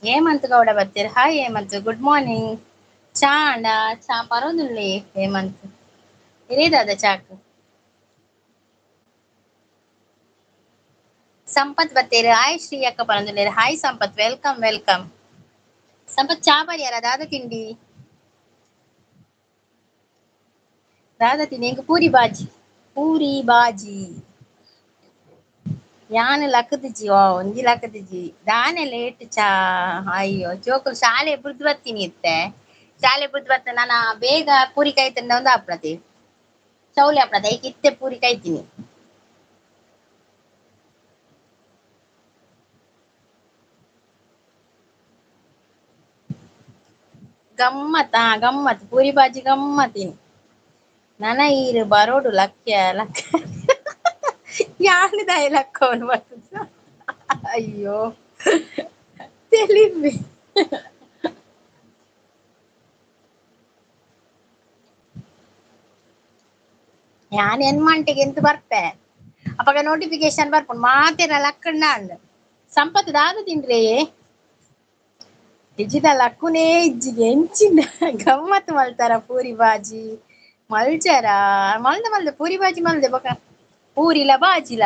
ಹೇಮಂತ್ ಗೌಡ ಬರ್ತೀರಿ. Hi Hemanth, good morning. ಚಾ ಅಂಡ ಚಾ ಪರೋದುಲ್ಲೆ ಹೇಮಂತ್. ಇರೇದಾದ ಚಾಕ್. ಸಂಪತ್ ಬತ್ತೇರು. ಹಾಯ್ ಶ್ರೀ ಅಕ್ಕ ಪರಂದುಲ್ಲೇರು. Hi Sampath, welcome welcome. Sampath ಚಾ ಬರ್ಯಾರ? ದಾದ ತಿಂಡಿ? ದಾದ ತಿಂಡಿ? ಎಂಕ್ ಪೂರಿ ಬಾಜಿ, ಪೂರಿ ಬಾಜಿ. ಯಾನ್ ಲಕ್ಕದಿಜಿ, ಓ ಒಂಜಿ ಲಕ್ಕದಿಜಿ. ದಾನೆ ಲೇಟ್ ಚಾ. ಅಯ್ಯೋ ಜೋಕುಲು ಶಾಲೆ ಬುಡ್ದು ಬರ್ತೀನಿ ಇತ್ತೆ. ಶಾಲೆ ಬುಡ್ದು ಬರ್ತ ನಾನು ಬೇಗ ಪೂರಿ ಕಾಯ್ತಂಡ ಒಂದು ಆಪಣತೆ ಚೌಲಿ ಆಪಣತೆ ಐಕ್ ಇತ್ತೆ ಪೂರಿ ಕಾಯ್ತೀನಿ. ಗಮ್ಮತ್, ಆ ಗಮ್ಮತ್ ಪೂರಿ ಬಾಜಿ ಗಮ್ಮತ್ತಿನಿ. ನನ ಈರು ಬರೋಡು ಲಕ್ಯ ಲಕ್ಕ ಯಾನ್ ಲಕ್ಕವನು ಬರ್ತದ. ಅಯ್ಯೋ ತೆಲಿಬಿ. ಯಾನ್ ಎನ್ಮಂಟೆಗೆ ಎಂತ ಬರ್ಪೆ ಅಪಗ ನೋಟಿಫಿಕೇಶನ್ ಬರ್ಪುಂಡು ಮಾತೆರ ಲಕ್ಕಣ್ಣ ಅಂದ್. ಸಂಪತ್ ದಾದ ತಿಂಡ್ರಿ? ನಿಜಿದ ಲಕ್ಕುನೇ ಇಜ್ಜಿಗೆ ಎಂಚಿನ ಗಮ್ಮತ್ ಮಲ್ತಾರ ಪೂರಿ ಬಾಜಿ ಮಲ್ಚರ. ಮಲ್ದ ಮಲ್ದ ಪೂರಿ ಬಾಜಿ ಮಲ್ದೆ ಬೊಕ ಪೂರಿಲ ಬಾಜಿಲ.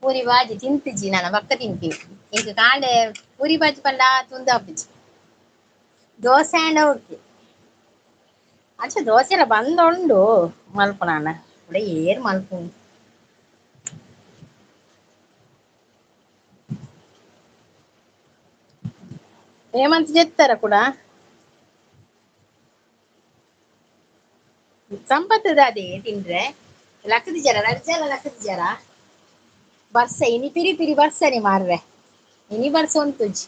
ಪೂರಿ ಬಾಜಿ ತಿಂತಿಜಿ ನಾನು ಬಕ್ಕ ತಿಂತೀನಿ. ಇಂಕ ಕಾಂಡೆ ಪೂರಿ ಬಾಜಿ ಪಂಡ ತುಂದಾಪುಜಿ. ದೋಸೆ ಆಂಡ ಓಕೆ. ಅಂಚ ದೋಸೆ ಎಲ್ಲ ಬಂದುಂಡು ಮಲ್ಪುನಾನ ಕೂಡ ಏರ್ ಮಲ್ಪು. ಹೇಮಂತ್ ಜೆತ್ತರ ಕೂಡ ಸಂಪತ್ತದ ಅದೇ ತಿಂಡ್ರೆ ಲಕ್ಕದಿಜಾರ ರಜ್ಜಲ ಲಕ್ಕದಿಜಾರ. ಬರ್ಸ ಇನಿ ಪಿರಿ ಪಿರಿ ಬರ್ಸನೆ ಮಾರ್ರೆ, ಇನಿ ಬರ್ಸ ಉಂತುಜಿ.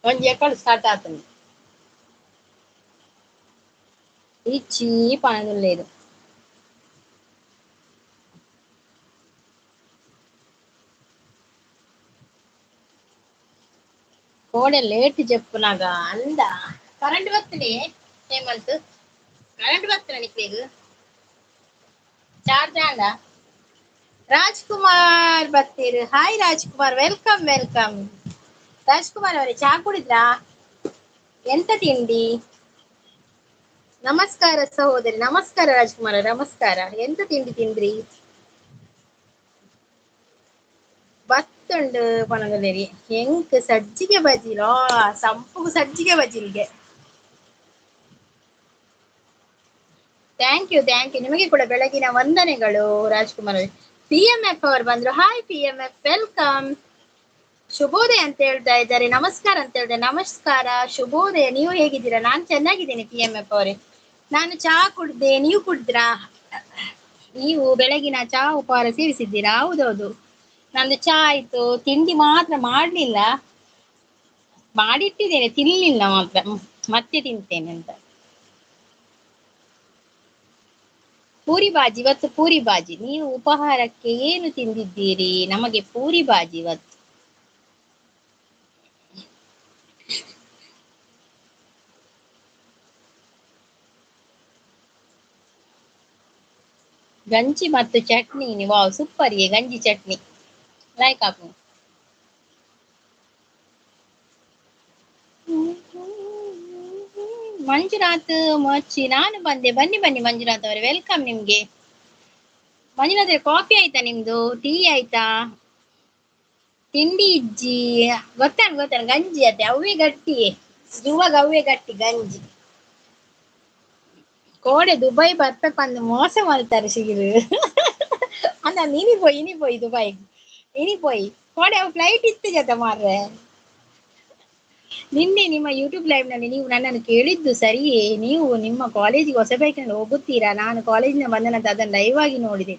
ಒಂಜಿ ಎಕಡೆ ಸ್ಟಾರ್ಟ್ ಆತಂದು ಇಚ್ಚಿ ಪನದುಲ್ಲೇರು. ಕೋಡೆ ಲೇಟ್ ಜೆಪ್ಪುನಾಗ ಅಂದ ಕರೆಂಟ್ ಬರ್ತದೆ ಹೇಮಂತ್? ಕರೆಂಟ್ ಬರ್ತದೆ ನಿಕ್ಲೆಗ್? ಚಾರ್ಜ್ ಆಂಡ? Rajkumar ಬರ್ತೀರು. Hi Rajkumar, welcome welcome. Rajkumar ಅವರೇ ಚಾ ಕುಡಿದ್ರಾ? ಎಂತ ತಿಂಡಿ? ನಮಸ್ಕಾರ ಸಹೋದರಿ. ನಮಸ್ಕಾರ ರಾಜ್ಕುಮಾರ್, ನಮಸ್ಕಾರ. ಎಂತ ತಿಂಡಿ ತಿಂದ್ರಿ? ಬತ್ತುಂಡು ಪನೊಂದುಲ್ಲೇರಿ. ಎಂಕ್ ಸಜ್ಜಿಗೆ ಬಜಿಲೋ ಸಂಪುಗು ಸಜ್ಜಿಗೆ ಬಜಿಲ್ಗೆ. Thank you thank you. ನಿಮಗೆ ಕೂಡ ಬೆಳಗಿನ ವಂದನೆಗಳು ರಾಜ್ಕುಮಾರ್. ಪಿ ಎಂ ಎಫ್ ಅವರು ಬಂದ್ರು. Hi P M F, welcome. ಶುಭೋದಯ ಅಂತ ಹೇಳ್ತಾ ಇದ್ದಾರೆ. ನಮಸ್ಕಾರ ಅಂತ ಹೇಳ್ದೆ. ನಮಸ್ಕಾರ, ಶುಭೋದಯ. ನೀವು ಹೇಗಿದ್ದೀರಾ? ನಾನ್ ಚೆನ್ನಾಗಿದ್ದೀನಿ ಪಿ ಎಂ ಎಫ್ ಅವರೇ. ನಾನು ಚಹಾ ಕುಡ್ದೆ, ನೀವು ಕುಡಿದ್ರಾ? ನೀವು ಬೆಳಗಿನ ಚಹಾ ಉಪಹಾರ ಸೇವಿಸಿದ್ದೀರಾ? ಹೌದೌದು, ನಂದು ಚಹಾ ಆಯ್ತು. ತಿಂಡಿ ಮಾತ್ರ ಮಾಡ್ಲಿಲ್ಲ, ಮಾಡಿಟ್ಟಿದ್ದೇನೆ, ತಿನ್ಲಿಲ್ಲ ಮಾತ್ರ, ಮತ್ತೆ ತಿಂತೇನೆ ಅಂತ. ಪೂರಿ ಬಾಜಿ ಇವತ್ತು, ಪೂರಿ ಬಾಜಿ. ನೀವು ಉಪಹಾರಕ್ಕೆ ಏನು ತಿಂದಿದ್ದೀರಿ? ನಮಗೆ ಪೂರಿ ಬಾಜಿ ಇವತ್ತು. ಗಂಜಿ ಮತ್ತು ಚಟ್ನಿ. ವಾವ್, ಸೂಪರ್. ಗಂಜಿ ಚಟ್ನಿ ಲೈಕ್ ಆಪು. ಮಂಜುನಾಥ್ ಮಚ್ಚಿ, ನಾನು ಬಂದೆ. ಬನ್ನಿ ಬನ್ನಿ ಮಂಜುನಾಥ್ ಅವರೇ, welcome ನಿಮ್ಗೆ. ಮಂಜುನಾಥ್, ಕಾಫಿ ಆಯ್ತಾ ನಿಮ್ದು? ಟೀ ಆಯ್ತಾ? ತಿಂಡಿ ಇಜ್ಜಿ ಗೊತ್ತಾನ ಗೊತ್ತಾನ ಗಂಜಿ ಅತ್ತೆ ಅವೇ ಗಟ್ಟಿ ಇವಾಗ ಅವೇ ಗಟ್ಟಿ ಗಂಜಿ. ಕೋಡೆ ದುಬೈ ಬರ್ಪೆ ಅಂದ್ ಮೋಸ ಮಾಡ್ತಾರೆ ಶಿಗಿರು. ಅಂದ ಇನಿ ಪೋಯ್ ಇನಿ ಪೋಯ್ ದುಬೈ ಇನಿ ಪೋಯ್. ಕೋಡೆ ಅವು ಫ್ಲೈಟ್ ಇತ್ತು ಜೊತೆ ಮಾರ್ರೆ. ನಿನ್ನೆ ನಿಮ್ಮ ಯೂಟ್ಯೂಬ್ ಲೈವ್ ನಲ್ಲಿ ನೀವು ನನ್ನನ್ನು ಕೇಳಿದ್ದು ಸರಿಯೇ? ನೀವು ನಿಮ್ಮ ಕಾಲೇಜಿಗೆ ಹೊಸ ಬೈಕ್ನಲ್ಲಿ ಹೋಗುತ್ತೀರಾ? ನಾನು ಕಾಲೇಜಿನ ಬಂದ ನಂತರ ಅದನ್ನು ಲೈವ್ ಆಗಿ ನೋಡಿದೆ.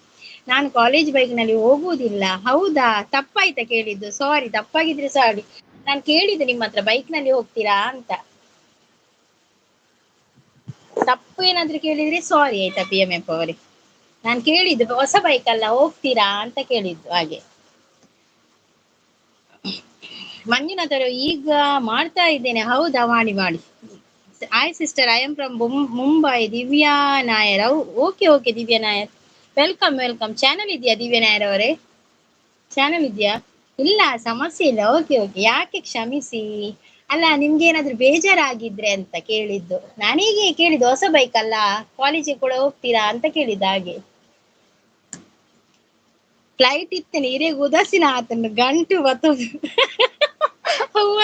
ನಾನು ಕಾಲೇಜ್ ಬೈಕ್ನಲ್ಲಿ ಹೋಗುವುದಿಲ್ಲ. ಹೌದಾ? ತಪ್ಪಾಯ್ತಾ ಕೇಳಿದ್ದು? ಸಾರಿ, ತಪ್ಪಾಗಿದ್ರೆ ಸಾರಿ. ನಾನು ಕೇಳಿದ್ದು ನಿಮ್ಮ ಹತ್ರ ಬೈಕ್ ನಲ್ಲಿ ಹೋಗ್ತೀರಾ ಅಂತ. ತಪ್ಪು ಏನಾದ್ರೂ ಕೇಳಿದ್ರೆ ಸಾರಿ ಆಯ್ತಾ ಪಿ ಎಂ ಎಫ್ ಅವರೇ. ನಾನು ಕೇಳಿದ್ದು ಹೊಸ ಬೈಕ್ ಅಲ್ಲ ಹೋಗ್ತೀರಾ ಅಂತ ಕೇಳಿದ್ದು. ಹಾಗೆ ಮಂಜುನಾಥ್ ಅವರು ಈಗ ಮಾಡ್ತಾ ಇದ್ದೇನೆ. ಹೌದಾ? ಮಾಡಿ ಮಾಡಿ. Hi sister, I am from Mumbai. Divya Nair. Okay okay Divya Nair. Welcome welcome. Channel ಇದೆಯಾ ದಿವ್ಯ ನಾಯರ್ ಅವರೇ? ಚಾನಲ್ ಇದೆಯಾ? ಇಲ್ಲ, ಸಮಸ್ಯೆ ಇಲ್ಲ. ಓಕೆ ಓಕೆ, ಯಾಕೆ ಕ್ಷಮಿಸಿ. ಅಲ್ಲ, ನಿಮ್ಗೆ ಏನಾದ್ರು ಬೇಜಾರಾಗಿದ್ರೆ ಅಂತ ಕೇಳಿದ್ದು. ನಾನೀಗೆ ಕೇಳಿದ್ದು, ಹೊಸ ಬೈಕ್ ಅಲ್ಲ, ಕಾಲೇಜಿಗೆ ಕೂಡ ಹೋಗ್ತೀರಾ ಅಂತ ಕೇಳಿದ್ದ ಹಾಗೆ. ಫ್ಲೈಟ್ ಇತ್ತೇನೆ ಹಿರಿಯ ಉದಾಸೀನ ಆತನ ಗಂಟು ಬತ್ತು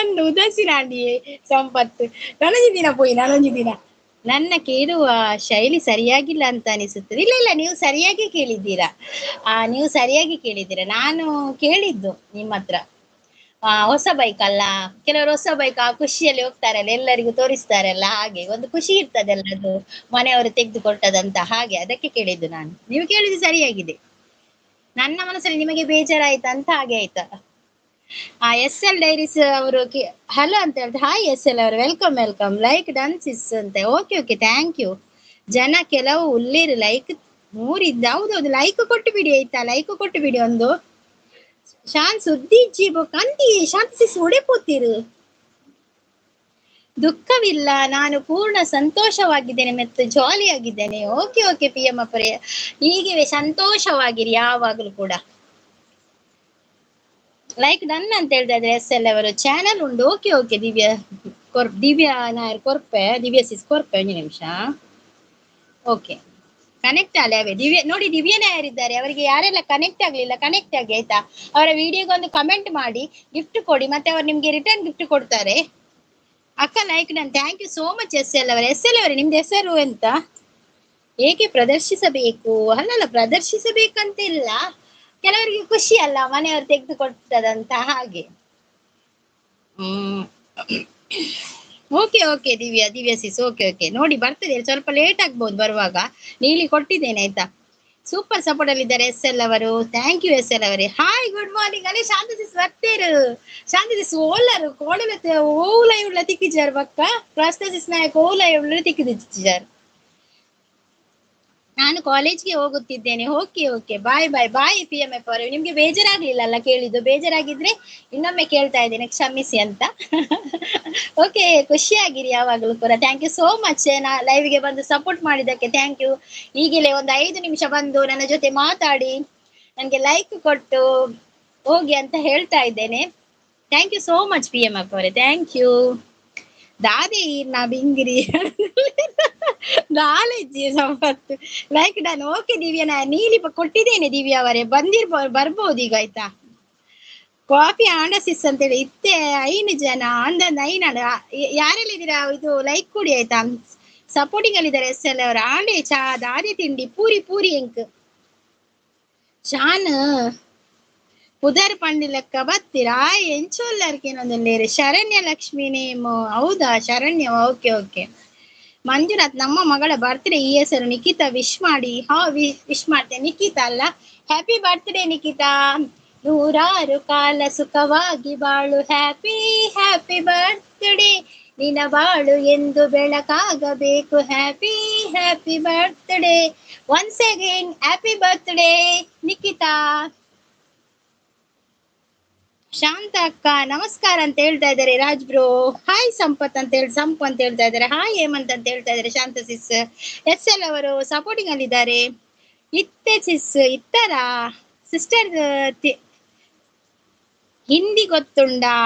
ಒಂದು ಉದಾಸೀನ ಅಂಡಿಯೇ ಸಂಪತ್ತು. ನಾನೊಂದು ದಿನ ಪೋಯಿ, ನಾನೊಂದು ದಿನ. ನನ್ನ ಕೇಳುವ ಶೈಲಿ ಸರಿಯಾಗಿಲ್ಲ ಅಂತ ಅನಿಸುತ್ತದೆ. ಇಲ್ಲ ಇಲ್ಲ, ನೀವು ಸರಿಯಾಗಿ ಕೇಳಿದ್ದೀರಾ. ನೀವು ಸರಿಯಾಗಿ ಕೇಳಿದ್ದೀರಾ. ನಾನು ಕೇಳಿದ್ದು ನಿಮ್ಮ ಹತ್ರ, ಹೊಸ ಬೈಕ್ ಅಲ್ಲ, ಕೆಲವರು ಹೊಸ ಬೈಕ್ ಆ ಖುಷಿಯಲ್ಲಿ ಹೋಗ್ತಾರಲ್ಲ, ಎಲ್ಲರಿಗೂ ತೋರಿಸ್ತಾರಲ್ಲ, ಹಾಗೆ ಒಂದು ಖುಷಿ ಇರ್ತದಲ್ಲ ಅದು ಮನೆಯವರು ತೆಗೆದುಕೊಟ್ಟದಂತ, ಹಾಗೆ ಅದಕ್ಕೆ ಕೇಳಿದ್ದು ನಾನು. ನೀವು ಕೇಳಿದ್ದು ಸರಿಯಾಗಿದೆ. ನನ್ನ ಮನಸ್ಸಲ್ಲಿ ನಿಮಗೆ ಬೇಜಾರಾಯ್ತಾ ಅಂತ ಹಾಗೆ ಆಯ್ತಾ. ಎಸ್ ಎಲ್ ಡೈರೀಸ್ ಅವರು ಹಲೋ ಅಂತ ಹೇಳ್ತಾರೆ. ಹಾಯ್ ಎಸ್ ಎಲ್ ಅವರು, welcome welcome. Like done sis ಅಂತ. Okay okay, thank you. ಜನ ಕೆಲವು ಉಳ್ಳೇರು ಲೈಕ್ ಮೂರಿದ್ದ. ಹೌದೌದು, ಲೈಕ್ ಕೊಟ್ಟು ಬಿಡಿ ಆಯ್ತಾ, ಲೈಕ್ ಕೊಟ್ಟು ಬಿಡಿ ಒಂದು. ಶಾನ್ ಸುದ್ದಿ ಜೀಬೋ ಕಂತಿ ಶಾಂತಿ ಸಿಸ್ ಒಡೆಪೋತಿರು. ದುಃಖವಿಲ್ಲ, ನಾನು ಪೂರ್ಣ ಸಂತೋಷವಾಗಿದ್ದೇನೆ ಮತ್ತು ಜಾಲಿಯಾಗಿದ್ದೇನೆ. ಓಕೆ ಓಕೆ ಪಿ ಎಂ ಅಪ್ಪರೇ, ಹೀಗೆ ಸಂತೋಷವಾಗಿರಿ ಯಾವಾಗಲೂ ಕೂಡ. ಲೈಕ್ ಡನ್ ಅಂತ ಹೇಳ್ತಾ ಇದ್ರೆ ಎಸ್ ಎಲ್ ಅವರು. ಚಾನಲ್ ಉಂಟು. ಓಕೆ ಓಕೆ ದಿವ್ಯಾ ದಿವ್ಯಾ ನಾಯರ್ ಕೊರ್ಪೆ, ದಿವ್ಯಾ ಸಿಸ್ ಕೊರ್ಪೆ, ಒಂದು ನಿಮಿಷ. ಓಕೆ, ಕನೆಕ್ಟ್ ಅಲ್ಲ ಅವೇ ದಿವ್ಯ. ನೋಡಿ ದಿವ್ಯಾ ನಾಯರ್ ಇದ್ದಾರೆ, ಅವರಿಗೆ ಯಾರೆಲ್ಲ ಕನೆಕ್ಟ್ ಆಗ್ಲಿಲ್ಲ ಕನೆಕ್ಟ್ ಆಗಿ ಆಯ್ತಾ. ಅವರ ವಿಡಿಯೋಗೆ ಒಂದು ಕಮೆಂಟ್ ಮಾಡಿ, ಗಿಫ್ಟ್ ಕೊಡಿ, ಮತ್ತೆ ಅವ್ರು ನಿಮ್ಗೆ ರಿಟರ್ನ್ ಗಿಫ್ಟ್ ಕೊಡ್ತಾರೆ. ಅಕ್ಕ like done, thank you so much S L ಅವರೇ. ಎಸ್ ಎಲ್ ಅವರೇ, ನಿಮ್ದು ಹೆಸರು ಎಂತ? ಏಕೆ ಪ್ರದರ್ಶಿಸಬೇಕು? ಅಲ್ಲಲ್ಲ, ಪ್ರದರ್ಶಿಸಬೇಕಂತ ಇಲ್ಲ, ಕೆಲವರಿಗೆ ಖುಷಿ ಅಲ್ಲ ಮನೆಯವರು ತೆಗೆದುಕೊಡ್ತದಂತ ಹಾಗೆ. Okay okay Divya, Divya sis, okay okay. ನೋಡಿ ಬರ್ತದೆ, ಸ್ವಲ್ಪ ಲೇಟ್ ಆಗ್ಬೋದು ಬರುವಾಗ. ನೀಲಿ ಕೊಟ್ಟಿದ್ದೇನೆ ಆಯ್ತಾ. ಸೂಪರ್ ಸಪೋರ್ಟ್ ಅಲ್ಲಿ ಇದ್ದಾರೆ ಎಸ್ ಎಲ್ ಅವರು. Thank you S L ಅವರೇ. Hi, good morning. ಅಲ್ಲೇ ಶಾಂತ ಸಿಸ್ ಬರ್ತೀರು. ಶಾಂತ ಸಿಸ್ ಓಲರು ಕೋಡಲ ಓಲ ಇವ್ಳ ತಿಕ್ಕಿಜಾರ್ ಬಕ್ಕ ಪ್ರಾಸ್ತ ಸಿಸ್ ನಾಯಕ್ ಓಲ ಇವ್ಳ ತಿಕ್ಕಿದಿಚ್ಚಾರ್. ನಾನು ಕಾಲೇಜ್ಗೆ ಹೋಗುತ್ತಿದ್ದೇನೆ. Okay okay, bye bye bye P M F ಅವರೇ. ನಿಮ್ಗೆ ಬೇಜಾರಾಗ್ಲಿಲ್ಲ ಅಲ್ಲ ಕೇಳಿದ್ದು? ಬೇಜಾರಾಗಿದ್ರೆ ಇನ್ನೊಮ್ಮೆ ಕೇಳ್ತಾ ಇದ್ದೇನೆ, ಕ್ಷಮಿಸಿ ಅಂತ. ಓಕೆ, ಖುಷಿಯಾಗಿರಿ ಯಾವಾಗಲೂ ಕೂಡ. Thank you so much, ನಾ ಲೈವ್ಗೆ ಬಂದು ಸಪೋರ್ಟ್ ಮಾಡಿದ್ದಕ್ಕೆ thank you. ಈಗಲೇ ಒಂದು 5 ನಿಮಿಷ ಬಂದು ನನ್ನ ಜೊತೆ ಮಾತಾಡಿ, ನನಗೆ ಲೈಕ್ ಕೊಟ್ಟು ಹೋಗಿ ಅಂತ ಹೇಳ್ತಾ ಇದ್ದೇನೆ. Thank you so much P M F ಅವರೇ, thank you. ದಾದೆ ನಾ ಬಿಂಗಿರಿ ನಾಲೆಜ್ಜಿ ಸಂಪತ್ತು. Like done. ಓಕೆ ದಿವ್ಯಾ, ನಾ ನೀಲಿ ಕೊಟ್ಟಿದ್ದೇನೆ ದಿವ್ಯಾ ಅವರೇ, ಬರ್ಬೋದು ಈಗ ಆಯ್ತಾ. ಕಾಫಿ ಆಂಡ ಸಿಸ್ ಅಂತೇಳಿ ಇತ್ತೆ 5 ಜನ ಅಂದಂದು 5 ಯಾರೆಲ್ಲ ಇದ್ದೀರಾ ಇದು ಲೈಕ್ ಕೊಡಿ ಆಯ್ತಾ. ಸಪೋರ್ಟಿಂಗ್ ಅಲ್ಲಿ ಇದ್ದಾರೆ ಎಸ್ ಎಲ್ ಅವರು. ಆಂಡೆ ಚಾ ದಾದೆ ತಿಂಡಿ ಪೂರಿ ಪೂರಿ ಎಂಕ್ ಶಾನ್ ಪುದರ್ ಪಂಡಿಲಕ್ಕ ಬತ್ತೀರಾ ಎಂಚೋಲ್ಲರ್ಕೇನೊಂದಲ್ಲೇರಿ. ಶರಣ್ಯ ಲಕ್ಷ್ಮಿ ನೇಮ್, ಹೌದಾ ಶರಣ್ಯ? Okay okay. ಮಂಜುನಾಥ್, ನಮ್ಮ ಮಗಳ ಬರ್ತ್ಡೇ ಈ ಹೆಸರು ನಿಖಿತಾ, ವಿಶ್ ಮಾಡಿ. ಹಾ, ವಿಶ್ ಮಾಡ್ತೇನೆ ನಿಖಿತಾ ಅಲ್ಲ. ಹ್ಯಾಪಿ ಬರ್ತ್ಡೇ ನಿಖಿತಾ, ನೂರಾರು ಕಾಲ ಸುಖವಾಗಿ ಬಾಳು. ಹ್ಯಾಪಿ ಹ್ಯಾಪಿ ಬರ್ತ್ಡೇ, ನಿನ್ನ ಬಾಳು ಎಂದು ಬೆಳಕಾಗಬೇಕು. Happy happy birthday once again, happy birthday Nikhita. Shanta ಅಕ್ಕ ನಮಸ್ಕಾರ ಅಂತ ಹೇಳ್ತಾ ಇದ್ದಾರೆ. ರಾಜ್ ಬ್ರೋ ಹಾಯ್, ಸಂಪತ್ ಅಂತ ಹೇಳಿ ಸಂಪ್ ಅಂತ ಹೇಳ್ತಾ ಇದ್ದಾರೆ. ಹಾಯ್ ಹೇಮಂತ್ ಅಂತ ಹೇಳ್ತಾ ಇದ್ದಾರೆ. ಶಾಂತ ಸಿಸ್ ಎಸ್ ಎಲ್ ಅವರು ಸಪೋರ್ಟಿಂಗ್ ಅಲ್ಲಿ ಇದ್ದಾರೆ. ಇತ್ತೆ ಸಿಸ್ ಇತ್ತರ ಸಿಸ್ಟರ್ ಹಿಂದಿ ಗೊತ್ತುಂಡಾ?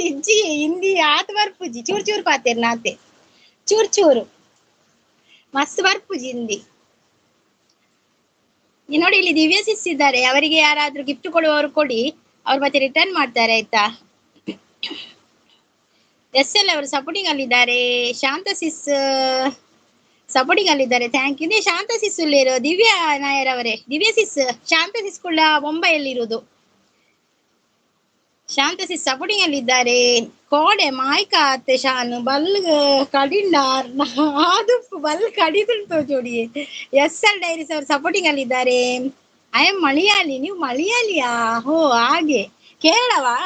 ಇಜ್ಜಿ ಹಿಂದಿ ಆತ ಬರ್ಪುಜಿ, ಚೂರ್ ಚೂರ್ ಪಾತೇರ್ ನಾತೆ, ಚೂರ್ ಚೂರು ಮಸ್ತ್ ಬರ್ಪುಜಿ ಹಿಂದಿ. ನೋಡಿ ಇಲ್ಲಿ ದಿವ್ಯ ಸಿಸ್ ಇದ್ದಾರೆ, ಅವರಿಗೆ ಯಾರಾದ್ರೂ ಗಿಫ್ಟ್ ಕೊಡುವವರು ಕೊಡಿ, ಅವ್ರು ಮತ್ತೆ ರಿಟರ್ನ್ ಮಾಡ್ತಾರೆ ಆಯ್ತಾ. ಎಸ್ ಎಲ್ ಅವರು ಸಪೋರ್ಟಿಂಗ್ ಅಲ್ಲಿದ್ದಾರೆ. ಶಾಂತ ಸಿಸ್ ಸಪೋರ್ಟಿಂಗ್ ಅಲ್ಲಿದ್ದಾರೆ, thank you. Shanta sis ಇರೋ ದಿವ್ಯಾ ನಾಯರ್ ಅವರೇ, ದಿವ್ಯಾ ಸಿಸ್ ಶಾಂತ ಸಿಸ್ ಕೂಡ ಮುಂಬೈಯಲ್ಲಿ ಇರುವುದು. ಶಾಂತ ಸಿಸ್ ಸಪೋರ್ಟಿಂಗ್ ಅಲ್ಲಿದ್ದಾರೆ. ಕೋಡೆ ಮಾಯ್ಕ ಶಾನು ಬಲ್ ಕಡಿಂಡಾರ್ ಅದು ಬಲ್ ಕಡಿದುಂಟು ಜೋಡಿ. ಎಸ್ ಎಲ್ ಡೈರೀಸ್ ಅವರು ಸಪೋರ್ಟಿಂಗ್ ಅಲ್ಲಿದ್ದಾರೆ. I M Malayali, ನೀವು ಮಲಯಾಳಿಯಾ? ಹೋ ಹಾಗೆ. ಕೇರಳವಾ?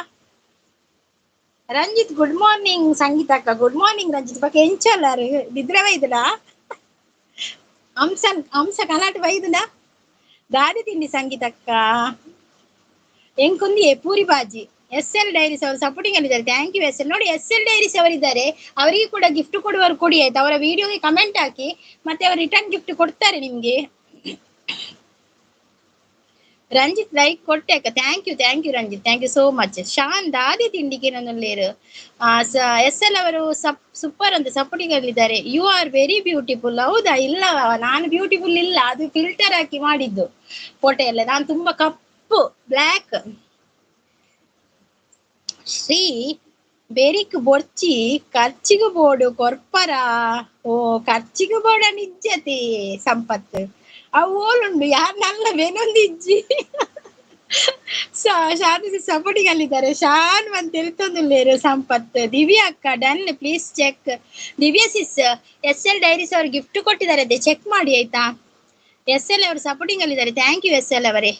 Ranjith good morning. ಸಂಗೀತ ಅಕ್ಕ ಗುಡ್ ಮಾರ್ನಿಂಗ್. ರಂಜಿತ್ ಬಕ್ಕ ಎಂಚಲ್ಲಾರು ನಿದ್ರೆ ಬೈದುಲ? ಅಂಶ ಅಂಶ ಕಲಾಟ ಬೈದುಲ? ದಾದಿ ತಿಂಡಿ ಸಂಗೀತ ಅಕ್ಕ ಎಂಕುಂದಿಯೇ puri bhaji. S L diaries ಅವರು ಸಪೋರ್ಟಿಂಗ್ ಅಲ್ಲಿದ್ದಾರೆ, thank you S L. ನೋಡಿ ಎಸ್ ಎಲ್ ಡೈರೀಸ್ ಅವರಿದ್ದಾರೆ, ಅವರಿಗೆ ಕೂಡ ಗಿಫ್ಟ್ ಕೊಡುವವರು ಕೊಡಿ ಆಯ್ತು. ಅವರ ವಿಡಿಯೋಗೆ ಕಮೆಂಟ್ ಹಾಕಿ, ಮತ್ತೆ ಅವರು ರಿಟರ್ನ್ ಗಿಫ್ಟ್ ಕೊಡ್ತಾರೆ ನಿಮ್ಗೆ. ರಂಜಿತ್ ಲೈಕ್ ಕೊಟ್ಟೆ ಅಕ್ಕ, thank you thank you Ranjith, thank you so much. Shan ದಾದಿ ತಿಂಡಿಗೆ ನನ್ನುಲ್ಲೇರು. ಎಸ್ ಎಲ್ ಅವರು ಸೂಪರ್ ಅಂತ supporting ಅಲ್ಲಿದ್ದಾರೆ. You are very beautiful. ಹೌದಾ? ಇಲ್ಲ, ನಾನು ಬ್ಯೂಟಿಫುಲ್ ಇಲ್ಲ, ಅದು ಫಿಲ್ಟರ್ ಹಾಕಿ ಮಾಡಿದ್ದು ಫೋಟೋ ಎಲ್ಲ. ನಾನು ತುಂಬಾ ಕಪ್ಪು, ಬ್ಲ್ಯಾಕ್. ಶ್ರೀ ಬೆರಿಕ್ ಬೊರ್ಚಿ ಖರ್ಚಿಗೆ ಬೋಡು ಕೊರ್ಪರ. ಓ ಖರ್ಚಿಗೆ ಬೋಡ ನಿಜ್ಜತಿ ಸಂಪತ್ತು ಅವು ಓಲುಂಡು ಯಾರು ನಲ್ಲ ಬೇನೊಂದಿಜ್ಜಿ. ಶಾಂತಿ ಸಪೋರ್ಟಿಂಗ್ ಅಲ್ಲಿದ್ದಾರೆ. ಶಾನ್ ಅಂತ ತಿಳ್ತೊಂದುಲ್ಲೇರು ಸಂಪತ್. ದಿವ್ಯಾ ಅಕ್ಕ done, please check. Divya sis S L diaries ಅವ್ರು ಗಿಫ್ಟ್ ಕೊಟ್ಟಿದ್ದಾರೆ, ಅದೇ ಚೆಕ್ ಮಾಡಿ ಆಯ್ತಾ. ಎಸ್ ಎಲ್ ಅವರು ಸಪೋರ್ಟಿಂಗ್ ಅಲ್ಲಿದ್ದಾರೆ, thank U S L ಅವರೇ.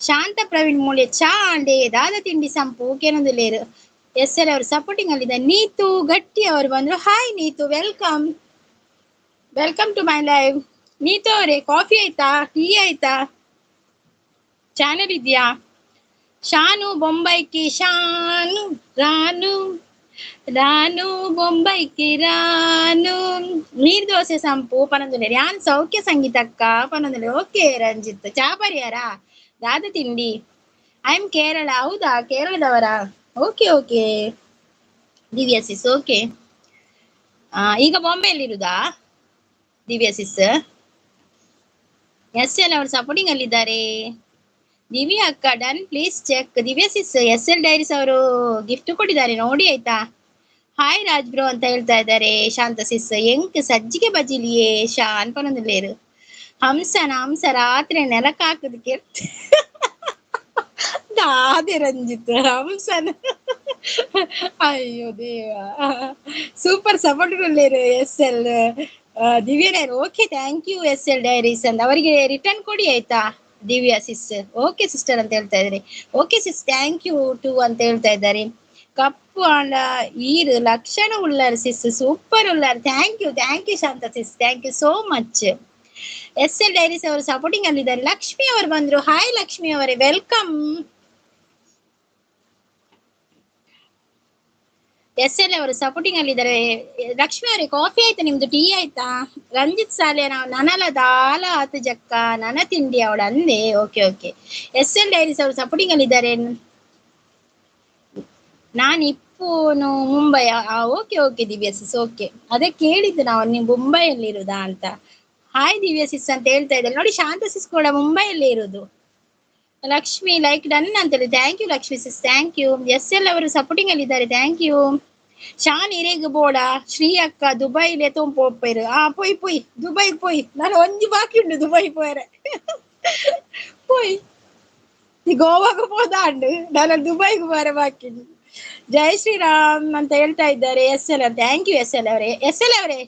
ಶಾಂತ ಪ್ರವೀಣ್ ಮೂಲೆ ಚಾ ಅಂಡೆ ದಾದ ತಿಂಡಿ ಸಂಪು ಕೇನೊಂದುಲ್ಲೇರು. ಎಸ್ ಎಲ್ ಅವರು ಸಪೋರ್ಟಿಂಗ್ ಅಲ್ಲಿದ್ದಾರೆ. ನೀತು ಗಟ್ಟಿ ಅವರು ಬಂದ್ರು. Hi Neetu, welcome welcome to my live. Neetu ಅವರೇ ಕಾಫಿ ಆಯ್ತಾ, ಟೀ ಆಯ್ತಾ, ಚಾನೆಲ್ ಇದೆಯಾ? ಶಾನು ಬೊಂಬೈಕಿ ಶಾನು ರಾನು ರಾನು ಬೊಂಬೈಕಿ ರಾನು. ನೀರ್ ದೋಸೆ ಸಂಪು ಪನೊಂದುಲ್ಲೇರು. ಯಾನ್ ಸೌಖ್ಯ ಸಂಗೀತಕ್ಕ ಪನೊಂದುಲ್ಲೇರು. ಓಕೆ ರಂಜಿತ್. ಚಾ ಪರಿಯಾರ ದಾದ ತಿಂಡಿ? I am Kerala. ಹೌದಾ, ಕೇರಳದವರ? Okay okay Divya sis, okay. ಈಗ ಬಾಂಬೆಯಲ್ಲಿ ಇರುದಾ ದಿವ್ಯಾ ಸಿಸ್? ಎಸ್ ಎಲ್ ಅವರು ಸಪೋರ್ಟಿಂಗ್ ಅಲ್ಲಿದ್ದಾರೆ. ದಿವ್ಯಾ ಅಕ್ಕ done, please check. Divya sis S L diaries ಅವರು ಗಿಫ್ಟ್ ಕೊಟ್ಟಿದ್ದಾರೆ ನೋಡಿ ಆಯ್ತಾ. ಹಾಯ್ ರಾಜ್ ಬ್ರೋ ಅಂತ ಹೇಳ್ತಾ ಇದ್ದಾರೆ ಶಾಂತ ಸಿಸ್. ಎಂಕ್ ಸಜ್ಜಿಗೆ ಬಜಿಲಿಯೇ ಶಾನ್ ಪನೊಂದುಲ್ಲೇರು. ಹಂಸನ ಹಂಸ ರಾತ್ರಿ ನೆಲಕ್ ಹಾಕುದಕ್ಕೆ ದಾದೆ ರಂಜಿತ್ ಹಂಸನ. ಅಯ್ಯೋ ದೇವ, ಸೂಪರ್ ಸಪೋರ್ಟ್ ಉಲ್ಲೇರು S L Divya. Okay thank you S L diaries ಅಂತ ಅವರಿಗೆ ರಿಟರ್ನ್ ಕೊಡಿ ಆಯ್ತಾ ದಿವ್ಯಾ ಸಿಸ್. ಓಕೆ ಸಿಸ್ಟರ್ ಅಂತ ಹೇಳ್ತಾ ಇದ್ದಾರೆ. Okay sis thank you too ಅಂತ ಹೇಳ್ತಾ ಇದ್ದಾರೆ. ಕಪ್ಪು ಆಂಡ ಈರು ಲಕ್ಷಣ ಉಳ್ಳಾರ್ ಸಿಸ್, super Ullal. Thank you thank you Shanta sis, thank you so much. S L diaries ಅವರು ಸಪೋರ್ಟಿಂಗ್ ಅಲ್ಲಿದ್ದಾರೆ. ಲಕ್ಷ್ಮಿ ಅವರು ಬಂದ್ರು. ಹಾಯ್ ಲಕ್ಷ್ಮಿ ಅವರೇ, welcome. S L ಅವರು ಸಪೋರ್ಟಿಂಗ್ ಅಲ್ಲಿದ್ದಾರೆ. ಲಕ್ಷ್ಮಿ ಅವರೇ ಕಾಫಿ ಆಯ್ತಾ ನಿಮ್ದು, ಟೀ ಆಯ್ತಾ? ರಂಜಿತ್ ಸಾಲೆ ನಾವು ನನಲ ದಾಲ ಆತು ಜಕ್ಕ ನನ ತಿಂಡಿ ಅವಳ ಅಂದೆ. Okay okay. S L diaries ಅವರು ಸಪೋರ್ಟಿಂಗ್ ಅಲ್ಲಿದ್ದಾರೆ. ನಾನು ಇಪ್ಪುನು Mumbai. Okay okay Divya sis, okay. ಅದೇ ಕೇಳಿದ್ದು ನಾವು, ನೀವು ಮುಂಬೈಯಲ್ಲಿ ಇರುದಾ ಅಂತ. ಹಾಯ್ ದಿವ್ಯಾ ಸಿಸ್ ಅಂತ ಹೇಳ್ತಾ ಇದ್ದಾರೆ ನೋಡಿ. ಶಾಂತ ಸಿಸ್ ಕೂಡ ಮುಂಬೈಯಲ್ಲಿ ಇರುದು. ಲಕ್ಷ್ಮಿ ಲೈಕ್ ಡನ್ ಅಂತೇಳಿ, thank you Lakshmi sis, thank you. S L ಅವರು ಸಪೋರ್ಟಿಂಗ್ ಅಲ್ಲಿ ಇದ್ದಾರೆ, thank you. Shan ಇರೇಗ್ ಬೋಡ ಶ್ರೀ ಅಕ್ಕ ದುಬೈಲೆ ತೊಂಪೋಪೇರು. ಆ ಪೊಯ್ ಪೊಯ್ ದುಬೈಗೆ ಪೊಯ್, ನಾನು ಒಂಜಿ ಬಾಕಿ ಉಂಡು ದುಬೈ ಪೋಯರೆ ಪೊಯ್. ಗೋವಾಗ ಪೋದಾಂಡು, ನಾನು ದುಬೈಗೆ ಬೋರೆ ಬಾಕಿ ಉಂಡು. ಜೈ ಶ್ರೀರಾಮ್ ಅಂತ ಹೇಳ್ತಾ ಇದ್ದಾರೆ S L. Thank you S L ಅವರೇ. ಎಸ್ ಎಲ್ ಅವರೇ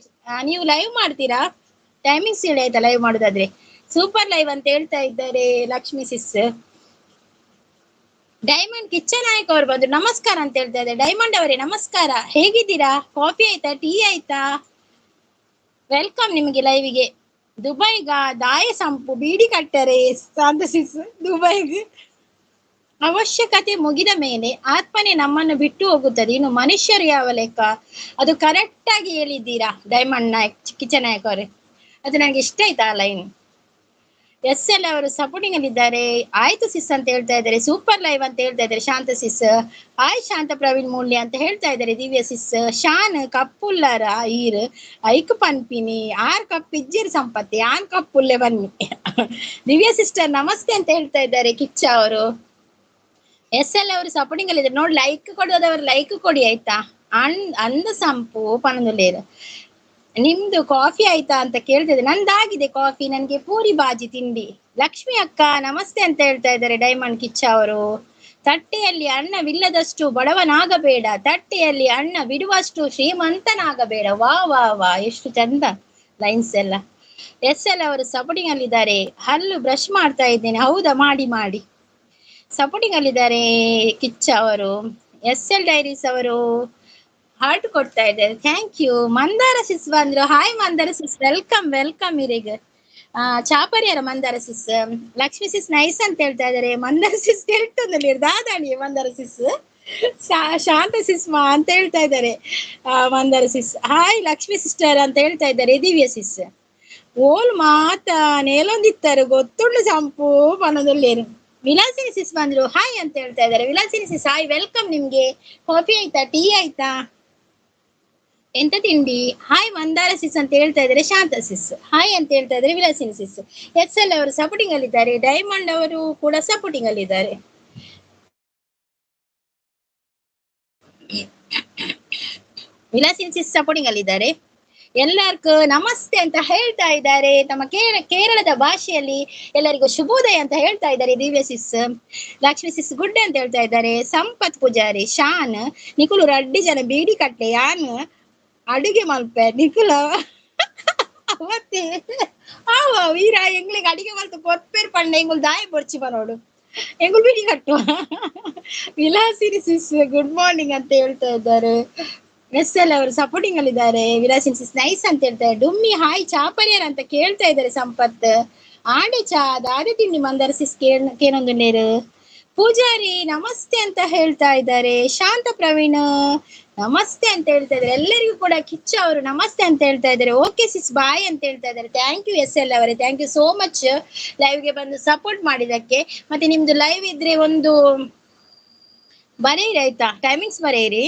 ನೀವು ಲೈವ್ ಮಾಡ್ತೀರಾ? ಟೈಮಿಂಗ್ಸ್ ಹೇಳಿ ಆಯ್ತಾ ಲೈವ್ ಮಾಡೋದಾದ್ರೆ. ಸೂಪರ್ ಲೈವ್ ಅಂತ ಹೇಳ್ತಾ ಇದ್ದಾರೆ ಲಕ್ಷ್ಮಿ ಸಿಸ್. ಡೈಮಂಡ್ ಕಿಚ್ಚನ್ ನಾಯಕ್ ಅವರು ಬಂದ್ರು, ನಮಸ್ಕಾರ ಅಂತ ಹೇಳ್ತಾ ಇದ್ದಾರೆ. ಡೈಮಂಡ್ ಅವರೇ ನಮಸ್ಕಾರ, ಹೇಗಿದ್ದೀರಾ? ಕಾಫಿ ಆಯ್ತಾ, ಟೀ ಆಯ್ತಾ? Welcome ನಿಮಗೆ ಲೈವ್ಗೆ. ದುಬೈಗ ದಾಯ ಸಂಪು ಬೀಡಿ ಕಟ್ಟರೆ ಅಂತ ಸಿಸ್. ದುಬೈಗೆ ಅವಶ್ಯಕತೆ ಮುಗಿದ ಮೇಲೆ ಆತ್ಮನೇ ನಮ್ಮನ್ನು ಬಿಟ್ಟು ಹೋಗುತ್ತದೆ, ಇನ್ನು ಮನುಷ್ಯರು ಯಾವ ಲೆಕ್ಕ? ಅದು ಕರೆಕ್ಟ್ ಆಗಿ ಹೇಳಿದ್ದೀರಾ ಡೈಮಂಡ್ ನಾಯಕ್ ಕಿಚ್ಚನ್ ನಾಯಕ್ ಅವರೇ, ಅದು ನನಗೆ ಇಷ್ಟ ಆಯ್ತಾ ಆ ಲೈನ್. ಎಸ್ ಎಲ್ ಅವರು ಸಪೋರ್ಟಿಂಗ್ ಅಲ್ಲಿ ಇದ್ದಾರೆ. ಆಯ್ತು ಸಿಸ್ ಅಂತ ಹೇಳ್ತಾ ಇದ್ದಾರೆ. ಸೂಪರ್ ಲೈವ್ ಅಂತ ಹೇಳ್ತಾ ಇದ್ದಾರೆ ಶಾಂತ ಸಿಸ್. ಹಾಯ್ ಶಾಂತ ಪ್ರವೀಣ್ ಮೂಲ್ಯ ಅಂತ ಹೇಳ್ತಾ ಇದ್ದಾರೆ ದಿವ್ಯ ಸಿಸ್. ಶಾನ್ ಕಪ್ಪುಲ್ಲರ ಈರ್ ಐಕ್ ಪನ್ಪಿನಿ ಆರ್ ಕಪ್ ಇಜ್ಜಿರ್ ಸಂಪತ್ತಿ ಆನ್ ಕಪ್ಪುಲ್ಲೆ ಬನ್ನಿ. ದಿವ್ಯ ಸಿಸ್ಟರ್ ನಮಸ್ತೆ ಅಂತ ಹೇಳ್ತಾ ಇದ್ದಾರೆ ಕಿಚ್ಚ ಅವರು. ಎಸ್ ಎಲ್ ಅವರು ಸಪೋರ್ಟಿಂಗ್ ಅಲ್ಲಿ ಇದ್ದಾರೆ ನೋಡಿ. ಲೈಕ್ ಕೊಡೋದವರು ಲೈಕ್ ಕೊಡಿ ಆಯ್ತಾ. ಅಂದ ಸಂಪು ಪನಂದುಲೇರು. ನಿಮ್ದು ಕಾಫಿ ಆಯ್ತಾ ಅಂತ ಕೇಳ್ತಿದ್ದೆ. ನಂದಾಗಿದೆ ಕಾಫಿ, ನನ್ಗೆ ಪೂರಿ ಬಾಜಿ ತಿಂಡಿ. ಲಕ್ಷ್ಮಿ ಅಕ್ಕ ನಮಸ್ತೆ ಅಂತ ಹೇಳ್ತಾ ಇದ್ದಾರೆ ಡೈಮಂಡ್ ಕಿಚ್ಚ ಅವರು. ತಟ್ಟೆಯಲ್ಲಿ ಅನ್ನವಿಲ್ಲದಷ್ಟು ಬಡವನಾಗಬೇಡ, ತಟ್ಟೆಯಲ್ಲಿ ಅನ್ನ ಬಿಡುವಷ್ಟು ಶ್ರೀಮಂತನಾಗಬೇಡ. ವಾ ವಾ ವಾ, ಎಷ್ಟು ಚಂದ ಲೈನ್ಸ್ ಎಲ್ಲ. ಎಸ್ ಎಲ್ ಅವರು ಸಪೋರ್ಟಿಂಗ್ ಅಲ್ಲಿದ್ದಾರೆ. ಹಲ್ಲು ಬ್ರಷ್ ಮಾಡ್ತಾ ಇದ್ದೇನೆ. ಹೌದಾ, ಮಾಡಿ ಮಾಡಿ. ಸಪೋರ್ಟಿಂಗ್ ಅಲ್ಲಿದ್ದಾರೆ ಕಿಚ್ಚ ಅವರು. ಎಸ್ ಎಲ್ ಡೈರೀಸ್ ಅವರು ಹಾರ್ಟ್ ಕೊಡ್ತಾ ಇದ್ದಾರೆ, thank you. Mandara sis ಬಂದ್ರು. Hi Mandara sis, welcome welcome. ಇರೀಗ ಚಾಪರಿಯರ Mandara sis. Lakshmi sis nice ಅಂತ ಹೇಳ್ತಾ ಇದ್ದಾರೆ. ಮಂದಾರ ಸಿಸ್ ಹೇಳ್ತಂದಲ್ಲಿ ದಾದಾಣಿ ಮಂದಾರ ಸಿಸ್. ಶಾಂತ ಸಿಸ್ ಮಾ ಅಂತ ಹೇಳ್ತಾ ಇದ್ದಾರೆ Mandara sis. Hi Lakshmi sister ಅಂತ ಹೇಳ್ತಾ ಇದ್ದಾರೆ ದಿವ್ಯ ಸಿಸ್. ಓಲ್ ಮಾತ ನೇಲೊಂದಿತ್ತಾರೆ ಗೊತ್ತುಂಡು ಸಂಪು ಪನದಲ್ಲೇನು. ವಿಲಾಸಿನಿ ಸಿಸ್ ಬಂದ್ರು, ಹಾಯ್ ಅಂತ ಹೇಳ್ತಾ ಇದ್ದಾರೆ. ವಿಲಾಸಿನಿ ಸಿಸ್ ಹಾಯ್, welcome. ನಿಮ್ಗೆ ಕಾಫಿ ಆಯ್ತಾ, ಟೀ ಆಯ್ತಾ, ಎಂತ ತಿಂಡಿ? ಹಾಯ್ ಮಂದಾರ ಸಿಸ್ ಅಂತ ಹೇಳ್ತಾ ಇದ್ದಾರೆ. ಶಾಂತ ಸಿಸ್ ಹಾಯ್ ಅಂತ ಹೇಳ್ತಾ ಇದ್ದಾರೆ. ವಿಲಾಸಿನಿ ಸಿಸ್, ಎಸ್ ಎಲ್ ಅವರು ಸಪೋರ್ಟಿಂಗ್ ಅಲ್ಲಿದ್ದಾರೆ. ಡೈಮಂಡ್ ಅವರು ಕೂಡ ಸಪೋರ್ಟಿಂಗ್ ಅಲ್ಲಿದ್ದಾರೆ. Vilasini sis supporting ಅಲ್ಲಿದ್ದಾರೆ. ಎಲ್ಲರಿಗೂ ನಮಸ್ತೆ ಅಂತ ಹೇಳ್ತಾ ಇದ್ದಾರೆ. ತಮ್ಮ ಕೇರಳದ ಭಾಷೆಯಲ್ಲಿ ಎಲ್ಲರಿಗೂ ಶುಭೋದಯ ಅಂತ ಹೇಳ್ತಾ ಇದ್ದಾರೆ. Divya sis, Lakshmi sis good ಅಂತ ಹೇಳ್ತಾ ಇದ್ದಾರೆ. ಸಂಪತ್ ಪೂಜಾರಿ, ಶಾನ್, ನಿಕುಲು ರಡ್ಡಿ ಜನ ಬೀಡಿ ಕಟ್ಟೆ, ಯಾನ್ ಅಡುಗೆ ಮಲ್ಪೆ ನಿಕುಲ ಅವತ್ತೆ ಆವ ವೀರ ಎಂಗ್ಳಿಗೆ ಅಡಿಗೆ ಮಲ್ತು ಕೊತ್ಪೇರ್ ಪಂಡ ಎಂಗುಲ್ ದಾಯ ಬೊರ್ಚಿ ಬರೋಡು ಎಂಗುಲ್ ಬೀಡಿ ಕಟ್ಟುವ. ವಿಲಾಸಿನಿ ಸಿಸ್ ಗುಡ್ ಮಾರ್ನಿಂಗ್ ಅಂತ ಹೇಳ್ತಾ ಇದ್ದಾರೆ. ಎಸ್ ಎಲ್ ಅವರು ಸಪೋರ್ಟಿಂಗ್ ಅಲ್ಲಿ ಇದ್ದಾರೆ. ವಿಲಾಸಿನಿ ಸಿಸ್ ನೈಸ್ ಅಂತ ಹೇಳ್ತಾರೆ. ಡುಮ್ಮಿ ಹಾಯ್ ಚಾಪರಿಯರ್ ಅಂತ ಕೇಳ್ತಾ ಇದ್ದಾರೆ. ಸಂಪತ್ ಆಂಡೆ ಚಾ ದಾದೆ ತಿಂಡಿ ಮಂದರ ಸಿಸ್ ಕೇನೊಂದು ನೇರು. ಪೂಜಾರಿ ನಮಸ್ತೆ ಅಂತ ಹೇಳ್ತಾ ಇದ್ದಾರೆ. ಶಾಂತ ಪ್ರವೀಣ್ ನಮಸ್ತೆ ಅಂತ ಹೇಳ್ತಾ ಇದ್ದಾರೆ. ಎಲ್ಲರಿಗೂ ಕೂಡ ಕಿಚ್ಚ ಅವರು ನಮಸ್ತೆ ಅಂತ ಹೇಳ್ತಾ ಇದ್ದಾರೆ. ಓಕೆ ಸಿಸ್ ಬಾಯ್ ಅಂತ ಹೇಳ್ತಾ ಇದ್ದಾರೆ. Thank U S L ಅವರೇ, thank you so much ಲೈವ್ಗೆ ಬಂದು ಸಪೋರ್ಟ್ ಮಾಡಿದಕ್ಕೆ. ಮತ್ತೆ ನಿಮ್ದು ಲೈವ್ ಇದ್ರೆ ಒಂದು ಬರೆಯಿರಿ ಆಯ್ತಾ, ಟೈಮಿಂಗ್ಸ್ ಬರೆಯಿರಿ.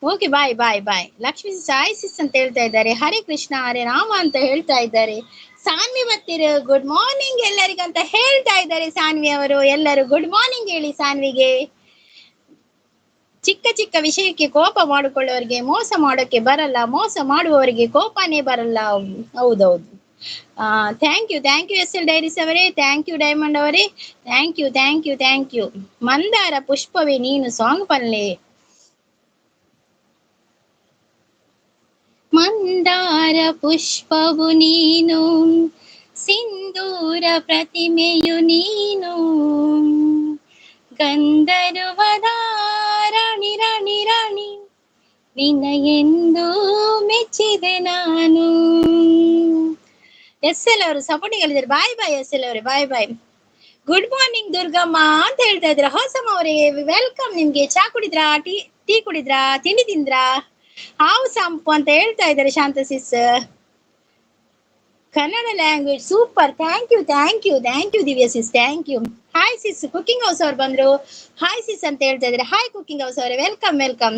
Okay bye bye bye. Lakshmi sis hi sis ಅಂತ ಹೇಳ್ತಾ ಇದ್ದಾರೆ. ಹರೇ ಕೃಷ್ಣ ಹರೇ ರಾಮ ಅಂತ ಹೇಳ್ತಾ ಇದ್ದಾರೆ. ಸಾನ್ವಿ ಬತ್ತಿರು ಗುಡ್ ಮಾರ್ನಿಂಗ್ ಎಲ್ಲರಿಗಂತ ಹೇಳ್ತಾ ಇದ್ದಾರೆ ಸಾನ್ವಿ ಅವರು. ಎಲ್ಲರೂ ಗುಡ್ ಮಾರ್ನಿಂಗ್ ಹೇಳಿ ಸಾನ್ವಿಗೆ. ಚಿಕ್ಕ ಚಿಕ್ಕ ವಿಷಯಕ್ಕೆ ಕೋಪ ಮಾಡಿಕೊಳ್ಳುವವರಿಗೆ ಮೋಸ ಮಾಡೋಕೆ ಬರಲ್ಲ, ಮೋಸ ಮಾಡುವವರಿಗೆ ಕೋಪನೇ ಬರಲ್ಲ. ಹೌದೌದು. Thank you, thank you S L diaries ಅವರೇ, thank you diamond ಅವರೇ, thank you thank you thank you. Mandara ಪುಷ್ಪವೇ ನೀನು ಸಾಂಗ್ ಪಲ್ಲೆ. ಮಂದಾರ ಪುಷ್ಪವು ನೀನು, ಸಿಂಧೂರ ಪ್ರತಿಮೆಯು ನೀನು, ಗಂಧರ್ವದ ರಾಣಿ ರಾಣಿ ರಾಣಿ ನಿನ್ನ ಎಂದು ಮೆಚ್ಚಿದೆ ನಾನು. ಎಸ್ ಎಲ್ ಅವರು ಸಪೋರ್ಟಿಂಗ್ ಅಲ್ಲಿದ್ದಾರೆ. ಬಾಯ್ ಬಾಯ್ ಎಸ್ ಎಲ್ ಅವರೇ, bye bye. Good morning Durgamma ಅಂತ ಹೇಳ್ತಾ ಇದ್ದಾರೆ. ಹೊಸಮ್ಮ ಅವರೇ welcome. ನಿಮ್ಗೆ ಚಾ ಕುಡಿದ್ರಾ, ಟೀ ಟೀ ಕುಡಿದ್ರಾ, ತಿಂಡಿ ತಿಂದ್ರಾ? ಹಾವು ಸಂಪು ಅಂತ ಹೇಳ್ತಾ ಇದ್ದಾರೆ Shanta sis. Kannada language super, thank you thank you thank you Divya sis, thank you. Hi sis, cooking house ಅವ್ರು ಬಂದ್ರು, ಹಾಯ್ ಸಿಸ್ ಅಂತ ಹೇಳ್ತಾ ಇದ್ದಾರೆ. ಹಾಯ್ ಕುಕಿಂಗ್ ಹೌಸ್ ಅವರೇ, welcome welcome.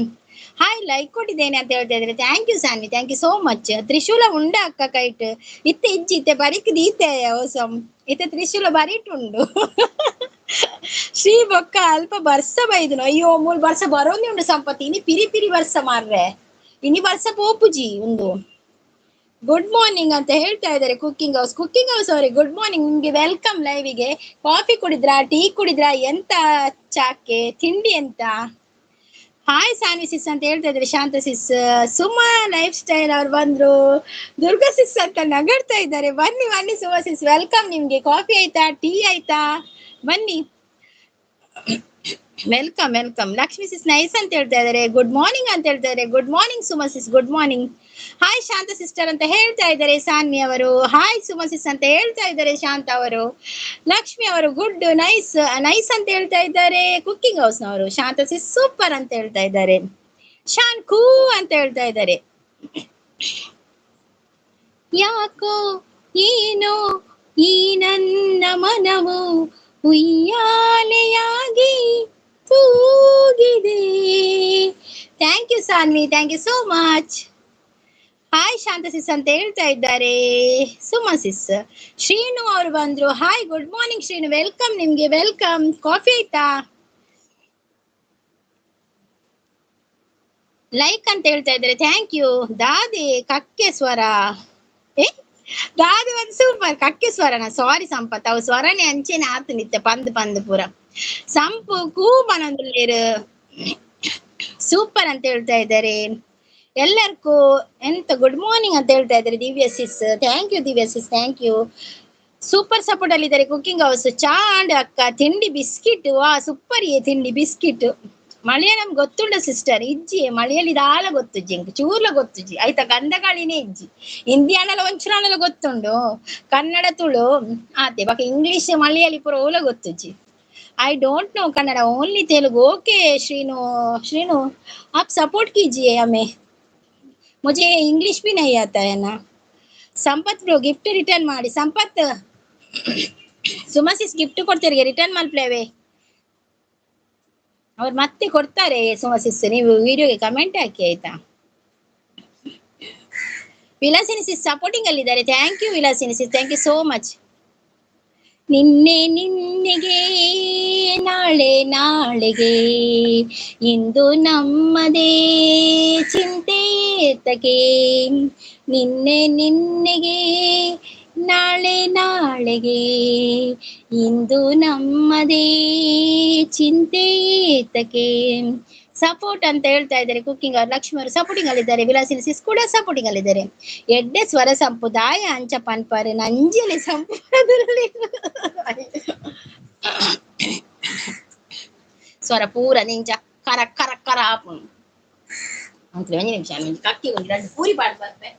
Hi like ಕೊಟ್ಟಿದ್ದೇನೆ ಅಂತ ಹೇಳ್ತಾ ಇದ್ದಾರೆ. Thank you Sanvi, thank you so much. ತ್ರಿಶೂಲ ಉಂಡ ಅಕ್ಕ ಕೈಟ್ ಇತ್ತೆ ಇಜ್ಜಿ ಇತ್ತೆ ಬರಿಕ್ ದೀತೆ ಹೊಸಂ ಇತ್ತೆ ತ್ರಿಶೂಲ ಬರಿಟುಂಡು. ಶ್ರೀ ಬೊಕ್ಕ ಅಲ್ಪ ಬರ್ಸ ಬೈದನು. ಅಯ್ಯೋ ಮೂಲ್ ಬರ್ಸ ಬರೋಂದಿ ಉಂಡು ಸಂಪತ್ತಿ, ಇನಿ ಪಿರಿ ಪಿರಿ ಬರ್ಸ ಮಾರ್ರೆ, ಇನಿ ಬರ್ಸ ಪೋಪುಜಿ ಒಂದು. ಗುಡ್ ಮಾರ್ನಿಂಗ್ ಅಂತ ಹೇಳ್ತಾ ಇದ್ದಾರೆ ಕುಕಿಂಗ್ ಹೌಸ್. ಕುಕಿಂಗ್ ಹೌಸ್ ಅವರೇ ಗುಡ್ ಮಾರ್ನಿಂಗ್, ನಿಮ್ಗೆ welcome ಲೈವಿಗೆ. ಕಾಫಿ ಕುಡಿದ್ರಾ, ಟೀ ಕುಡಿದ್ರಾ, ಎಂತ ಚಾಕೆ ತಿಂಡಿ ಎಂತ? ಹಾಯ್ ಸಾನ್ವಿ ಸಿಸ್ ಅಂತ ಹೇಳ್ತಾ ಇದ್ದಾರೆ. ಶಾಂತ ಸಿಸ್, ಸುಮಾ ಲೈಫ್ ಸ್ಟೈಲ್ ಅವ್ರು ಬಂದ್ರು. ದುರ್ಗಾ ಸಿಸ್ ಅಂತ ನಗಡ್ತಾ ಇದ್ದಾರೆ. ಬನ್ನಿ ಬನ್ನಿ ಸುಮಾ ಸಿಸ್, welcome. ನಿಮ್ಗೆ ಕಾಫಿ ಆಯ್ತಾ, ಟೀ ಆಯ್ತಾ? ಬನ್ನಿ, welcome welcome. Lakshmi sis nice ಅಂತ ಹೇಳ್ತಾ ಇದ್ದಾರೆ. ಗುಡ್ ಮಾರ್ನಿಂಗ್ ಅಂತ ಹೇಳ್ತಾ ಇದ್ದಾರೆ. Good morning Suma sis, good morning. Hi Shanta sister ಅಂತ ಹೇಳ್ತಾ ಇದ್ದಾರೆ ಸಾನ್ವಿ ಅವರು. ಹಾಯ್ ಸುಮಾ ಸಿಸ್ ಅಂತ ಹೇಳ್ತಾ ಇದ್ದಾರೆ ಶಾಂತ ಅವರು. ಲಕ್ಷ್ಮಿ ಅವರು ಗುಡ್ ನೈಸ್ ನೈಸ್ ಅಂತ ಹೇಳ್ತಾ ಇದ್ದಾರೆ. ಕುಕ್ಕಿಂಗ್ ಹೌಸ್ ನವರು ಶಾಂತ ಸಿಸ್ ಸೂಪರ್ ಅಂತ ಹೇಳ್ತಾ ಇದ್ದಾರೆ. ಶಾನ್ ಕೂ ಅಂತ ಹೇಳ್ತಾ ಇದ್ದಾರೆ. ಯಾಕೋ ಏನೋ ಈ ನನ್ನ ಮನವು ಉಯ್ಯಾಲೆಯಾಗಿ ತೂಗಿದೆ. Thank you Sanvi, thank you so much. Hi Shanta sis ಅಂತ ಹೇಳ್ತಾ ಇದ್ದಾರೆ ಸುಮಾ ಸಿಸ್. ಶ್ರೀನು ಅವರು ಬಂದ್ರು. Hi good morning Srinu, welcome ನಿಮ್ಗೆ, welcome. Coffee ಆಯ್ತಾ? ಲೈಕ್ ಅಂತ ಹೇಳ್ತಾ ಇದ್ದಾರೆ, thank you. ದಾದಿ ಕಕ್ಕೆ ಸ್ವರ, ಏ ದಾದಿ ಒಂದು ಸೂಪರ್ ಕಕ್ಕೆ ಸ್ವರನ, ಸಾರಿ ಸಂಪತ್ ಅವು ಸ್ವರನೇ ಅಂಚೆನೆ ಆತು ನಿತ್ಯ ಪಂದ್ ಪಂದ್ ಪೂರ ಸಂಪು ಕೂ ಬನಂದುಲ್ಲೇರು ಸೂಪರ್ ಅಂತ ಹೇಳ್ತಾ ಇದ್ದಾರೆ. ಎಲ್ಲರಿಗೂ ಎಂತ ಗುಡ್ ಮಾರ್ನಿಂಗ್ ಅಂತ ಹೇಳ್ತಾ ಇದ್ದಾರೆ Divya sis, thank you Divya sis, thank you. Super support ಅಲ್ಲಿ ಇದ್ದಾರೆ ಕುಕಿಂಗ್ ಹೌಸ್. ಚಾ ಅಂಡ್ ಅಕ್ಕ ತಿಂಡಿ ಬಿಸ್ಕಿಟ್, ವಾ ಸೂಪರ್ ಏ ತಿಂಡಿ ಬಿಸ್ಕಿಟ್. ಮಲಯಾಳಂ ಗೊತ್ತುಂಡ ಸಿಸ್ಟರ್, ಇಜ್ಜಿ ಮಲಯಾಳಿ ದಾಲ ಗೊತ್ತುಜ್ಜಿ, ಎಂಕ್ ಚೂರ್ಲ ಗೊತ್ತುಜ್ಜಿ ಆಯ್ತಾ, ಗಂಧಗಾಳಿನೇ ಇಜ್ಜಿ. ಹಿಂದಿ ಅನಲ ಒಂಚೂರು ಗೊತ್ತುಂಡು, ಕನ್ನಡ ತುಳು ಆತೆ, ಬಾಕ ಇಂಗ್ಲಿಷ್ ಮಲಯಾಳಿ ಪೂರ ಓಲ ಗೊತ್ತುಜ್ಜಿ. I don't know Kannada, only Telugu. Okay Srinu, Srinu आप सपोर्ट कीजिए हमें, मुझे इंग्लिश भी नहीं आता है ना. ಸಂಪತ್ ಬ್ರೋ ಗಿಫ್ಟ್ ರಿಟರ್ನ್ ಮಾಡಿ ಸಂಪತ್. ಸುಮಸಿಸ್ ಗಿಫ್ಟ್ ಕೊಡ್ತಾರೆ, ರಿಟರ್ನ್ ಮಲ್ಪ್ಲೇವೆ ಅವ್ರು ಮತ್ತೆ ಕೊಡ್ತಾರೆ. ಸುಮಸಿಸ್ ನೀವು ವಿಡಿಯೋಗೆ ಕಮೆಂಟ್ ಹಾಕಿ ಆಯ್ತಾ. ವಿಲಾಸಿನಿ ಸಿಸ್ ಸಪೋರ್ಟಿಂಗ್ ಅಲ್ಲಿದ್ದಾರೆ, thank you Vilasini sis, thank you so much. ನಿನ್ನೆ ನಿನ್ನೆಗೆ ನಾಳೆ ನಾಳೆಗೆ ಇಂದು ನಮ್ಮದೇ ಚಿಂತೆ ಏತಕ್ಕೆ, ನಿನ್ನೆ ನಿನ್ನೆಗೆ ನಾಳೆ ನಾಳೆಗೆ ಇಂದು ನಮ್ಮದೇ ಚಿಂತೆ ಏತಕ್ಕೆ. ಸಪೋರ್ಟ್ ಅಂತ ಹೇಳ್ತಾ ಇದ್ದಾರೆ ಕುಕ್ಕಿಂಗ್ ಅವ್ರು, ಲಕ್ಷ್ಮಿ ಅವರು ಸಪೋರ್ಟಿಂಗ್ ಅಲ್ಲಿದ್ದಾರೆ, ವಿಲಾಸಿನಿ ಸಿಸ್ ಕೂಡ ಸಪೋರ್ಟಿಂಗ್ ಅಲ್ಲಿದ್ದಾರೆ. ಎಡ್ಡೆ ಸ್ವರ ಸಂಪುದಾಯ ಅಂಚ ಪನ್ಪಾರೆ ನಂಜಲಿ ಸಂಪುರದಲ್ಲಿ ಸ್ವರ ಪೂರ ನಿಂಚ ಕರ ಕರ ಕರ ಅಂತ ಒಂಜಿ ನಿಮಿಷ ಕಕ್ಕಿ ಒಂದು ಎರಡು ಪೂರಿ ಪಾಡ್ ಬರ್ಪೆ.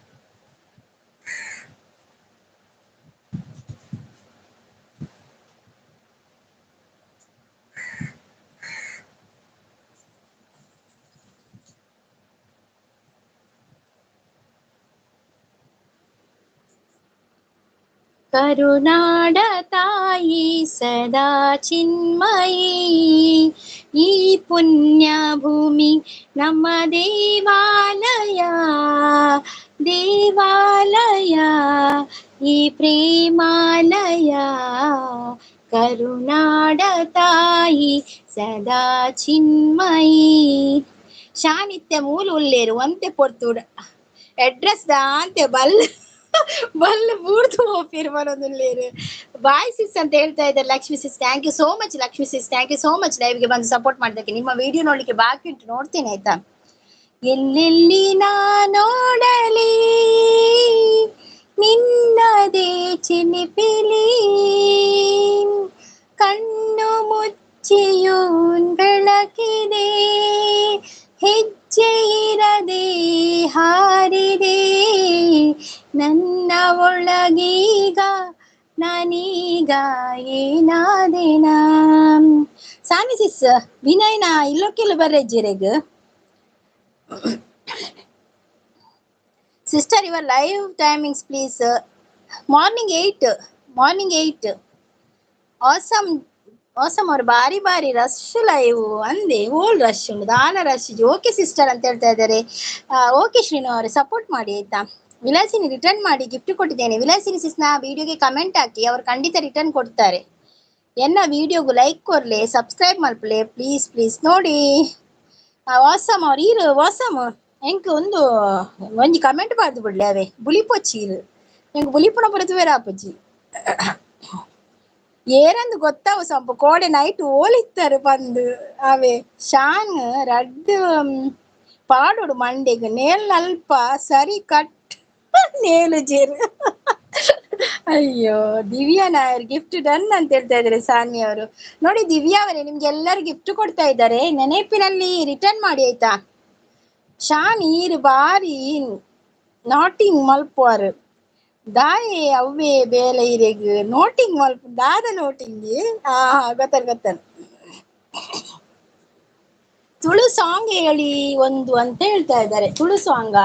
ಕರುನಾಡ ತಾಯಿ ಸದಾ ಚಿನ್ಮಯಿ, ಈ ಪುಣ್ಯ ಭೂಮಿ ನಮ್ಮ ದೇವಾಲಯ ದೇವಾಲಯ, ಈ ಪ್ರೇಮಾಲಯ. ಕರುನಾಡ ತಾಯಿ ಸದಾ ಚಿನ್ಮಯಿ. ಶಾನಿತ್ಯ ಮೂಲ ಉಲ್ಲೇರು ಒಂತೆ ಪೊರ್ತುಡ ಅಡ್ರೆಸ್ ದಾಂತೆ ಬಲ್ ಬಲ್ ಬೂರ್ದು ಹೋಗ್ತೀರಿ ಬರೋದಿಲ್ಲೇರು. ಬಾಯ್ ಸಿಸ್ ಅಂತ ಹೇಳ್ತಾ ಇದ್ದಾರೆ Lakshmi sis, thank you so much Lakshmi sis, thank you so much ಲೈವ್ಗೆ ಬಂದು ಸಪೋರ್ಟ್ ಮಾಡಿದ್ದಕ್ಕೆ. ನಿಮ್ಮ ವಿಡಿಯೋ ನೋಡ್ಲಿಕ್ಕೆ ಬಾಕಿ ಉಂಟು, ನೋಡ್ತೇನೆ ಆಯ್ತಾ. ಎಲ್ಲೆಲ್ಲಿ ನಾ ನೋಡಲಿ ನಿನ್ನದೇ ಚಿಲಿಪಿಲಿ, ಕಣ್ಣು ಮುಚ್ಚಿಯೂ ಬೆಳಕಿದೆ, ಹೆಜ್ಜೆ ಇರದೆ ಹಾರಿದೆ, ನನ್ನ ಒಳಗೀಗ ನಾನೀಗ ಏನಾದೆನ. ಸಾಮಿ ಸಿಸ್ ವಿನಯ್ನ ಇಲ್ಲೊಕ್ಕೆಲ್ಲ ಬರ್ರೆಜ್ಜಿರೆಗ್. Sister your live timings please. Morning 8, morning 8. Awesome awesome ಅವ್ರು ಬಾರಿ ಬಾರಿ ರಶ್ ಲೈವ್ ಅಂದೆ, ಓಲ್ ರಶ್ ಉಂಟು ದಾಲ ರಶ್. ಓಕೆ ಸಿಸ್ಟರ್ ಅಂತ ಹೇಳ್ತಾ ಇದ್ದಾರೆ. ಓಕೆ ಶ್ರೀನು ಅವರೇ ಸಪೋರ್ಟ್ ಮಾಡಿ ಆಯ್ತಾ. ವಿಲಾಸಿನಿ ರಿಟರ್ನ್ ಮಾಡಿ ಗಿಫ್ಟ್ ಕೊಟ್ಟಿದ್ದೇನೆ. ವಿಲಾಸಿನಿ ಸಿಸ್ನ ವಿಡಿಯೋಗೆ ಕಮೆಂಟ್ ಹಾಕಿ, ಅವರು ಖಂಡಿತ ರಿಟರ್ನ್ ಕೊಡ್ತಾರೆ. ಎನ್ನ ವಿಡಿಯೋಗೂ ಲೈಕ್ ಕೊರ್ಲೆ, ಸಬ್ಸ್ಕ್ರೈಬ್ ಮಲ್ಪಲೆ ಪ್ಲೀಸ್ ಪ್ಲೀಸ್. ನೋಡಿ ವಾಸಮ್ ಅವ್ರು ಈರು ವಾಸಮ್ ಎಂಕ್ ಒಂದು ಒಂಜಿ ಕಮೆಂಟ್ ಬಾರ್ದು ಬಿಡ್ಲೆ ಅವೇ ಬುಲಿಪೊಚ್ಚಿ ಇರು ಎಂಕ್ ಬುಲಿಪುನ ಪುರತು ಬೇರೆ ಆಪುಜಿ. ಏರಂದು ಗೊತ್ತಾವು ಸಂಪು ಕೋಡೆ ನೈಟ್ ಓಲಿತ್ತಾರೆ ಬಂದು ಅವೇ ಶಾನ್ ರಡ್ಡು ಪಾಡೋಡು ಮಂಡೆಗ್ ನೇಲ್ ಅಲ್ಪ ಸರಿ ಕಟ್ ನೇಲು ಜೇರು. ಅಯ್ಯೋ ದಿವ್ಯಾ ನಾಯರ್ ಗಿಫ್ಟ್ ಡನ್ ಅಂತ ಹೇಳ್ತಾ ಇದ್ದಾರೆ ಸಾನ್ವಿ ಅವರು. ನೋಡಿ ದಿವ್ಯಾ ಅವರೇ ನಿಮ್ಗೆ ಎಲ್ಲರೂ ಗಿಫ್ಟ್ ಕೊಡ್ತಾ ಇದ್ದಾರೆ, ನೆನಪಿನಲ್ಲಿ ರಿಟರ್ನ್ ಮಾಡಿ ಆಯ್ತಾ. ಶಾನ್ ಈರು ಬಾರಿ ನಾಟಿಂಗ್ ಮಲ್ಪುವಾರು ದಾಯೆ ಅವ್ವೇ ಬೇಲೆ ಇರೆಗ್ ನೋಟಿಂಗ್ ಮಲ್ಪ ದಾದ ನೋಟಿಂಗ್. ಆ ಗೊತ್ತಾರ ಗೊತ್ತಾರ. ತುಳು ಸಾಂಗ್ ಹೇಳಿ ಒಂದು ಅಂತ ಹೇಳ್ತಾ ಇದ್ದಾರೆ. ತುಳು ಸಾಂಗ?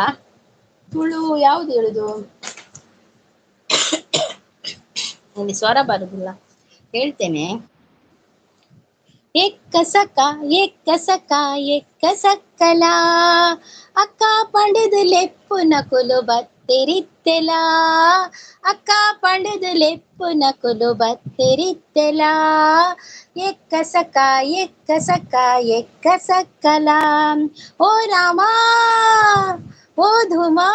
ತುಳು ಯಾವ್ದು ಹೇಳುದು? ಇಲ್ಲಿ ಸ್ವರ ಬರುದಿಲ್ಲ, ಹೇಳ್ತೇನೆ. ಎಕ್ಕ ಸಕ ಎಕ್ಕ ಸಕ ಎಕ್ಕ ಸಕ್ಕಲ ಅಕ್ಕ ಪಂಡದು ಲೆಪ್ಪುನ ಕುಲು ಬತ್ತೆರಿತ್ತೆಲ, ಅಕ್ಕ ಪಂಡದು ಲೆಪ್ಪುನ ಕುಲು ಬತ್ತೆರಿತ್ತೆಲ, ಎಕ್ಕ ಸಕ ಎಕ್ಕ ಸಕ ಎಕ್ಕ ಸಕ್ಕಲ. ಓ ರಾಮ ಓ ಧುಮಾ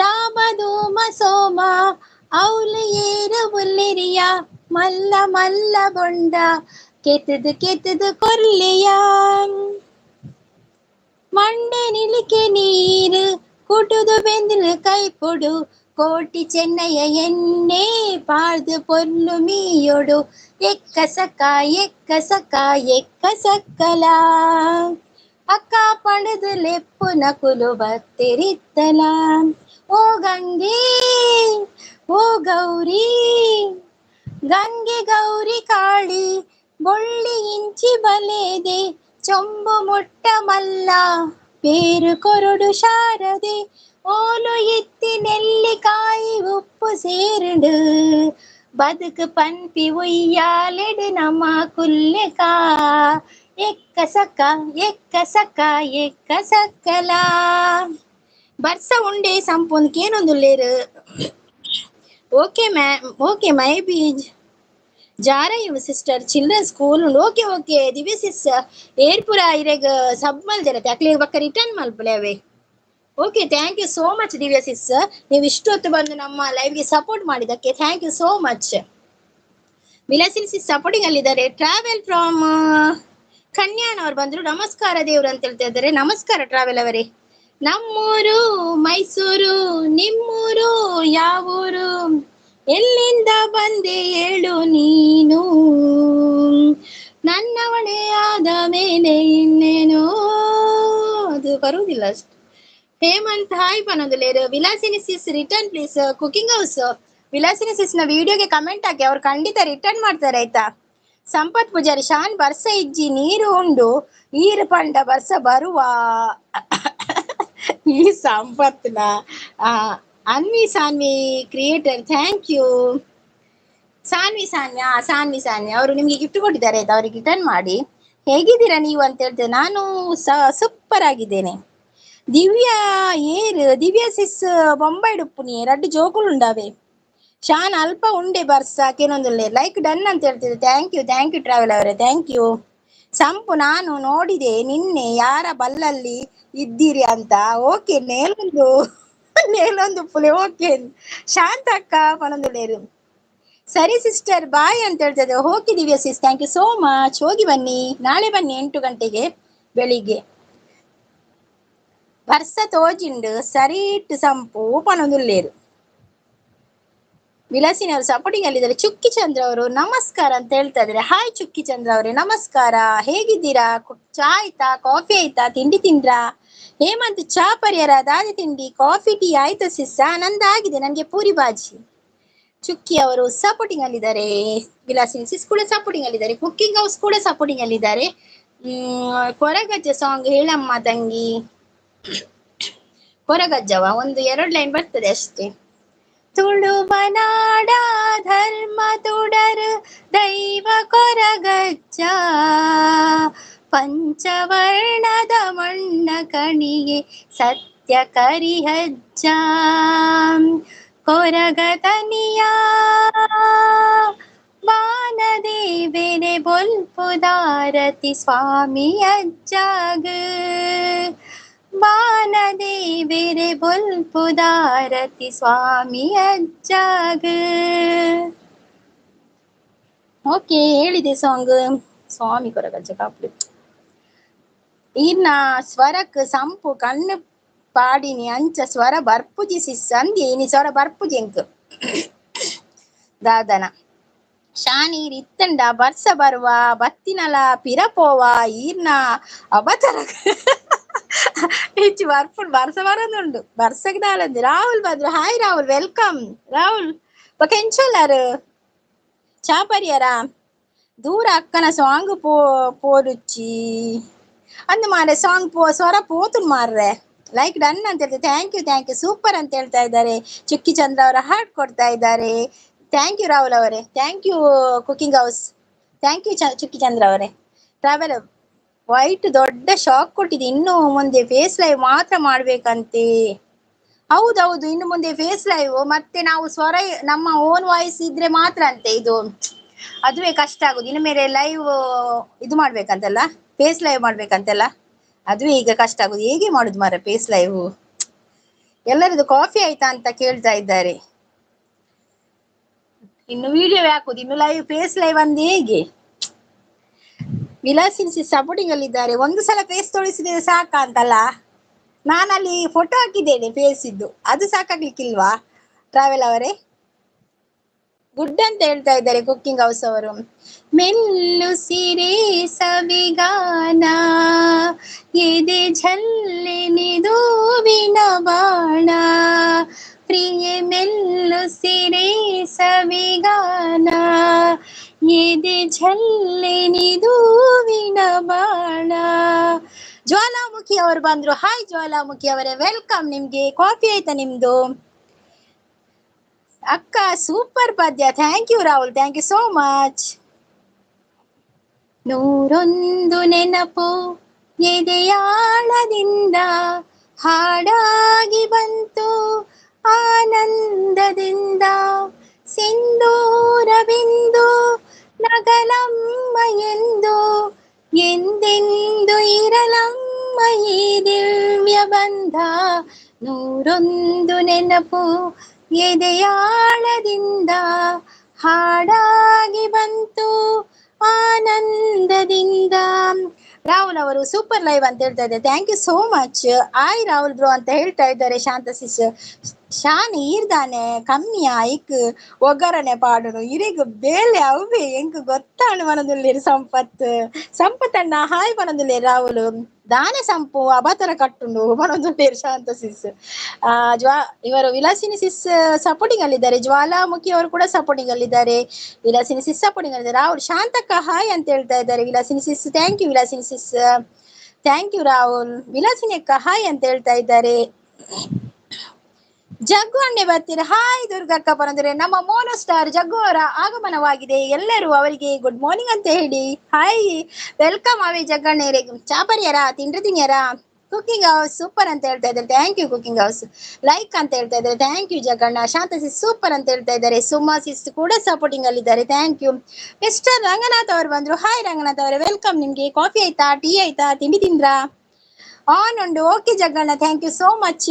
ರಾಮ ಧೂಮ ಸೋಮ ಔಲು ಏರು ಉಲ್ಲಿರಿಯ ಮಲ್ಲ ಮಲ್ಲ ಬೊಂಡ ಕೆತ್ತದು ಕೆತ್ತದು ಕೊರ್ಲೆಯ, ಮಂಡೆ ನಿಲಿಕೆ ನೀರು ಕುಟುದು ಬೆಂದಿಲು ಕೈಪೊಡು, ಕೋಟಿ ಚೆನ್ನಯ ಎನ್ನೆ ಪಾರ್ದು ಪೊರ್ಲು ಮೀಯೊಡು, ಎಕ್ಕ ಸಕ ಎಕ್ಕ ಸಕ ಎಕ್ಕ ಸಕ್ಕಲ ಅಕ್ಕ ಪಣದು ಲೆಪ್ಪುನ ಕುಲು ಬತ್ತೆರಿತ್ತಲ. ಓ ಗಂಗೆ ಓ ಗೌರಿ ಗಂಗೆ ಗೌರಿ ಕಾಳಿ ಬೊಳ್ಳಿ ಇಂಚಿ ಬಲೇದೆ, ಚೊಂಬು ಮುಟ್ಟ ಮಲ್ಲ ಪೇರು ಕೊರಡು ಶಾರದೆ, ಓಲು ಎತ್ತಿ ನೆಲ್ಲಿಕಾಯಿ ಉಪ್ಪು ಸೇರುಂಡು, ಬದುಕು ಪನ್ಪಿ ಉಯ್ಯಾಲೆಡ್ ನಮ್ಮ ಕುಲ್ಲೆಕ ಎಕ್ಕ ಸಕ್ಕ ಎಕ್ಕ ಸಕ್ಕ ಎಕ್ಕ ಸಕ್ಕಲ ಬರ್ಸ ಉಂಡೆ ಸಂಪೊಂದು ಕೇನೊಂದುಲ್ಲೇರು. Okay ma'am, okay my ಬೀಜ್ ಜಾರ ಇವ್ ಸಿಸ್ಟರ್ ಚಿಲ್ಡ್ರನ್ ಸ್ಕೂಲ್ ಉಂಡು. ಓಕೆ ಓಕೆ ದಿವ್ಯ ಸಿಸ್ ಏರ್ಪುರ ಇರೆಗ್ ಸಬ್ ಮಲ್ದಿರತ್ತೆ ಅಕ್ಲೆಗ್ ಬಕ್ಕ ರಿಟರ್ನ್ ಮಲ್ಪುಲೆ ಅವೇ. Okay thank you so much Divya sis, ನೀವು ಇಷ್ಟೊತ್ತು ಬಂದು ನಮ್ಮ ಲೈವ್ಗೆ ಸಪೋರ್ಟ್ ಮಾಡಿದ್ದಕ್ಕೆ thank you so much. Vilasini sis supporting ಅಲ್ಲಿದ್ದಾರೆ. ಟ್ರಾವೆಲ್ ಫ್ರಮ್ ಕನ್ಯಾನ್ ಅವ್ರು ಬಂದ್ರು. ನಮಸ್ಕಾರ ದೇವ್ರು ಅಂತ ಹೇಳ್ತಾ ಇದ್ದಾರೆ. ನಮಸ್ಕಾರ ಟ್ರಾವೆಲ್ ಅವರೇ. ನಮ್ಮೂರು ಮೈಸೂರು, ನಿಮ್ಮೂರು ಯಾವೂರು, ಎಲ್ಲಿಂದ ಬಂದೆ ಹೇಳು ನೀನು, ನನ್ನವಳೆ ಆದ ಮೇಲೆ ಇನ್ನೇನು ಅದು ಬರುವುದಿಲ್ಲ ಅಷ್ಟು. ಹೇಮಂತ್ ಹಾಯ್ ಪನೊಂದುಲೇರು. Vilasini sis return please. Cooking house Vilasini sis ನ ವಿಡಿಯೋಗೆ ಕಮೆಂಟ್ ಹಾಕಿ, ಅವ್ರು ಖಂಡಿತ ರಿಟರ್ನ್ ಮಾಡ್ತಾರೆ ಆಯ್ತಾ. ಸಂಪತ್ ಪೂಜಾರಿ ಶಾನ್ ಬರ್ಸ ಇಜ್ಜಿ ನೀರು ಉಂಡು ಈರು ಪಂಡ ಬರ್ಸ ಬರುವ ಈ ಸಂಪತ್ನ Anvi Sanvi creator thank you. Sanvi Sanvi, ಆ ಸಾನ್ವಿ ಸಾನ್ವಿ ಅವರು ನಿಮ್ಗೆ ಗಿಫ್ಟ್ ಕೊಟ್ಟಿದ್ದಾರೆ ಆಯ್ತಾ, ಅವ್ರಿಗೆ ರಿಟರ್ನ್ ಮಾಡಿ. ಹೇಗಿದ್ದೀರಾ ನೀವು ಅಂತ ಹೇಳ್ತೇನೆ. ನಾನು ಸೂಪರ್ ಆಗಿದ್ದೇನೆ. ದಿವ್ಯಾ ಏರ್ ದಿವ್ಯಾ ಸಿಸ್ ಬೊಂಬೈ ಡುಪ್ಪುನಿ ರಡ್ಡು ಜೋಕುಲು ಉಂಡಾವೆ. ಶಾನ್ ಅಲ್ಪ ಉಂಡೆ ಬರ್ಸ ಕೇನೊಂದುಲ್ಲೆ. ಲೈಕ್ ಡನ್ ಅಂತ ಹೇಳ್ತಿದ್ದೆ. Thank you thank you travel ಅವರೇ, thank you. ಸಂಪು ನಾನು ನೋಡಿದೆ ನಿನ್ನೆ ಯಾರ ಬಲ್ಲಲ್ಲಿ ಇದ್ದೀರಿ ಅಂತ. ಓಕೆ ನೇಲೊಂದು ನೇಲೊಂದು ಪುಲೆ. ಓಕೆ ಶಾಂತ ಅಕ್ಕ ಪನೊಂದುಲ್ಲೇರು. ಸರಿ ಸಿಸ್ಟರ್ ಬಾಯ್ ಅಂತ ಹೇಳ್ತಿದ್ದೆ. Okay Divya sis thank you so much. ಹೋಗಿ ಬನ್ನಿ, ನಾಳೆ ಬನ್ನಿ 8 ಗಂಟೆಗೆ ಬೆಳಿಗ್ಗೆ. ಬರ್ಸ ತೋಜಿಂಡು ಸರಿಟ್ ಸಂಪು ಪನೊಂದುಲ್ಲೇರು. ವಿಲಾಸಿನಿ ಅವರು ಸಪೋರ್ಟಿಂಗ್ ಅಲ್ಲಿದ್ದಾರೆ. ಚುಕ್ಕಿ ಚಂದ್ರ ಅವರು ನಮಸ್ಕಾರ ಅಂತ ಹೇಳ್ತಾ ಇದ್ದಾರೆ. ಹಾಯ್ ಚುಕ್ಕಿ ಚಂದ್ರ ಅವರೇ, ನಮಸ್ಕಾರ. ಹೇಗಿದ್ದೀರಾ? ಚಾ ಆಯ್ತಾ? ಕಾಫಿ ಆಯ್ತಾ? ತಿಂಡಿ ತಿಂದ್ರಾ? ಹೇಮಂತ್ ಚಾ ಪರಿಯರ ದಾದಿ ತಿಂಡಿ ಕಾಫಿ ಟೀ ಆಯ್ತಾ ಸಿಸ್? ನಂದಾಗಿದೆ, ನನ್ಗೆ ಪೂರಿ ಬಾಜಿ. ಚುಕ್ಕಿ ಅವರು ಸಪೋರ್ಟಿಂಗ್ ಅಲ್ಲಿದ್ದಾರೆ. ವಿಲಾಸಿನಿ ಸಿಸ್ ಕೂಡ ಸಪೋರ್ಟಿಂಗ್ ಅಲ್ಲಿದ್ದಾರೆ. ಕುಕ್ಕಿಂಗ್ ಹೌಸ್ ಕೂಡ ಸಪೋರ್ಟಿಂಗ್ ಅಲ್ಲಿದ್ದಾರೆ. ಕೊರಗಜ್ಜ ಸಾಂಗ್ ಹೇಳಮ್ಮ ತಂಗಿ. ಕೊರಗಜ್ಜವ ಒಂದು 2 ಲೈನ್ ಬರ್ತದೆ ಅಷ್ಟೇ. ತುಳುವನಾಡ ಧರ್ಮ ತುಡರು ದೈವ ಕೊರಗಜ್ಜ, ಪಂಚವರ್ಣದ ಮಣ್ಣ ಕಣಿಗೆ ಸತ್ಯ ಕರಿಹಜ್ಜ, ಕೊರಗತನಿಯ ಬಾನದೇವೆನೆ ಬೊಲ್ಪುದಾರತಿ ಸ್ವಾಮಿ ಅಜ್ಜಾಗ, ಬಾನದೇವೆರೆ ಬೊಲ್ಪುದಾರತಿ ಸ್ವಾಮಿ ಅಜ್ಜಾಗ. ಓಕೆ ಹೇಳಿದೆ ಸಾಂಗ್ ಸ್ವಾಮಿ ಕೊರಗಜ್ಜ ಕಾಪುಡು. ಇನ್ನ ಸ್ವರಕ್ ಸಂಪು ಕಣ್ಣು ಪಾಡಿನಿ ಅಂಚ ಸ್ವರ ಬರ್ಪುಜಿ ಸಿಸ್ ಅಂದಿ ಇನಿ ಸ್ವರ ಬರ್ಪುಜಿ ಎಂಕ್ ದಾದನ ಶಾನೀರ್ ಇತ್ತಂಡ ಬರ್ಸ ಬರುವ ಬತ್ತಿನಲ ಪಿರಪೋವ ಈರ್ನ ಅಬತರ ಹೆಚ್ಚು ಬರ್ಪುಂಡು ಬರ್ಸ ಬರೋದುಂಡು ಬರ್ಸಕ್ ದಾಲಂದು. ರಾಹುಲ್ ಬಂದ್ರು. Hi Rahul, welcome Rahul. ಬೊಕ ಎಂಚೊಲ್ಲಾರು ಚಾ ಪರಿಯರ ದೂರ ಅಕ್ಕನ ಸಾಂಗ್ ಪೋರುಚ್ಚಿ ಅಂದು ಮಾರೆ ಸಾಂಗ್ ಪೋ ಸ್ವರ ಪೋತುನ್ ಮಾರ್ರೆ. ಲೈಕ್ ಡನ್ ಅಂತ ಹೇಳ್ತಾರೆ. Thank you thank you super ಅಂತ ಹೇಳ್ತಾ ಇದ್ದಾರೆ. ಚುಕ್ಕಿ ಚಂದ್ರ ಅವರ ಹಾರ್ಟ್ ಕೊಡ್ತಾ ಇದ್ದಾರೆ. Thank you Rahul ಅವರೇ, thank you cooking house, thank you Chukki Chandra ಅವರೇ. ಟ್ರಾವೆಲ್ ವೈಟ್ ದೊಡ್ಡ ಶಾಕ್ ಕೊಟ್ಟಿದೆ, ಇನ್ನು ಮುಂದೆ ಫೇಸ್ ಲೈವ್ ಮಾತ್ರ ಮಾಡ್ಬೇಕಂತೆ. ಹೌದೌದು, ಇನ್ನು ಮುಂದೆ ಫೇಸ್ ಲೈವ್ ಮತ್ತೆ ನಾವು ಸ್ವರ ನಮ್ಮ ಓನ್ ವಾಯ್ಸ್ ಇದ್ರೆ ಮಾತ್ರ ಅಂತೆ ಇದು, ಅದುವೇ ಕಷ್ಟ ಆಗುದು. ಇನ್ನು ಮೇಲೆ ಲೈವ್ ಇದು ಮಾಡ್ಬೇಕಂತಲ್ಲ, ಫೇಸ್ ಲೈವ್ ಮಾಡ್ಬೇಕಂತೆಲ್ಲ, ಅದುವೇ ಈಗ ಕಷ್ಟ ಆಗುದು. ಹೇಗೆ ಮಾಡುದು ಮಾರ ಫೇಸ್ ಲೈವ್? ಎಲ್ಲರದು ಕಾಫಿ ಆಯ್ತಾ ಅಂತ ಕೇಳ್ತಾ ಇದ್ದಾರೆ. ಇನ್ನು ವಿಡಿಯೋ ಹಾಕುದು, ಇನ್ನು ಲೈವ್ ಫೇಸ್ ಲೈವ್ ಅಂದ ಹೇಗೆ? ವಿಲಾಸಿನಿ ಸಪೋರ್ಟಿಂಗ್ ಅಲ್ಲಿ ಇದ್ದಾರೆ. ಒಂದು ಸಲ ಫೇಸ್ ತೋರಿಸಿದ್ರೆ ಸಾಕ ಅಂತಲ್ಲ, ನಾನಲ್ಲಿ ಫೋಟೋ ಹಾಕಿದ್ದೇನೆ ಫೇಸ್ ಇದ್ದು, ಅದು ಸಾಕಾಗ್ಲಿಕ್ಕಿಲ್ವಾ ಟ್ರಾವೆಲ್ ಅವರೇ? ಗುಡ್ ಅಂತ ಹೇಳ್ತಾ ಇದ್ದಾರೆ ಕುಕ್ಕಿಂಗ್ ಹೌಸ್ ಅವರು. ಮೆಲ್ಲು ಸಿರೆ ಸವಿಗಾನ ಎದೆ ಝಲ್ಲೆನಿದೂವಿನ ಬಾಣ, ಪ್ರಿಯೆ ಮೆಲ್ಲು ಸಿರೆ ಸವಿಗಾನ ಎದೆ ಝಲ್ಲೆನಿದೂವಿನ ಬಾಣ. ಜ್ವಾಲಾಮುಖಿ ಅವರು ಬಂದ್ರು. ಹಾಯ್ ಜ್ವಾಲಾಮುಖಿ ಅವರೇ, welcome. ನಿಮ್ಗೆ ಕಾಫಿ ಆಯ್ತಾ ನಿಮ್ದು? ಅಕ್ಕ ಸೂಪರ್ ಪದ್ಯ, thank you Rahul, thank you so much. ನೂರೊಂದು ನೆನಪು ಎದೆಯಾಳದಿಂದ ಹಾಡಾಗಿ ಬಂತು ಆನಂದದಿಂದ, ಸಿಂಧೂರ ಬಿಂದು ನಗಲಮ್ಮ ಎಂದು ಎಂದೆಂದು ಇರಲಮ್ಮ ಈ ದಿವ್ಯ ಬಂಧ. ನೂರೊಂದು ನೆನಪು ಎದೆಯಾಳದಿಂದ ಹಾಡಾಗಿ ಬಂತು ಆನಂದದಿಂದ. ರಾಹುಲ್ ಅವರು ಸೂಪರ್ ಲೈವ್ ಅಂತ ಹೇಳ್ತಾ ಇದ್ದಾರೆ, thank you so much. ಆಯ್ ರಾಹುಲ್ ಬ್ರೋ ಅಂತ ಹೇಳ್ತಾ ಇದ್ದಾರೆ ಶಾಂತ ಸಿಸ್. ಶಾನ್ ಈರ್ದಾನೆ ಕಮ್ಮಿಯ ಐಕ್ ಒಗ್ಗರಣೆ ಪಾಡುನು ಇರಿಗ್ ಬೇಲೆ ಅವೇ ಎಂಕ್ ಗೊತ್ತಾಣು ಮನದುಲ್ಲೇರು ಸಂಪತ್ ಸಂಪತ್ತಣ್ಣ ಹಾಯ್ ಮನದುಲ್ಲೇರು ರಾಹುಲ್ ದಾನೆ ಸಂಪು ಅಬತರ ಕಟ್ಟುಂಡು ಮನದುಲ್ಲೇರು ಶಾಂತ ಸಿಸ್. ಜ್ವಾ ಇವರು ವಿಲಾಸಿನಿ ಸಿಸ್ ಸಪೋರ್ಟಿಂಗ್ ಅಲ್ಲಿದ್ದಾರೆ, ಜ್ವಾಲಾಮುಖಿ ಅವರು ಕೂಡ supporting ಅಲ್ಲಿದ್ದಾರೆ, Vilasini sis supporting ಅಲ್ಲಿದ್ದಾರೆ. Rahul Shantakka hi ಅಂತ ಹೇಳ್ತಾ ಇದ್ದಾರೆ Vilasini sis, thank you Vilasini sis, thank you Rahul. Vilasini ಅಕ್ಕ ಹಾಯ್ ಅಂತ ಹೇಳ್ತಾ ಇದ್ದಾರೆ. ಜಗ್ಗು ಅಣ್ಣೆ ಬರ್ತೀರ, ಹಾಯ್ ದುರ್ಗಕ್ಕ ಬರಂದ್ರೆ ನಮ್ಮ ಮೋನೋ ಸ್ಟಾರ್ ಜಗ್ಗು ಅವರ ಆಗಮನವಾಗಿದೆ, ಎಲ್ಲರೂ ಅವರಿಗೆ ಗುಡ್ ಮಾರ್ನಿಂಗ್ ಅಂತ ಹೇಳಿ. ಹಾಯ್ welcome ಅವೇ ಜಗ್ಗಣ್ಣೆ, ಚಾಪರಿಯರ ತಿಂಡ್ರಿ ತಿನ್ಯರ, ಕುಕಿಂಗ್ ಹೌಸ್ ಸೂಪರ್ ಅಂತ ಹೇಳ್ತಾ ಇದ್ದಾರೆ, thank you cooking house. Like ಅಂತ ಹೇಳ್ತಾ ಇದ್ದಾರೆ, thank you Jagganna. Shanta sis super ಅಂತ ಹೇಳ್ತಾ ಇದ್ದಾರೆ, ಸುಮಾ ಸಿಸ್ ಕೂಡ ಸಪೋರ್ಟಿಂಗ್ ಅಲ್ಲಿದ್ದಾರೆ, thank you. Mister Ranganath ಅವರು ಬಂದ್ರು, ಹಾಯ್ ರಂಗನಾಥ್ ಅವರೇ welcome. ನಿಮ್ಗೆ ಕಾಫಿ ಆಯ್ತಾ, ಟೀ ಆಯ್ತಾ, ತಿಂಡಿ ತಿಂದ್ರಾ? ಆನ್ ಉಂಡು, okay Jagganna, thank you so much.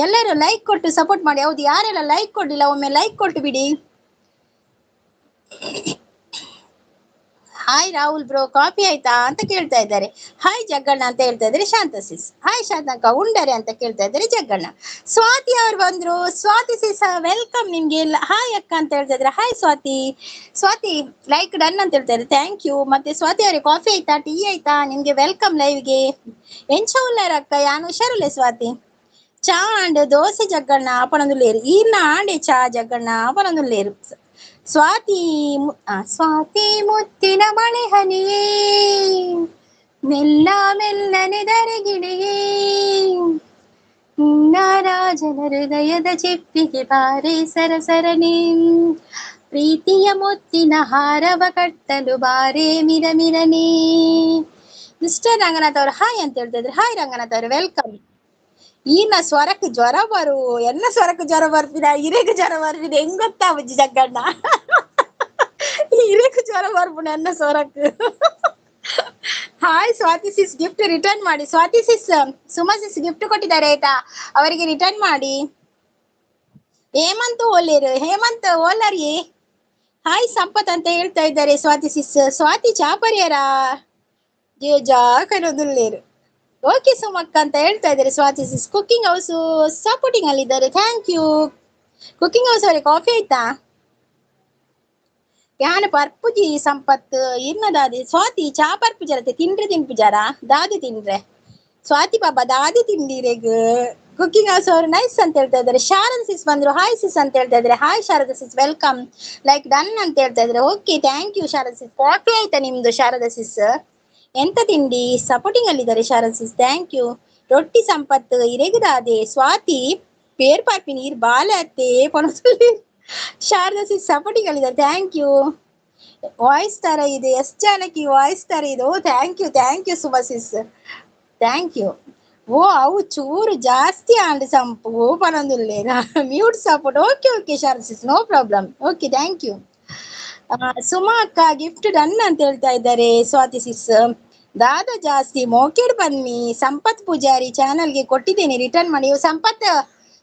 ಎಲ್ಲರೂ ಲೈಕ್ ಕೊಟ್ಟು ಸಪೋರ್ಟ್ ಮಾಡಿ. ಹೌದು, ಯಾರೆಲ್ಲ ಲೈಕ್ ಕೊಟ್ಟಿಲ್ಲ ಒಮ್ಮೆ ಲೈಕ್ ಕೊಟ್ಟು ಬಿಡಿ. ಹಾಯ್ ರಾಹುಲ್ ಬ್ರೋ, ಕಾಫಿ ಆಯ್ತಾ ಅಂತ ಕೇಳ್ತಾ ಇದ್ದಾರೆ. ಹಾಯ್ ಜಗ್ಗಣ್ಣ ಅಂತ ಹೇಳ್ತಾ ಇದ್ದಾರೆ ಶಾಂತ ಸಿಸ್. ಹಾಯ್ ಶಾಂತಕ್ಕ, ಉಂಡರೆ ಅಂತ ಕೇಳ್ತಾ ಇದ್ದಾರೆ ಜಗ್ಗಣ್ಣ. ಸ್ವಾತಿ ಅವ್ರು ಬಂದ್ರು, ಸ್ವಾತಿ ಸಿಸ್ welcome ನಿಮ್ಗೆ. ಹಾಯ್ ಅಕ್ಕ ಅಂತ ಹೇಳ್ತಾ ಇದ್ದಾರೆ, hi Swathi. Swathi like done ಅಂತ ಹೇಳ್ತಾ ಇದ್ದಾರೆ, thank you. ಮತ್ತೆ ಸ್ವಾತಿ ಅವರೇ ಕಾಫಿ ಆಯ್ತಾ, ಟೀ ಆಯ್ತಾ, ನಿಮ್ಗೆ welcome ಲೈವ್ಗೆ. ಎಂಚ ಉಲ್ಲಾರ ಅಕ್ಕ, ಯಾನು ಹುಷಾರುಲ್ಲೆ ಸ್ವಾತಿ. ಚಾ ಅಂಡ್ ದೋಸೆ ಜಗ್ಗಣ್ಣ ಅಪನೊಂದುಲ್ಲೇರು, ಈರ್ನ ಆಂಡೆ ಚಾ ಜಗ್ಗಣ್ಣ ಅಪನೊಂದುಲ್ಲೇರು. ಸ್ವಾತಿ ಸ್ವಾತಿ ಮುತ್ತಿನ ಮಳೆ ಹನಿಯೇ ಮೆಲ್ಲ ಮೆಲ್ಲನೆ ದರೆಗಿಳಿಯೇ, ರಾಜನ ಹೃದಯದ ಚಿಪ್ಪಿಗೆ ಬಾರೆ ಸರಸರನೆ, ಪ್ರೀತಿಯ ಮುತ್ತಿನ ಹಾರವ ಕಟ್ಟಲು ಬಾರೆ ಮಿರ ಮಿರನೆ. ಮಿಸ್ಟರ್ ರಂಗನಾಥ್ ಅವರು ಹಾಯ್ ಅಂತ ಹೇಳ್ತಾ ಇದ್ರೆ, ಹಾಯ್ ರಂಗನಾಥ್ ಅವರು welcome. ಈನ ಸ್ವರಕ್ಕೆ ಜ್ವರ ಬರು, ಎನ್ನ ಸ್ವರಕ್ಕೆ ಜ್ವರ ಬರ್ಪಿದ, ಇರೇಗ ಜ್ವರ ಬರ್ಪಿದ ಹೆಂಗ್ ಗೊತ್ತಾ ಬುಜ್ಜಿ ಜಗ್ಗಣ್ಣ, ಇರೇಗ ಜ್ವರ ಬರ್ಪುಣ ಎನ್ನ ಸ್ವರಕ್ಕೆ. Hi Swathi sis, gift return ಮಾಡಿ. Swathi sis, Suma sis gift ಕೊಟ್ಟಿದ್ದಾರೆ ಆಯ್ತಾ, ಅವರಿಗೆ ರಿಟರ್ನ್ ಮಾಡಿ. ಹೇಮಂತ್ ಓಲೇರು, ಹೇಮಂತ್ ಓಲರಿ ಹಾಯ್ ಸಂಪತ್ ಅಂತ ಹೇಳ್ತಾ ಇದ್ದಾರೆ ಸ್ವಾತಿ ಸಿಸ್. ಸ್ವಾತಿ ಚಾಪರಿಯರ ಜೇಜಾ ಕನೋದುಲ್ಲೇರು. ಓಕೆ ಸುಮಕ್ಕ ಅಂತ ಹೇಳ್ತಾ ಇದ್ದಾರೆ Swathi sis. Cooking house supporting ಅಲ್ಲಿದ್ದಾರೆ, thank you. Cooking house ಅವರಿಗೆ ಕಾಫಿ ಆಯ್ತಾ? ಯಾನ ಪರ್ಪುಜಿ ಸಂಪತ್ ಇರ್ನ ದಾದಿ. ಸ್ವಾತಿ ಚಾ ಪರ್ಪುಜರತೆ ತಿಂಡ್ರೆ ತಿನ್ಪುಜಾರ ದಾದಿ ತಿಂಡ್ರೆ ಸ್ವಾತಿ ಪಾಪ ದಾದಿ ತಿಂಡಿರೆಗ್. ಕುಕಿಂಗ್ ಹೌಸ್ ಅವರು ನೈಸ್ ಅಂತ ಹೇಳ್ತಾ ಇದ್ದಾರೆ. ಶಾರದಾ ಸಿಸ್ ಬಂದ್ರು, ಹಾಯ್ ಸಿಸ್ ಅಂತ ಹೇಳ್ತಾ ಇದ್ದಾರೆ, hi Sharada sis welcome. Like done ಅಂತ ಹೇಳ್ತಾ ಇದ್ದಾರೆ, okay thank you Sharada sis. Coffee ಆಯ್ತಾ ನಿಮ್ದು ಶಾರದಾ ಸಿಸ್? ಎಂತ ತಿಂಡಿ? ಸಪೋರ್ಟಿಂಗ್ ಅಲ್ಲಿದ್ದಾರೆ ಶಾರದಾ ಸಿಸ್, thank you. ರೊಟ್ಟಿ ಸಂಪತ್ತು ಇರೆಗುದಾದೆ ಸ್ವಾತಿ ಪೇರ್ ಪಾಪಿ ನೀರ್ ಬಾಲತ್ತೆ ಪೊನಸುಲ್ಲಿ. ಶಾರದಾ ಸಿಸ್ ಸಪೋರ್ಟಿಂಗ್ ಅಲ್ಲಿದ್ದಾರೆ, thank you. Voice ತರ ಇದೆ, ಎಸ್ ಜಾನಕಿ ವಾಯ್ಸ್ ತರ ಇದೆ, oh thank you, thank you Suma sis, thank you. ಓ ಅವು ಚೂರು ಜಾಸ್ತಿ ಆಂಡ್ ಸಂಪು ಪನೊಂದುಲ್ಲೇನ mute support, okay okay Sharada sis, no problem, okay thank you. Suma ಅಕ್ಕ ಗಿಫ್ಟ್ ಡನ್ ಅಂತ ಹೇಳ್ತಾ ಇದ್ದಾರೆ ಸ್ವಾತಿ ಸಿಸ್. ದಾದಾ ಜಾಸ್ತಿ ಮೋಕೆಡ್ ಬನ್ನಿ. ಸಂಪತ್ ಪೂಜಾರಿ ಚಾನಲ್ಗೆ ಕೊಟ್ಟಿದ್ದೇನೆ, ರಿಟರ್ನ್ ಮಾಡಿ. Sampath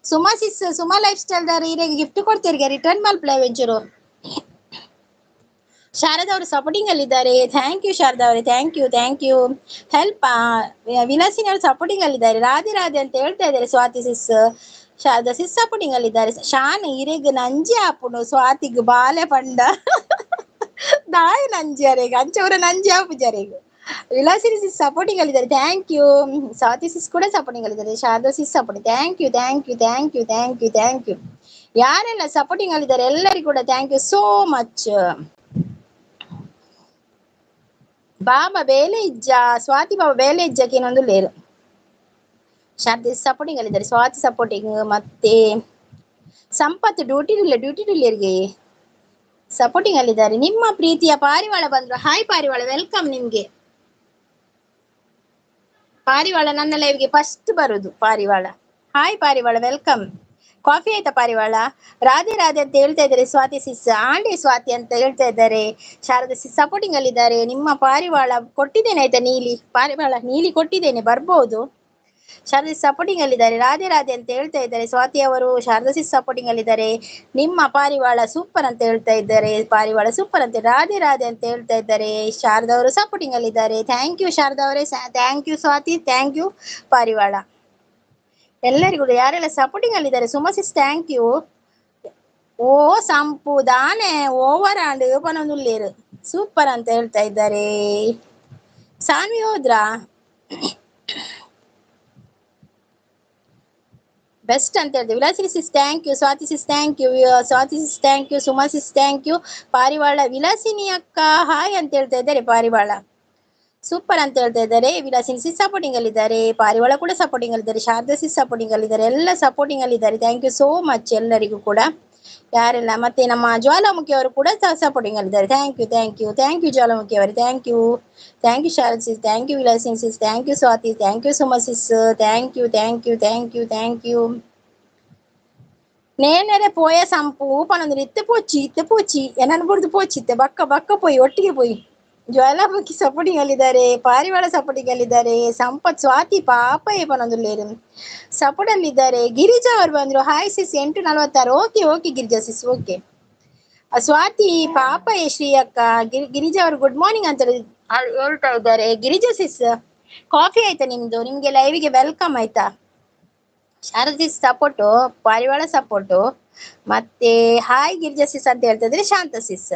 Suma sis, Suma life style ದಾರ ಇರೆಗ್ ಗಿಫ್ಟ್ ಕೊಡ್ತೀರಿಗೆ ರಿಟರ್ನ್ ಮಲ್ಪಲೆ ಒಂಚೂರು. ಶಾರದಾ ಅವರು ಸಪೋರ್ಟಿಂಗ್ ಅಲ್ಲಿದ್ದಾರೆ, thank you Sharada ಅವರೇ, thank you thank you. Help Vilasini ಅವರು ಸಪೋರ್ಟಿಂಗ್ ಅಲ್ಲಿದ್ದಾರೆ, ರಾಧೆ ರಾಧೆ ಅಂತ ಹೇಳ್ತಾ ಇದ್ದಾರೆ ಸ್ವಾತಿ ಸಿಸ್. Sharada sis supporting ಅಲ್ಲಿದ್ದಾರೆ. ಶಾನ್ ಇರೆಗ್ ನಂಜಿ ಆಪುಂಡು ಸ್ವಾತಿಗ್ ಬಾಲೆ ಪಂಡ ದಾಯ ನಂಜಿ ಅರೆಗ್ ಅಂಚವರ ನಂಜಿ ಆಪುಜಾರೆಗ್. ವಿಲಾಸಿನಿ ಸಿಸ್ ಸಪೋರ್ಟಿಂಗ್ ಅಲ್ಲಿದ್ದಾರೆ, thank you. Swati ಸಿಸ್ ಕೂಡ ಸಪೋರ್ಟಿಂಗ್ ಅಲ್ಲಿದ್ದಾರೆ, Sharada sis supporting, thank you thank you thank you thank you thank you. ಯಾರೆಲ್ಲ ಸಪೋರ್ಟಿಂಗ್ ಅಲ್ಲಿದ್ದಾರೆ ಎಲ್ಲರಿಗೂ ಕೂಡ thank you so much. Baba ಬೇಲೆ ಇಜ್ಜ ಸ್ವಾತಿ ಬಾಬಾ ಬೇಲೆ ಇಜ್ಜಕ್ಕೆ ಇನ್ನೊಂದು ಲೇರು. ಶಾರದೆ ಸಪೋರ್ಟಿಂಗ್ ಅಲ್ಲಿದ್ದಾರೆ, ಸ್ವಾತಿ ಸಪೋರ್ಟಿಂಗ್. ಮತ್ತೆ ಸಂಪತ್ ಡ್ಯೂಟಿ ಇಲ್ಲ, ಡ್ಯೂಟಿ ಇಲ್ಲರಿಗೆ ಸಪೋರ್ಟಿಂಗ್ ಅಲ್ಲಿದ್ದಾರೆ. ನಿಮ್ಮ ಪ್ರೀತಿಯ ಪಾರಿವಾಳ ಬಂದ್ರು. ಹಾಯ್ ಪಾರಿವಾಳ, welcome ನಿಮ್ಗೆ. ಪಾರಿವಾಳ ನನ್ನ ಲೈವ್ಗೆ ಫಸ್ಟ್ ಬರುದು ಪಾರಿವಾಳ. ಹಾಯ್ ಪಾರಿವಾಳ, welcome. Coffee ಆಯ್ತಾ ಪಾರಿವಾಳ? ರಾಧೆ ರಾಧೆ ಅಂತ ಹೇಳ್ತಾ ಇದ್ದಾರೆ ಸ್ವಾತಿ ಸಿಸ್. ಆಂಡೆ ಸ್ವಾತಿ ಅಂತ ಹೇಳ್ತಾ ಇದ್ದಾರೆ. Sharada sis supporting ಅಲ್ಲಿದ್ದಾರೆ. ನಿಮ್ಮ ಪಾರಿವಾಳ ಕೊಟ್ಟಿದ್ದೇನೆ ಆಯ್ತಾ, ನೀಲಿ ಪಾರಿವಾಳ ನೀಲಿ ಕೊಟ್ಟಿದ್ದೇನೆ, ಬರ್ಬೋದು. ಶಾರದಾ ಸಪೋರ್ಟಿಂಗ್ ಅಲ್ಲಿದ್ದಾರೆ. ರಾಧೆ ರಾಧೆ ಅಂತ ಹೇಳ್ತಾ ಇದ್ದಾರೆ ಸ್ವಾತಿ ಅವರು. Sharada sis supporting ಅಲ್ಲಿದ್ದಾರೆ. ನಿಮ್ಮ ಪಾರಿವಾಳ ಸೂಪರ್ ಅಂತ ಹೇಳ್ತಾ ಇದ್ದಾರೆ. ಪಾರಿವಾಳ ಸೂಪರ್ ಅಂತ, ರಾಧೆ ರಾಧೆ ಅಂತ ಹೇಳ್ತಾ ಇದ್ದಾರೆ. ಶಾರದಾ ಅವರು ಸಪೋರ್ಟಿಂಗ್ ಅಲ್ಲಿದ್ದಾರೆ. Thank you Sharada ಅವರೇ, thank you Swathi, thank you Parivala. ಎಲ್ಲರಿಗೂ ಯಾರೆಲ್ಲ ಸಪೋರ್ಟಿಂಗ್ ಅಲ್ಲಿದ್ದಾರೆ. Suma sis thank you. ಓ ಸಂಪು ದಾನೆ ಓವರ್ ಆಂಡ್ ಪನೊಂದುಲ್ಲೇರು ಸೂಪರ್ ಅಂತ ಹೇಳ್ತಾ ಇದ್ದಾರೆ. ಸಾನ್ವಿ ಹೋದ್ರಾ? ಬೆಸ್ಟ್ ಅಂತ ಹೇಳ್ತೀವಿ. Vilasini sis thank you, Swathi sis thank you, Swathi sis thank you, Suma sis thank you, ಪಾರಿವಾಳ ವಿಲಾಸಿನಿ ಅಕ್ಕ ಹಾಯ್ ಅಂತ ಹೇಳ್ತಾ ಇದ್ದಾರೆ. ಪಾರಿವಾಳ ಸೂಪರ್ ಅಂತ ಹೇಳ್ತಾ ಇದ್ದಾರೆ. Vilasini sis supporting ಅಲ್ಲಿದ್ದಾರೆ. ಪಾರಿವಾಳ ಕೂಡ ಸಪೋರ್ಟಿಂಗ್ ಅಲ್ಲಿದ್ದಾರೆ. Sharada sis supporting ಅಲ್ಲಿದ್ದಾರೆ. ಎಲ್ಲ ಸಪೋರ್ಟಿಂಗ್ ಅಲ್ಲಿದ್ದಾರೆ. Thank you so much ಎಲ್ಲರಿಗೂ ಕೂಡ. ಯಾರೆಲ್ಲ ಮತ್ತೆ ನಮ್ಮ ಜ್ವಾಲಾಮುಖಿ ಅವರು ಕೂಡ ಸಪೋರ್ಟಿಂಗ್ ಅಲ್ಲಿದ್ದಾರೆ. Thank you, thank you, thank you Jwalamukhi ಅವರು. Thank you, thank you Sharada sis, thank you Vilasini sis, thank you Swathi, thank you Suma sis, thank you, thank you, thank you, thank you. ನೇನೆರೆ ಪೋಯ ಸಂಪು ಪನೊಂದು ಇತ್ತೆ ಪೋಚಿ ಇತ್ತೆ ಪೋಚಿ ಏನನ್ನು ಬುಡ್ದು ಪೋಚಿತ್ತೆ ಬಕ್ಕ ಬಕ್ಕ ಪೋಯಿ ಒಟ್ಟಿಗೆ ಪೋಯಿ. ಜ್ವಾಲಾಮುಖಿ ಸಪೋರ್ಟಿಂಗ್ ಅಲ್ಲಿದ್ದಾರೆ. ಪಾರಿವಾಳ ಸಪೋರ್ಟಿಂಗ್ ಅಲ್ಲಿದ್ದಾರೆ. ಸಂಪತ್ ಸ್ವಾತಿ ಪಾಪ ಪನೊಂದುಲ್ಲೇರು ಸಪೋರ್ಟ್ ಅಲ್ಲಿದ್ದಾರೆ. ಗಿರಿಜಾ ಅವರು ಬಂದ್ರು. Hi sis, 8:46. Okay okay Girija sis, okay. Swathi ಪಾಪ ಶ್ರೀ ಅಕ್ಕ. ಗಿರಿಜಾ ಅವರು ಗುಡ್ ಮಾರ್ನಿಂಗ್ ಅಂತ ಹೇಳ್ತಾ ಇದ್ದಾರೆ. ಗಿರಿಜಾ ಸಿಸ್ ಕಾಫಿ ಆಯ್ತಾ ನಿಮ್ದು? ನಿಮ್ಗೆ ಲೈವ್ಗೆ welcome ಆಯ್ತಾ? ಶಾರದಾ ಸಿಸ್ ಸಪೋರ್ಟು, ಪಾರಿವಾಳ ಸಪೋರ್ಟು, ಮತ್ತೆ ಹಾಯ್ ಗಿರಿಜಾ ಸಿಸ್ ಅಂತ ಹೇಳ್ತಾ ಇದ್ರೆ Shanta sis.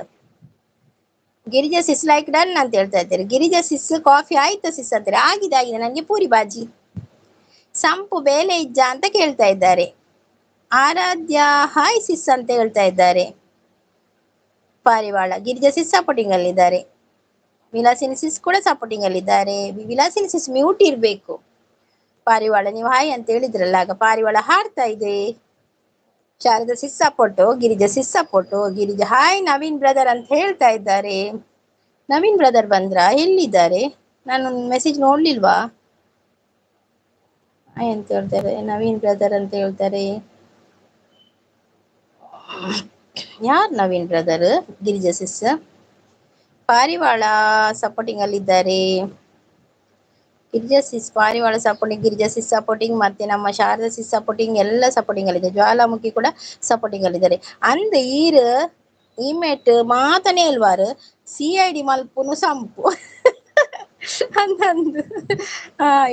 Girija sis like done ಅಂತ ಹೇಳ್ತಾ ಇದ್ದಾರೆ. ಗಿರಿಜಾ ಸಿಸ್ ಕಾಫಿ ಆಯ್ತಾ ಸಿಸ್ ಅಂತಾರೆ. ಆಗಿದೆ ಆಗಿದೆ, ನನಗೆ ಪೂರಿ ಬಾಜಿ. ಸಂಪು ಬೇಲೆ ಇಜ್ಜ ಅಂತ ಕೇಳ್ತಾ ಇದ್ದಾರೆ. ಆರಾಧ್ಯ ಹಾಯ್ ಸಿಸ್ ಅಂತ ಹೇಳ್ತಾ ಇದ್ದಾರೆ. ಪಾರಿವಾಳ ಗಿರಿಜಾ ಸಿಸ್ ಸಪೋರ್ಟಿಂಗ್ ಅಲ್ಲಿದ್ದಾರೆ. ವಿಲಾಸಿನಿ ಸಿಸ್ ಕೂಡ ಸಪೋರ್ಟಿಂಗ್ ಅಲ್ಲಿದ್ದಾರೆ. ವಿಲಾಸಿನಿ ಸಿಸ್ ಮ್ಯೂಟ್ ಇರ್ಬೇಕು. ಪಾರಿವಾಳ ನೀವು ಹಾಯ್ ಅಂತ ಹೇಳಿದ್ರಲ್ಲ, ಆಗ ಪಾರಿವಾಳ ಹಾಡ್ತಾ ಇದೆ. Sharada sis support, Girija sis support. Girija hi Naveen brother ಅಂತ ಹೇಳ್ತಾ ಇದ್ದಾರೆ. ನವೀನ್ ಬ್ರದರ್ ಬಂದ್ರಾ? ಎಲ್ಲಿದ್ದಾರೆ? ನಾನು ಮೆಸೇಜ್ ನೋಡ್ಲಿಲ್ವಾ? ಹಾಯ್ ಅಂತ ಹೇಳ್ತಾರೆ ನವೀನ್ ಬ್ರದರ್ ಅಂತ ಹೇಳ್ತಾರೆ. ಯಾರು ನವೀನ್ ಬ್ರದರ್? ಗಿರಿಜಾ ಸಿಸ್. ಪಾರಿವಾಳ ಸಪೋರ್ಟಿಂಗ್ ಅಲ್ಲಿದ್ದಾರೆ. ಗಿರಿಜಾ ಸಿಸ್ ಪಾರಿವಾಳ ಸಪೋರ್ಟಿಂಗ್, ಗಿರಿಜಾ ಸಿಸ್ ಸಪೋರ್ಟಿಂಗ್, ಮತ್ತೆ ನಮ್ಮ ಶಾರದಾ ಸಿಸ್ ಸಪೋರ್ಟಿಂಗ್, ಎಲ್ಲ ಸಪೋರ್ಟಿಂಗ್ ಅಲ್ಲಿದ್ದಾರೆ. ಜ್ವಾಲಾಮುಖಿ ಕೂಡ ಸಪೋರ್ಟಿಂಗ್ ಅಲ್ಲಿದ್ದಾರೆ. ಅಂದ್ ಈರ್ ಇಮೆಟ್ ಮಾತನೇ ಇಲ್ವಾರು CID ಮಲ್ಪುನು ಸಂಪು ಅಂತಂದು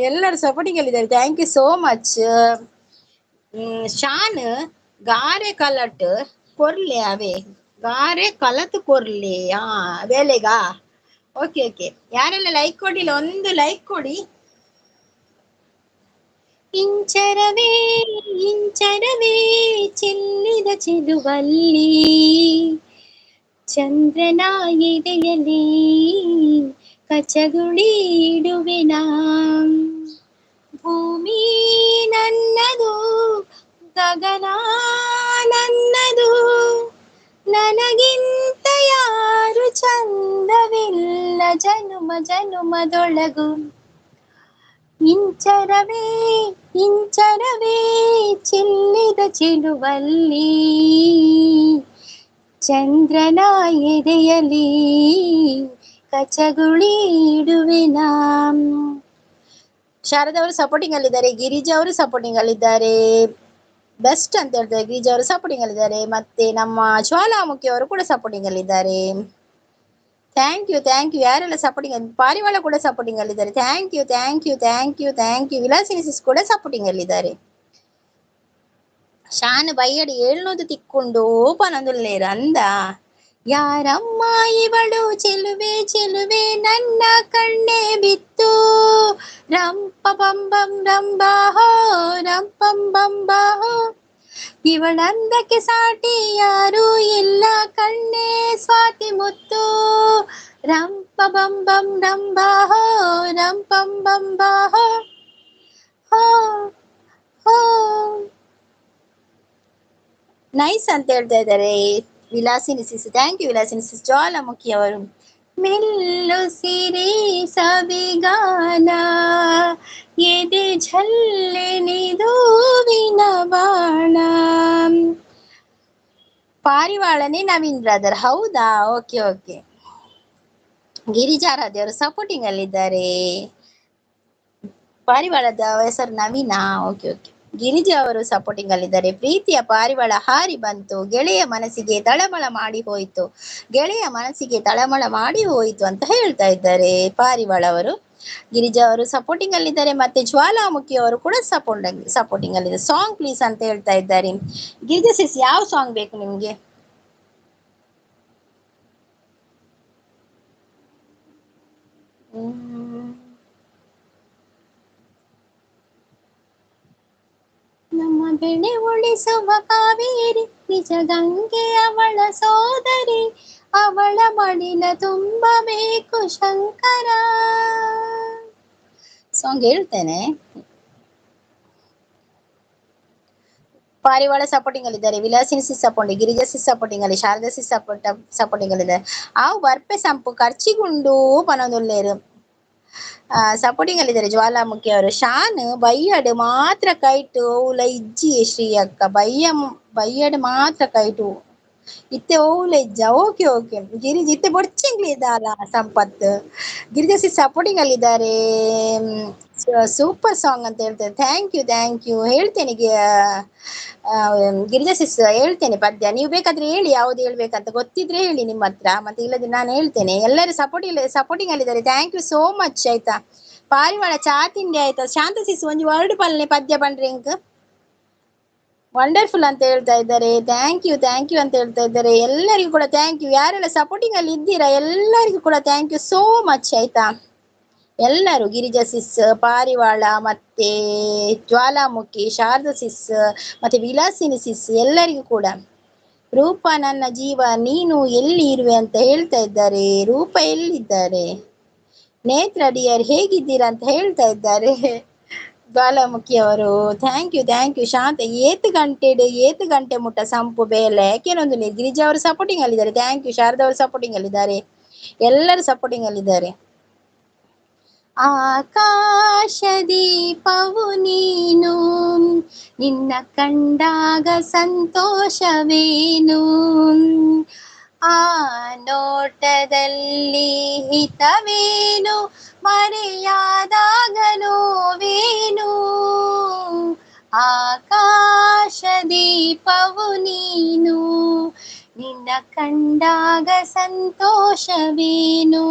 ಎಲ್ಲರೂ ಸಪೋರ್ಟಿಂಗ್ ಅಲ್ಲಿದ್ದಾರೆ. Thank you so much. Shan ಗಾರೆ ಕಲಟ್ ಕೊರ್ಲೆ ಅವೇ ಗಾರೆ ಕಲತ್ ಕೊರ್ಲೆ ವೇಲೆಗಾ. ಓಕೆ ಓಕೆ, ಯಾರೆಲ್ಲ ಲೈಕ್ ಕೊಡಿಲ್ಲ ಒಂದು ಲೈಕ್ ಕೊಡಿ. ಇಂಚರವೇ ಇಂಚರವೇ ಚೆಲ್ಲಿದ ಚೆಲುವಲ್ಲಿ ಚಂದ್ರನ ಎದೆಯಲ್ಲಿ ಕಚಗುಳಿ ಇಡುವೆನಾ. ಭೂಮಿ ನನ್ನದು ಗಗನ ನನ್ನದು ನನಗಿಂತ ಯಾರು ಚಂದವಿಲ್ಲ ಜನುಮ ಜನುಮದೊಳಗು. ಇಂಚರವೇ ಇಂಚರವೇ ಚೆಲ್ಲಿದ ಚೆಲುವಲ್ಲಿ ಚಂದ್ರನ ಎದೆಯಲಿ ಕಚಗುಳಿ ಇಡುವೆನಾ. ಶಾರದಾ ಅವರು ಸಪೋರ್ಟಿಂಗ್ ಅಲ್ಲಿದ್ದಾರೆ. ಗಿರಿಜಾ ಅವರು ಸಪೋರ್ಟಿಂಗ್ ಅಲ್ಲಿದ್ದಾರೆ. ಬೆಸ್ಟ್ ಅಂತ ಹೇಳ್ತಾರೆ. ಗಿರಿಜಾ ಅವರು ಸಪೋರ್ಟಿಂಗ್ ಅಲ್ಲಿದ್ದಾರೆ. ಮತ್ತೆ ನಮ್ಮ ಜ್ವಾಲಾಮುಖಿ ಅವರು ಕೂಡ ಸಪೋರ್ಟಿಂಗ್ ಅಲ್ಲಿದ್ದಾರೆ. Thank you, thank you. ಯಾರೆಲ್ಲ ಸಪೋರ್ಟಿಂಗ್, ಪಾರಿವಾಳ ಕೂಡ ಸಪೋರ್ಟಿಂಗ್ ಅಲ್ಲಿದ್ದಾರೆ. Thank you, thank you, thank you, thank you. Vilasini sis ಕೂಡ ಸಪೋರ್ಟಿಂಗ್ ಅಲ್ಲಿದ್ದಾರೆ. ಶಾನು ಬೈಯಡಿ ಏಳ್ನೂದು ತಿಕ್ಕೊಂಡು ಪನೊಂದುಲ್ಲೇರು ಅಂದ. ಯಾರಮ್ಮ ಇವಳು ಚೆಲುವೆ ಚೆಲುವೆ ನನ್ನ ಕಣ್ಣೆ ಬಿತ್ತು. ರಂಪ ಬಂ ಬಂ ರಂಬಾ ಹೋ ರಂಪಂ ಬಂ ಬಾ ಹೋ. ಇವಳಂದಕ್ಕೆ ಸಾಟಿ ಯಾರೂ ಇಲ್ಲ ಕಣ್ಣೇ ಸ್ವಾತಿ ಮುತ್ತು. ರಂಪ ಬಂ ಬಂ ರಂಬಾ ಹೋ ರಂಪಂ ಬಂ ಬಾ ಹೋ ಹೋ ಹೋ. ನೈಸ್ ಅಂತ ಹೇಳ್ತಾ ಇದ್ದಾರೆ Vilasini sis. Thank you Vilasini sis. Jwalamukhi ಅವರು ಮೆಲ್ಲು ಸಿರಿ ಸವಿಗಾನ ಎದೆ ಝಲ್ಲೆನಿದೂವಿನ ಬಾಣ. ಪಾರಿವಾಳನೇ ನವೀನ್ ಬ್ರದರ್, ಹೌದಾ? Okay okay. ಗಿರಿಜಾರಾಧ್ಯ ಅವರು ಸಪೋರ್ಟಿಂಗ್ ಅಲ್ಲಿದ್ದಾರೆ. ಪಾರಿವಾಳದ ಹೆಸರು ನವೀನಾ? Okay okay. ಗಿರಿಜಾ ಅವರು ಸಪೋರ್ಟಿಂಗ್ ಅಲ್ಲಿದ್ದಾರೆ. ಪ್ರೀತಿಯ ಪಾರಿವಾಳ ಹಾರಿ ಬಂತು, ಗೆಳೆಯ ಮನಸ್ಸಿಗೆ ತಳಮಳ ಮಾಡಿ ಹೋಯಿತು, ಗೆಳೆಯ ಮನಸ್ಸಿಗೆ ತಳಮಳ ಮಾಡಿ ಹೋಯಿತು ಅಂತ ಹೇಳ್ತಾ ಇದ್ದಾರೆ ಪಾರಿವಾಳ ಅವರು. ಗಿರಿಜಾ ಅವರು ಸಪೋರ್ಟಿಂಗ್ ಅಲ್ಲಿದ್ದಾರೆ. ಮತ್ತೆ ಜ್ವಾಲಾಮುಖಿ ಅವರು ಕೂಡ ಸಪೋರ್ಟಿಂಗ್ ಅಲ್ಲಿದ್ದಾರೆ. ಸಾಂಗ್ ಪ್ಲೀಸ್ ಅಂತ ಹೇಳ್ತಾ ಇದ್ದಾರೆ. ಗಿರಿಜಾ ಸಿಸ್, ಯಾವ ಸಾಂಗ್ ಬೇಕು ನಿಮ್ಗೆ? ನಮ್ಮ ಬೆಳೆ ಉಳಿಸುವ ಕಾವೇರಿ, ನಿಜ ಗಂಗೆ ಅವಳ ಸೋದರಿ, ಅವಳ ಮಡಿಲ ತುಂಬಬೇಕು ಶಂಕರ. ಸಾಂಗ್ ಹೇಳ್ತೇನೆ. ಪಾರಿವಾಳ supporting ಅಲ್ಲಿದ್ದಾರೆ, Vilasini sis supporting, Girija sis supporting ಅಲ್ಲಿ, ಶಾರದಾ ಸಿಸ್ ಸಪೋರ್ಟಿಂಗ್ ಅಲ್ಲಿದ್ದಾರೆ. ಆವು ಬರ್ಪೆ ಸಂಪು ಖರ್ಚಿಗುಂಡು ಪನೊಂದುಲ್ಲೇರು ಸಪೋರ್ಟಿಂಗ್ ಅಲ್ಲಿದ್ದಾರೆ ಜ್ವಾಲಾಮುಖಿ ಅವರು. ಶಾನ್ ಬೈಯಡ್ ಮಾತ್ರ ಕೈಟು ಓಲ ಇಜ್ಜಿ ಶ್ರೀ ಅಕ್ಕ, ಬೈಯಡ್ ಮಾತ್ರ ಕೈಟು ಇತ್ತೆ ಓಲ ಇಜ್ಜ. ಓಕೆ ಓಕೆ ಗಿರಿಜ್ ಇತ್ತೆ ಬೊಡ್ಚಿಂಗ್ಲಿ ಇದ್ದಾರ ಸಂಪತ್. Girija sis supporting ಅಲ್ಲಿದ್ದಾರೆ. Super song ಅಂತ ಹೇಳ್ತೇನೆ. Thank you thank you. ಹೇಳ್ತೇನೆ ಗಿರಿಜಾ ಸಿಸ್, ಹೇಳ್ತೇನೆ ಪದ್ಯ. ನೀವು ಬೇಕಾದ್ರೆ ಹೇಳಿ, ಯಾವ್ದು ಹೇಳ್ಬೇಕಂತ ಗೊತ್ತಿದ್ರೆ ಹೇಳಿ ನಿಮ್ಮ ಹತ್ರ, ಮತ್ತೆ ಇಲ್ಲದ್ರೆ ನಾನು ಹೇಳ್ತೇನೆ. ಎಲ್ಲರೂ ಸಪೋರ್ಟಿಂಗ್ ಅಲ್ಲಿದ್ದಾರೆ. Thank you so much ಆಯ್ತಾ. ಪಾರಿವಾಳ ಚಾ ತಿಂಡಿ ಆಯ್ತಾ? ಶಾಂತ ಸಿಸ್ ಒಂದು ವರ್ಡ್ ಪಲ್ನೆ ಪದ್ಯ ಪಂಡ್ರಿ ಇಂಕ್. ವಂಡರ್ಫುಲ್ ಅಂತ ಹೇಳ್ತಾ ಇದ್ದಾರೆ. Thank you thank you ಅಂತ ಹೇಳ್ತಾ ಇದ್ದಾರೆ. ಎಲ್ಲರಿಗೂ ಕೂಡ thank you. ಯಾರೆಲ್ಲ ಸಪೋರ್ಟಿಂಗ್ ಅಲ್ಲಿ ಇದ್ದೀರಾ ಎಲ್ಲರಿಗೂ ಕೂಡ thank you so much ಆಯ್ತಾ. ಎಲ್ಲರೂ ಗಿರಿಜಾ ಸಿಸ್, ಪಾರಿವಾಳ, ಮತ್ತೆ ಜ್ವಾಲಾಮುಖಿ, ಶಾರದಾ ಸಿಸ್, ಮತ್ತೆ ವಿಲಾಸಿನಿ ಸಿಸ್, ಎಲ್ಲರಿಗೂ ಕೂಡ. ರೂಪ ನನ್ನ ಜೀವ ನೀನು ಎಲ್ಲಿ ಇರುವೆ ಅಂತ ಹೇಳ್ತಾ ಇದ್ದಾರೆ. ರೂಪ ಎಲ್ಲಿದ್ದಾರೆ? ನೇತ್ರ ಡಿಯರ್ ಹೇಗಿದ್ದೀರಾ ಅಂತ ಹೇಳ್ತಾ ಇದ್ದಾರೆ ಜ್ವಾಲಾಮುಖಿ ಅವರು. Thank you thank you. Shanta ಏತ್ ಗಂಟೆ ಮುಟ್ಟ ಸಂಪು ಬೇಲೆ ಕೆಲವೊಂದು. ಗಿರಿಜಾ ಅವರು ಸಪೋರ್ಟಿಂಗ್ ಅಲ್ಲಿದ್ದಾರೆ. Thank you. Sharada ಅವರು ಸಪೋರ್ಟಿಂಗ್ ಅಲ್ಲಿದ್ದಾರೆ. ಎಲ್ಲರೂ ಸಪೋರ್ಟಿಂಗ್ ಅಲ್ಲಿದ್ದಾರೆ. ಆಕಾಶ ದೀಪವು ನೀನು, ನಿನ್ನ ಕಂಡಾಗ ಸಂತೋಷವೇನು, ಆ ನೋಟದಲ್ಲಿ ಹಿತವೇನು, ಮರೆಯಾದಾಗ ನೋವೇನು. ಆಕಾಶ ದೀಪವು ನೀನು, ನಿನ್ನ ಕಂಡಾಗ ಸಂತೋಷವೇನು.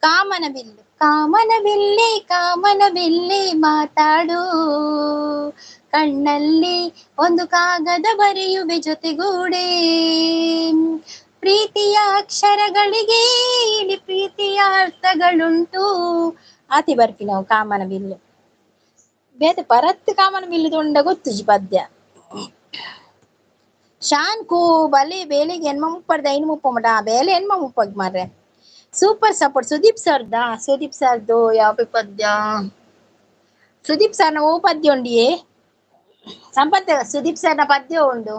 ಕಾಮನ ಬಿಲ್ಲು ಕಾಮನ ಬಿಲ್ಲೆ ಕಾಮನ ಬಿಲ್ಲೆ ಮಾತಾಡು, ಕಣ್ಣಲ್ಲಿ ಒಂದು ಕಾಗದ ಬರೆಯುವೆ ಜೊತೆಗೂಡೆ, ಪ್ರೀತಿಯ ಅಕ್ಷರಗಳಿಗೆ ಇಲ್ಲಿ ಪ್ರೀತಿಯ ಅರ್ಥಗಳುಂಟು. ಆತಿ ಬರ್ಪಿ ನಾವು ಕಾಮನ ಬಿಲ್ಲು ಬೇತೆ ಪರತ್ ಕಾಮನ ಬಿಲ್ಲು ತೊಂಡ ಗೊತ್ತುಜಿ ಪದ್ಯ. ಶಾನ್ ಕೂ ಬಲೆ ಬೇಲೆಗೆ ಎನ್ಮ ಮುಪ್ಪರ್ದ ಐನು ಮುಪ್ಪ ಮಟ ಬೇಲೆ ಎನ್ಮ ಮುಪ್ಪಗ್ ಮಾರ್ರೆ. ಸೂಪರ್ ಸಪೋರ್ಟ್ ಸುದೀಪ್ ಸರ್ದಾ? ಸುದೀಪ್ ಸರ್ದು ಯಾವ ಪದ್ಯ? ಸುದೀಪ್ ಸರ್ನ ಓ ಪದ್ಯ ಉಂಡಿಯೇ ಸಂಪತ್, ಸುದೀಪ್ ಸರ್ನ ಪದ್ಯ ಉಂಡು.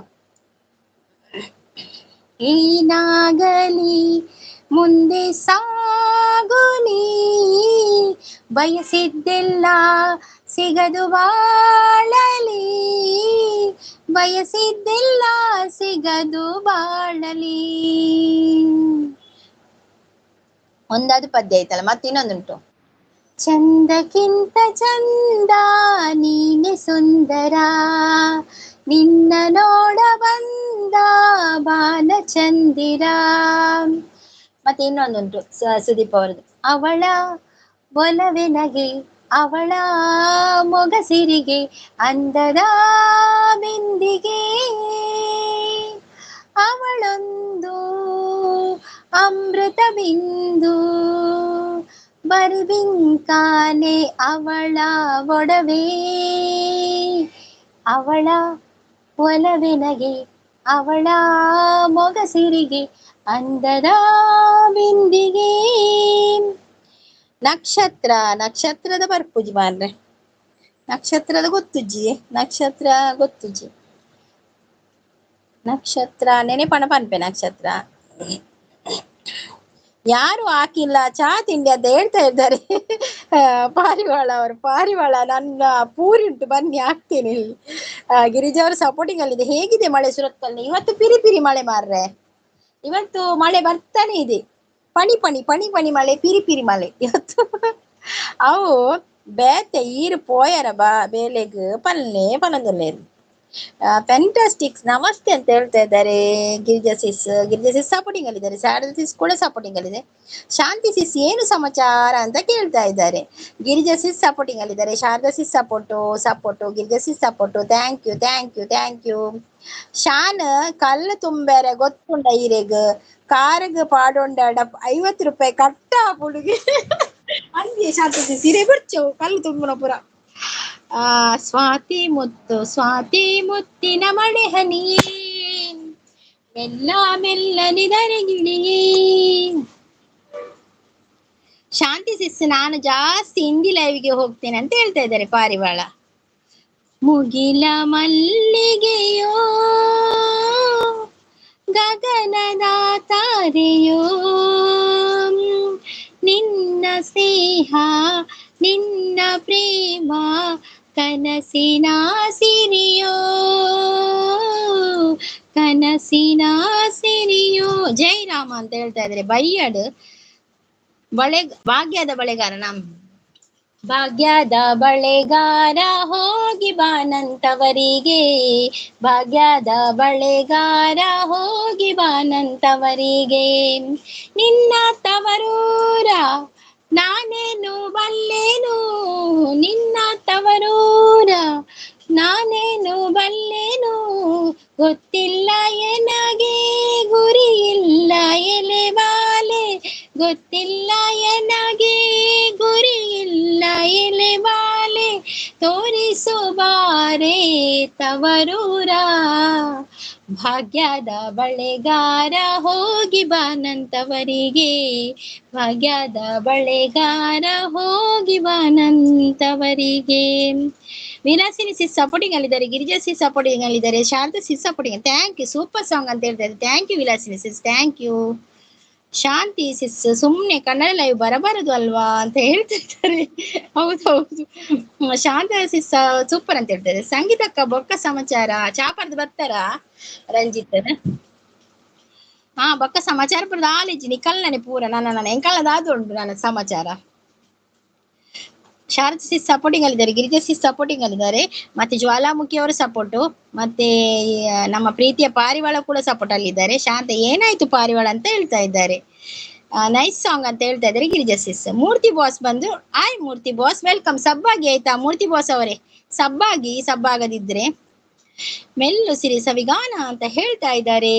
ಏನಾಗಲಿ ಮುಂದೆ ಸಾಗುನಿ, ಬಯಸಿದ್ದೆಲ್ಲ ಸಿಗದು ಬಾಳಲಿ, ಬಯಸಿದ್ದೆಲ್ಲ ಸಿಗದು ಬಾಳಲಿ. ಒಂದಾದ ಪದ್ಯ ಆಯ್ತಲ್ಲ, ಮತ್ತೆ ಇನ್ನೊಂದುಂಟು. ಚಂದಕ್ಕಿಂತ ಚಂದ ನೀನೆ ಸುಂದರ, ನಿನ್ನ ನೋಡ ಬಂದ ಬಾಲಚಂದಿರ. ಮತ್ತೆ ಇನ್ನೊಂದುಂಟು ಸುದೀಪ್ ಅವರದ್ದು. ಅವಳ ಒಲವೆನಗೆ ಅವಳ ಮೊಗಸಿರಿಗೆ ಅಂದದ ಬಿಂದಿಗೆ, ಅವಳೊಂದು ಅಮೃತ ಬಿಂದು, ಬರಿಬಿಂಕಾನೆ ಅವಳ ಒಡವೆ, ಅವಳ ಒಲವೆನಗೆ ಅವಳ ಮೊಗಸಿರಿಗೆ ಅಂದದ ಬಿಂದಿಗೆ. ನಕ್ಷತ್ರ ನಕ್ಷತ್ರದ ಬರ್ಪುಜಿ ಮಾರ್ರೆ, ನಕ್ಷತ್ರದ ಗೊತ್ತುಜ್ಜಿ, ನಕ್ಷತ್ರ ಗೊತ್ತುಜ್ಜಿ. ನಕ್ಷತ್ರ ನೆನೆಪಣ ಪನ್ಪೆ ನಕ್ಷತ್ರ ಯಾರು ಹಾಕಿಲ್ಲ ಚಾ ತಿಂಡಿ ಅಂತ ಹೇಳ್ತಾ ಇದ್ದಾರೆ. ಪಾರಿವಾಳ ಅವರು, ಪಾರಿವಾಳ ನನ್ನ ಪೂರಿ ಉಂಟು ಬನ್ನಿ ಹಾಕ್ತೇನೆ ಇಲ್ಲಿ. ಗಿರಿಜಾ ಅವರು ಸಪೋರ್ಟಿಂಗ್ ಅಲ್ಲಿದೆ. ಹೇಗಿದೆ ಮಳೆ ಸುರತ್ಕಲ್ನಲ್ಲಿ? ಇವತ್ತು ಪಿರಿ ಪಿರಿ ಮಳೆ ಮಾರ್ರೆ, ಇವತ್ತು ಮಳೆ ಬರ್ತಾನೆ ಇದೆ. ಪಣಿ ಪಣಿ ಪಣಿ ಪಣಿ ಮಳೆ, ಪಿರಿ ಪಿರಿ ಮಳೆ ಇವತ್ತು. ಅವು ಬೇತೆ ಈರು ಪೋಯರ ಬಾ ಬೇಲೆಗ್ ಪಲ್ಲೆ ಪನೊಂದುಲ್ಲೇರು. ಫ್ಯಾಂಟಾಸ್ಟಿಕ್ಸ್ ನಮಸ್ತೆ ಅಂತ ಹೇಳ್ತಾ ಇದ್ದಾರೆ ಗಿರಿಜಾ ಸಿಸ್. ಗಿರಿಜಾ ಸಿಸ್ ಸಪೋರ್ಟಿಂಗ್ ಅಲ್ಲಿದ್ದಾರೆ, ಶಾರದಾ ಸಿಸ್ ಕೂಡ ಸಪೋರ್ಟಿಂಗ್ ಅಲ್ಲಿದೆ. ಶಾಂತಿ ಸಿಸ್ ಏನು ಸಮಾಚಾರ ಅಂತ ಕೇಳ್ತಾ ಇದ್ದಾರೆ. ಗಿರಿಜಾ ಸಿಸ್ ಸಪೋರ್ಟಿಂಗ್ ಅಲ್ಲಿದ್ದಾರೆ, Sharada sis support support, Girija sis support. Thank you thank you thank you. Shan ಕಲ್ಲು ತುಂಬೆರೆ ಗೊತ್ತುಂಡ ಈರೆಗ್ ಕಾರಗ್ ಪಾಡೊಂಡ 50 ರೂಪಾಯಿ ಕಟ್ಟ ಪುಡುಗೆ ಅಂದೆ ಶಾಂತಿ ಸಿಸ್ ಇರೆ ಬಿಡ್ಚವು ಕಲ್ಲು ತುಂಬುನ ಪುರ. ಆ ಸ್ವಾತಿ ಮುತ್ತು ಸ್ವಾತಿ ಮುತ್ತಿನ ಮಳೆ ಹನಿಯೇ ಮೆಲ್ಲ ಮೆಲ್ಲನೆ ಧರೆಗಿಳಿಯೇ. ಶಾಂತಿ ಸಿಸ್ ನಾನು ಜಾಸ್ತಿ ಹಿಂದಿ ಲೈವ್ಗೆ ಹೋಗ್ತೇನೆ ಅಂತ ಹೇಳ್ತಾ ಇದ್ದಾರೆ ಪಾರಿವಾಳ. ಮುಗಿಲ ಮಲ್ಲಿಗೆಯೋ ಗಗನದ ತಾರೆಯೋ ನಿನ್ನ ಸ್ನೇಹ ನಿನ್ನ ಪ್ರೇಮ ಕನಸಿನ ಸಿರಿಯೋ ಕನಸಿನ ಸಿರಿಯೋ. ಜೈ ರಾಮ ಅಂತ ಹೇಳ್ತಾ ಇದ್ದಾರೆ ಬೈಯಡ್ ಬಳೆ ಭಾಗ್ಯದ ಬಳೆಗಾರ. ನಮ್ ಭಾಗ್ಯದ ಬಳೆಗಾರ ಹೋಗಿ ಬಾನಂತವರಿಗೆ, ಭಾಗ್ಯದ ಬಳೆಗಾರ ಹೋಗಿ ಬಾನಂತವರಿಗೆ, ನಿನ್ನ ತವರೂರ ನಾನೇನು ಬಲ್ಲೇನು, ನಿನ್ನ ತವರೂರ ನಾನೇನು ಬಲ್ಲೇನು, ಗೊತ್ತಿಲ್ಲ ಎನಗೆ ಗುರಿಯಿಲ್ಲ ಎಲೆ ಬಾಲೆ, ಗೊತ್ತಿಲ್ಲ ಎನಗೆ ಗುರಿಯಿಲ್ಲ ಎಲೆ ಬಾಲೆ, ತೋರಿಸು ಬಾರೆ ತವರೂರ, ಭಾಗ್ಯದ ಬಳೆಗಾರ ಹೋಗಿ ಬಾನಂತವರಿಗೆ, ಭಾಗ್ಯದ ಬಳೆಗಾರ ಹೋಗಿ ಬಾನಂತವರಿಗೆ. ವಿಲಾಸಿನಿ ಸಿಸ್ ಸಪೋರ್ಟಿಂಗ್ ಅಲ್ಲಿದ್ದಾರೆ, ಗಿರಿಜಾ ಸಿಸ್ ಸಪೋರ್ಟಿಂಗ್ ಅಲ್ಲಿದ್ದಾರೆ, Sharada sis supporting. Thank you, super song ಅಂತ ಹೇಳ್ತಾ ಇದ್ದಾರೆ. Thank you Vilasini sis, thank you. Shanti sis ಸುಮ್ನೆ ಕನ್ನಡ ಲೈವ್ ಬರಬಾರದು ಅಲ್ವಾ ಅಂತ ಹೇಳ್ತಾ ಇದ್ದಾರೆ. ಹೌದು ಹೌದು, ಶಾಂತ ಸಿಸ್ ಸೂಪರ್ ಅಂತ ಹೇಳ್ತಾರೆ. ಸಂಗೀತಕ್ಕ ಬೊಕ್ಕ ಸಮಾಚಾರ ಚಾಪರ್ದು ಬರ್ತಾರಾ ರಂಜಿತ್? ಹಾ ಬೊಕ್ಕ ಸಮಾಚಾರ ಬರದ ಆಲೇಜಿ ನಿಕಲ್ನನೆ ಪೂರ ನನ್ನ ನನ್ನ ಎಂಕಲ್ನದಾದು ಉಂಟು ನನ್ನ ಸಮಾಚಾರ. ಶಾರದಾ ಸಿಸ್ ಸಪೋರ್ಟಿಂಗ್ ಅಲ್ಲಿದ್ದಾರೆ, ಗಿರಿಜಾ ಸಿಸ್ ಸಪೋರ್ಟಿಂಗ್ ಅಲ್ಲಿದ್ದಾರೆ, ಮತ್ತೆ ಜ್ವಾಲಾಮುಖಿ ಅವರು ಸಪೋರ್ಟು, ಮತ್ತೆ ನಮ್ಮ ಪ್ರೀತಿಯ ಪಾರಿವಾಳ ಕೂಡ ಸಪೋರ್ಟ್ ಅಲ್ಲಿದ್ದಾರೆ. ಶಾಂತ ಏನಾಯ್ತು ಪಾರಿವಾಳ ಅಂತ ಹೇಳ್ತಾ ಇದ್ದಾರೆ. ನೈಸ್ ಸಾಂಗ್ ಅಂತ ಹೇಳ್ತಾ ಇದ್ದಾರೆ ಗಿರಿಜಾ ಸಿಸ್. ಮೂರ್ತಿ ಬಾಸ್ ಬಂದು, ಆಯ್ ಮೂರ್ತಿ ಬಾಸ್ welcome. ಸಬ್ಬಾಗಿ ಆಯ್ತಾ ಮೂರ್ತಿ ಬಾಸ್ ಅವರೇ, ಸಬ್ಬಾಗಿ ಸಬ್ಬಾಗದಿದ್ರೆ ಮೆಲ್ಲು ಸಿರಿ ಸವಿಗಾನ ಅಂತ ಹೇಳ್ತಾ ಇದ್ದಾರೆ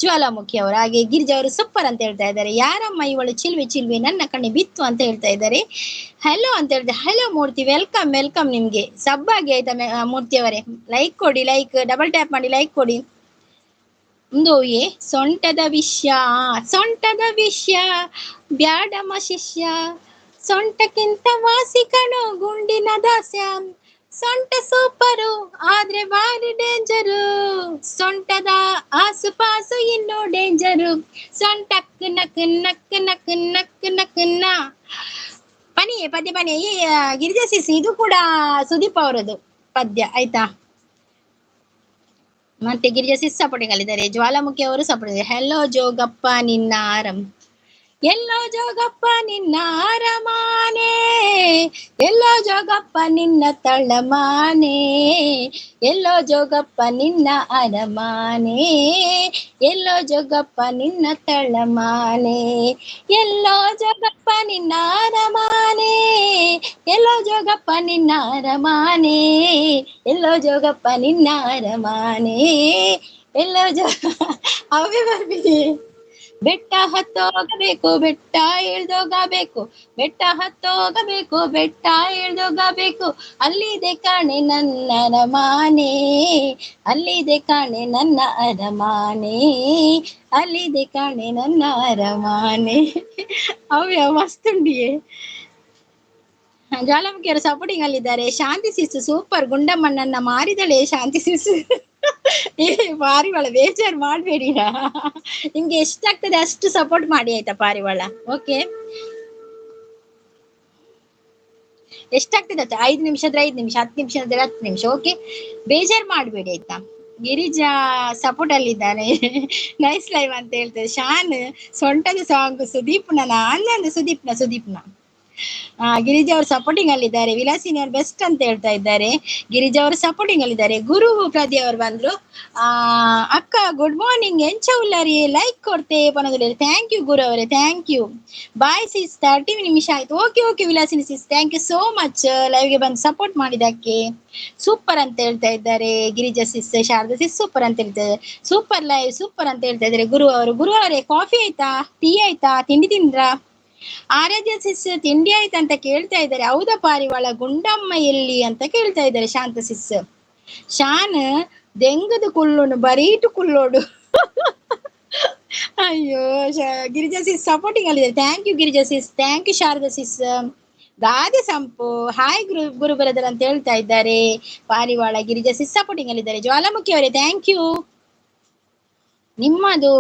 ಜ್ವಾಲಾಮುಖಿ ಅವರು. ಹಾಗೆ ಗಿರಿಜಾ ಅವರು ಸೂಪರ್ ಅಂತ ಹೇಳ್ತಾ ಇದ್ದಾರೆ. ಯಾರಮ್ಮ ಇವಳು ಚಿಲ್ವೆ ಚಿಲ್ವೆ ನನ್ನ ಕಣ್ಣಿ ಬಿತ್ತು ಅಂತ ಹೇಳ್ತಾ ಇದ್ದಾರೆ. ಹಲೋ ಅಂತ ಹೇಳ್ತಾರೆ. ಹಲೋ ಮೂರ್ತಿ, welcome welcome ನಿಮ್ಗೆ. ಸಬ್ಬಾಗಿ ಆಯ್ತಾ ಮೂರ್ತಿ ಅವರೇ, ಲೈಕ್ ಕೊಡಿ, ಲೈಕ್ ಡಬಲ್ ಟ್ಯಾಪ್ ಮಾಡಿ ಲೈಕ್ ಕೊಡಿ. ಒಂದು ಏ ಸೊಂಟದ ವಿಷಯ, ಸೊಂಟದ ವಿಷಯ ಬ್ಯಾಡಮ ಶಿಷ್ಯ, ಸೊಂಟಕ್ಕಿಂತ ವಾಸಿ ಕಣೋ ಗುಂಡಿನ ದಾಸ್ಯ, ಸೊಂಟ ಸೂಪರು ಆದ್ರೆ ಭಾರಿ ಡೇಂಜರು, ಸೊಂಟದ ಆಸುಪಾಸು ಇನ್ನೂ ಡೇಂಜರು, ಸೊಂಟಕ್ ನಕ್ ನಕ್ ನಕ್ ನಕ್ ನಕ್ ನ. ಪನಿ ಪದ್ಯ ಪನಿ ಈ ಗಿರಿಜಾ ಸಿಸ್, ಇದು ಕೂಡ ಸುದೀಪ್ ಅವರದ್ದು ಪದ್ಯ ಆಯ್ತಾ. ಮತ್ತೆ ಗಿರಿಜಾ ಸಿಸ್ ಸಪೋರ್ಟಿಂಗ್ ಅಲ್ಲಿದ್ದಾರೆ, ಜ್ವಾಲಾಮುಖಿ ಅವರು ಸಪೋರ್ಟ್. ಹೆಲೋ ಜೋಗಪ್ಪ ನಿನ್ನ ಆರಂ, ಎಲ್ಲೋ ಜೋಗಪ್ಪ ನಿನ್ನ ಅರಮಾನೆ, ಎಲ್ಲೋ ಜೋಗಪ್ಪ ನಿನ್ನ ತಳಮಾನೆ, ಎಲ್ಲೋ ಜೋಗಪ್ಪ ನಿನ್ನ ಅರಮಾನೆ, ಎಲ್ಲೋ ಜೋಗಪ್ಪ ನಿನ್ನ ತಳಮಾನೆ, ಎಲ್ಲೋ ಜೋಗಪ್ಪ ನಿನ್ನ ಅರಮಾನೆ, ಎಲ್ಲೋ ಜೋಗಪ್ಪ ನಿನ್ನ ಅರಮಾನೆ, ಎಲ್ಲೋ ಜೋಗಪ್ಪ ನಿನ್ನ ಅರಮಾನೆ, ಎಲ್ಲೋ ಜೋ ಅವೇ ಬರ್ಬಿ. ಬೆಟ್ಟ ಹತ್ತೋಗಬೇಕು ಬೆಟ್ಟ ಇಳ್ದೋಗಬೇಕು, ಬೆಟ್ಟ ಹತ್ತೋಗಬೇಕು ಬೆಟ್ಟ ಇಳ್ದೋಗಬೇಕು, ಅಲ್ಲಿದೆ ಕಾಣೆ ನನ್ನ ಅರಮಾನೆ, ಅಲ್ಲಿದೆ ಕಾಣೆ ನನ್ನ ಅರಮಾನೆ, ಅಲ್ಲಿದೆ ಕಾಣೆ ನನ್ನ ಅರಮಾನೆ. ಅವ್ಯ ಮಸ್ತುಂಡಿಯೇ. ಜ್ವಾಲಾಮುಖಿಯವರು ಸಪೋರ್ಟಿಂಗ್ ಅಲ್ಲಿದ್ದಾರೆ. ಶಾಂತಿ ಸಿಸ್ ಸೂಪರ್, ಗುಂಡಮ್ಮನನ್ನ ಮಾರಿದಳೆ ಶಾಂತಿ ಸಿಸ್. ಏ ಪಾರಿವಾಳ ಬೇಜಾರು ಮಾಡಬೇಡಿರಾ, ನಿಮ್ಗೆ ಎಷ್ಟಾಗ್ತದೆ ಅಷ್ಟು ಸಪೋರ್ಟ್ ಮಾಡಿ ಆಯ್ತಾ ಪಾರಿವಾಳ? ಓಕೆ, ಎಷ್ಟಾಗ್ತದೆ ಆಯ್ತಾ? 5 ನಿಮಿಷ ಆದ್ರೆ 5 ನಿಮಿಷ, 10 ನಿಮಿಷ ಆದ್ರೆ 10 ನಿಮಿಷ. ಓಕೆ, ಬೇಜಾರು ಮಾಡಬೇಡಿ ಆಯ್ತಾ? ಗಿರಿಜಾ ಸಪೋರ್ಟ್ ಅಲ್ಲಿ ಇದ್ದಾನೆ, ನೈಸ್ ಲೈವ್ ಅಂತ ಹೇಳ್ತಾರೆ. ಶಾನ್ ಸೊಂಟದ ಸಾಂಗ್ ಸುದೀಪ್ನ ಅಂದ ಸುದೀಪ್ನ ಸುದೀಪ್ನ ಗಿರಿಜಾ ಅವರು ಸಪೋರ್ಟಿಂಗ್ ಅಲ್ಲಿದ್ದಾರೆ. ವಿಲಾಸಿನಿ ಅವರು ಬೆಸ್ಟ್ ಅಂತ ಹೇಳ್ತಾ ಇದ್ದಾರೆ. ಗಿರಿಜಾ ಅವರು ಸಪೋರ್ಟಿಂಗ್ ಅಲ್ಲಿದ್ದಾರೆ. ಗುರು ಪ್ರದಿ ಅವರು ಬಂದ್ರು. ಆ ಅಕ್ಕ ಗುಡ್ ಮಾರ್ನಿಂಗ್, ಎಂಚ ಉಲ್ಲಾರಿ ಲೈಕ್ ಕೊಡ್ತೆ ಪನೋದಿಲ್ಲ. Thank you ಗುರು ಅವರೇ, thank you. Bye sis, 30 ನಿಮಿಷ ಆಯ್ತು. Okay okay Vilasini sis, thank you so much ಲೈವ್ಗೆ ಬಂದು ಸಪೋರ್ಟ್ ಮಾಡಿದಕ್ಕೆ. ಸೂಪರ್ ಅಂತ ಹೇಳ್ತಾ ಇದ್ದಾರೆ Girija sis, Sharada sis super ಅಂತ ಹೇಳ್ತಾ ಇದ್ದಾರೆ. ಸೂಪರ್ ಲೈವ್ ಸೂಪರ್ ಅಂತ ಹೇಳ್ತಾ ಇದ್ದಾರೆ ಗುರು ಅವರು. ಗುರು ಅವರೇ ಕಾಫಿ ಆಯ್ತಾ, ಟೀ ಆಯ್ತಾ, ತಿಂಡಿ ತಿಂದ್ರಾ? ಆರಾಧ್ಯ ಸಿಸ್ ತಿಂಡಿ ಆಯ್ತಾ ಅಂತ ಕೇಳ್ತಾ ಇದ್ದಾರೆ. ಹೌದಾ ಪಾರಿವಾಳ, ಗುಂಡಮ್ಮ ಎಲ್ಲಿ ಅಂತ ಕೇಳ್ತಾ ಇದ್ದಾರೆ ಶಾಂತ ಸಿಸ್. ಶಾನ್ ದೆಂಗದ ಕುಲ್ಲೋನು ಬರೀಟು ಕುಲ್ಲೋಡು. ಅಯ್ಯೋ ಗಿರಿಜಾ ಸಿಸ್ ಸಪೋರ್ಟಿಂಗ್ ಅಲ್ಲಿದ್ದಾರೆ. Thank you Girija sis, thank you Sharada sis. ಗಾದೆ ಸಂಪು ಹಾಯ್ ಗುರು ಗುರು ಬ್ರದರ್ ಅಂತ ಹೇಳ್ತಾ ಇದ್ದಾರೆ. ಪಾರಿವಾಳ ಗಿರಿಜಾ ಸಿಸ್ ಸಪೋರ್ಟಿಂಗ್ ಅಲ್ಲಿದ್ದಾರೆ. ಜ್ವಾಲಾಮುಖಿ ಅವರೇ thank you. ನಿಮ್ಮದು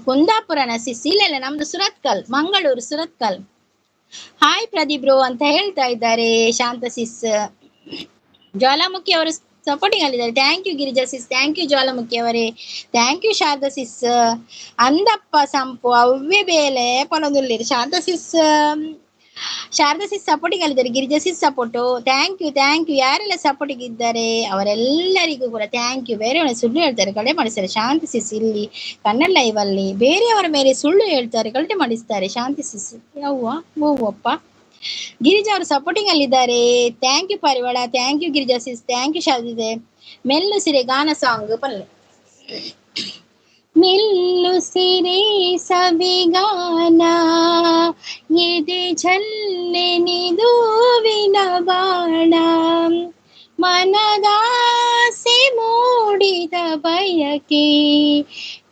ಕುಂದಾಪುರನ ಸಿಸ್? ಇಲ್ಲ ಇಲ್ಲ, ನಮ್ದು ಸುರತ್ಕಲ್, ಮಂಗಳೂರು ಸುರತ್ಕಲ್. ಹಾಯ್ ಪ್ರದೀಪ್ ಬ್ರೋ ಅಂತ ಹೇಳ್ತಾ ಇದ್ದಾರೆ ಶಾಂತ ಸಿಸ್. ಜ್ವಾಲಾಮುಖಿ ಅವರು ಸಪೋರ್ಟಿಂಗ್ ಅಲ್ಲಿದ್ದಾರೆ. Thank you Girija sis, thank you Jwalamukhi ಅವರೇ, thank you Sharada sis. ಅಂದಪ್ಪ ಸಂಪು ಅವ್ವೇ ಬೇಲೆ ಪನೊಂದುಲ್ಲಿರು. Shanta sis, Sharada sis supporting ಅಲ್ಲಿದ್ದಾರೆ. Girija sis support, thank you thank you. ಯಾರೆಲ್ಲ ಸಪೋರ್ಟಿಗೆ ಇದ್ದಾರೆ ಅವರೆಲ್ಲರಿಗೂ ಕೂಡ thank you. ಬೇರೆಯವರ ಸುಳ್ಳು ಹೇಳ್ತಾರೆ ಕಡೆ ಮಾಡಿಸ್ತಾರೆ ಶಾಂತಿ ಸಿಸ್. ಇಲ್ಲಿ ಕನ್ನಡ ಲೈವ್ ಅಲ್ಲಿ ಬೇರೆಯವರ ಮೇಲೆ ಸುಳ್ಳು ಹೇಳ್ತಾರೆ ಕಳಟೆ ಮಾಡಿಸ್ತಾರೆ ಶಾಂತಿ ಸಿಸ್. ಯವ್ವ ಓವಪ್ಪ. ಗಿರಿಜಾ ಅವರು ಸಪೋರ್ಟಿಂಗ್ ಅಲ್ಲಿದ್ದಾರೆ. Thank you Parivala, thank you Girija sis, thank you ಶಾರದಿದೆ. ಮೆಲ್ಲು ಸಿರೆ ಗಾನ ಸಾಂಗ್ ಪಲ್ಲೆ. ಮೆಲ್ಲು ಸಿರೆ ಸವಿಗಾನ ಎದೆ ಝಲ್ಲೆನಿದುವಿನ ಬಾಣ ಮನದಾಸೆ ಮೂಡಿದ ಬಯಕೆ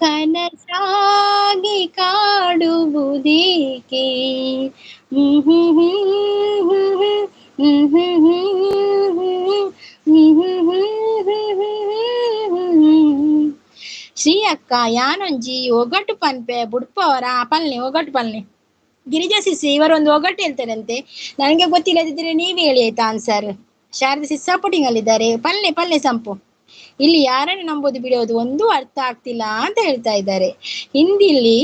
ಕನಸಾಗಿ ಕಾಡುವುದೇಕೆ. ಶ್ರೀ ಅಕ್ಕ ಯಾನೊಂಜಿ ಒಗಟು ಪನ್ಪೆ ಬುಡ್ಪವರ ಪಲ್ನೆ ಒಗಟು ಪಲ್ನೆ. ಗಿರಿಜಾ ಸಿಸ್ ಇವರೊಂದು ಒಗಟು ಹೇಳ್ತಾರಂತೆ, ನನಗೆ ಗೊತ್ತಿಲ್ಲದಿದ್ರೆ ನೀವೇ ಹೇಳಿ ಆಯ್ತಾ ಆನ್ಸರ್. Sharada sis supporting ಅಲ್ಲಿದ್ದಾರೆ. ಪಲ್ನೆ ಪಲ್ನೆ ಸಂಪು. ಇಲ್ಲಿ ಯಾರನ್ನು ನಂಬೋದು ಬಿಡೋದು ಒಂದೂ ಅರ್ಥ ಆಗ್ತಿಲ್ಲ ಅಂತ ಹೇಳ್ತಾ ಇದ್ದಾರೆ. ಹಿಂದಿಲಿ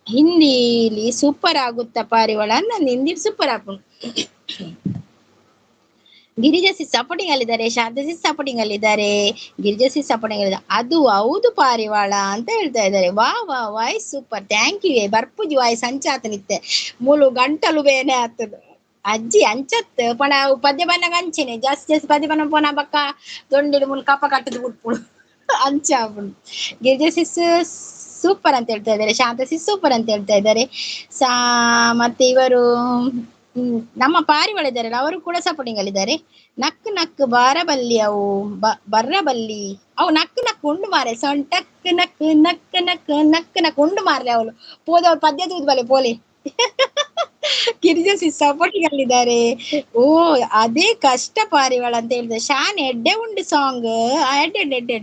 ಹಿಂದಿಲಿ ಸೂಪರ್ ಆಗುತ್ತಾ ಪಾರಿವಾಳ? ನಾನು ಹಿಂದಿ ಸೂಪರ್ ಆಪು. ಗಿರಿಜಾ ಸಿಸ್ ಸಪೋರ್ಟಿಂಗ್ ಅಲ್ಲಿದ್ದಾರೆ, ಶಾರದಾ ಸಿಸ್ ಸಪೋರ್ಟಿಂಗ್ ಅಲ್ಲಿದ್ದಾರೆ, ಗಿರಿಜಾ ಸಿಸ್ ಸಪೋರ್ಟಿಂಗ್ ಅಲ್ಲಿದ್ದಾರೆ. ಅದು ಹೌದು ಪಾರಿವಾಳ ಅಂತ ಹೇಳ್ತಾ ಇದ್ದಾರೆ. ವಾ ವಾ ವಾಯ್ಸ್ ಸೂಪರ್, thank you. ಬರ್ಪುಜಿ ವಾಯ್ಸ್ ಅಂಚಾತನಿತ್ತೆ ಮೂಲು ಗಂಟಲು ಬೇನೆ ಆಗ್ತದೆ ಅಜ್ಜಿ ಅಂಚತ್ ಪಣ ಪದ್ಯ ಬನ್ನಾಗ ಅಂಚೆನೆ ಜಾಸ್ತಿ ಜಾಸ್ತಿ ಪದ್ಯ ಬನ್ನ ಪೋನ ಬಕ್ಕ ದೊಂಡಿಡು ಮೂಲು ಕಪ್ಪ ಕಟ್ಟದು ಬಿಟ್ಪುಡು ಅಂಚ ಗಿರಿಜಾ ಸಿಸ್ ಸೂಪರ್ ಅಂತ ಹೇಳ್ತಾ ಇದ್ದಾರೆ, ಶಾಂತ ಸಿಸ್ ಸೂಪರ್ ಅಂತ ಹೇಳ್ತಾ ಇದ್ದಾರೆ. ಸಾ ಮತ್ತೆ ಇವರು ನಮ್ಮ ಪಾರಿವಾಳ ಇದ್ದಾರಲ್ಲ ಅವರು ಕೂಡ ಸಪೋರ್ಟಿಂಗ್ ಅಲ್ಲಿದ್ದಾರೆ. ನಕ್ ನಕ್ ಬಾರಬಲ್ಲಿ ಅವು ಬರ್ರಬಲ್ಲಿ ಅವು ನಕ್ ನಕ್ ಉಂಡು ಮಾರೆ ಸೊಂಟಕ್ ನಕ್ ನಕ್ ನಕ್ ನಕ್ ನಕ್ ಉಂಡು ಮಾರ್ಲೆ ಅವಳು ಪೋದವ್ರು ಪದ್ಯ ತೂದು ಬಲೆ ಪೋಲೆ. Girija sis supporting ಅಲ್ಲಿದ್ದಾರೆ. ಓ ಅದೇ ಕಷ್ಟ ಪಾರಿವಾಳ ಅಂತ ಹೇಳಿದ್ರೆ. ಶಾನ್ ಎಡ್ಡೆ ಉಂಡು ಸಾಂಗ್ ಎಡ್ಡೆ ಎಡ್ಡೆ ಎಡ್ಡೆ.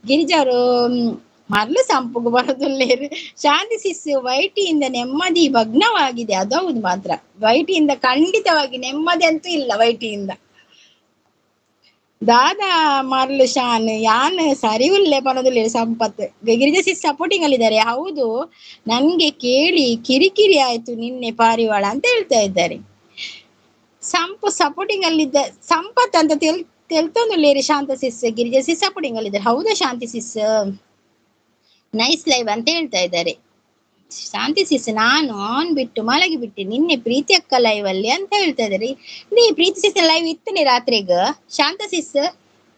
ಗಿರಿಜಾ ಅವರು ಮರಳು ಸಂಪುಗು ಬರೋದಿಲ್ಲ. ಶಾಂತಿ ಸಿಸ್ ವೈಟಿಯಿಂದ ನೆಮ್ಮದಿ ಭಗ್ನವಾಗಿದೆ, ಅದೌದು ಮಾತ್ರ. ವೈಟಿಯಿಂದ ಖಂಡಿತವಾಗಿ ನೆಮ್ಮದಿ ಅಂತೂ ಇಲ್ಲ ವೈಟಿಯಿಂದ. ದಾದಾ ಮರಳು ಶಾನ್ ಯಾನ್ ಸರಿ ಉಲ್ಲೆ ಪನೋದಿಲ್ಲ ಸಂಪತ್. Girija sis supporting ಅಲ್ಲಿದ್ದಾರೆ. ಹೌದು ನನ್ಗೆ ಕೇಳಿ ಕಿರಿಕಿರಿ ಆಯ್ತು ನಿನ್ನೆ ಪಾರಿವಾಳ ಅಂತ ಹೇಳ್ತಾ ಇದ್ದಾರೆ. ಸಂಪು ಸಪೋರ್ಟಿಂಗ್ ಅಲ್ಲಿದ್ದ ಸಂಪತ್ ಅಂತ ತೆಲ್ತೊಂದುಲ್ಲೇರಿ ಶಾಂತ ಸಿಸ್. Girija sis supporting ಅಲ್ಲಿದ್ದಾರೆ. ಹೌದಾ ಶಾಂತಿ ಸಿಸ್, ನೈಸ್ ಲೈವ್ ಅಂತ ಹೇಳ್ತಾ ಇದ್ದಾರೆ. ಶಾಂತಿ ಸಿಸ್ ನಾನು ಆನ್ ಬಿಟ್ಟು ಮಲಗಿ ಬಿಟ್ಟೆ ನಿನ್ನೆ ಪ್ರೀತಿ ಅಕ್ಕ ಲೈವ್ ಅಲ್ಲಿ ಅಂತ ಹೇಳ್ತಾ ಇದ್ದಾರೆ. ನೀ ಪ್ರೀತಿ ಸಿಸ್ ಲೈವ್ ಇತ್ತನೆ ರಾತ್ರಿಗ? ಶಾಂತ ಸಿಸ್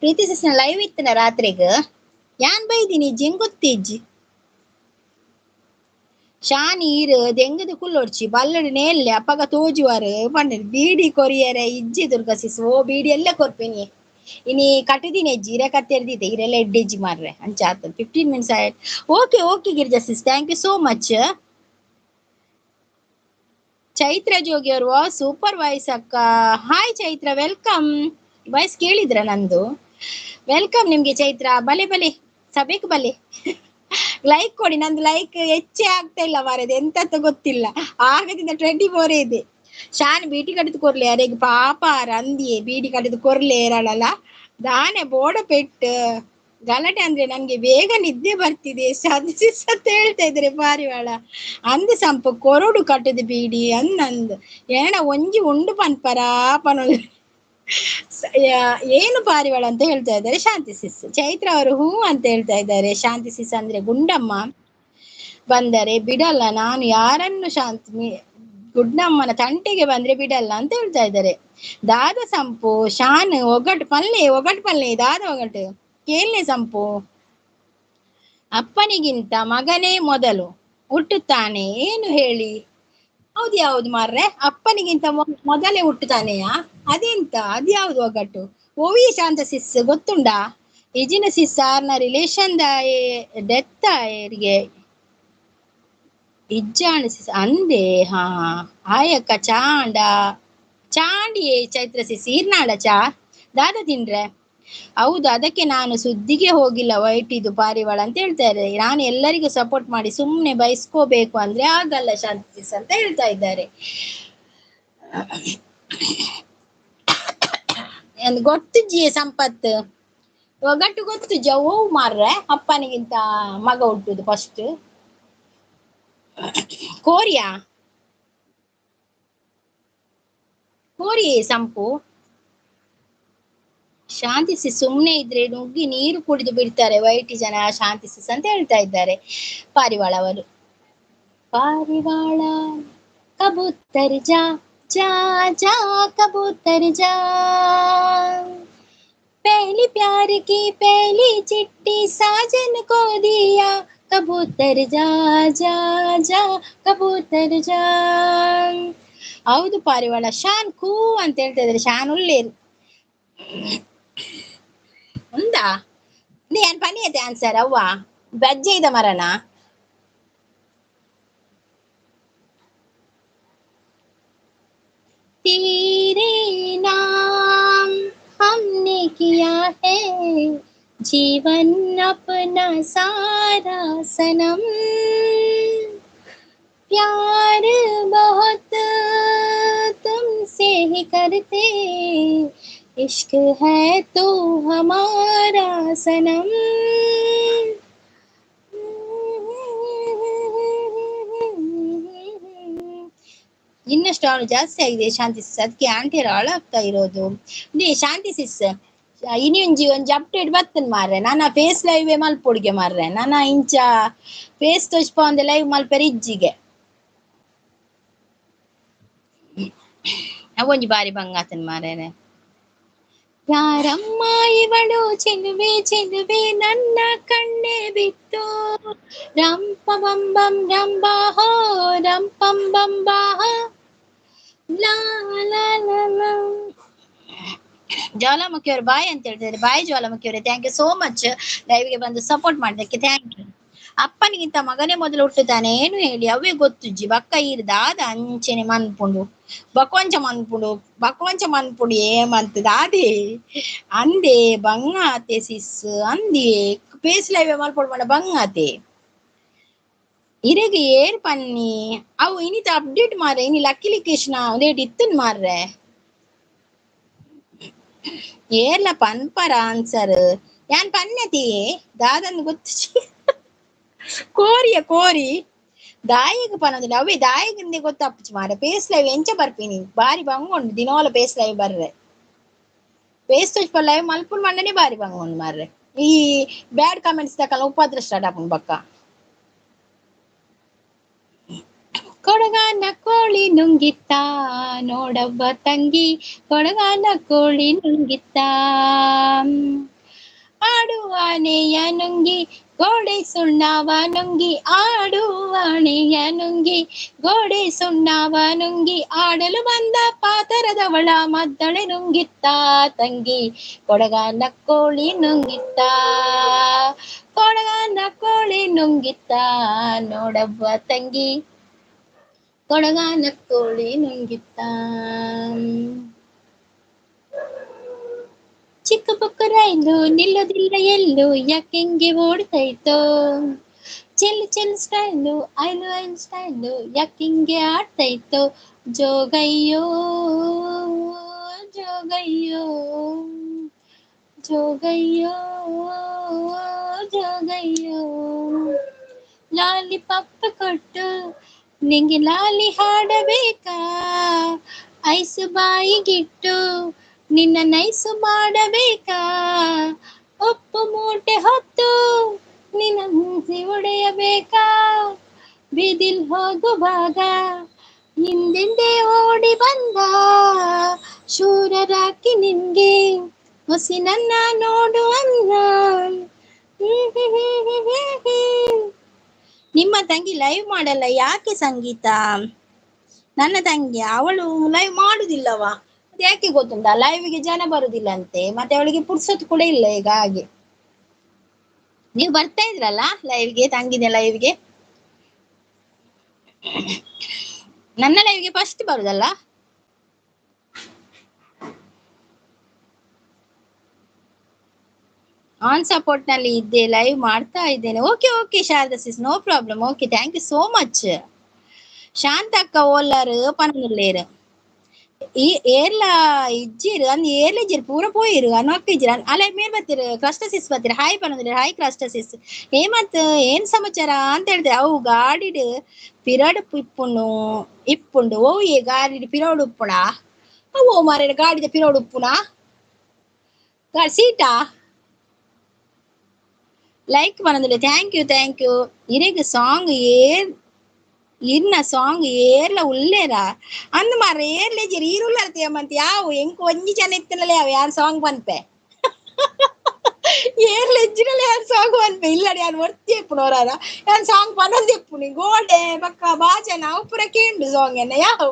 ಪ್ರೀತಿ ಸಿಸ್ ಲೈವ್ ಇತ್ತನ ರಾತ್ರಿಗ? ಯಾನ್ ಬೈದಿನಿ ಜಿಂಗುತ್ತಿಜ್ಜಿ ಶಾನ್ ಈರ್ ದೆಂಗದ ಕುಲ್ಲೊಡ್ಚಿ ಬಲ್ಲಡು ನೇಲ್ಲೆ ಅಪ್ಪಗ ತೋಜುವಾರು ಪಂಡ ಬೀಡಿ ಕೊರಿಯರೆ ಇಜ್ಜಿ ದುರ್ಗಾ ಸಿಸ್. ಓ ಬೀಡಿ ಎಲ್ಲ ಕೊರ್ಪಿನಿ ಇನಿ ಕಟ್ಟಿದೀನಿ ಅಜ್ಜಿ ಇರೆ ಕತ್ತೆರ್ದಿದೆ ಇರೆಲ್ಲ ಎಡ್ಡೆಜ್ಜಿ ಮಾರ್ರೆ ಅಂಚ ಆತ. 15 ಮಿನಿಟ್ಸ್ ಆಯ್ತು. Okay okay Girija sis, thank you so much. Chaitra Jogi ಅವರು ಸೂಪರ್ ವಾಯ್ಸ್ ಅಕ್ಕ. Hi Chaitra, welcome. Voice ಕೇಳಿದ್ರ ನಂದು? Welcome ನಿಮ್ಗೆ ಚೈತ್ರ, ಬಲೆ ಬಲೆ ಸಭೆಗೆ ಬಲೆ. ಲೈಕ್ ಕೊಡಿ, ನಂದು ಲೈಕ್ ಹೆಚ್ಚೇ ಆಗ್ತಾ ಇಲ್ಲ ಮಾರದು, ಎಂತಂತ ಗೊತ್ತಿಲ್ಲ. ಆಗದಿಂದ 24 ಇದೆ. ಶಾನ್ ಬೀಟಿ ಕಟ್ಟಿದ್ ಕೊರ್ಲೆ ಅರೆಗ್ ಪಾಪ ರಂದಿಯೇ ಬೀಡಿ ಕಟ್ಟಿದ್ ಕೊರ್ಲೆ ಏರಳಲ್ಲ ದಾನೆ ಬೋಡ ಪೆಟ್ಟು ಗಲಾಟೆ ಅಂದ್ರೆ ನನ್ಗೆ ಬೇಗ ನಿದ್ದೆ ಬರ್ತಿದೆ ಅಂತ ಹೇಳ್ತಾ ಇದ್ರೆ ಪಾರಿವಾಳ. ಅಂದ್ ಸಂಪು ಕೊರಡು ಕಟ್ಟದ ಬೀಡಿ ಅಂದಂದು ಏನ ಒಂಜಿ ಉಂಡು ಪನ್ಪರಾ ಪನ ಏನು ಪಾರಿವಾಳ ಅಂತ ಹೇಳ್ತಾ ಇದ್ದಾರೆ ಶಾಂತಿ ಸಿಸ್. ಚೈತ್ರ ಅವರು ಹೂ ಅಂತ ಹೇಳ್ತಾ ಇದ್ದಾರೆ. ಶಾಂತಿ ಸಿಸ್ ಅಂದ್ರೆ ಗುಂಡಮ್ಮ ಬಂದರೆ ಬಿಡಲ್ಲ ನಾನು ಯಾರನ್ನು, ಶಾಂತಿ ಗುಡ್ಡಮ್ಮನ ತಂಟೆಗೆ ಬಂದ್ರೆ ಬಿಡಲ್ಲ ಅಂತ ಹೇಳ್ತಾ ಇದ್ದಾರೆ. ದಾದ ಸಂಪು ಶಾನ್ ಒಗಟ್ ಪಲ್ಲೆ ಒಗಟ್ ಪಲ್ಲೆ ದಾದ ಒಗಟು ಕೇಳನೆ ಸಂಪು. ಅಪ್ಪನಿಗಿಂತ ಮಗನೇ ಮೊದಲು ಹುಟ್ಟುತ್ತಾನೆ ಏನು ಹೇಳಿ? ಹೌದು ಯಾವ್ದು ಮಾರ್ರೆ, ಅಪ್ಪನಿಗಿಂತ ಮೊದಲೇ ಹುಟ್ಟುತ್ತಾನೆಯಾ? ಅದೆಂತ ಅದ್ಯಾವ್ದು ಒಗಟು? ಓವಿ ಶಾಂತ ಸಿಸ್ ಗೊತ್ತುಂಡಾ? ಇಜಿನ ಸಿಸ್ ಆರ್ನ ರಿಲೇಷನ್ ಡೆತ್ ಆಯರಿಗೆ ಇಜ್ಜಾಣ ಸಿಸ್ ಅಂದೆ. ಹಾ ಆಯಕ್ಕ ಚಾಂಡ ಚಾಂಡಿಯೇ ಚೈತ್ರ ಸಿಸ್ ಈರ್ನಾಡ ಚಾ ದಾದ ತಿಂಡ್ರೆ? ಹೌದು, ಅದಕ್ಕೆ ನಾನು ಸುದ್ದಿಗೆ ಹೋಗಿಲ್ಲ ವೈಟ್ ಇದು ಪಾರಿವಾಳ ಅಂತ ಹೇಳ್ತಾರೆ. ನಾನು ಎಲ್ಲರಿಗೂ ಸಪೋರ್ಟ್ ಮಾಡಿ ಸುಮ್ನೆ ಬಯಸ್ಕೋಬೇಕು ಅಂದ್ರೆ ಆಗಲ್ಲ ಶಾಂತಿ ಸಿಸ್ ಅಂತ ಹೇಳ್ತಾ ಇದ್ದಾರೆ. ಗೊತ್ತು ಜಿ ಸಂಪತ್ ಒಗಟ್ಟು ಗೊತ್ತು ಜವು ಮಾರ್ರೆ, ಅಪ್ಪನಿಗಿಂತ ಮಗ ಹುಟ್ಟುದು ಫಸ್ಟ್. ಕೋರಿಯಾ ಕೋರಿ ಸಂಪು. ಶಾಂತಿ ಸಿಸ್ ಸುಮ್ನೆ ಇದ್ರೆ ನುಗ್ಗಿ ನೀರು ಕುಡಿದು ಬಿಡ್ತಾರೆ ವೈಟಿ ಜನ ಶಾಂತಿ ಸಿಸ್ ಅಂತ ಹೇಳ್ತಾ ಇದ್ದಾರೆ ಪಾರಿವಾಳ ಅವರು. ಪಾರಿವಾಳ ಕಬೂತರ್ ಜಾ ಜಾ ಜಾ ಕಬೂತರ್ ಜಾ, ಪಹಲಿ ಪ್ಯಾರ್ ಕಿ ಪಹಲಿ ಚಿಟ್ಟಿ ಸಾಜನ್ ಕೋ ದಿಯಾ, ಕಬೂತರ್ ಜಾ ಜಾ ಜಾ ಕಬೂತರ್ ಜಾ. ಹೌದು ಪಾರಿವಾಳ ಶಾನ್ ಕೂ ಅಂತ ಹೇಳ್ತಾ ಇದ್ದಾರೆ. ಶಾನ್ ಉಳ್ಳೇರು ಉಂದಾ ನೀನ್ ಪನಿ ಐತೆ ಆನ್ಸರ್ ಅವ್ವ ಬಜ್ಜೆ ಇದ ಮರಣ. तेरे नाम हमने किया है जीवन अपना सारा सनम, प्यार बहुत तुमसे ही करते, इश्क है तो हमारा सनम. ಇನ್ನಷ್ಟು ಅವಳು ಜಾಸ್ತಿ ಆಗಿದೆ ಶಾಂತಿ ಸಿಸ್, ಅದಕ್ಕೆ ಆಂಟಿಯರು ಹಾಳಾಗ್ತಾ ಇರೋದು. ನೀ ಶಾಂತಿ ಸಿಸ್ ಇನಿ ಒಂಜಿ ಒಂಜಿ ಅಪ್ಡೇಟ್ ಬತ್ತನ್ ಮಾರ್ರೆ, ನಾನ ಫೇಸ್ ಲೈವ್ ಮಲ್ಪೊಡ್ಗೆ ಮಾರ್ರೆ, ನಾನ ಇಂಚ ಫೇಸ್ ತೋಚ್ಪ ಒಂದೆ ಲೈವ್ ಮಲ್ಪೆರೆ ಇಜ್ಜಿಗೆ ಅವೊಂಜಿ ಬಾರಿ ಬಂಗಾತನ್ ಮಾರೇನೆ. ಯಾರಮ್ಮ ಇವಳು ಚೆಲುವೆ ಚೆಲುವೆ ನನ್ನ ಕಣ್ಣೆ ಬಿತ್ತು, ರಂಪ ಬಂ ಬಂ ರಂಬಾ ಹೋ ರಂಪಂ ಬಂ ಬಾ ಹೋ ಲಾ ಲಾ ಲಾ ಲಾ. ಜ್ವಾಲಾಮುಖಿಯವರು ಬಾಯ್ ಅಂತ ಹೇಳ್ತಿದ್ದಾರೆ. ಬಾಯ್ ಜ್ವಾಲಾಮುಖಿಯವರೇ, thank you so much ಲೈವ್ಗೆ ಬಂದು ಸಪೋರ್ಟ್ ಮಾಡಿದ್ದಕ್ಕೆ thank you. ಅಪ್ಪನಿಗಿಂತ ಮಗನೇ ಮೊದಲು ಹುಟ್ಟುತ್ತಾನೆ ಏನು ಹೇಳಿ? ಅವೇ ಗೊತ್ತುಜ್ಜಿ ಬಕ್ಕ ಈರ್ದಾದ ಅಂಚೆನೆ ಮನ್ಪುಂಡು ಬಕೊಂಚ ಮನ್ಪುಂಡು ಬಕೊಂಚ ಮನ್ಪುಂಡು ಏಮಂತದ ಅದೇ ಅಂದೆ ಬಂಗಾತೆ ಸಿಸ್ ಅಂದೆ ಪೇಸ್ ಲೈವೆ ಮಲ್ಪೊಡು ಮಾಡ ಬಂಗಾತೆ ಇರೆಗೆ ಏರ್ ಪನ್ನಿ ಅವು ಇನಿತ ಅಪ್ಡೇಟ್ ಮಾರ್ರೆ, ಇನಿ ಲಕ್ಕಿಲಿ ಕೃಷ್ಣ ಒಂದೇಟ್ ಇತ್ತನ್ ಮಾರ್ರೆ ಏರ್ಲ ಪನ್ಪರ ಆನ್ಸರ್ ಯಾನ್ ಪನ್ಯತಿ ದಾದನ್ ಗೊತ್ತು ಕೋರಿಯ ಕೋರಿ ದಾಯಿಗೆ ಪನೊಂದಿಲ್ಲ ಅವೇ ದಾಯಿಗಿಂದೆ ಗೊತ್ತಪ್ಪುಚು ಮಾರೆ. ಪೇಸ್ ಲೈವ್ ಎಂಚ ಬರ್ಪಿನಿ ಬಾರಿ ಬಂಗುಂಡು ದಿನೋಲ ಪೇಸ್ ಲೈವ್ ಬರ್ರೆ, ಪೇಸ್ ತೋಚ್ಪ ಲೈವ್ ಮಲ್ಪುನ್ ಮಂಡನೆ ಬಾರಿ ಬಂಗುಂಡು ಮಾರ್ರೆ. ಈ ಬ್ಯಾಡ್ ಕಮೆಂಟ್ಸ್ ತಕಲ್ಲ ಉಪದ್ರ ಸ್ಟಾರ್ಟ್ ಆಪುಂಡು ಬಕ್ಕ. ಕೊಡಗಾನ ಕೋಳಿ ನುಂಗಿತ್ತ ನೋಡವ್ವ ತಂಗಿ, ಕೊಡಗಾನ ಕೋಳಿ ನುಂಗಿತ್ತ, ಆಡುವಾನೆಯ ನುಂಗಿ ಗೋಡೆ ಸುಣ್ಣವ ನುಂಗಿ, ಆಡುವಾಣೆಯ ನುಂಗಿ ಗೋಡೆ ಸುಣ್ಣವ ನುಂಗಿ, ಆಡಲು ಬಂದ ಪಾತರದವಳ ಮದ್ದಳೆ ನುಂಗಿತ್ತ ತಂಗಿ, ಕೊಡಗಾನ ಕೋಳಿ ನುಂಗಿತ್ತ, ಕೊಡಗಾನ ಕೋಳಿ ನುಂಗಿತ್ತ ನೋಡವ್ವ ತಂಗಿ, ಕೊಡಗಾನ ಕೋಳಿ ನುಂಗಿತ್ತ. ಚಿಕ್ಕ ಪುಕ್ಕ ರೈಲು ನಿಲ್ಲೋದಿಲ್ಲ ಎಲ್ಲೂ, ಯಾಕೆಂಗೆ ಓಡ್ತೈತೋ? ಚೆಲ್ ಚೆಲ್ ಸ್ಟೈಲು, ಐಲು ಐಲ್ ಸ್ಟೈಲು, ಯಾಕಿಂಗೆ ಆಡ್ತೈತೋ? ಜೋಗಯ್ಯೋ ಜೋಗಯ್ಯೋ ಜೋಗಯ್ಯೋ ಜೋಗಯ್ಯೋ. ಲಾಲಿ ಪಪ್ಪ ಕೊಟ್ಟು ನಿಂಗೆ ಲಾಲಿ ಹಾಡಬೇಕಾ? ಐಸು ಬಾಯಿಗಿಟ್ಟು ನಿನ್ನ ನೈಸು ಮಾಡಬೇಕಾ? ಉಪ್ಪು ಮೂಟೆ ಹೊತ್ತು ನಿನ್ನ ಮೂಸಿ ಒಡೆಯಬೇಕಾ? ಬೀದಿಲ್ ಹೋಗುವಾಗ ಹಿಂದಿಂದೆ ಓಡಿ ಬಂದ ಶೂರರಾಕಿ ನಿನ್ಗೆ ಹೊಸಿ ನನ್ನ ನೋಡು ಅನ್ನ. ನಿಮ್ಮ ತಂಗಿ ಲೈವ್ ಮಾಡಲ್ಲ ಯಾಕೆ ಸಂಗೀತ? ನನ್ನ ತಂಗಿ ಅವಳು ಲೈವ್ ಮಾಡುದಿಲ್ಲವಾ, ಅದು ಯಾಕೆ ಗೊತ್ತುಂಟಾ? ಲೈವ್ಗೆ ಜನ ಬರುದಿಲ್ಲ ಅಂತೆ, ಮತ್ತೆ ಅವಳಿಗೆ ಪುರ್ಸೊತ್ತು ಕೂಡ ಇಲ್ಲ ಈಗ. ಹಾಗೆ ನೀವು ಬರ್ತಾ ಇದ್ರಲ್ಲ ಲೈವ್ಗೆ, ತಂಗಿನ ಲೈವ್ಗೆ, ನನ್ನ ಲೈವ್ಗೆ ಫಸ್ಟ್ ಬರುದಲ್ಲ? ಆನ್ ಸಪೋರ್ಟ್ ನಲ್ಲಿ ಇದ್ದೆ, ಲೈವ್ ಮಾಡ್ತಾ ಇದ್ದೇನೆ. Okay okay Sharada sis, no problem. Okay, thank you so much. Shanta ಅಕ್ಕ ಓಲಾರು ಪನೊಂದುಲ್ಲೇರು ಈ ಏರ್ಲ ಇಜ್ಜಿರು ಅಂದ್ ಏರ್ಲ ಇಜ್ಜಿರು ಪೂರ ಪೋಯಿರು ಅನ್ವಕ್ಕ ಇಜ್ಜಿರು ಅಲ್ಲ ಮೇಲ್ ಬರ್ತೀರು. ಕ್ರಸ್ಟ ಸಿಸ್ ಬರ್ತೀರ, ಹಾಯ್ ಪನೊಂದುಲ್ಲೇರು. ಹಾಯ್ ಕ್ರಸ್ಟ ಸಿಸ್, ಏಮತ್ ಏನ್ ಸಮಾಚಾರ ಅಂತ ಹೇಳ್ತಾರೆ. ಅವು ಗಾಡಿಡ್ ಪಿರಡು ಇಪ್ಪುಂಡು ಇಪ್ಪುಂಡು. ಓ ಏ ಗಾಡಿಡ್ ಪಿರಡು ಉಪ್ಪುಣ? ಅವು ಮಾರ ಗಾಡಿದ ಪಿರಡು ಉಪ್ಪುನ ಗಾಡಿ ಸೀಟಾ? ಲೈಕ್ ಪನೊಂದುಲ್ಲೆ, thank you thank you. ಇರೆಗ್ ಸಾಂಗ್ ಏರ್ ಇರ್ನ ಸಾಂಗ್ ಏರ್ಲ ಉಲ್ಲೇರ ಅಂದ್ ಮಾರ ಏರ್ಲೆ ಜರಿ ಈರುಲ್ಲರ್ತಿ ಅಮ್ಮಂತ ಯಾವು ಎಂಕ್ ಒಂಜಿ ಜನ ಇತ್ತನಲ್ಲ ಯಾವ ಯಾನ್ ಸಾಂಗ್ ಪನ್ಪೆ ಏರ್ಲ ಎಜ್ಜಿನಲ್ಲ ಯಾನ್ ಸಾಂಗ್ ಪನ್ಪೆ ಇಲ್ಲಡಿ ಯಾನ್ ಒರ್ತಿ ಎಪ್ಪುನು ಹೊರಾರ ಯಾನ್ ಸಾಂಗ್ ಪನೊಂದು ಎಪ್ಪುನಿ ಗೋಡೆ ಬಕ್ಕ ಬಾಜನ ಅವು ಪೂರ ಕೇಂಡು ಸಾಂಗ್ ಎನ್ನ ಯಾವು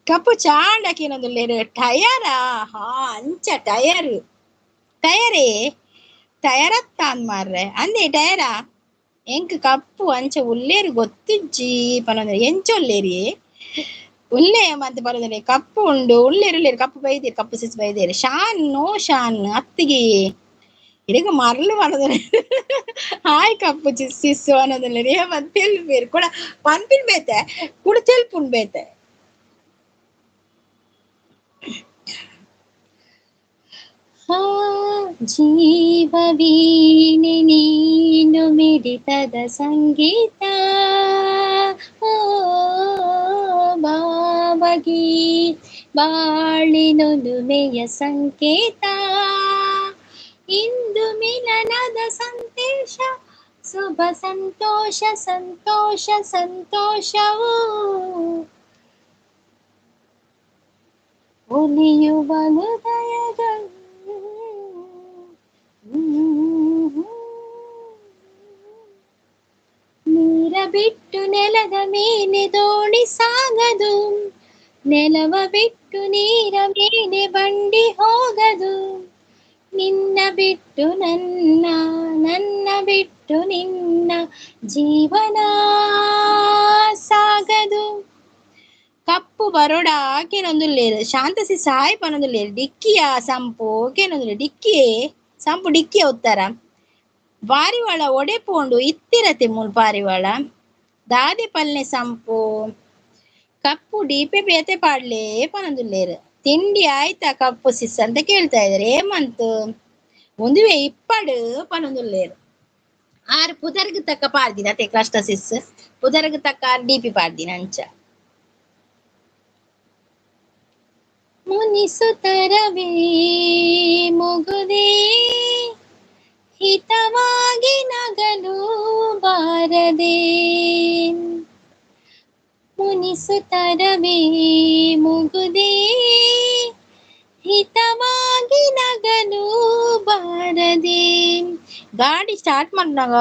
ಕಪ್ಪು ಚಾಂಡಕೇನೊಂದುಲ್ಲೇರು ಟಯರಾ? ಹಾ ಅಂಚ ಟಯರ್ ಟಯರೇ ಟಯರತ್ತಾನ್ ಮಾರ್ರೆ ಅಂದೆ ಟಯರಾ ಎಂಕ್ ಕಪ್ಪು ಅಂಚ ಉಲ್ಲೇರು ಗೊತ್ತಿಜ್ಜಿ ಪನೊಂದ್ರೆ ಎಂಚ ಉಲ್ಲೇರಿ ಉಲ್ಲೇ ಮಂತ್ ಪನೊಂದ್ರೆ ಕಪ್ಪು ಉಂಡು ಉಲ್ಲೇರು ಉಲ್ಲೇರು ಕಪ್ಪು ಬೈದೇರು ಕಪ್ಪು ಸಿಸ್ ಬೈದೇರು ಶಾನ್ ನೋ ಶಾನ್ ಅತ್ತಿಗೆ ಇಡೀಗ ಮರಳು ಪನೊಂದ್ರೆ ಹಾಯ್ ಕಪ್ಪು ಸಿಸ್ ಅನ್ನೋದಿಲ್ಲ ಏ ತೆಲ್ಪೇರು ಕೂಡ ಪನ್ಪಿನ್ ಬೇತೆ ಕೂಡ ತೆಲ್ಪುನ್ ಬೇತೆ. ಜೀವವೀಣೆ ನೀನು ಮಿಡಿತದ ಸಂಗೀತ, ಓ ಭಾವಗೀ ಬಾಳಿನೊಲುಮೆಯ ಸಂಕೇತ, ಇಂದು ಮಿಲನದ ಸಂದೇಶ ಶುಭ ಸಂತೋಷ ಸಂತೋಷ ಸಂತೋಷವು ಒಲಿಯುವ ಹೃದಯಗಳು. ನೀರ ಬಿಟ್ಟು ನೆಲದ ಮೇಲೆ ದೋಣಿ ಸಾಗದು, ನೆಲವ ಬಿಟ್ಟು ನೀರ ಮೇಲೆ ಬಂಡಿ ಹೋಗದು, ನಿನ್ನ ಬಿಟ್ಟು ನನ್ನ ನನ್ನ ಬಿಟ್ಟು ನಿನ್ನ ಜೀವನ ಸಾಗದು. ಕಪ್ಪು ಬರೋಡ ಕೇನೊಂದುಲ್ಲೇರು ಶಾಂತಸಿ ಸಾಯ್ ಪನೊಂದುಲ್ಲೇರು ಡಿಕ್ಕಿಯ ಸಂಪು ಕೇನೊಂದುಲ್ಲೇರು ಡಿಕ್ಕಿಯೇ ಸಂಪು ಡಿಕ್ಕಿಯ ಉತ್ತರ ಪಾರಿವಾಳ ಒಡೆ ಪೋಂಡು ಇತ್ತಿರತೆ ಮೂಲ್ ಪಾರಿವಾಳ ದಾದೆ ಪಲ್ನೆ ಸಂಪು ಕಪ್ಪು ಡೀಪೆ ಬೇತೆ ಪಾಡ್ಲೇ ಪನೊಂದುಲ್ಲೇರು ತಿಂಡಿ ಆಯ್ತಾ ಕಪ್ಪು ಸಿಸ್ ಅಂತ ಕೇಳ್ತಾ ಇದಾರೆ. ಏಮಂತು ಒಂದುವೆ ಇಪ್ಪಡು ಪನೊಂದುಲ್ಲೇರು ಆರು ಪುದರ್ಗ್ ತಕ್ಕ ಪಾಡ್ದಿನ ಅತೆ ಕ್ರಷ್ಟ ಸಿಸ್ ಪುದರ್ಗ್ ತಕ್ಕ ಆರು ಡಿಪಿ ಪಾಡ್ದಿನ ಅಂಚ. ಮುನಿಸುತ್ತರವೇ ಮುಗುದೇ ಹಿತವಾಗಿ ನಗಲು ಬಾರದೆ, ಮುನಿಸುತ್ತರವೇ ಮುಗುದೇ ಹಿತವಾಗಿ ನಗಲು ಬಾರದೆ. ಗಾಡಿ ಸ್ಟಾರ್ಟ್ ಮಾಡಿದಾಗ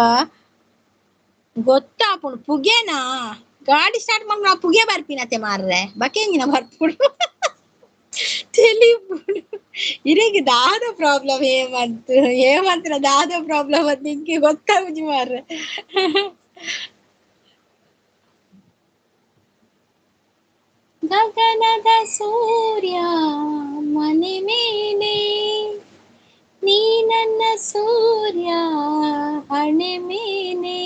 ಗೊತ್ತಾಪುಂಡು ಪುಗೆನಾ? ಗಾಡಿ ಸ್ಟಾರ್ಟ್ ಮಾಡಿ ಪುಗೆ ಬರ್ಪಿನತೆ ಮಾರ್ರೆ ಬಕೆಂಜಿನ ಬರ್ಪುಡು తెలియప్పుడు ಇರೆಗ್ ದಾದ ಪ್ರಾಬ್ಲಮ್ ಏಮಂತ ಏಮಂತ್ರ ದಾದ ಪ್ರಾಬ್ಲಮ್ ಅಂತ ನಿಂಗೆ ಗೊತ್ತಾಗುಜಿ ಮಾರ್ರೆ. ಗಗನದ ಸೂರ್ಯ ಮನೆ ಮೇಲೆ, ನೀ ನನ್ನ ಸೂರ್ಯ ಹಣೆ ಮೇಲೆ.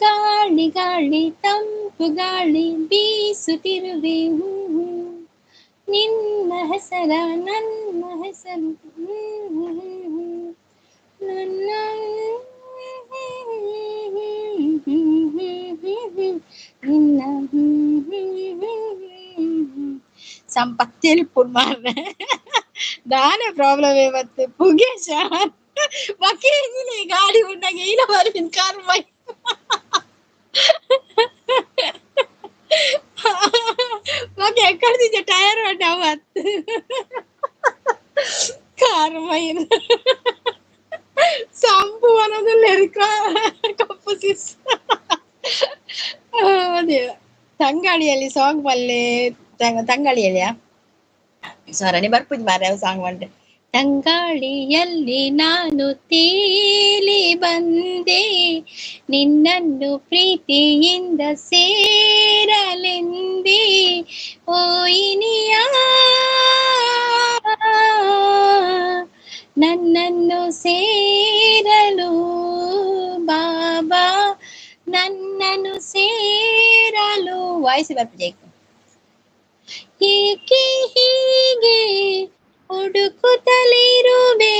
ಗಾಳಿ ಗಾಳಿ ತಂಪು ಗಾಳಿ ಬೀಸುತ್ತಿರುವೆ, ನಿನ್ನ ಹೆಸರ ನನ್ನ ಹೆಸರು, ನನ್ನ ನಿನ್ನ ಸಂಪತ್ತೇಳಿ ಮಾರ್ರೆ ದಾನೆ ಪ್ರಾಬ್ಲಮ್ ಇವತ್ತು ಪುಗೇಶ ಬಕೇಜಿನಿ ಗಾಡಿ ಉಂಡಾಗ ಇಲ್ಲ ಬರ್ಬಿನ್ ಕಾರ್ ಬೈ ಓಕೆ ಎಕ್ಕಡ್ದಿದ್ದೆ ಟೈರ್ ಅವತ್ತು ಕಾರ್ ಮೈನ್ ಸಂಪು ಅನ್ನೋದಿಲ್ಲ ಕಪ್ಪು ಸಿಸ್. ಅದೇ ತಂಗಾಳಿಯಲ್ಲಿ ಸಾಂಗ್ ಬಲ್ಲೆ ತಂಗಾಳಿಯಲ್ಲಿಯಾ ಸೊರನೆ ಬರ್ಪುಜಿ ಮಾರ್ರೆ ಅವು ಸಾಂಗ್ ಬಂಡೆ. ತಂಗಾಳಿಯಲ್ಲಿ ನಾನು ತೇಲಿ ಬಂದೆ, ನಿನ್ನನ್ನು ಪ್ರೀತಿಯಿಂದ ಸೇರಲೆಂದೇ. ಓ ಇನಿಯ ನನ್ನನ್ನು ಸೇರಲು ಬಾಬಾ, ನನ್ನನ್ನು ಸೇರಲು. ವಾಯ್ಸ್ ಬರ್ಪುಜಿ. ಏಕೆ ಹೀಗೆ ಹುಡುಕುತ್ತಲಿರುವೆ,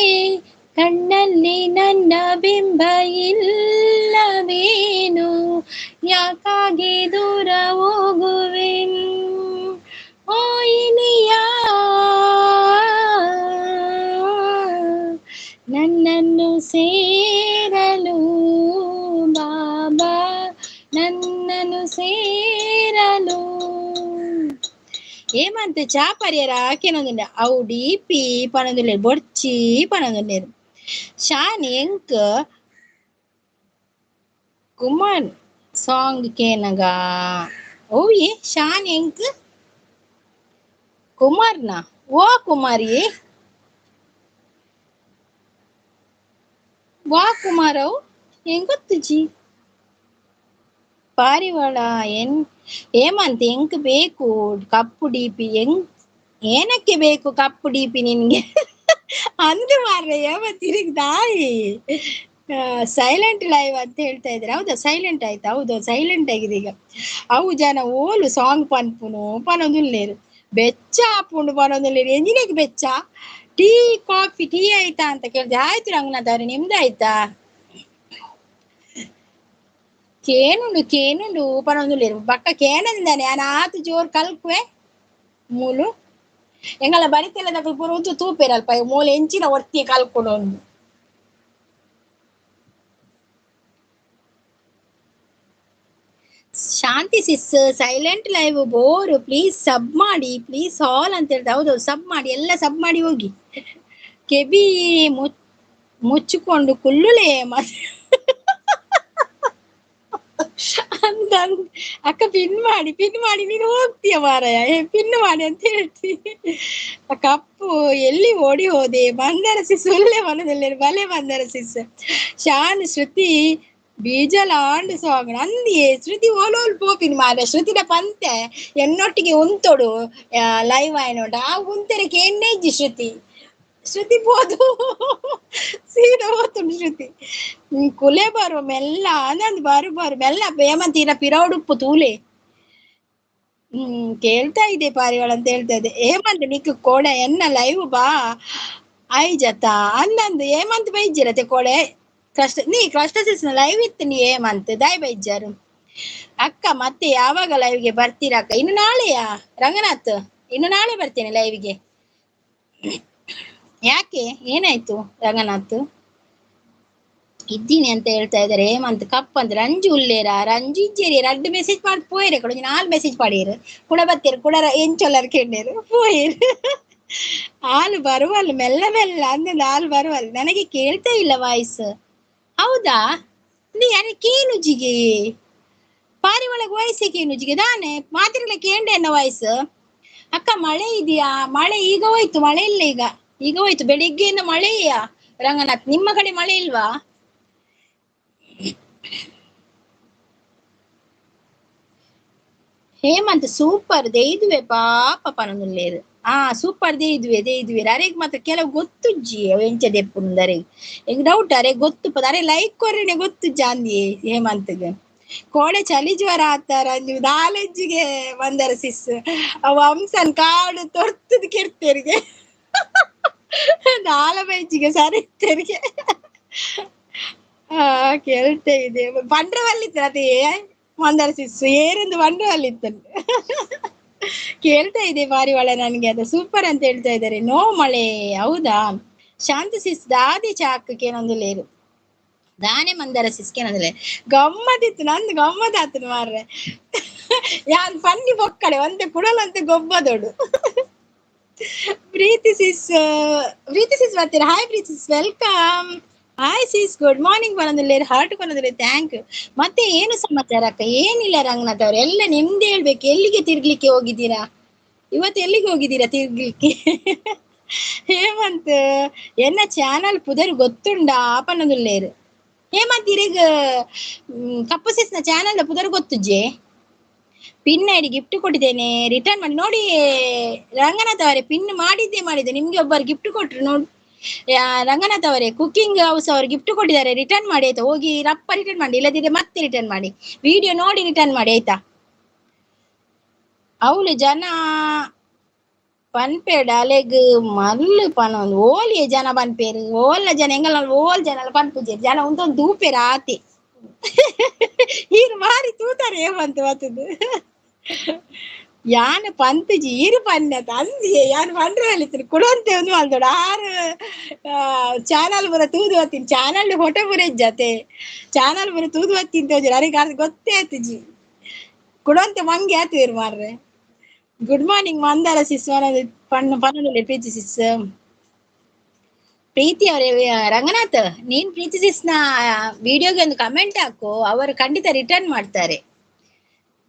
ಕಣ್ಣಲ್ಲಿ ನನ್ನ ಬಿಂಬ ಇಲ್ಲವೇನು, ಯಾಕಾಗಿ ದೂರ ಹೋಗುವೆ ಓ ಇನಿಯ ನನ್ನನ್ನು ಸೇರಲು ಬಾಬಾ, ನನ್ನನ್ನು ಸೇರಲು. ಏಮಂತ ಚಾ ಪರಿಯರ ಆಕೆನೊಂದುಂಡೆ ಅವು ಡಿಪಿ ಪನೊಂದುಲ್ಲೆರ್ ಬೊಡ್ಚಿ ಪನೊಂದುಲ್ಲೆರ್. ಶಾನ್ ಎಂಕ್ ಕುಮಾರ್ ಸಾಂಗ್ ಕೇನಗ ಓಯೆ ಶಾನ್ ಎಂಕ್ ಕುಮಾರ್ನ ಓ ಕುಮಾರಿ ವಾ ಕುಮಾರವ್ ಎಂಗ್ ಗೊತ್ತುಜಿ ಪಾರಿವಾಳ ಎನ್ ಏಮಂತ ಎಂಕ್ ಬೇಕು ಕಪ್ಪು ಡಿಪಿ ಎಂಗ್ ಏನಕ್ಕೆ ಬೇಕು ಕಪ್ಪು ಡಿಪಿ ನಿನ್ಗೆ ಅಂದು ಮಾರ್ರೆ ಏಮಂತ ದಾಯಿ ಸೈಲೆಂಟ್ ಲೈವ್ ಅಂತ ಹೇಳ್ತಾ ಇದ್ದಾರೆ. ಹೌದಾ ಸೈಲೆಂಟ್ ಆಯ್ತಾ? ಹೌದು ಸೈಲೆಂಟ್ ಆಗಿದೆ ಈಗ. ಅವು ಜನ ಓಲು ಸಾಂಗ್ ಪನ್ಪುನು ಪನೊಂದುಲ್ಲೇರು ಬೆಚ್ಚ ಆಪುಂಡು ಪನೊಂದುಲ್ಲೇರು. ಎಂಜಿನಿಗೆ ಬೆಚ್ಚ ಟೀ ಕಾಫಿ ಟೀ ಆಯ್ತಾ ಅಂತ ಕೇಳಿದೆ. ಆಯ್ತು ರಂಗನಾಥ್ ಅವ್ರೆ, ನಿಮ್ದು ಆಯ್ತಾ? ಕೇನುಂಡು ಕೇನುಂಡು ಪನೊಂದುಲ್ಲೇರು ಬಕ್ಕ ಕೇನದಿಂದಾನೆ ಆನ ಆತು ಜೋರ್ ಕಲ್ಕುವೆ ಮೂಲು ಎಂಗಲ ಬರಿತೆಲ್ಲ ದಕುಲು ಪೂರ ಉಂತು ತೂಪೇರಲ್ಪ ಮೂಲು ಎಂಚಿನ ಒರ್ತಿ ಕಲ್ಕೊಂಡು ಒಂದು. Shanti sis silent live bore please sub ಮಾಡಿ ಪ್ಲೀಸ್ ಆಲ್ ಅಂತ ಹೇಳ್ತಾ. ಹೌದು ಸಬ್ ಮಾಡಿ, ಎಲ್ಲ ಸಬ್ ಮಾಡಿ ಹೋಗಿ. ಕೆಬಿ ಮುಚ್ಚಿಕೊಂಡು ಕುಲ್ಲುಲೇ ಮತ್ತೆ ಅಂದ ಅಕ್ಕ ಪಿನ್ ಮಾಡಿ ಪಿನ್ ಮಾಡಿ ನೀನು ಹೋಗ್ತೀಯ ಮಾರಾಯ, ಪಿನ್ ಮಾಡಿ ಅಂತ ಹೇಳ್ತಿ. ಕಪ್ಪು ಎಲ್ಲಿ ಓಡಿ ಹೋದೆ ಬಂದರ ಸಿಸ್ ಒಳ್ಳೆ ಮನದಲ್ಲಿ ಬಲೆ ಬಂದರ ಸಿಸ್. ಶಾನ್ ಶ್ರುತಿ ಬೀಜಲಾಂಡ್ ಸಾಂಗ್ ಅಂದಿಯೇ ಶ್ರುತಿ ಓಲೋಲ್ ಪೋಪಿನ ಮಾರ ಶ್ರುತಿನ ಪಂತೆ ಎನ್ನೊಟ್ಟಿಗೆ ಉಂತೊಡು ಲೈವ್ ಆಯ್ನೋಟ ಆ ಉಂತೆರೆ ಕೇನ್ನೇಜಿ ಶ್ರುತಿ ಶ್ರುತಿ ಪೋದು ಸೀದಾ ಹೋತುಂಡು ಶ್ರುತಿ. ಕುಲೆ ಬರುವ ಮೆಲ್ಲ ಅಂದಂದು ಬಾರು ಬಾರು ಮೆಲ್ಲ ಹೇಮಂತ ಪಿರೌಡುಪ್ಪು ತೂಲೆ ಕೇಳ್ತಾ ಇದೆ ಪಾರಿವಾಳ ಅಂತ ಹೇಳ್ತಾ ಇದೆ. ಹೇಮಂತ್ ನಿಕ್ ಕೋಡೆ ಎನ್ನ ಲೈವ್ ಬಾ ಐಜತ ಅಂದಂದು ಹೇಮಂತ್ ಬೈಜಿರತೆ ಕೋಡೆ ಕಷ್ಟ ನೀ ಕಷ್ಟ ಲೈವ್ ಇತ್ತು ನೀ ಹೇಮಂತ್ ದಾಯ್ ಬೈಜಾರು. ಅಕ್ಕ ಮತ್ತೆ ಯಾವಾಗ ಲೈವ್ಗೆ ಬರ್ತೀರಾ ಅಕ್ಕ? ಇನ್ನು ನಾಳೆಯಾ ರಂಗನಾಥ್? ಇನ್ನು ನಾಳೆ ಬರ್ತೇನೆ ಲೈವ್ಗೆ. ಯಾಕೆ ಏನಾಯ್ತು ರಂಗನಾಥ್? ಇದ್ದೀನಿ ಅಂತ ಹೇಳ್ತಾ ಇದ್ದಾರೆ ಹೇಮಂತ್. ಕಪ್ಪ ಅಂತ ರಂಜು ಉಲ್ಲೇರ ರಂಜು ಇಜ್ಜೇರಿ ರಡ್ಡು ಮೆಸೇಜ್ ಮಾಡಿ ಪೋಯಿರೆ ಕೂಡ ನಾಲ್ ಮೆಸೇಜ್ ಪಾಡಿರು ಕುಡ ಬತ್ತೀರು ಕುಡ ಎಂಚೊಲ್ಲರ್ ಕೆಂಡೇರು ಪೋಯಿರು. ಹಾಲು ಬರುವಲ್ಲ ಮೆಲ್ಲ ಮೆಲ್ಲ ಅಂದ್ರೆ ಹಾಲು ಬರುವಲ್ಲ. ನನಗೆ ಕೇಳ್ತಾ ಇಲ್ಲ ವಾಯ್ಸ್. ಹೌದಾ ನೀ ಯಾರ ಕೇನುಜಿಗೆ ಪಾರಿ ಒಳಗೆ ವಾಯ್ಸ್ ಕೇನುಜಿಗೆ ದಾನೆ ಮಾತಿರ್ಲ ಕೇಂಡೆ ಎನ್ನ ವಾಯ್ಸ್. ಅಕ್ಕ ಮಳೆ ಇದೆಯಾ? ಮಳೆ ಈಗ ಹೋಯ್ತು, ಮಳೆ ಇಲ್ಲ ಈಗ, ಈಗ ಹೋಯ್ತು. ಬೆಳಿಗ್ಗೆಯಿಂದ ಮಳೆಯಾ ರಂಗನಾಥ್? ನಿಮ್ಮ ಕಡೆ ಮಳೆ ಇಲ್ವಾ? ಹೇಮಂತ್ ಸೂಪರ್ ದೇಯ್ದುವೆ ಪಾಪ ಪನೊಂದುಲ್ಲೇರು. ಆ ಸೂಪರ್ ದೇಯ್ದುವೆ ದೇಯ್ದುವೆ ಅರೆಗ್ ಮಾತ್ರ ಕೆಲವು ಗೊತ್ತುಜ್ಜಿ ಅವು ಎಂಚ ದೆಪ್ಪುಂಡು ಅರೆಗ್ ಎಂಕ್ ಡೌಟ್ ಅರೆ ಗೊತ್ತು ಅರೆ ಲೈಕ್ ಕೊರ್ರೆನೆ ಗೊತ್ತುಜ್ಜ ಅಂದಿಯೇ ಹೇಮಂತ್ಗ್. ಕೋಡೆ ಚಳಿ ಜ್ವರ ಆತಾರ ಅಂಜು ನಾಲೆಜ್ಜಿಗೆ ಬಂದರ ಸಿಸ್ ಅವು ಹಂಸನ್ ಕಾಡು ತೊರ್ತದ ಕೆರ್ತೇರಿಗೆ ನಾಲ ಬೈಜಿಗೆ ಸರಿ ತೆರಿಗೆ. ಆ ಕೇಳ್ತೆ ಇದೆ ಪಂಡ್ರವಲ್ಲಿತ್ತು ಅದೇ ಮಂದರ ಸಿಸ್ ಏರೊಂದು ಪಂಡ್ರವಲ್ಲಿತ್ತು ಕೇಳ್ತಾ ಇದೆ ಪಾರಿವಾಳ ನನ್ಗೆ ಅದು ಸೂಪರ್ ಅಂತ ಹೇಳ್ತಾ ಇದ್ದಾರೆ. ನೋ ಮಳೆ ಹೌದಾ? ಶಾಂತ ಸಿಸ್ ದಾದಿ ಚಾಕಕ್ಕೆ ಏನೊಂದು ಲೇರು ದಾನೆ ಮಂದರ ಸಿಸ್ಕೇನಂದ್ರೆ ಗಮ್ಮತ್ತಿತ್ತು ನಂದು ಗಮ್ಮತ್ ಆತನು ಮಾರ್ರೆ. ಯಾನ್ ಪನ್ನಿ ಬೊಕ್ಕಡೆ ಒಂತೆ ಕುಡಲಂತೆ ಗೊಬ್ಬದೋಡು. ಪ್ರೀತಿ ಸಿಸ್, ಪ್ರೀತಿ ಸಿಸ್ ಬರ್ತೀರಾ? ಹಾಯ್ ಪ್ರೀತಿ sis, welcome. Hi sis, good morning ಬರೋದಿಲ್ಲ, ಹಾರ್ಟ್ ಬರೋದಿಲ್ಲ, thank you. ಮತ್ತೆ ಏನು ಸಮಾಚಾರ ಅಕ್ಕ? ಏನಿಲ್ಲ ರಂಗನಾಥ್ ಅವ್ರೆ, ಎಲ್ಲ ನಿಮ್ದೇ ಹೇಳ್ಬೇಕು. ಎಲ್ಲಿಗೆ ತಿರ್ಗ್ಲಿಕ್ಕೆ ಹೋಗಿದ್ದೀರಾ ಇವತ್ತು? ಎಲ್ಲಿಗೆ ಹೋಗಿದ್ದೀರಾ ತಿರ್ಗ್ಲಿಕ್ಕೆ? ಹೇಮಂತ್ ಎನ್ನ ಚಾನಲ್ ಪುದರ್ ಗೊತ್ತುಂಡಾ ಪನ್ನೊಂದುಲ್ಲೇರು. ಹೇಮಂತ್ ಇರೆಗ್ ಕಪ್ಪು ಸಿಸ್ನ ಚಾನಲ್ ಪುದರ್ ಗೊತ್ತುಜ್ಜೆ? ಪಿನ್ ಐಡಿ ಗಿಫ್ಟ್ ಕೊಟ್ಟಿದ್ದೇನೆ, ರಿಟರ್ನ್ ಮಾಡಿ ನೋಡಿ ರಂಗನಾಥ್ ಅವರೇ. ಪಿನ್ ಮಾಡಿದ್ದೆ ಮಾಡಿದ್ದೆ ನಿಮ್ಗೆ ಒಬ್ಬರು ಗಿಫ್ಟ್ ಕೊಟ್ರು ನೋಡಿ ರಂಗನಾಥ್ ಅವರೇ. ಕುಕಿಂಗ್ ಹೌಸ್ ಅವರು ಗಿಫ್ಟ್ ಕೊಟ್ಟಿದ್ದಾರೆ, ರಿಟರ್ನ್ ಮಾಡಿ ಆಯ್ತಾ? ಹೋಗಿ ರಪ್ಪ ರಿಟರ್ನ್ ಮಾಡಿ, ಇಲ್ಲದಿದ್ರೆ ಮತ್ತೆ ರಿಟರ್ನ್ ಮಾಡಿ. ವಿಡಿಯೋ ನೋಡಿ ರಿಟರ್ನ್ ಮಾಡಿ ಆಯ್ತಾ? ಅವಳು ಜನ ಪನ್ಪೇಡ ಅಲೆಗ್ ಮಲ್ಲು ಪನೊಂದು ಓಲಿಯ ಜನ ಪನ್ಪೇರು ಓಲ್ಲ ಜನ ಎಂಗಲ್ ಓಲ್ ಜನ ಪನ್ಪುಜೇರು ಜನ ಉಂದೊಂದು ದೂಪೇರು ಆತಿ ಈರು ಮಾರಿ ತೂತಾರೆ ಏಮಂತ ಬತ್ತದು ಯಾನ್ ಪಂತುಜಿ ಈರು ಪನ್ನೆ ಅಂದಿಯೇ ಯಾನ್ ಪಂಡ್ರೆ ಹೇಳಿತ್ತೀನಿ ಕುಡಂತೆ ಒಂದು ಮಲ್ದೋಡು ಆರು ಚಾನಲ್ ಪೂರ ತೂದು ಬತ್ತೀನಿ. ಚಾನಲ್ ಫೋಟೋ ಪೂರ ಇಜ್ಜತೆ ಚಾನಲ್ ಪೂರ ತೂದು ಬತ್ತೀನಿ ತೋಜಿ ಅರೆಗೆ ಅದು ಗೊತ್ತೇ ಆತುಜಿ ಕುಡಂತೆ ಮಂಗೆ ಆತಿರು ಮಾರ್ರೆ. ಗುಡ್ ಮಾರ್ನಿಂಗ್ ಮಂದಾರ ಸಿಸ್ ಪಣ್ಣು ಪನ್ನೊಂದು ಪ್ರೀತಿ ಸಿಸ್. ಪ್ರೀತಿ ಅವರೇ, ರಂಗನಾಥ್ ನೀನ್ ಪ್ರೀತಿ ಸಿಸ್ನ ವಿಡಿಯೋಗೆ ಒಂದು ಕಮೆಂಟ್ ಹಾಕು, ಅವರು ಖಂಡಿತ ರಿಟರ್ನ್ ಮಾಡ್ತಾರೆ.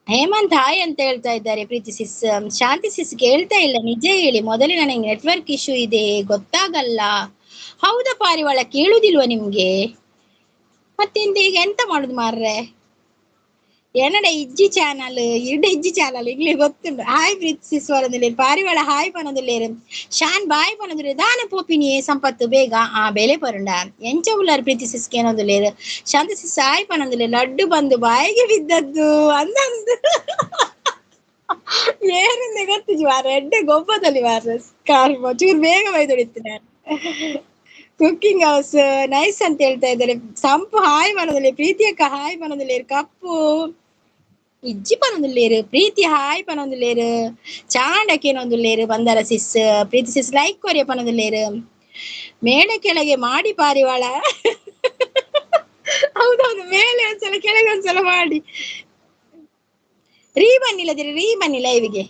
ಹೇಮಂತ್ ಹಾಯ್ ಅಂತ ಹೇಳ್ತಾ ಇದ್ದಾರೆ ಪ್ರೀತಿ ಸಿಸ್. ಶಾಂತಿ ಸಿಸ್ ಕೇಳ್ತಾ ಇಲ್ಲ, ನಿಜ ಹೇಳಿ ಮೊದಲೇ ನನಗೆ ನೆಟ್ವರ್ಕ್ ಇಶ್ಯೂ ಇದೆ ಗೊತ್ತಾಗಲ್ಲ. ಹೌದಾ ಪಾರಿವಾಳ, ಕೇಳುದಿಲ್ವಾ ನಿಮ್ಗೆ? ಮತ್ತೆಂತ ಈಗ ಎಂತ ಮಾಡುದು ಮಾರ್ರೆ? ಏನಡ ಇಜ್ಜಿ ಚಾನಲ್ ಇಡ ಇಜ್ಜಿ ಚಾನಲ್ ಇಗ್ಲಿ ಗೊತ್ತುಂಟು. ಹಾಯ್ ಪ್ರೀತಿ ಸಿಸ್ ವರದಿಲ್ಲ ಪಾರಿವಾಳ ಹಾಯ್ ಪನೊಂದುಲ್ಲೇರು ಶಾನ್ ಬಾಯ್ ಪನೊಂದುಲ್ಲೇರು ದಾನ ಪೋಪಿನಿ ಸಂಪತ್ತು ಬೇಗ ಆ ಬೆಲೆ ಪರುಂಡ ಎಂಚ ಉಲ್ಲಾರು ಪ್ರೀತಿ ಸಿಸ್ಗೆ ಏನೊಂದುಲ್ಲೇರು. ಶಾಂತಿ ಸಿಸ್ ಹಾಯ್ ಪನೊಂದುಲ್ಲೇರು ಲಡ್ಡು ಬಂದು ಬಾಯಿಗೆ ಬಿದ್ದದ್ದು ಅಂದಂದು ಏನಿಂದ ಗೊತ್ತಿಜಿ ವಾರ ಎಡ್ಡೆ ಗೊಬ್ಬದಲ್ಲಿ ವಾರ ಕಾಲ್ ಚೂರು ಬೇಗ ಬೈದೊಡಿತ್ತು ನಾನು. ಕುಕ್ಕಿಂಗ್ ಹೌಸ್ ನೈಸ್ ಅಂತ ಹೇಳ್ತಾ ಇದ್ದಾರೆ. ಸಂಪು ಹಾಯ್ ಪನೊಂದುಲ್ಲೇರು ಪ್ರೀತಿ ಅಕ್ಕ ಹಾಯ್ ಪನೊಂದುಲ್ಲೇರು ಕಪ್ಪು ಇಜ್ಜಿ ಪನೊಂದುಲ್ಲೇರು ಪ್ರೀತಿ ಹಾಯ್ ಪನೊಂದುಲ್ಲೇರು ಚಾಂಡಕ್ಕೇನೊಂದುಲ್ಲೇರು ಬಂದರ ಸಿಸ್ ಪ್ರೀತಿ ಸಿಸ್ ಲೈಕ್ ಕೊರಿಯ ಪನೊಂದುಲ್ಲೇರು ಮೇಳೆ ಕೆಳಗೆ ಮಾಡಿ ಪಾರಿವಾಳ. ಹೌದೌದು ಮೇಲೆ ಒಂದ್ಸಲ ಕೆಳಗೆ ಒಂದ್ಸಲ ಮಾಡಿ. ರೀ ಬನ್ನಿಲ್ಲದಿರಿ ರೀ ಬನ್ನಿ ಲೈವ್ಗೆ.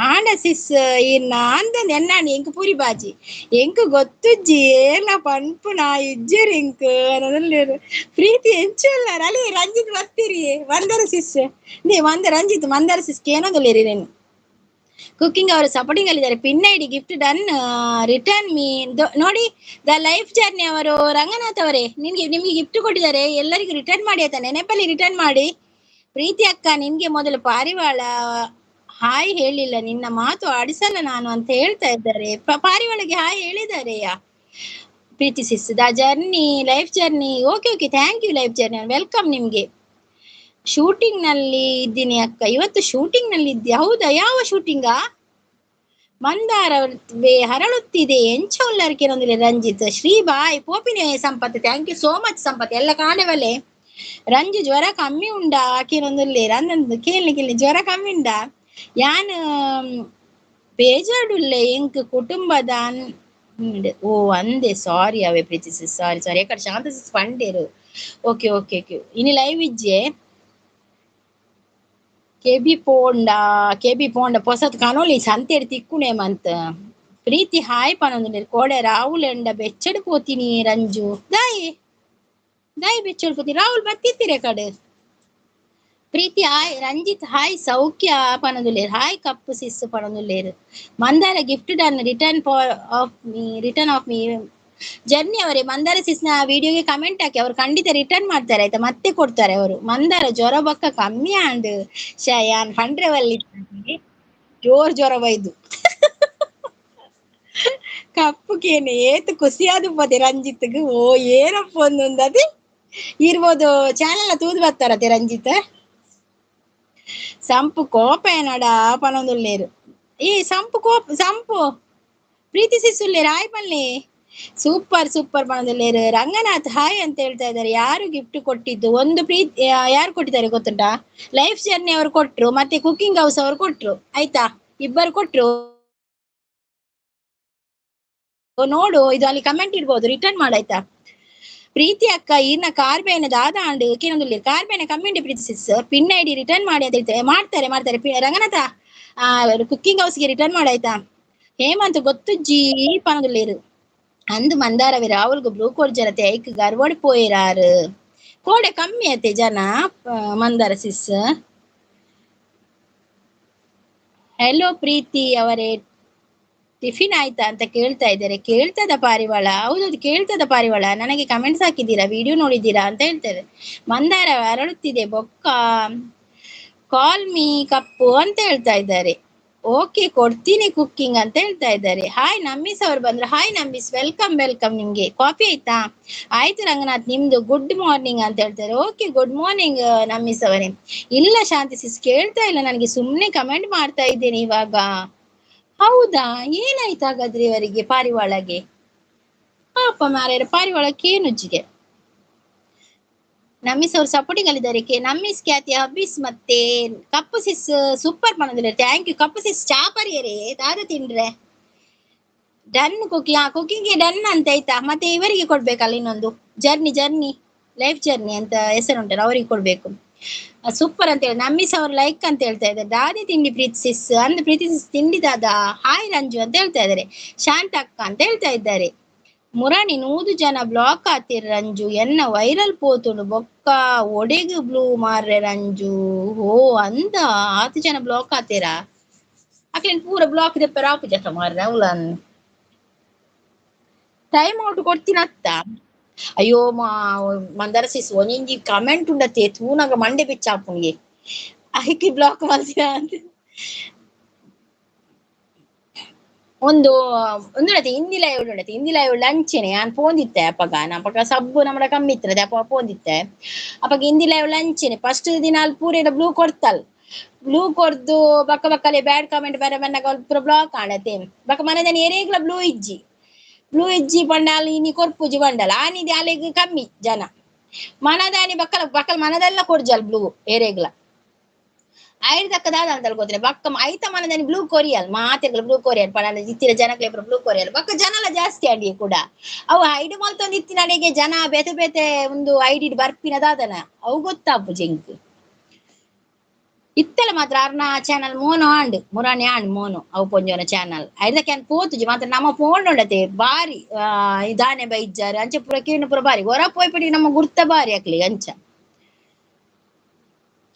ಆಂಡ ಸಿಸ್ ಇನ್ನ ಅಂದಂದು ಎನ್ನಾಣಿ ಎಂಕ್ ಪೂರಿ ಬಾಜಿ ಎಂಕ್ ಗೊತ್ತುಜ್ಜಿ ಏಲ ಪನ್ಪುನ ಇಜ್ಜೆರ್ ಎಂಕ್ ಅನ್ನೋದಲ್ಲೇರು. ಪ್ರೀತಿ ಎಂಚಲ್ಲ ಅಲ್ಲಿ ರಂಜಿತ್ ಬರ್ತೀರಿ ಮಂದರ ಸಿಸ್ ನೀ ಮಂದ ರಂಜಿತ್ ಮಂದರ ಸಿಸ್ ಏನೊಂದುಲ್ಲೇರಿ నేను. ಕುಕ್ಕಿಂಗ್ ಅವರು supporting ಅಲ್ಲಿದ್ದಾರೆ. Pin ID gift done return me ನೋಡಿ the life journey ಅವರು ರಂಗನಾಥ್ ಅವರೇ ನಿಮ್ಗೆ ನಿಮ್ಗೆ ಗಿಫ್ಟ್ ಕೊಟ್ಟಿದ್ದಾರೆ, ಎಲ್ಲರಿಗೂ ರಿಟರ್ನ್ ಮಾಡಿ ಆಯ್ತಾ? ನೆನಪಲ್ಲಿ ರಿಟರ್ನ್ ಮಾಡಿ. ಪ್ರೀತಿ ಅಕ್ಕ ನಿನ್ಗೆ ಮೊದಲು ಪಾರಿವಾಳ ಹಾಯ್ ಹೇಳಿಲ್ಲ, ನಿನ್ನ ಮಾತು ಆಡಿಸಲ್ಲ ನಾನು ಅಂತ ಹೇಳ್ತಾ ಇದ್ದಾರೆ. ಪಾರಿವಾಳಗೆ ಹಾಯ್ ಹೇಳಿದ್ದಾರೆಯಾ Preethi sis. The journey life journey okay okay thank you life journey welcome. ನಿಮ್ಗೆ ಶೂಟಿಂಗ್ ನಲ್ಲಿ ಇದ್ದೀನಿ ಅಕ್ಕ, ಇವತ್ತು ಶೂಟಿಂಗ್ ನಲ್ಲಿ ಇದ್ದಿ? ಹೌದಾ, ಯಾವ ಶೂಟಿಂಗಾ? ಮಂದಾರ ಹರಳುತ್ತಿದೆ ಎಂಚ ಉಲ್ಲರ್ಕೆ ರಂಜಿತ್ ಶ್ರೀ ಬಾಯ್ ಪೋಪಿನೆ Sampath thank you so much Sampath ಎಲ್ಲ ಕಾಣೆವಲೆ. ರಂಜು ಜ್ವರ ಕಮ್ಮಿ ಉಂಡಾ ಕೇನೊಂದುಲ್ಲೇರು ಅಂದಂದು ಕೇಳಿ ಕೇಳಿ ಜ್ವರ ಕಮ್ಮಿ ಉಂಡಾ? ಯಾನ್ ಬೇಜಾರುಳ್ಳೆ ಎಂಕ್ ಕುಟುಂಬದ ಓ ಅಂದೆ ಸಾರಿ ಅವೇ ಪ್ರೀತಿ ಸಿಸ್ ಸಾರಿ ಸಾರಿ ಯಾಕಡೆ ಶಾಂತ ಸಿಸ್ ಪಂಡೇರು. ಓಕೆ ಓಕೆ ಓಕೆ ಇನಿ ಲೈವ್ ಇಜ್ಜೆ ಕೆಬಿ ಪೋಂಡ ಕೆಬಿ ಪೋಂಡ ಪೊಸತ್ ಕನೋಲಿ ಸಂತೆಡ್ ತಿಕ್ಕುನೆ ಮಂತ್. ಪ್ರೀತಿ ಹಾಯ್ ಪನೊಂದುಲ್ಲೇರು ಕೋಡೆ ರಾಹುಲ್ ಎಂಡ ಬೆಚ್ಚಡ್ ಪೋತೀನಿ ರಂಜು ದಾಯಿ ದಾಯಿ ಬೆಚ್ಚಡ್ ಪೋತೀನಿ ರಾಹುಲ್ ಬತ್ತಿತ್ತೀರೆ ಕಡೆ. ಪ್ರೀತಿ ಹಾಯ್ ರಂಜಿತ್ ಹಾಯ್ ಸೌಖ್ಯ ಪನೊಂದುಲ್ಲೇರು hi cup Sis ಪನೊಂದುಲ್ಲೇರು. Mandara gift done return for of me return of me journey ಅವರೇ ಮಂದಾರ ಸಿಸ್ನ ವಿಡಿಯೋಗೆ ಕಮೆಂಟ್ ಹಾಕಿ, ಅವ್ರು ಖಂಡಿತ ರಿಟರ್ನ್ ಮಾಡ್ತಾರೆ ಆಯ್ತಾ, ಮತ್ತೆ ಕೊಡ್ತಾರೆ ಅವರು. ಮಂದಾರ ಜ್ವರ ಬಕ್ಕ ಕಮ್ಮಿ ಆಂಡ್ ಶಯಾನ್ ಪಂಡ್ರೆವಲ್ಲಿ ಜೋರ್ ಜ್ವರ ಬೈದು ಕಪ್ಪು ಕೇನೆ ಏತು ಖುಷಿಯಾದ ಪೋತೆ ರಂಜಿತ್ಗ್. ಓ ಏನಪ್ಪ ಒಂದೊಂದದೆ ಇರ್ಬೋದು ಚಾನೆಲ್ ತೂದು ಬರ್ತಾರತೆ ರಂಜಿತ್. ಸಂಪು ಕೋಪ ಏನಡ ಪನೊಂದುಲ್ಲೇರು. ಈ ಸಂಪು ಕೋಪ ಸಂಪು ಪ್ರೀತಿ ಸಿಸುಲ್ಲೇರು ಹಾಯ್ ಪಲ್ಲೆ ಸೂಪರ್ ಸೂಪರ್ ಪನೊಂದುಲ್ಲೇರು. ರಂಗನಾಥ್ ಹಾಯ್ ಅಂತ ಹೇಳ್ತಾ ಇದ್ದಾರೆ. ಯಾರು ಗಿಫ್ಟ್ ಕೊಟ್ಟಿದ್ದು? ಒಂದು ಪ್ರೀತಿ ಯಾರು ಕೊಟ್ಟಿದ್ದಾರೆ ಗೊತ್ತುಂಟಾ? ಲೈಫ್ ಜರ್ನಿ ಅವರು ಕೊಟ್ರು, ಮತ್ತೆ ಕುಕಿಂಗ್ ಹೌಸ್ ಅವರು ಕೊಟ್ರು ಆಯ್ತಾ, ಇಬ್ಬರು ಕೊಟ್ರು. ನೋಡು ಇದು ಅಲ್ಲಿ ಕಮೆಂಟ್ ಇಡ್ಬೋದು, ರಿಟರ್ನ್ ಮಾಡಾಯ್ತಾ. ಪ್ರೀತಿ ಅಕ್ಕ ಇನ್ನ ಕಾರ್ ಬೇನೆ ದಾದ ಆಂಡ್ ಕೇನೊಂದುಲ್ಲೇರು ಕಾರ್ ಬೇನೆ ಕಮ್ಮಿಂಡಿ Preethi sis pin ID return ಮಾಡಿ ಅಂತ ಹೇಳ್ತಾರೆ. ಮಾಡ್ತಾರೆ ಮಾಡ್ತಾರೆ ರಂಗನಾಥ ಕುಕ್ಕಿಂಗ್ ಹೌಸ್ಗೆ ರಿಟರ್ನ್ ಮಾಡಾಯ್ತಾ. ಹೇಮಂತ್ ಗೊತ್ತು ಜೀ ಪನೊಂದುಲ್ಲೇರು. ಅಂದು ಮಂದಾರವಿ ರಾಹುಲ್ಗು ಬ್ಲೂ ಕೋಡ್ ಜನತೆ ಐಕ್ ಗರ್ವಡ್ ಪೋಯಿರಾರು ಕೋಡೆ ಕಮ್ಮಿ ಅತ್ತೆ ಜನ ಮಂದಾರ ಸಿಸ್. ಹೆಲೋ ಪ್ರೀತಿ ಅವರೇ ಟಿಫಿನ್ ಆಯ್ತಾ ಅಂತ ಕೇಳ್ತಾ ಇದ್ದಾರೆ. ಕೇಳ್ತದ ಪಾರಿವಾಳ? ಹೌದೌದು ಕೇಳ್ತದ ಪಾರಿವಾಳ. ನನಗೆ ಕಮೆಂಟ್ಸ್ ಹಾಕಿದ್ದೀರಾ, ವಿಡಿಯೋ ನೋಡಿದ್ದೀರಾ ಅಂತ ಹೇಳ್ತಾರೆ. ಮಂದಾರ ಅರಳುತ್ತಿದೆ ಬೊಕ್ಕ ಕಾಲ್ ಮೀ ಕಪ್ಪು ಅಂತ ಹೇಳ್ತಾ ಇದ್ದಾರೆ. ಓಕೆ ಕೊಡ್ತೀನಿ ಕುಕ್ಕಿಂಗ್ ಅಂತ ಹೇಳ್ತಾ ಇದ್ದಾರೆ. ಹಾಯ್ ನಮ್ಮೀಸ್ ಅವ್ರು ಬಂದ್ರು. ಹಾಯ್ ನಮ್ಮೀಸ್, welcome welcome. ನಿಮ್ಗೆ ಕಾಫಿ ಆಯ್ತಾ? ಆಯ್ತು ರಂಗನಾಥ್, ನಿಮ್ದು ಗುಡ್ ಮಾರ್ನಿಂಗ್ ಅಂತ ಹೇಳ್ತಾರೆ. ಓಕೆ ಗುಡ್ ಮಾರ್ನಿಂಗ್ ನಮ್ಮೀಸ್ ಅವರೇ. ಇಲ್ಲ ಶಾಂತಿ ಸಿಸ್ ಕೇಳ್ತಾ ಇಲ್ಲ ನನಗೆ, ಸುಮ್ನೆ ಕಮೆಂಟ್ ಮಾಡ್ತಾ ಇದ್ದೇನೆ ಇವಾಗ. ಹೌದಾ, ಏನಾಯ್ತು ಹಾಗಾದ್ರೆ ಇವರಿಗೆ ಪಾರಿವಾಳಗೆ? ಪಾಪ ಮಾರ್ಯಾರ ಪಾರಿವಾಳಕ್ಕೆ ಏನುಜ್ಜಿಗೆ. ನಮ್ಮೀಸ್ ಅವ್ರು ಸಪೋರ್ಟಿಂಗ್ ಅಲ್ಲಿದ್ದಾರೆ. ನಮ್ಮೀಸ್ ಖ್ಯಾತಿ ಹಬ್ಬೀಸ್ ಮತ್ತೆ ಕಪ್ಪು ಸಿಸ್ ಸೂಪರ್ ಮಾಡೋದಿಲ್ಲ. Thank you ಕಪ್ಪು ಸಿಸ್. ಚಾಪರಿಯರೇ ದಾದ ತಿಂಡ್ರೆ ಡನ್ ಕುಕಿಂಗ್, ಆ ಕುಕಿಂಗ್ಗೆ ಡನ್ ಅಂತ ಆಯ್ತಾ. ಮತ್ತೆ ಇವರಿಗೆ ಕೊಡ್ಬೇಕಲ್ಲ ಇನ್ನೊಂದು ಜರ್ನಿ ಜರ್ನಿ ಲೈಫ್ ಜರ್ನಿ ಅಂತ ಹೆಸರು ಉಂಟಲ್ಲ, ಅವರಿಗೆ ಕೊಡ್ಬೇಕು. ಸೂಪರ್ ಅಂತ ಹೇಳಿ ನಮ್ಮೀಸ್ ಅವ್ರು ಲೈಕ್ ಅಂತ ಹೇಳ್ತಾ ಇದ್ದಾರೆ. ದಾದಿ ತಿಂಡಿ ಪ್ರೀತಿ ಸಿಸ್ ಅಂದ್ ಪ್ರೀತಿ ಸಿಸ್ ತಿಂಡಿ ದಾದಾ. ಹಾಯ್ ರಂಜು ಅಂತ ಹೇಳ್ತಾ ಇದ್ದಾರೆ. ಶಾಂತ ಅಕ್ಕ ಅಂತ ಹೇಳ್ತಾ ಇದ್ದಾರೆ. ಮುರಾಣಿ 100 ಜನ ಬ್ಲಾಕ್ ಆತಿರ್ ರಂಜು ಎನ್ನ ವೈರಲ್ ಪೋತುಂಡು ಬೊಕ್ಕ ಒಡೆಗು ಬ್ಲೂ ಮಾರ್ರೆ ರಂಜು. ಓ ಅಂದ ಆತು ಜನ ಬ್ಲಾಕ್ ಆತೀರಾ? ಅಕ್ಲೇನ್ ಪೂರ ಬ್ಲಾಕ್ ದೆಪ್ಪರ ಆಪು ಜತ ಮಾರ್ರೆ ಅವಲನ್ ಟೈಮ್ ಔಟ್ ಕೊಡ್ತೀನತ್ತ. ಅಯ್ಯೋ ಮಾ ಮಂದಾರ ಸಿಸ್ ಒಂಜಿಂಜಿ ಕಮೆಂಟ್ ಉಂಡತೆ ತೂನಾಗ ಮಂಡೆ ಬಿಚ್ಚಾಪುಣಿಗೆ ಅಹಿಕಿ ಬ್ಲಾಕ್ ಮಲ್ತಿನ ಅಂತ. ಒಂದು ಒಂದು ಹಿಂದಿ ಲೈವ್ ಉಂಡತೆ, ಹಿಂದಿ ಲೈವ್ ಲಂಚನೆ ನಾನು ಪೋಂದಿತ್ತೆ ಅಪ್ಪಗ ನಪ್ಪಗ ಸಬ್ಬು ನಮ್ಮಡ ಕಮ್ಮಿ ಇತ್ತದೆ ಅಪ್ಪ ಪೋಂದಿತ್ತೆ ಅಪ್ಪಗ ಹಿಂದಿ ಲೈವ್ ಲಂಚನೆ ಫಸ್ಟ್ ದಿನ ಅಲ್ಲಿ ಪೂರ ಬ್ಲೂ ಕೊಡ್ತಲ್, ಬ್ಲೂ ಕೊರ್ದು ಬಕ್ಕ ಬಕ್ಕಲೆ ಬ್ಯಾಡ್ ಕಮೆಂಟ್ ಬರ ಬನ್ನಾಗ ಪೂರ ಬ್ಲಾಕ್ ಆಣತೆ. ಬಕ್ಕ ಮನದನಿ ಎರೇಗ್ಲ ಬ್ಲೂ ಇಜ್ಜಿ ಬ್ಲೂ ಇಜ್ಜಿ ಬಂಡಾಲ ಇನಿ ಕೊರ್ಪುಜಿ ಬಂಡಲ ಆನಿದೆ ಅಲೆಗ್ ಕಮ್ಮಿ ಜನ ಮನದಾನಿ ಬಕ್ಕಲ ಬಕ್ಕಲ್ ಮನದೆಲ್ಲ ಕೊರ್ಜಲ್ ಬ್ಲೂ ಎರೇಗ್ಲ ಐದಕ್ಕದಾದ ಅಂತ ಗೊತ್ತಿಲ್ಲ. ಬಕ್ಕ ಐತ ಮನದಾನಿ ಬ್ಲೂ ಕೊರಿಯಲ್ ಮಾತೆಗಳು ಬ್ಲೂ ಕೊರಿಯಲ್ ಪಡ ಇತ್ತಿರ ಜನಕ್ಲೆ ಬ್ಲೂ ಕೊರಿಯಲ್ ಬಕ್ಕ ಜನಲ ಜಾಸ್ತಿ ಅಡಿ ಕೂಡ ಅವು ಐಡು ಮಲ್ತೊಂದು ಇತ್ತಿನ ಅಡಿಗೆ ಜನ ಬೇತೆ ಬೇತೆ ಒಂದು ಐಡಿ ಬರ್ಪಿನದಾದನ ಅವು ಗೊತ್ತಾಪು ಜಿಂಕ್ ಇತ್ತಲ ಮಾತ್ರ ಅರ್ನ ಚಾನಲ್ ಮೋನೋ ಆಂಡ್ ಮುರಾಣಿ ಆಂಡ್ ಮೋನೋ ಅವು ಪೊಂಜೋನ ಚಾನಲ್ ಐದಕ್ಕೆ ಪೋತುಜಿ ಮಾತ್ರ ನಮ್ಮ ಫೋನ್ ಉಂಡತೆ ಬಾರಿ ದಾನೆ ಬೈಜಾರು ಅಂಚೆ ಪೂರ ಕೇಣು ಪೂರ ಬಾರಿ ಹೊರ ಪೋಯ್ಪಡಿ ನಮ್ಮ ಗುರ್ತ ಬಾರಿ ಅಕ್ಲಿ ಅಂಚ.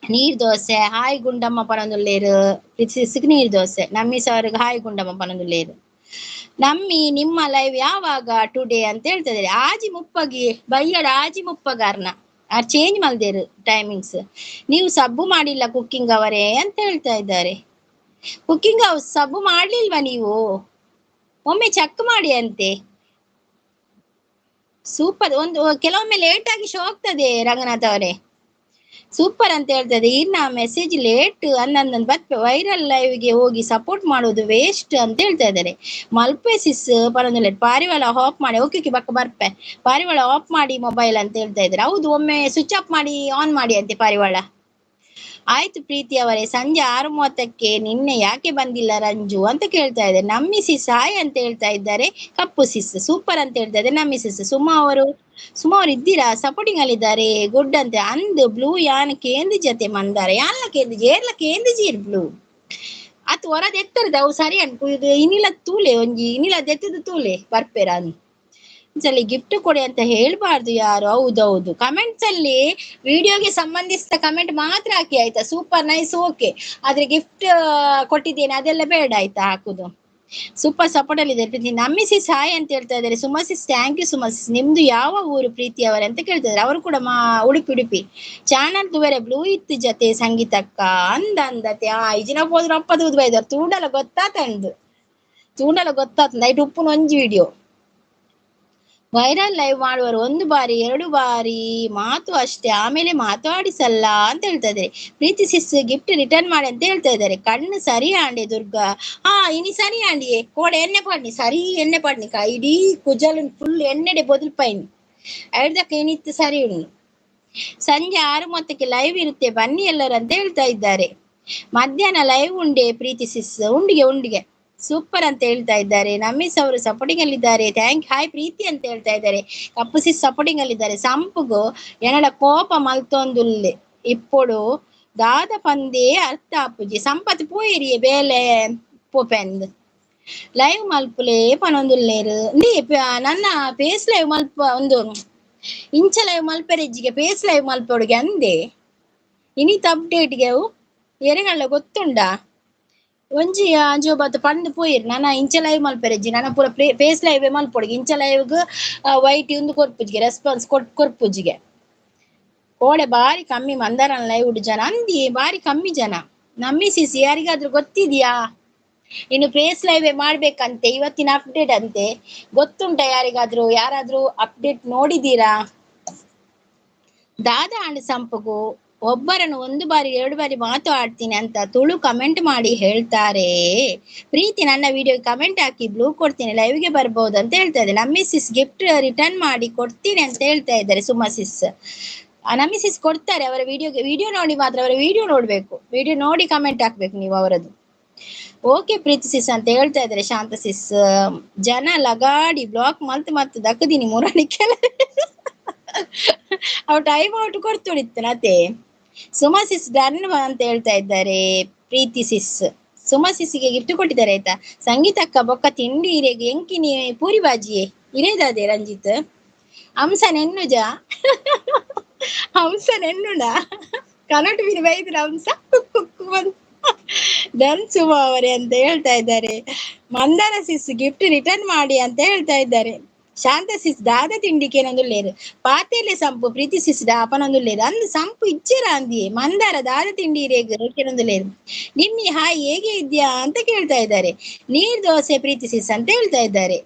ನೀರ್ ದೋಸೆ ಹಾಯ್ ಗುಂಡಮ್ಮ ಪನೊಂದುಲ್ಲೇರು ಪ್ರೀತಿಸಿಕ್ ನೀರ್ ದೋಸೆ ನಮ್ಮಿ ಸವರಿಗೆ ಹಾಯ್ ಗುಂಡಮ್ಮ ಪನೊಂದುಲ್ಲೇರು. ನಮ್ಮಿ ನಿಮ್ಮ ಲೈವ್ ಯಾವಾಗ ಟುಡೇ ಅಂತ ಹೇಳ್ತಾ ಆಜಿ ಮುಪ್ಪಗಿ ಬೈಯಡ ಆಜಿ ಮುಪ್ಪಗಾರ್ನ ಆರ್ ಚೇಂಜ್ ಮಲ್ದೇರು ಟೈಮಿಂಗ್ಸ್. ನೀವು ಸಬ್ಬು ಮಾಡಿಲ್ಲ ಕುಕ್ಕಿಂಗ್ ಅವರೇ ಅಂತ ಹೇಳ್ತಾ ಇದ್ದಾರೆ. ಕುಕ್ಕಿಂಗ್ ಹೌಸ್ ಸಬ್ಬು ಮಾಡ್ಲಿಲ್ವಾ ನೀವು? ಒಮ್ಮೆ ಚೆಕ್ ಮಾಡಿ ಅಂತೆ. ಸೂಪರ್. ಒಂದು ಕೆಲವೊಮ್ಮೆ ಲೇಟ್ ಆಗಿ ಶೋ ಆಗ್ತದೆ ರಂಗನಾಥ್ ಅವರೇ. ಸೂಪರ್ ಅಂತ ಹೇಳ್ತದೆ. ಇನ್ನ ಮೆಸೇಜ್ ಲೇಟ್ ಅನ್ನಂದ್ ಬತ್ ವೈರಲ್ ಲೈವ್ಗೆ ಹೋಗಿ ಸಪೋರ್ಟ್ ಮಾಡೋದು ವೇಸ್ಟ್ ಅಂತ ಹೇಳ್ತಾ ಇದ್ದಾರೆ. ಮಲ್ಪೆ ಸಿಸ್ ಪರವಾಗಿಲ್ಲ ಪಾರಿವಾಳ ಆಫ್ ಮಾಡಿ ಓಕೆ ಓಕೆ ಬಕ್ಕ ಬರ್ಪೆ ಪಾರಿವಾಳ ಆಫ್ ಮಾಡಿ ಮೊಬೈಲ್ ಅಂತ ಹೇಳ್ತಾ ಇದ್ದಾರೆ. ಹೌದು, ಒಮ್ಮೆ ಸ್ವಿಚ್ ಆಫ್ ಮಾಡಿ ಆನ್ ಮಾಡಿ ಅಂತೆ ಪಾರಿವಾಳ. ಆಯ್ತು ಪ್ರೀತಿ ಅವರೇ, ಸಂಜೆ 6:30ಕ್ಕೆ ನಿನ್ನೆ ಯಾಕೆ ಬಂದಿಲ್ಲ ರಂಜು ಅಂತ ಕೇಳ್ತಾ ಇದ್ದಾರೆ. ನಮ್ಮಿ ಸಿಸ್ ಹಾಯ್ ಅಂತ ಹೇಳ್ತಾ ಇದ್ದಾರೆ. ಕಪ್ಪು ಸಿಸ್ ಸೂಪರ್ ಅಂತ ಹೇಳ್ತಾ ಇದ್ದಾರೆ ನಮ್ಮಿ ಸಿಸ್. ಸುಮಾ ಅವರು ಇದ್ದೀರಾ? ಸಪೋರ್ಟಿಂಗ್ ಅಲ್ಲಿದ್ದಾರೆ, ಗುಡ್ ಅಂತ. ಅಂದ್ ಬ್ಲೂ ಯಾನ್ ಕೇಂದ್ರ ಜೊತೆ ಮಂದಾರ ಯಾನ್ಲ ಕೇಂದ್ರ ಏರ್ಲ ಕೇಂದ್ರ ಜೀರ್ ಬ್ಲೂ ಅತ್ ಹೊರದ್ ಎತ್ತರದ ಅವು ಸರಿ ಅನ್ಕು ಇದು ಇನ್ನಿಲ್ಲ ತೂಲೆ ಒಂಜಿ ಇನ್ನಿಲ್ಲ ಎತ್ತದ ತೂಲೆ ಬರ್ಪೇರ ಅನ್ ಅಲ್ಲಿ ಗಿಫ್ಟ್ ಕೊಡಿ ಅಂತ ಹೇಳ್ಬಾರ್ದು ಯಾರು. ಹೌದೌದು, ಕಮೆಂಟ್ಸ್ ಅಲ್ಲಿ ವಿಡಿಯೋಗೆ ಸಂಬಂಧಿಸಿದ ಕಮೆಂಟ್ ಮಾತ್ರ ಹಾಕಿ ಆಯ್ತಾ. ಸೂಪರ್ ನೈಸ್ ಓಕೆ, ಆದ್ರೆ ಗಿಫ್ಟ್ ಕೊಟ್ಟಿದ್ದೇನೆ ಅದೆಲ್ಲ ಬೇಡ ಆಯ್ತಾ ಹಾಕುದು. ಸೂಪರ್ ಸಪೋರ್ಟ್ ಅಲ್ಲಿ ಇದ್ದಾರೆ ಪ್ರೀತಿ. ನಮ್ಮಿಸಿ ಸಾಯ್ ಅಂತ ಹೇಳ್ತಾ ಇದ್ದಾರೆ. ಸುಮಸಿಸ್ thank you ಸುಮಸಿಸ್. ನಿಮ್ದು ಯಾವ ಊರು ಪ್ರೀತಿ ಅವರೇ ಅಂತ ಕೇಳ್ತಾ ಇದ್ದಾರೆ. ಅವರು ಕೂಡ ಉಡುಪಿ ಉಡುಪಿ. ಚಾನಲ್ ತುವರೆ ಬ್ಲೂ ಇತ್ತು ಜೊತೆ ಸಂಗೀತಕ್ಕ ಅಂದ ಅಂದತೆ. ಆ ಇಜಿನ ಹೋದ್ರು ಅಪ್ಪ ತೂದು ಬೈದಾರೆ. ತೂಂಡಲ ಗೊತ್ತಾತಂದು, ತೂಂಡಲ ಗೊತ್ತಾತ. ನೈಟ್ ಉಪ್ಪುನ ಒಂಜಿ ವಿಡಿಯೋ ವೈರಲ್ ಲೈವ್ ಮಾಡುವರು ಒಂದು ಬಾರಿ ಎರಡು ಬಾರಿ ಮಾತು ಅಷ್ಟೇ, ಆಮೇಲೆ ಮಾತಾಡಿಸಲ್ಲ ಅಂತ ಹೇಳ್ತಾ ಇದ್ದಾರೆ. ಪ್ರೀತಿ ಸಿಸ್ ಗಿಫ್ಟ್ ರಿಟರ್ನ್ ಮಾಡಿ ಅಂತ ಹೇಳ್ತಾ ಇದ್ದಾರೆ. ಕಣ್ಣು ಸರಿ ಆಂಡೆ ದುರ್ಗಾ. ಹಾ ಇನಿ ಸರಿ ಆಂಡಿಯೇ ಕೋಡೆ ಎಣ್ಣೆ ಪಾಡ್ನಿ, ಸರಿ ಎಣ್ಣೆ ಪಾಡ್ನಿ, ಇಡೀ ಕುಜಲ್ ಫುಲ್ ಎಣ್ಣೆಡೆ ಬೊದಲ್ಪೈನಿ ಐಡ್ದಕ್ಕ ಏನಿತ್ತು ಸರಿ ಉಂಡು. ಸಂಜೆ 6:30ಕ್ಕೆ ಲೈವ್ ಇರುತ್ತೆ ಬನ್ನಿ ಎಲ್ಲರೂ ಅಂತ ಹೇಳ್ತಾ ಇದ್ದಾರೆ. ಮಧ್ಯಾಹ್ನ ಲೈವ್ ಉಂಡೆ ಪ್ರೀತಿ ಸಿಸ್, ಉಂಡಿಗೆ ಉಂಡಿಗೆ ಸೂಪರ್ ಅಂತ ಹೇಳ್ತಾ ಇದ್ದಾರೆ. ನಮ್ಮಿಸ್ ಅವರು ಸಪೋರ್ಟಿಂಗ್ ಅಲ್ಲಿದ್ದಾರೆ. Thank hi ಪ್ರೀತಿ ಅಂತ ಹೇಳ್ತಾ ಇದ್ದಾರೆ. ಕಪ್ಪು ಸಿಸ್ ಸಪೋರ್ಟಿಂಗ್ ಅಲ್ಲಿದ್ದಾರೆ. ಸಂಪುಗು ಎನ್ನಡ ಕೋಪ ಮಲ್ತೊಂದುಲ್ಲೆ ಇಪ್ಪೊಡು ದಾದ ಪಂದೇ ಅರ್ಥ ಆಪುಜಿ. ಸಂಪತ್ ಪೋಯಿರಿಯೇ ಬೇಲೆ ಪೋಪೆಂದ್ ಲೈವ್ ಮಲ್ಪುಲೇ ಪನೊಂದುಲ್ಲೇರು. ನೀ ನನ್ನ ಫೇಸ್ ಲೈವ್ ಮಲ್ಪ ಒಂದು ಇಂಚ ಲೈವ್ ಮಲ್ಪೆರೆಜ್ಜಿಗೆ ಫೇಸ್ ಲೈವ್ ಮಲ್ಪೊಡುಗೆ ಅಂದೆ. ಇನಿತ ಅಪ್ಡೇಟ್ಗೆ ಅವು ಎರೆಗಳ್ಳ ಗೊತ್ತುಂಡಾ? ಒಂಜಿ ಅಂಜೋ ಬತ್ತು ಪಂದ್ ಪೋಯಿರ್ ನನ ಇಂಚ ಲೈವ್ ಮಲ್ಪೆರೆಜ್ಜಿ, ನನ ಪೂರ ಫೇಸ್ ಲೈವ್ ಮಲ್ಪೊಡುಗೆ. ಇಂಚ ಲೈವ್ಗ್ ವೈಟ್ ಇಂದು ಕೊರ್ಪುಜಿಗೆ ರೆಸ್ಪಾನ್ಸ್ ಕೊರ್ಪುಜಿಗೆ. ಕೋಡೆ ಬಾರಿ ಕಮ್ಮಿ ಮಂದಾರನ್ ಲೈವ್ ಉಡು ಜನ ಅಂದಿ, ಬಾರಿ ಕಮ್ಮಿ ಜನ. ನಮ್ಮಿ ಸಿಸಿ ಯಾರಿಗಾದ್ರೂ ಗೊತ್ತಿದ್ಯಾ ಇನ್ನು ಫೇಸ್ ಲೈವ್ ಮಾಡ್ಬೇಕಂತೆ, ಇವತ್ತಿನ ಅಪ್ಡೇಟ್ ಅಂತೆ? ಗೊತ್ತುಂಟ ಯಾರಿಗಾದ್ರೂ? ಯಾರಾದ್ರೂ ಅಪ್ಡೇಟ್ ನೋಡಿದೀರಾ? ದಾದಾ ಅಂಡ್ ಸಂಪಗು ಒಬ್ಬರನ್ನು ಒಂದು ಬಾರಿ ಎರಡು ಬಾರಿ ಮಾತು ಆಡ್ತೀನಿ ಅಂತ ತುಳು ಕಮೆಂಟ್ ಮಾಡಿ ಹೇಳ್ತಾರೆ. ಪ್ರೀತಿ ನನ್ನ ವಿಡಿಯೋ ಕಮೆಂಟ್ ಹಾಕಿ ಬ್ಲೂ ಕೊಡ್ತೀನಿ, ಲೈವ್ಗೆ ಬರ್ಬೋದು ಅಂತ ಹೇಳ್ತಾ ಇದ್ದಾರೆ. ನಮ್ಮಿ ಸಿಸ್ ಗಿಫ್ಟ್ ರಿಟರ್ನ್ ಮಾಡಿ ಕೊಡ್ತೀನಿ ಅಂತ ಹೇಳ್ತಾ ಇದ್ದಾರೆ ಸುಮಾ ಸಿಸ್. ನಮ್ಮಿ ಸಿಸ್ ಕೊಡ್ತಾರೆ ಅವರ ವಿಡಿಯೋಗೆ. ವಿಡಿಯೋ ನೋಡಿ ಮಾತ್ರ, ಅವರ ವಿಡಿಯೋ ನೋಡ್ಬೇಕು, ವಿಡಿಯೋ ನೋಡಿ ಕಮೆಂಟ್ ಹಾಕ್ಬೇಕು ನೀವು ಅವರದ್ದು. ಓಕೆ ಪ್ರೀತಿ ಸಿಸ್ ಅಂತ ಹೇಳ್ತಾ ಇದ್ದಾರೆ ಶಾಂತ ಸಿಸ್. ಜನ ಲಗಾಡಿ ಬ್ಲಾಕ್ ಮಲ್ತ್ ಮಲ್ತ್ ದಕ್ಕದಿನಿ ಮುರಾಣಿ ಕೆಲ ಅವ್ ಟೈಮ್ ಔಟ್ ಕೊಡ್ತುಡಿತ್ತು ನತೆ. ಸುಮಾ ಸಿಸ್ ಡನ್ ಅಂತ ಹೇಳ್ತಾ ಇದ್ದಾರೆ ಪ್ರೀತಿ ಸಿಸ್. ಸುಮಾ ಸಿಸ್ಗೆ ಗಿಫ್ಟ್ ಕೊಟ್ಟಿದ್ದಾರೆ ಆಯ್ತಾ. ಸಂಗೀತಕ್ಕ ಬೊಕ್ಕ ತಿಂಡಿ ಇರೆಗೆ ಎಂಕಿನಿ ಪೂರಿ ಬಾಜಿಯೇ ಇರೇದಾದೆ ರಂಜಿತ್. ಹಂಸ ನೆನ್ನುಜ, ಹಂಸ ನೆನ್ನುಣ ಕನಟು ಬಿನಿ ಬೈದ್ರ ಹಂಸ ಕುಕ್ಕು ಬಂದು ಡನ್ ಸುಮಾ ಅವರೇ ಅಂತ ಹೇಳ್ತಾ ಇದ್ದಾರೆ. ಮಂದಾರ ಸಿಸ್ ಗಿಫ್ಟ್ ರಿಟರ್ನ್ ಮಾಡಿ ಅಂತ ಹೇಳ್ತಾ ಇದ್ದಾರೆ. ಶಾಂತ ಸಿಸ್ ದಾದ ತಿಂಡಿಕೆ ಲೇರು ಪಾತೆಲೆ ಸಂಪು ಪ್ರೀತಿ ಸಿಸ್ ಅಪನೊಂದುಲ್ಲೇರು ಅಂದ್ ಸಂಪು ಇಚ್ಚಿರ ಅಂದಿಯೇ. ಮಂದಾರ ದಾದ ತಿಂಡಿ ಲೇರು. ನಿಮ್ಮಿ ಹಾಯ್ ಹೇಗೆ ಇದ್ಯಾ ಅಂತ ಕೇಳ್ತಾ ಇದ್ದಾರೆ. ನೀರ್ ದೋಸೆ ಪ್ರೀತಿ ಸಿಸ್ ಅಂತ ಹೇಳ್ತಾ ಇದ್ದಾರೆ.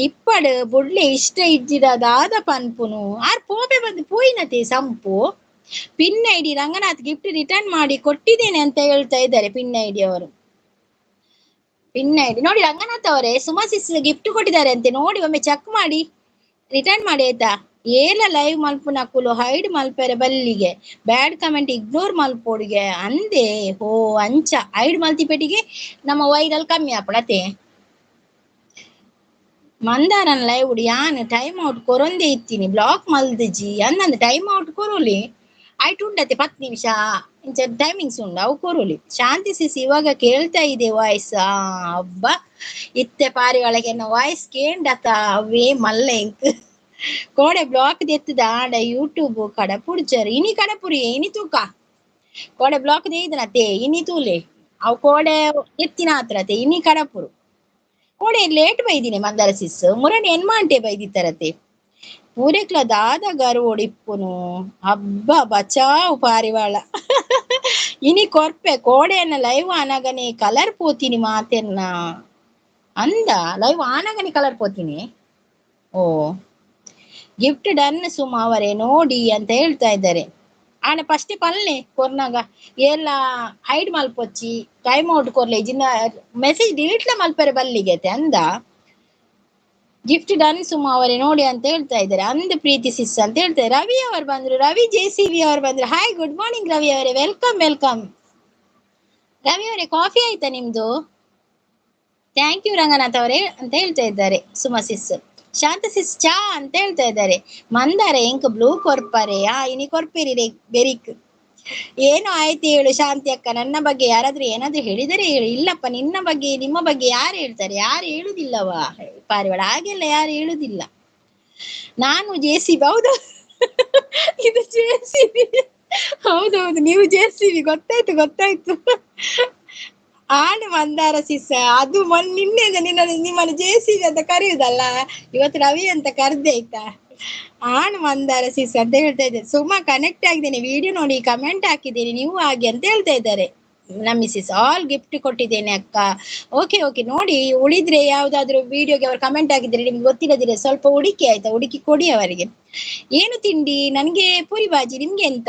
ಇಪ್ಪಡು ಬುಡ್ಲೆ ಇಷ್ಟ ಇಜ್ಜಿಡ ದಾದ ಪನ್ಪುನು ಆರ್ ಪೋಪೆ ಬಂದು ಪೋಯಿನತೆ ಸಂಪು. Pin ID Ranganath gift return ಮಾಡಿ ಕೊಟ್ಟಿದ್ದೇನೆ ಅಂತ ಹೇಳ್ತಾ ಇದ್ದಾರೆ ಪಿನ್ ಐಡಿ ಅವರು. ಪಿನ್ ಐಡಿ ನೋಡಿ ರಂಗನಾಥ್ ಅವರೇ, ಸುಮಾ ಸಿಸ್ ಗಿಫ್ಟ್ ಕೊಟ್ಟಿದ್ದಾರೆ ಅಂತೆ ನೋಡಿ, ಒಮ್ಮೆ ಚೆಕ್ ಮಾಡಿ ರಿಟರ್ನ್ ಮಾಡಿ ಆಯ್ತಾ. ಏಲ ಲೈವ್ ಮಲ್ಪುನಕುಲು ಹೈಡ್ ಮಲ್ಪೆರೆ ಬಲ್ಲಿಗೆ ಬ್ಯಾಡ್ ಕಮೆಂಟ್ ಇಗ್ನೋರ್ ಮಲ್ಪೋಡಿಗೆ ಅಂದೆ. ಹೋ ಅಂಚ ಹೈಡ್ ಮಲ್ತಿಪೇಟಿಗೆ ನಮ್ಮ ವೈರಲ್ ಕಮ್ಮಿ ಆಪಡತೆ. ಮಂದಾರನ್ ಲೈವ್ ಯಾನ್ ಟೈಮ್ ಔಟ್ ಕೊರೊಂದೇ ಇತ್ತೀನಿ ಬ್ಲಾಕ್ ಮಲ್ದಿಜಿ ಅನ್ನಂದು ಟೈಮ್ ಔಟ್ ಕೊರೋಲಿ ಆಯ್ತು ಉಂಡತೆ 10 ನಿಮಿಷ ಇಂಚ ಟೈಮಿಂಗ್ಸ್ ಉಂಡು ಅವು ಕೊರೋಲಿ. ಶಾಂತಿ ಸಿಸಿ ಇವಾಗ ಕೇಳ್ತಾ ಇದೆ ವಾಯ್ಸ್. ಹಬ್ಬ ಇತ್ತೆ ಪಾರಿ ಒಳಗೆ ವಾಯ್ಸ್ ಕೇಂಡತ ಅವೇ ಮಲ್ಲ ಇಂಕ್ ಕೋಡೆ ಬ್ಲಾಕ್ ದೆತ್ತದ ಆಡ ಯೂಟ್ಯೂಬ್ ಕಡಪುಡ್ಚರ್ ಇನಿ ಕಡಪುರಿ ಇನಿ ತೂಕ ಕೋಡೆ ಬ್ಲಾಕ್ ದೇದನತೆ ಇನಿ ತೂಲೆ ಅವು ಕೋಡೆ ಎತ್ತಿನ ಆತ್ರತೆ ಇನಿ ಕಡಪುರು ಕೋಡೆ ಲೇಟ್ ಬೈದಿನಿ ಮಂದಾರ ಸಿಸ್ ಮುರಣಿ ಎನ್ಮಾಂಟೆ ಬೈದಿತ್ತರತೆ. ಪೂರೆಕ್ಲ ದಾದ ಗರುವೊಡಿಪ್ಪುನು ಹಬ್ಬ ಬಚಾವ್ ಪಾರಿವಾಳ ಇನಿ ಕೊರ್ಪೆ ಕೋಡೆಯನ್ನ ಲೈವ್ ಆನಗನೆ ಕಲರ್ ಪೋತೀನಿ ಮಾತೆನ್ನ ಅಂದ ಲೈವ್ ಆನಗನೆ ಕಲರ್ ಪೋತೀನಿ. ಓ ಗಿಫ್ಟ್ ಡನ್ ಸುಮಾ ಅವರೇ ನೋಡಿ ಅಂತ ಹೇಳ್ತಾ ಇದ್ದಾರೆ. ಆನ ಫಸ್ಟ್ ಪಲ್ಲೆ ಕೊರ್ನಾಗ ಎಲ್ಲ ಹೈಡ್ ಮಲ್ಪೊಚ್ಚಿ ಟೈಮ್ ಔಟ್ ಕೊರ್ಲೆ ಜಿನ್ನ ಮೆಸೇಜ್ ಡಿಲೀಟ್ಲ ಮಲ್ಪರೆ ಬಲ್ಲಿಗೆ ಅಂದ. ಗಿಫ್ಟ್ ಡನ್ ಸುಮಾ ಅವರೇ ನೋಡಿ ಅಂತ ಹೇಳ್ತಾ ಇದ್ದಾರೆ. ಅಂದ ಪ್ರೀತಿ ಸಿಸ್ ಅಂತ ಹೇಳ್ತಾರೆ. ರವಿ ಅವರು ಬಂದ್ರು, ರವಿ ಜೆ ಸಿ ವಿ ಅವರು ಬಂದ್ರು. ಹಾಯ್ ಗುಡ್ ಮಾರ್ನಿಂಗ್ ರವಿ ಅವರೇ, welcome welcome Ravi ಅವರೇ. ಕಾಫಿ ಆಯ್ತಾ ನಿಮ್ದು? Thank you Ranganath ಅವರೇ ಅಂತ ಹೇಳ್ತಾ ಇದ್ದಾರೆ ಸುಮಾ ಸಿಸ್. ಶಾಂತ ಸಿಸ್ ಚಾ ಅಂತ ಹೇಳ್ತಾ ಇದ್ದಾರೆ. ಮಂದಾರ ಎಂಕ್ ಬ್ಲೂ ಕೊರ್ಪಾರೆ, ಆ ಇನಿ ಕೊರ್ಪಿರಿ ರೇ ಬೆರಿಕ್. ಏನೋ ಆಯ್ತು ಹೇಳು ಶಾಂತಿ ಅಕ್ಕ, ನನ್ನ ಬಗ್ಗೆ ಯಾರಾದ್ರೂ ಏನಾದ್ರೂ ಹೇಳಿದರೆ ಹೇಳು. ಇಲ್ಲಪ್ಪ, ನಿನ್ನ ಬಗ್ಗೆ ನಿಮ್ಮ ಬಗ್ಗೆ ಯಾರು ಹೇಳ್ತಾರೆ? ಯಾರು ಹೇಳುದಿಲ್ಲವಾ ಪಾರಿವಾಳ, ಹಾಗೆಲ್ಲ ಯಾರು ಹೇಳುದಿಲ್ಲ. ನಾನು ಜೆ ಸಿ ಬಿ, ಹೌದು ಇದು ಜೆ ಸಿ ಬಿ, ಹೌದೌದು ನೀವು ಜೆ ಸಿ ಬಿ, ಗೊತ್ತಾಯ್ತು ಗೊತ್ತಾಯ್ತು. ಆಣ್ ಮಂದಾರ ಸಿಸ್ ಅದು ಮೊನ್ನೆ ನಿನ್ನೆ ನಿನ್ನ ನಿಮ್ಮನ್ನು ಜೆ ಸಿ ಅಂತ ಕರೆಯುದಲ್ಲ, ಇವತ್ತು ರವಿ ಅಂತ ಕರ್ದೆ ಆಯ್ತಾ. ಆಣ್ ಮಂದಾರ ಸಿಸ್ ಅಂತ ಹೇಳ್ತಾ ಇದ್ದಾರೆ. ಸುಮಾ ಕನೆಕ್ಟ್ ಆಗಿದ್ದೇನೆ, ವಿಡಿಯೋ ನೋಡಿ ಕಮೆಂಟ್ ಹಾಕಿದ್ದೀನಿ, ನೀವು ಹಾಗೆ ಅಂತ ಹೇಳ್ತಾ ಇದ್ದಾರೆ. ನಮ್ಮ ಮಿಸಿಸ್ ಆಲ್ ಗಿಫ್ಟ್ ಕೊಟ್ಟಿದ್ದೇನೆ ಅಕ್ಕ. ಓಕೆ ಓಕೆ, ನೋಡಿ ಉಳಿದ್ರೆ ಯಾವ್ದಾದ್ರು ವಿಡಿಯೋಗೆ ಅವರು ಕಮೆಂಟ್ ಹಾಕಿದ್ರೆ ನಿಮ್ಗೆ ಗೊತ್ತಿಲ್ಲದಿದ್ರೆ ಸ್ವಲ್ಪ ಹುಡುಕಿ ಆಯ್ತಾ, ಹುಡುಕಿ ಕೊಡಿ ಅವರಿಗೆ. ಏನು ತಿಂಡಿ? ನನ್ಗೆ ಪೂರಿ ಬಾಜಿ, ನಿಮ್ಗೆ ಎಂತ?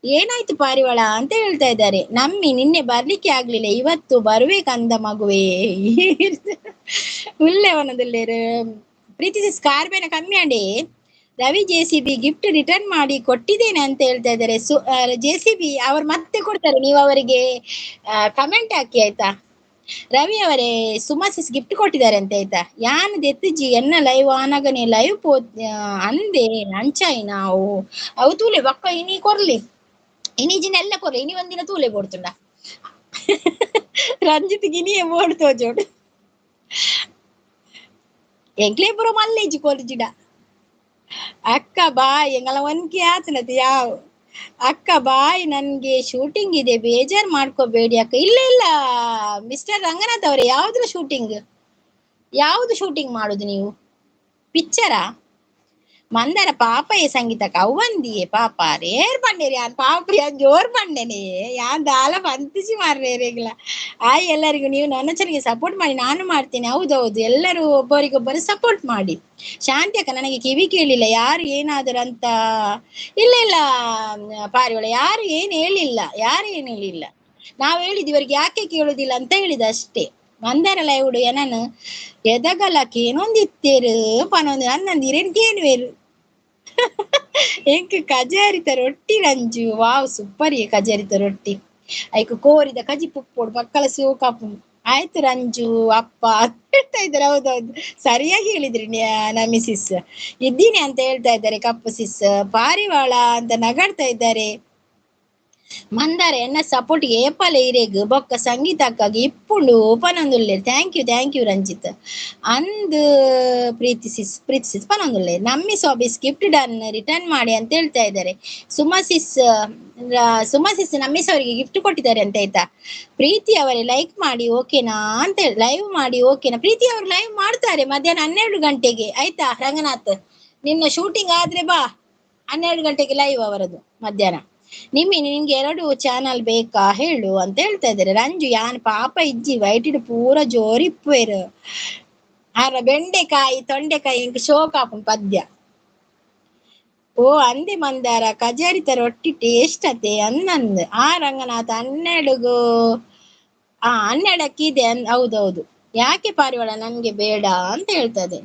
ಏನಾಯ್ತು ಪಾರಿವಾಳ ಅಂತ ಹೇಳ್ತಾ ಇದ್ದಾರೆ. ನಮ್ಮಿ ನಿನ್ನೆ ಬರ್ಲಿಕ್ಕೆ ಆಗ್ಲಿಲ್ಲ, ಇವತ್ತು ಬರ್ಬೇಕಂದ ಮಗುವೇ. ಉಲ್ಲೆ ಅವನದಲ್ಲೇರು ಪ್ರೀತಿ ಸಿಸ್ ಕಾರ್ಬೇನ ಕಮ್ಮಿ ಅಂಡಿ. Ravi J C B gift return ಮಾಡಿ ಕೊಟ್ಟಿದ್ದೇನೆ ಅಂತ ಹೇಳ್ತಾ ಇದ್ದಾರೆ. ಜೆ ಸಿ ಬಿ ಅವರು ಮತ್ತೆ ಕೊಡ್ತಾರೆ, ನೀವು ಅವರಿಗೆ ಕಮೆಂಟ್ ಹಾಕಿ ಆಯ್ತಾ. ರವಿ ಅವರೇ ಸುಮಾ ಸಿಸ್ ಗಿಫ್ಟ್ ಕೊಟ್ಟಿದ್ದಾರೆ ಅಂತ ಆಯ್ತಾ. ಯಾನ್ ದೆತ್ತುಜಿ ಎನ್ನ ಲೈವ್ ಆನಗನೆ ಲೈವ್ ಪೋ ಅಂದೆ ಅಂಚಾಯಿ ನಾವು ಅವು ತೂಲೆ ಬಕ್ಕ ಇನಿ ಕೊರ್ಲಿ, ಇನಿಜಿನ ಎಲ್ಲ ಕೊರ್ಲಿ, ಇನಿ ಒಂದಿನ ತೂಲೆ ಕೊಡ್ತುಂಡ ರಂಜಿತ್ ಗಿನಿಯೇ ಬೋಡ್ತೋ ಜೋಡು ಎಂಕ್ಲೇ ಪುರ ಮಲ್ಲೇಜಿ ಕೊರ್ಜಿಡ. ಅಕ್ಕ ಬಾಯ್ ಎಂಗಲ ಒನ್ಕೆ ಆತನತಿ ಯಾವ ಅಕ್ಕ ಬಾಯ್, ನನ್ಗೆ ಶೂಟಿಂಗ್ ಇದೆ, ಬೇಜಾರ್ ಮಾಡ್ಕೋಬೇಡಿ ಅಕ್ಕ. ಇಲ್ಲ ಇಲ್ಲ ಮಿಸ್ಟರ್ ರಂಗನಾಥ್ ಅವರೇ, ಯಾವ್ದ್ರ ಶೂಟಿಂಗ್? ಯಾವ್ದು ಶೂಟಿಂಗ್ ಮಾಡುದು ನೀವು? ಪಿಕ್ಚರಾ? ಮಂದರ ಪಾಪಯೇ ಸಂಗೀತಕ್ಕ ಅವ್ವಂದಿಯೇ ಪಾಪ ರೇರ್ ಪಂಡೇರಿ ಯಾನ್ ಪಾಪ ಯಾನ್ ಜೋರ್ ಪಂಡೇನೆ ಯಾನ್ ದಾಲ ಪಂತಿಸಿ ಮಾರ್ರೇರಿಗ್ಲ. ಆಯ್ ಎಲ್ಲರಿಗೂ ನೀವು ನನ್ನ ಚೆನ್ನಾಗಿ ಸಪೋರ್ಟ್ ಮಾಡಿ, ನಾನು ಮಾಡ್ತೇನೆ. ಹೌದೌದು, ಎಲ್ಲರೂ ಒಬ್ಬರಿಗೊಬ್ಬರು ಸಪೋರ್ಟ್ ಮಾಡಿ. ಶಾಂತಿ ಅಕ್ಕ ನನಗೆ ಕಿವಿ ಕೇಳಿಲ್ಲ, ಯಾರು ಏನಾದರೂ ಅಂತ. ಇಲ್ಲ ಇಲ್ಲ ಪಾರಿವಾಳ, ಯಾರು ಏನು ಹೇಳಿಲ್ಲ, ಯಾರು ಏನು ಹೇಳಿಲ್ಲ. ನಾವು ಹೇಳಿದ್ ಇವರಿಗೆ ಯಾಕೆ ಕೇಳುದಿಲ್ಲ ಅಂತ ಹೇಳಿದ ಅಷ್ಟೇ. ಮಂದರ ಲೈವುಡು ಏನನು ಎದಗಲಕ್ಕೆ ಏನೊಂದಿತ್ತೇರು ಪನೊಂದು ನನ್ನಂದು ಇರೇನು ಎಂಕ್ ಕಜಾರಿತ ರೊಟ್ಟಿ ರಂಜು, ವಾವ್ ಸೂಪರ್ ಕಜಾರಿತ ರೊಟ್ಟಿ. ಐಕ್ ಕೋರಿದ ಕಜಿ ಪುಪ್ಪೋಡು ಪಕ್ಕಲ ಸೋಕಾಪು ಆಯ್ತು ರಂಜು ಅಪ್ಪ ಅಂತ ಹೇಳ್ತಾ ಇದ್ದಾರೆ. ಹೌದೌದು ಸರಿಯಾಗಿ ಹೇಳಿದ್ರಿ ನಮ್ಮಿ ಸಿಸ್. ಇದ್ದೀನಿ ಅಂತ ಹೇಳ್ತಾ ಇದ್ದಾರೆ ಕಪ್ಪು ಸಿಸ್. ಪಾರಿವಾಳ ಅಂತ ನಗಾಡ್ತಾ ಇದ್ದಾರೆ. ಮಂದಾರ ಎನ್ನ ಸಪೋರ್ಟ್ ಏಪಲ ಇರೇಗ್ ಬೊಕ್ಕ ಸಂಗೀತ ಅಕ್ಕಾಗಿ ಇಪ್ಪುಂಡು ಪನೊಂದುಲ್ಲೆ. Thank you thank you Ranjith ಅಂದ್ ಪ್ರೀತಿ ಸಿಸ್, ಪ್ರೀತಿ ಸಿಸ್ ಪನೊಂದುಲ್ಲೆ. ನಮ್ಮಿ ಸಾಬೀಸ್ ಗಿಫ್ಟ್ ಡನ್ ರಿಟರ್ನ್ ಮಾಡಿ ಅಂತ ಹೇಳ್ತಾ ಇದ್ದಾರೆ. ಸುಮಾ ಸಿಸ್, ಸುಮಾ ಸಿಸ್ ನಮ್ಮಿಸ್ ಅವರಿಗೆ ಗಿಫ್ಟ್ ಕೊಟ್ಟಿದ್ದಾರೆ ಅಂತ ಆಯ್ತಾ. ಪ್ರೀತಿ ಅವರೇ ಲೈಕ್ ಮಾಡಿ ಓಕೆನಾ ಅಂತ ಹೇಳಿ, ಲೈವ್ ಮಾಡಿ ಓಕೆನಾ. ಪ್ರೀತಿ ಅವರು ಲೈವ್ ಮಾಡ್ತಾರೆ ಮಧ್ಯಾಹ್ನ 12 ಗಂಟೆಗೆ ಆಯ್ತಾ. ರಂಗನಾಥ್ ನಿನ್ನ ಶೂಟಿಂಗ್ ಆದ್ರೆ ಬಾ, 12 ಗಂಟೆಗೆ ಲೈವ್ ಅವರದು ಮಧ್ಯಾಹ್ನ. ನಿಮ್ಗೆ 2 ಚಾನಲ್ ಬೇಕಾ ಹೇಳು ಅಂತ ಹೇಳ್ತಾ ಇದ್ದಾರೆ. ರಂಜು ಯಾನ್ ಪಾಪ ಇಜ್ಜಿ ವೈಟಿಡ್ ಪೂರ ಜೋರಿಪ್ಪೇರು ಆರ ಬೆಂಡೆಕಾಯಿ ತೊಂಡೆಕಾಯಿ ಇಂಕ ಶೋಕ್ ಆಪುಂಡು ಪದ್ಯ. ಓ ಅಂದೆ ಮಂದಾರ ಕಜಾರಿತ ರೊಟ್ಟಿ ಟೇಸ್ಟ್ ಅತೆ ಅನ್ನಂದ್. ಆ ರಂಗನಾಥ 12 ಆ 12ಕ್ಕೆ ಇದೆ. ಹೌದೌದು, ಯಾಕೆ ಪಾರಿವಾಳ ನನ್ಗೆ ಬೇಡ ಅಂತ ಹೇಳ್ತದೆ.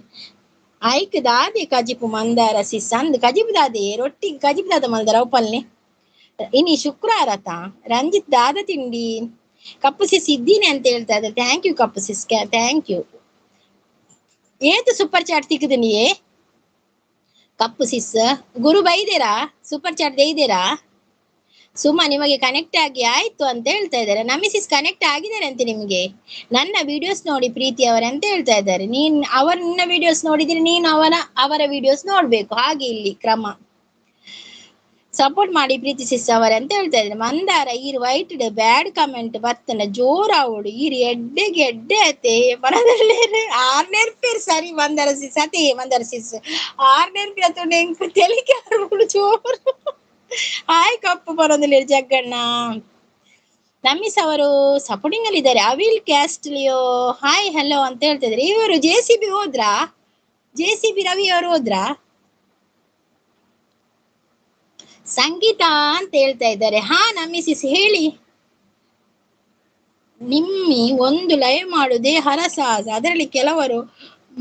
ಐಕ್ ದಾದೆ ಕಜಿಪು ಮಂದಾರ ಸಿಸ್ ಅಂದ್ ಕಜಿಪು ದಾದೆ ರೊಟ್ಟಿ ಕಜಿಪು ದಾದ ಮಂದಾರ ಒಪ್ಪಲ್ನೆ. ಇನಿ ಶುಕ್ರವಾರ ತಾ ರಂಜಿತ್ ದಾದ ತಿಂಡಿ ಕಪ್ಪು ಸಿಸ್ ಇದ್ದೀನಿ ಅಂತ ಹೇಳ್ತಾ ಇದ್ದಾರೆ. Thank you Kappu sis, thank you. ಏತು ಸೂಪರ್ ಚಾಟ್ ತಿಕ್ಕದನಿಯೇ ಕಪ್ಪು ಸಿಸ್ ಗುರು ಬೈದೇರಾ? ಸೂಪರ್ ಚಾಟ್ ದೈದೇರಾ? ಸುಮಾ ನಿಮಗೆ ಕನೆಕ್ಟ್ ಆಗಿ ಆಯ್ತು ಅಂತ ಹೇಳ್ತಾ ಇದ್ದಾರೆ. ನಮ್ಮ ಸಿಸ್ ಕನೆಕ್ಟ್ ಆಗಿದ್ದಾರೆ ಅಂತೆ ನಿಮಗೆ. ನನ್ನ ವಿಡಿಯೋಸ್ ನೋಡಿ ಪ್ರೀತಿ ಅವರೇ ಅಂತ ಹೇಳ್ತಾ ಇದ್ದಾರೆ. ನೀನ್ ಅವರ ನಿನ್ನ ವಿಡಿಯೋಸ್ ನೋಡಿದ್ರೆ ನೀನು ಅವರ ವಿಡಿಯೋಸ್ ನೋಡ್ಬೇಕು, ಹಾಗೆ ಇಲ್ಲಿ ಕ್ರಮ. ಸಪೋರ್ಟ್ ಮಾಡಿ ಪ್ರೀತಿ ಸಿಸ್ ಅವರೇ ಅಂತ ಹೇಳ್ತಾ ಇದ್ದಾರೆ. ಮಂದಾರ ಈರ್ ವೈಟ್ ಬ್ಯಾಡ್ ಕಮೆಂಟ್ ಬತ್ತನ ಜೋರಾವಡು ಈರ್ ಎಡ್ಡೆಗೆ ಎಡ್ಡೆ ಅತೆ ಮನದಲ್ಲಿ ಆರ್ನೇರ್ಪೇರ್ ಸರಿ ಮಂದಾರ ಸಿಸ್ ಅತೆ ಮಂದಾರ ಸಿಸ್ ಆರ್ನೇರ್ಪಿ ಅತು ನೆಂಕು ತೆಲಿಕೆ ಜೋರು ಆಯ್ ಕಪ್ಪು ಬರೋದಿಲ್ಲ ಜಗ್ಗಣ್ಣ. ನಮ್ಮಿಸ್ ಅವರು ಸಪೋರ್ಟಿಂಗ್ ಅಲ್ಲಿ ಇದ್ದಾರೆ. ಅವಿಲ್ ಕ್ಯಾಸ್ಟ್ಲಿಯೋ ಹಾಯ್ ಹಲೋ ಅಂತ ಹೇಳ್ತಾ ಇದ್ದಾರೆ. ಇವರು ಜೆ ಸಿ ಬಿ ಹೋದ್ರಾ? ಜೆ ಸಿ ಬಿ ರವಿ ಅವರು ಹೋದ್ರಾ? ಸಂಗೀತ ಅಂತ ಹೇಳ್ತಾ ಇದ್ದಾರೆ. ಹಾ ನಮ್ಮಿಸಿಸ್ ಹೇಳಿ. ನಿಮ್ಮಿ ಒಂದು ಲೈವ್ ಮಾಡುದೇ ಹರಸಾಹಸ, ಅದರಲ್ಲಿ ಕೆಲವರು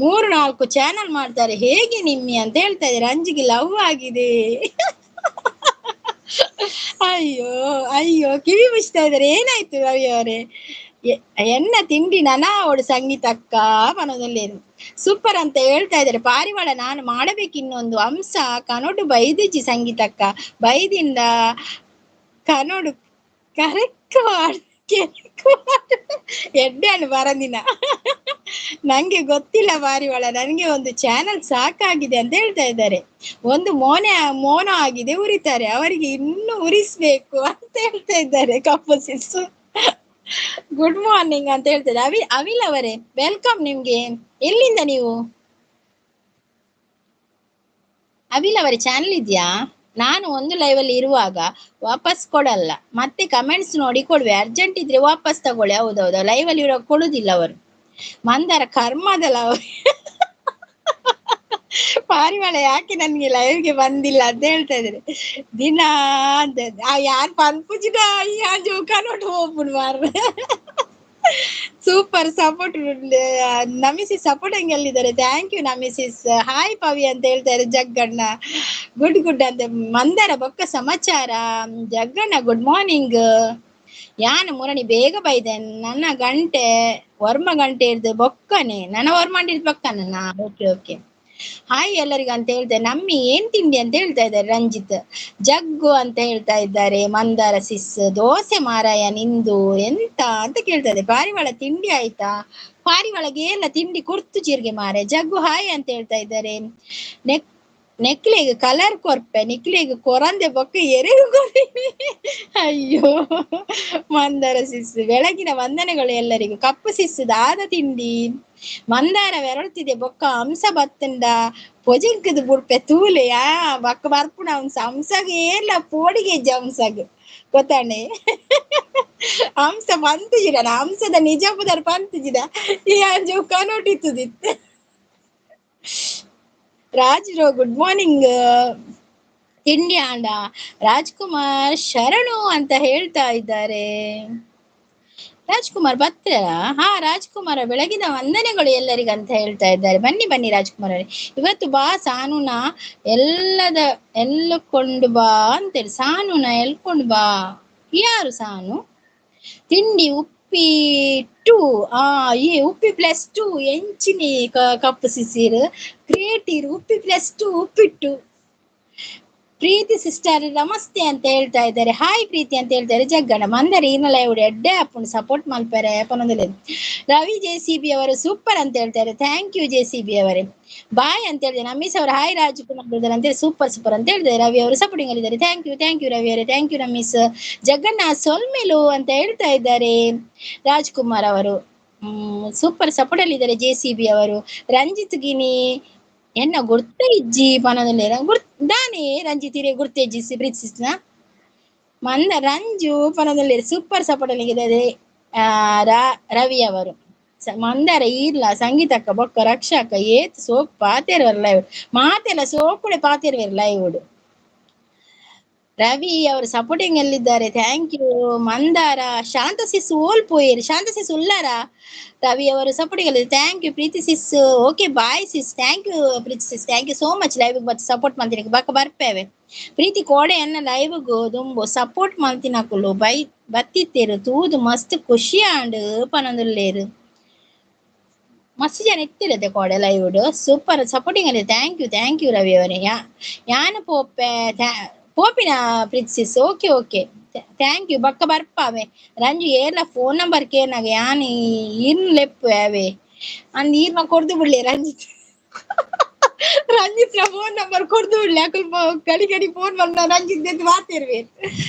3-4 ಚಾನಲ್ ಮಾಡ್ತಾರೆ, ಹೇಗೆ ನಿಮ್ಮಿ ಅಂತ ಹೇಳ್ತಾ ಇದ್ದಾರೆ. ಅಂಜಿಗೆ ಲವ್ ಆಗಿದೆ. ಅಯ್ಯೋ ಅಯ್ಯೋ ಕಿವಿ ಮುಚ್ತಾ ಇದ್ದಾರೆ. ಏನಾಯ್ತು ರವಿ ಅವರೇ? ಎನ್ನ ತಿಂಡಿ ನನ ಅವಳು ಸಂಗೀತ ಅಕ್ಕ ಮನದಲ್ಲಿ ಸೂಪರ್ ಅಂತ ಹೇಳ್ತಾ ಇದ್ದಾರೆ. ಪಾರಿವಾಳ ನಾನು ಮಾಡಬೇಕು ಇನ್ನೊಂದು ಅಂಶ ಕನೋಡು ಬೈದಿಜಿ ಸಂಗೀತಕ್ಕ ಬೈದಿಂದ ಕನೋಡು ಕರೆಕ್ಟ್ ಎಡ್ಡೆ ಬರಂದಿನ ನಂಗೆ ಗೊತ್ತಿಲ್ಲ ಪಾರಿವಾಳ, ನನ್ಗೆ ಒಂದು ಚಾನಲ್ ಸಾಕಾಗಿದೆ ಅಂತ ಹೇಳ್ತಾ ಇದ್ದಾರೆ. ಒಂದು ಮೋನ ಆಗಿದೆ ಉರಿತಾರೆ, ಅವರಿಗೆ ಇನ್ನೂ ಉರಿಸ್ಬೇಕು ಅಂತ ಹೇಳ್ತಾ ಇದ್ದಾರೆ ಕಪ್ಪು ಸಿಸ್ಸು. ಗುಡ್ ಮಾರ್ನಿಂಗ್ ಅಂತ ಹೇಳ್ತಾರೆ. ಅವಿಲ್ ಅವರೇ welcome ನಿಮ್ಗೆ. ಎಲ್ಲಿಂದ ನೀವು? ಅವಿಲ್ ಅವರೇ ಚಾನಲ್ ಇದೆಯಾ? ನಾನು ಒಂದು ಲೈವ್ ಅಲ್ಲಿ ಇರುವಾಗ ವಾಪಸ್ ಕೊಡಲ್ಲ, ಮತ್ತೆ ಕಮೆಂಟ್ಸ್ ನೋಡಿ ಕೊಡುವೆ. ಅರ್ಜೆಂಟ್ ಇದ್ರೆ ವಾಪಸ್ ತಗೊಳ್ಳಿ. ಹೌದೌದು, ಲೈವ್ ಅಲ್ಲಿ ಇರುವಾಗ ಕೊಡುದಿಲ್ಲ ಅವರು. ಮಂದಾರ ಕರ್ಮದಲ್ಲ ಅವರು. ಪಾರಿವಾಳ ಯಾಕೆ ನನ್ಗೆ ಲೈವ್ಗೆ ಬಂದಿಲ್ಲ ಅಂತ ಹೇಳ್ತಾ ಇದ್ದಾರೆ ದಿನ ಅಂತ. ಯಾರು ಪನ್ಪುಜಿನ ಜೋಕ ನೋಟ್ ಹೋಗ್ಬಿಡು ಮಾರ್ರೆ. ಸೂಪರ್ ಸಪೋರ್ಟ್ ನಮಿಸಿ ಸಪೋರ್ಟ್ ಹಂಗೆಲ್ಲಿದ್ದಾರೆ. Thank you ನಮಿಸಿಸ್. ಹಾಯ್ ಪವಿ ಅಂತ ಹೇಳ್ತಾರೆ ಜಗ್ಗಣ್ಣ. ಗುಡ್ ಗುಡ್ ಅಂತ ಮಂದರ ಬೊಕ್ಕ ಸಮಾಚಾರ. Jagganna good morning. ಯಾನು ಮುರಣಿ ಬೇಗ ಬೈದೆ ನನ್ನ ಗಂಟೆ ವರ್ಮ ಗಂಟೆ ಹಿಡ್ದು ಬೊಕ್ಕನೆ ನನ್ನ ವರ್ಮ ಹಿಡ್ದು ಬೊಕ್ಕನ. ಓಕೆ ಓಕೆ ಹಾಯ್ ಎಲ್ಲರಿಗೂ ಅಂತ ಹೇಳ್ತಾರೆ. ನಮ್ಮಿ ಏನ್ ತಿಂಡಿ ಅಂತ ಹೇಳ್ತಾ ಇದ್ದಾರೆ ರಂಜಿತ್. ಜಗ್ಗು ಅಂತ ಹೇಳ್ತಾ ಇದ್ದಾರೆ ಮಂದಾರ ಸಿಸ್. ದೋಸೆ ಮಾರಾಯ ನಿಂದು ಎಂತ ಅಂತ ಕೇಳ್ತಾ ಇದ್ದಾರೆ. ಪಾರಿವಾಳ ತಿಂಡಿ ಆಯ್ತಾ? ಪಾರಿವಾಳಗೆ ಎಲ್ಲ ತಿಂಡಿ ಕುರ್ತು ಜೀರಿಗೆ ಮಾರೆ. ಜಗ್ಗು ಹಾಯ್ ಅಂತ ಹೇಳ್ತಾ ಇದ್ದಾರೆ. ನೆಕ್ಲೆಗ್ ಕಲರ್ ಕೊರ್ಪೆ ನಿಕ್ಲೆಗ್ ಕೊರಂದೆ ಬೊಕ್ಕ ಎರೆಗು ಕೊರ್ಪೆ. ಅಯ್ಯೋ ಮಂದಾರ ಸಿಸ್ ಬೆಳಗಿನ ವಂದನೆಗಳು ಎಲ್ಲರಿಗೂ. ಕಪ್ಪು ಸಿಸ್ ದಾದ ತಿಂಡಿ. ಮಂದಾರ ಬೆರಳ್ತಿದೆ ಬೊಕ್ಕ ಹಂಸ ಬತ್ತಂಡ ಪೊಜಿಂಕದ ಬುಡ್ಪೆ ತೂಲೆ ಯಾ ಬಕ್ಕ ಬರ್ಪುಣ ಹಂಸ ಹಂಸಗ ಏರ್ಲ ಪೋಡಿಗೆ ಇಜ್ಜ ಹಂಸಗ್ ಗೊತ್ತಾಣೆ. ಹಂಸ ಪಂತುಜಿಡ ಹಂಸದ ನಿಜ ಪುದರ್ ಪಂತುಜಿಡ ಈ ಅಂಜು ಕನೋಟಿತ್ತುದಿತ್ತು. ರಾಜ್ರೋ ಗುಡ್ ಮಾರ್ನಿಂಗ್. ತಿಂಡಿ ಆಂಡ ರಾಜ್ಕುಮಾರ್ ಶರಣು ಅಂತ ಹೇಳ್ತಾ ಇದ್ದಾರೆ. ರಾಜ್ಕುಮಾರ್ ಬತ್ರ? ಹಾ ರಾಜ್ಕುಮಾರ ಬೆಳಗಿನ ವಂದನೆಗಳು ಎಲ್ಲರಿಗಂತ ಹೇಳ್ತಾ ಇದ್ದಾರೆ. ಬನ್ನಿ ಬನ್ನಿ ರಾಜ್ಕುಮಾರ್ ಅವರೇ. ಇವತ್ತು ಬಾ ಸಾನುನ ಎಲ್ಲದ ಎಳ್ಕೊಂಡು ಬಾ ಅಂತೇಳಿ. ಸಾನುನ ಎಳ್ಕೊಂಡು ಬಾ. ಯಾರು ಸಾನು? ತಿಂಡಿ ಉಪ್ಪಿಟ್ಟು. ಆ ಈ ಉಪ್ಪಿ ಪ್ಲಸ್ ಟೂ ಎಂಚಿನಿ ಕಪ್ಪು ಸಿಸಿರು ಕ್ರಿಯೇಟಿವ್ ಉಪ್ಪಿ ಪ್ಲಸ್ ಟೂ ಉಪ್ಪಿಟ್ಟು. ಪ್ರೀತಿ ಸಿಸ್ಟರ್ ನಮಸ್ತೆ ಅಂತ ಹೇಳ್ತಾ ಇದ್ದಾರೆ. ಹಾಯ್ ಪ್ರೀತಿ ಅಂತ ಹೇಳ್ತಾರೆ ಜಗ್ಗಣ. ಮಂದರ ಈನಲ ಎಡ್ಡೆ ಅಪ್ಪುಂಡು ಸಪೋರ್ಟ್ ಮಲ್ಪರೆ ಪನೊಂದುಲ್ಲೆರ್. ರವಿ ಜೆ ಸಿ ಬಿ ಅವರು ಸೂಪರ್ ಅಂತ ಹೇಳ್ತಾರೆ. Thank you J C B ಅವರೇ. ಬಾಯ್ ಅಂತ ಹೇಳಿದೆ. ನಮೀಸ್ ಅವರು ಹಾಯ್ ರಾಜ್ಕುಮಾರ್ ಬ್ರದರ್ ಅಂತ ಹೇಳಿ ಸೂಪರ್ ಸೂಪರ್ ಅಂತ ಹೇಳಿದ್ದಾರೆ. ರವಿ ಅವರು ಸಪೋರ್ಟಿಂಗ್ ಅಲ್ಲಿದ್ದಾರೆ. Thank you thank you Ravi ಅವರೇ. Thank you ನಮೀಸ್. ಜಗ್ಗಣ್ಣ ಸೊಲ್ಮೆಲು ಅಂತ ಹೇಳ್ತಾ ಇದ್ದಾರೆ ರಾಜ್ಕುಮಾರ್ ಅವರು. ಸೂಪರ್ ಸಪೋರ್ಟ್ ಅಲ್ಲಿ ಇದ್ದಾರೆ ಜೆ ಸಿ ಬಿ ಅವರು. ರಂಜಿತ್ ಗಿನಿ ಎನ್ನ ಗುರ್ತ ಇಜ್ಜಿ ಪನೊಂದುಲ್ಲೆರ್. ದಾನೆ ರಂಜಿತ್ ಇರೆ ಗುರ್ತೆಜ್ಜಿ ಪ್ರೀತಿಸ್ನ ಮಂದ ರಂಜು ಪನೊಂದುಲ್ಲೆರ್. ಸೂಪರ್ ಸಪೋರ್ಟ್ ಅಲ್ಲಿ ಇದ್ದಾರೆ ರವಿ ಅವರು. ಮಂದಾರ ಈರ್ಲ ಸಂಗೀತಕ್ಕ ಬೊಕ್ಕ ರಕ್ಷಾಕ ಏತ್ ಸೋಕ್ ಪಾತೆರ್ವರ್ ಲೈವ್ ಮಾತೆಲ್ಲ ಸೋಕುಡೆ ಪಾತೆರ್ವೆರ್ ಲೈವ್. ರವಿ ಅವರು ಸಪೋರ್ಟಿಂಗ್ ಅಲ್ಲಿದ್ದಾರೆ. Thank you Mandara. Shanta sis ಓಲ್ ಪೋಯೇರು. ಶಾಂತ ಸಿಸ್ ಉಲ್ಲಾರ? ರವಿ ಅವರು ಸಪೋರ್ಟಿಂಗ್ ಅಲ್ಲಿ. Thank you Preethi sis. Okay bye sis. Thank you Preethi sis. Thank you so much live ಬತ್ ಸಪೋರ್ಟ್ ಮಲ್ತಿನಕ್ ಬಕ್ಕ ಬರ್ಪೇವೆ. ಪ್ರೀತಿ ಕೋಡೆ ಅನ್ನ ಲೈವ್ ದುಂಬು ಸಪೋರ್ಟ್ ಮಲ್ತಿನಕುಲು ಬೈ ಬತ್ತಿತ್ತೇರು ತೂದು ಮಸ್ತ್ ಖುಷಿ ಆಂಡ್ ಪನೊಂದುಲ್ಲೇರು. ಮಸ್ತ್ ಜನ ಇತ್ತಿರತ್ತೆ ಕೋಡೆ ಲೈವ್ ಸೂಪರ್ ಸಪೋರ್ಟಿಂಗ್ ಅಲ್ಲಿ. Thank you thank you Ravi ಅವರೇ. ಯಾನು ಪೋಪೆ ಪೋಪಿನ Preethi sis. Okay okay thank you ಬಕ್ಕ ಬರ್ಪಾವೆ. ರಂಜು ಏರ್ಲ ಫೋನ್ ನಂಬರ್ ಕೇನಾಗ ಯಾನ್ ಈರ್ನ ಲೆಪ್ಪು ಯಾವೆ ಅಂದ್ ಈರ್ನ ಕೊಡ್ದು ಬಿಡ್ಲಿ ರಂಜಿತ್. ರಂಜಿತ್ನ ಫೋನ್ ನಂಬರ್ ಕೊಡ್ದು ಬಿಡ್ಲಿ. ಅಕುಲ್ ಕಡಿ ಕಡಿ ಫೋನ್ ಮಲ್ನ ರಂಜಿತ್ ಎದ್ದು ಮಾತಿರ್ವೆ.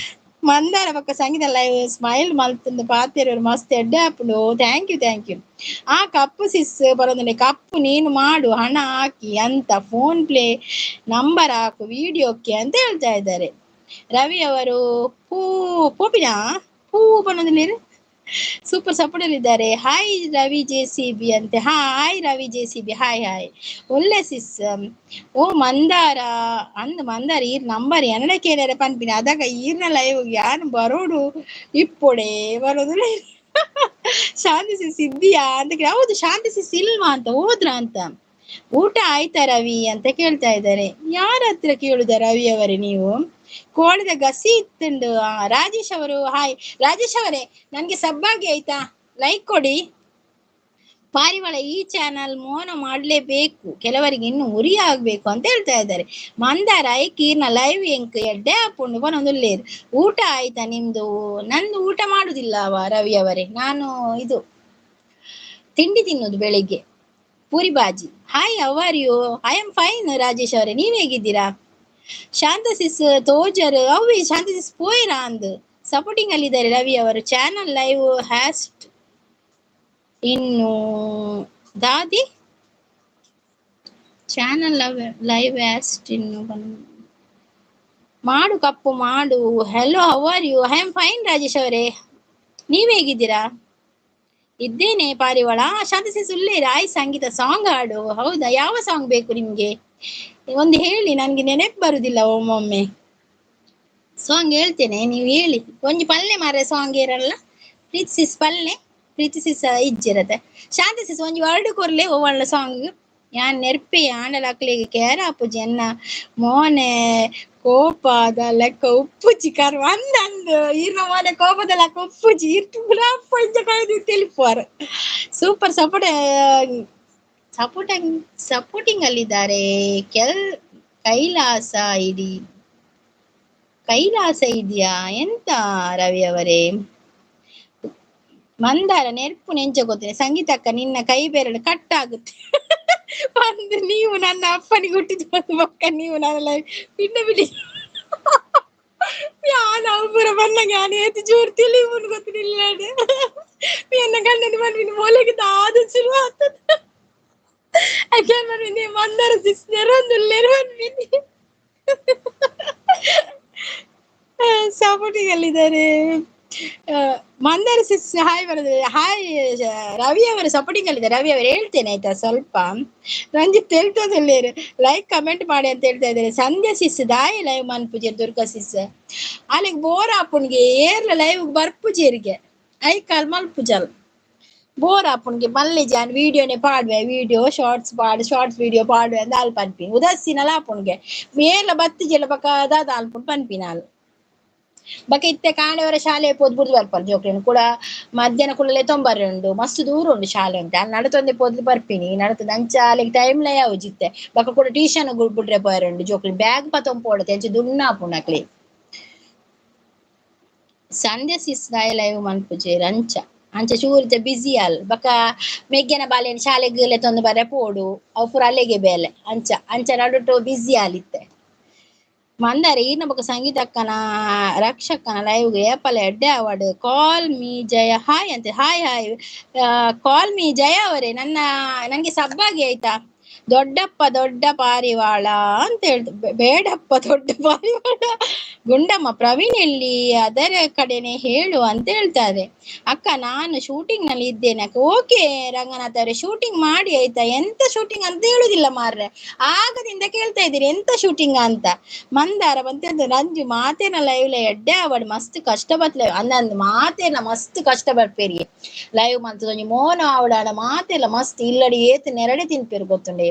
ಮಂದಾರ ಬಕ್ಕ ಸಂಗೀತ ಲೈವ್ ಸ್ಮೈಲ್ ಮಲ್ತಂದು ಪಾತೆರ್ವೆರ್ ಮಸ್ತ್ ಎಡ್ಡೆ ಆಪುಂಡು. Thank you thank you. ಆ ಕಪ್ಪು ಸಿಸ್ ಬರೋದಿಲ್ಲ. ಕಪ್ಪು ನೀನು ಮಾಡು ಹಣ ಹಾಕಿ ಅಂತ ಫೋನ್ ಪ್ಲೇ ನಂಬರ್ ಹಾಕು ವಿಡಿಯೋಕ್ಕೆ ಅಂತ ಹೇಳ್ತಾ ಇದ್ದಾರೆ ರವಿ ಅವರು. ಪೂ ಪೋಪಿನ ಪೂ ಬನ್ನೋದಿಲ್ಲ. ಸೂಪರ್ ಸಪೋರ್ಟ್ ಅಲ್ಲಿ ಇದ್ದಾರೆ. Hi Ravi J C B ಅಂತೆ. Hi Ravi J C B. Hi hi ಒಳ್ಳೆ ಸಿಸ್. ಓ ಮಂದಾರ ಅಂದ್ ಮಂದಾರ ಈರ್ ನಂಬರ್ ಎನ್ನಡ ಕೇಳ್ಯಾರ ಪನ್ಪಿನ ಅದಾಗ ಈರ್ನ ಲೈವ್ ಯಾನು ಬರೋಡು ಇಪ್ಪೊಡೆ ಬರೋದಿಲ್ಲ. ಶಾಂತಿ ಸಿಸ್ ಇದ್ದೀಯಾ ಅಂತ ಕೇಳಿ. ಹೌದು ಶಾಂತಿ ಸಿಸ್ ಇಲ್ವಾ ಅಂತ ಹೋದ್ರ ಅಂತ. ಊಟ ಆಯ್ತಾ ರವಿ ಅಂತ ಕೇಳ್ತಾ ಇದ್ದಾರೆ. ಯಾರ ಹತ್ರ ಕೇಳುದ ರವಿ ಅವರೇ ನೀವು? ಕೋಳಿದ ಗಸಿ ಇತ್ತುಂಡು. ರಾಜೇಶ್ ಅವರು ಹಾಯ್. ರಾಜೇಶ್ ಅವರೇ ನನ್ಗೆ ಸಬ್ಬಾಗಿ ಆಯ್ತಾ? ಲೈಕ್ ಕೊಡಿ. ಪಾರಿವಾಳ ಈ ಚಾನಲ್ ಮೋನ ಮಾಡ್ಲೇಬೇಕು, ಕೆಲವರಿಗೆ ಇನ್ನು ಉರಿ ಆಗ್ಬೇಕು ಅಂತ ಹೇಳ್ತಾ ಇದ್ದಾರೆ. ಮಂದಾರ ಐಕೀರ್ನ ಲೈವ್ ಎಂಕ್ ಎಡ್ಡೆ ಆಪುಂಡು ಪನೊಂದುಲ್ಲೇರು. ಊಟ ಆಯ್ತಾ ನಿಮ್ದು? ನಂದು ಊಟ ಮಾಡುದಿಲ್ಲ ಅವ ರವಿ ಅವರೇ. ನಾನು ಇದು ತಿಂಡಿ ತಿನ್ನೋದು ಬೆಳಿಗ್ಗೆ puri bhaji. Hi how are you? I am fine Rajesh ಅವರೇ, ನೀವ್ ಹೇಗಿದ್ದೀರಾ? ಶಾಂತ ಸಿಸ್ ತೋಜರ್ ಅವ್ವೆ ಶಾಂತ ಸಿಸ್ ಪೋಯ್ರಾ ಅಂದ್ ಸಪೋರ್ಟಿಂಗ್ ಅಲ್ಲಿ ಇದ್ದಾರೆ ರವಿ ಅವರು. ಚಾನಲ್ ಲೈವ್ ಹ್ಯಾಸ್ಟ್ ಇನ್ನು ದಾದಿ ಚಾನಲ್ ಲೈವ್ ಹ್ಯಾಸ್ಟ್ ಇನ್ನು ಮಾಡು ಕಪ್ಪು ಮಾಡು. Hello, how are you? I am fine Rajesh ಅವರೇ, ನೀವ್ ಹೇಗಿದ್ದೀರಾ? ಇದ್ದೇನೆ ಪಾರಿವಾಳ. ಶಾಂತಿ ಸುಳ್ಳೆ ರಾಯ್ ಸಂಗೀತ ಸಾಂಗ್ ಹಾಡು. ಹೌದಾ, ಯಾವ ಸಾಂಗ್ ಬೇಕು ನಿಮ್ಗೆ? ಒಂದು ಹೇಳಿ, ನನ್ಗೆ ನೆನಪು ಬರುದಿಲ್ಲ ಒಮ್ಮೊಮ್ಮೆ. ಸಾಂಗ್ ಹೇಳ್ತೇನೆ, ನೀವು ಹೇಳಿ. ಒಂಜಿ ಪಲ್ಲೆ ಮಾರೆ ಸಾಂಗ್ ಇರಲ್ಲ. ಪ್ರೀತಿಸಿಸ್ ಪಲ್ಲೆ, ಪ್ರೀತಿಸಿಸ್ ಇಜ್ಜಿರತ್ತೆ. ಶಾಂತಿ ಸಿಸ್ ಒಂಜಿ ವರ್ಡ್ ಕೊರ್ಲೆ ಒಳ್ಳೆ ಸಾಂಗ್. ಯಾನ್ ನೆರ್ಪೆ ಆಂಡಲ ಅಕ್ಲೆಗ್ ಕೇರ ಆಪುಜಿ ಎನ್ನ ಮೋನೆ ಕೋಪದ ಲೆಕ್ಕ ಉಪ್ಪುಜಿ ಕರ್ ಅಂದ್ ಈರ್ನ ಮೋನೆ ಕೋಪದ ಲೆಕ್ಕ ಉಪ್ಪುಜಿ ಇರ್ತು ಪಂಚ ಕಳೆದು ತಿಳಿಪುವಾರ. ಸೂಪರ್ ಸಪೋರ್ಟ್ ಸಪೋರ್ಟಿಂಗ್ ಸಪೋರ್ಟಿಂಗ್ ಅಲ್ಲಿದ್ದಾರೆ. ಕೈಲಾಸ ಇಡಿ ಕೈಲಾಸ ಇದೆಯಾ ಎಂತ ರವಿ ಅವರೇ? ಮಂದಾರ ನೆರ್ಪು ನೆಂಚ ಗೊತ್ತಿದೆ. ಸಂಗೀತಕ್ಕ ನಿನ್ನ ಕೈ ಬೆರಳು ಕಟ್ ಆಗುತ್ತೆ ಬಂದು. ನೀವು ನನ್ನ ಅಪ್ಪನಿಗೆ ಹುಟ್ಟಿದ ಮಕ್ಕ, ನೀವು ನನ್ನ ಲೈಫ್ ಪಿಂಡ ಬಿಡಿ. ಯಾನ್ ಅವ್ಪುರ ಬನ್ನಗ ಯಾನ್ ಏತ್ ಜೋರು ತಿಳಿಪುಂಡು ಗೊತ್ತಿಲ್ಲ. ಎನ್ನ ಗಂಡನ ಮನ್ವಿನ ಮೋಲೆಗೆ ದಾದ ಶುರು ಆಗ್ತದೆ. ಅಯ್ಯನ್ ಮನ್ವಿನಿ ಮಂದಾರ ಸಿಸ್ ನೆರೊಂದುಲ್ಲೆರ್ ಮನ್ವಿನಿ. ಸಪೋರ್ಟಿಂಗ್ ಅಲ್ಲಿದ್ದಾರೆ. ಮಂದಾರ ಸಿಸ್ ಹಾಯ್ ಬರೋದು. ಹಾಯ್ ರವಿ ಅವರು ಸಪೋರ್ಟಿಂಗ್ ಅಲ್ಲಿದ್ದಾರೆ. ರವಿ ಅವರು ಹೇಳ್ತೇನೆ ಆಯ್ತಾ ಸ್ವಲ್ಪ. ರಂಜಿತ್ ಹೇಳ್ತದಲ್ಲೇರು ಲೈಕ್ ಕಮೆಂಟ್ ಮಾಡಿ ಅಂತ ಹೇಳ್ತಾ ಇದ್ದಾರೆ. ಸಂಧ್ಯಾ ಸಿಸ್ ದಾಯಿ ಲೈವ್ ಮನ್ಪುಜೆ ದುರ್ಗಾ ಸಿಸ್ ಅಲ್ಲಿಗೆ ಬೋರ್ ಆಪುಣ್ಗೆ ಏರ್ಲ ಲೈವ್ ಬರ್ಪುಜೇರಿಗೆ I call ಮಲ್ಪುಜಲ್ ಬೋರ್ ಆಪುಣ್ಗೆ ಮಲ್ಲೆ ಜಾನ್ ವಿಡಿಯೋನೆ ಪಾಡುವೆ, ವಿಡಿಯೋ ಶಾರ್ಟ್ಸ್ ಪಾಡು, ಶಾರ್ಟ್ಸ್ ವಿಡಿಯೋ ಪಾಡುವೆ ಅಂದ್ ಅಲ್ಪ ಪನ್ಪಿನಿ. ಉದಾಸೀನಲ ಆಪುಣ್ಗೆ ಏರ್ಲ ಬತ್ತಿಜೆಲ ಬಕ ದಾದ ಅಲ್ಪುಂಡು ಪನ್ಪಿನ ಅಲ್. ಬಕ ಇತ್ತೆ ಕಾಣೆಯವರ ಶಾಲೆ ಪೋದು ಬುಡ್ದು ಬರ್ಪಾರ ಜೋಕ್ಲೆನ್ ಕೂಡ. ಮಧ್ಯಾಹ್ನ ಕುಳ್ಳಲೆ ತೊಂಬರೆ ಉಂಡು, ಮಸ್ತ್ ದೂರ ಉಂಡು ಶಾಲೆ ಉಂಟು. ಅಲ್ಲಿ ನಡತೊಂದೆ ಪೋದು ಬರ್ಪಿನಿ ನಡತೊಂದು ಅಂಚ ಅಲ್ಲಿಗೆ ಟೈಮ್ ಲ ಯಾವ್ಜಿತ್ತೆ. ಬಕ ಕೂಡ ಟ್ಯೂಷನ್ ಬುಡ್ರೆ ಪೋಯರೆ ಉಂಡು ಜೋಕ್ಲೆನ್ ಬ್ಯಾಗ್ ಪತೊಂದು ಪೋಡತೆ ಅಂಚ ದುಣ್ಣ ಆಪುಂಡು ಅಕ್ಲೆ. ಸಂಧ್ಯಾ ಸಿಸ್ ದಾಯ ಲೈವ್ ಮನ್ಪುಜೆರ್ ಅಂಚ ಅಂಚ ಚೂರಿತ ಬಿಸಿ ಅಲ್. ಬಕ ಮೆಗ್ಗೆನ ಬಾಲೆನ್ ಶಾಲೆಗ್ ಲೆತ್ತೊಂದು ಬರೆ ಪೋಡು, ಅವು ಪೂರ ಅಲ್ಲೆಗೆ ಬೇಲೆ ಅಂಚ ಅಂಚ ನಡುಟು ಬಿಸಿ ಆಲಿತ್ತೆ. ಮಂದಾರ ಈರ್ನ ಬೊಕ ಸಂಗೀತ ಅಕ್ಕನ ರಕ್ಷಕನ ಲೈವ್ಗೆ ಏಪಲ ಎಡ್ಡೆ award. Call me Jaya hi ಅಂತೆ. ಹಾಯ್ ಹಾಯ್ ಕಾಲ್ ಮೀ ಜಯ ಅವರೇ, ನನಗೆ ಸಬ್ಬಾಗಿ ಆಯ್ತಾ. ದೊಡ್ಡಪ್ಪ ದೊಡ್ಡ ಪಾರಿವಾಳ ಅಂತ ಹೇಳ್ತ, ಬೇಡಪ್ಪ ದೊಡ್ಡ ಪಾರಿವಾಳ. ಗುಂಡಮ್ಮ ಪ್ರವೀಣ್ ಎಲ್ಲಿ ಅದರ ಕಡೆನೆ ಹೇಳು ಅಂತ ಹೇಳ್ತಾರೆ. ಅಕ್ಕ ನಾನು ಶೂಟಿಂಗ್ ನಲ್ಲಿ ಇದ್ದೇನೆ ಅಕ್ಕ. ಓಕೆ ರಂಗನಾಥ್ ಅವರೇ, ಶೂಟಿಂಗ್ ಮಾಡಿ ಆಯ್ತಾ. ಎಂತ ಶೂಟಿಂಗ್ ಅಂತ ಹೇಳುದಿಲ್ಲ ಮಾರ್ರೆ, ಆಗದಿಂದ ಕೇಳ್ತಾ ಇದ್ದೀರಿ ಎಂತ ಶೂಟಿಂಗ್ ಅಂತ. ಮಂದಾರ ಬಂತ ರಂಜು ಮಾತೇನ ಲೈವ್ ಎಡ್ಡೆ ಅವಡ್ ಮಸ್ತ್ ಕಷ್ಟ ಬತ್ಲೆ ಅಂದಂದ್ ಮಾತೇನ ಮಸ್ತ್ ಕಷ್ಟ ಬರ್ಪೇರಿ ಲೈವ್ ಮಂತ್ ಒಂಜಿ ಮೋನ ಆವಡಾಡ ಮಾತೆಲ್ಲ ಮಸ್ತ್ ಇಲ್ಲಡಿ ಏತ್ ನೆರಡೆ ತಿನ್ಪೇರು ಗೊತ್ತುಂಡೆ.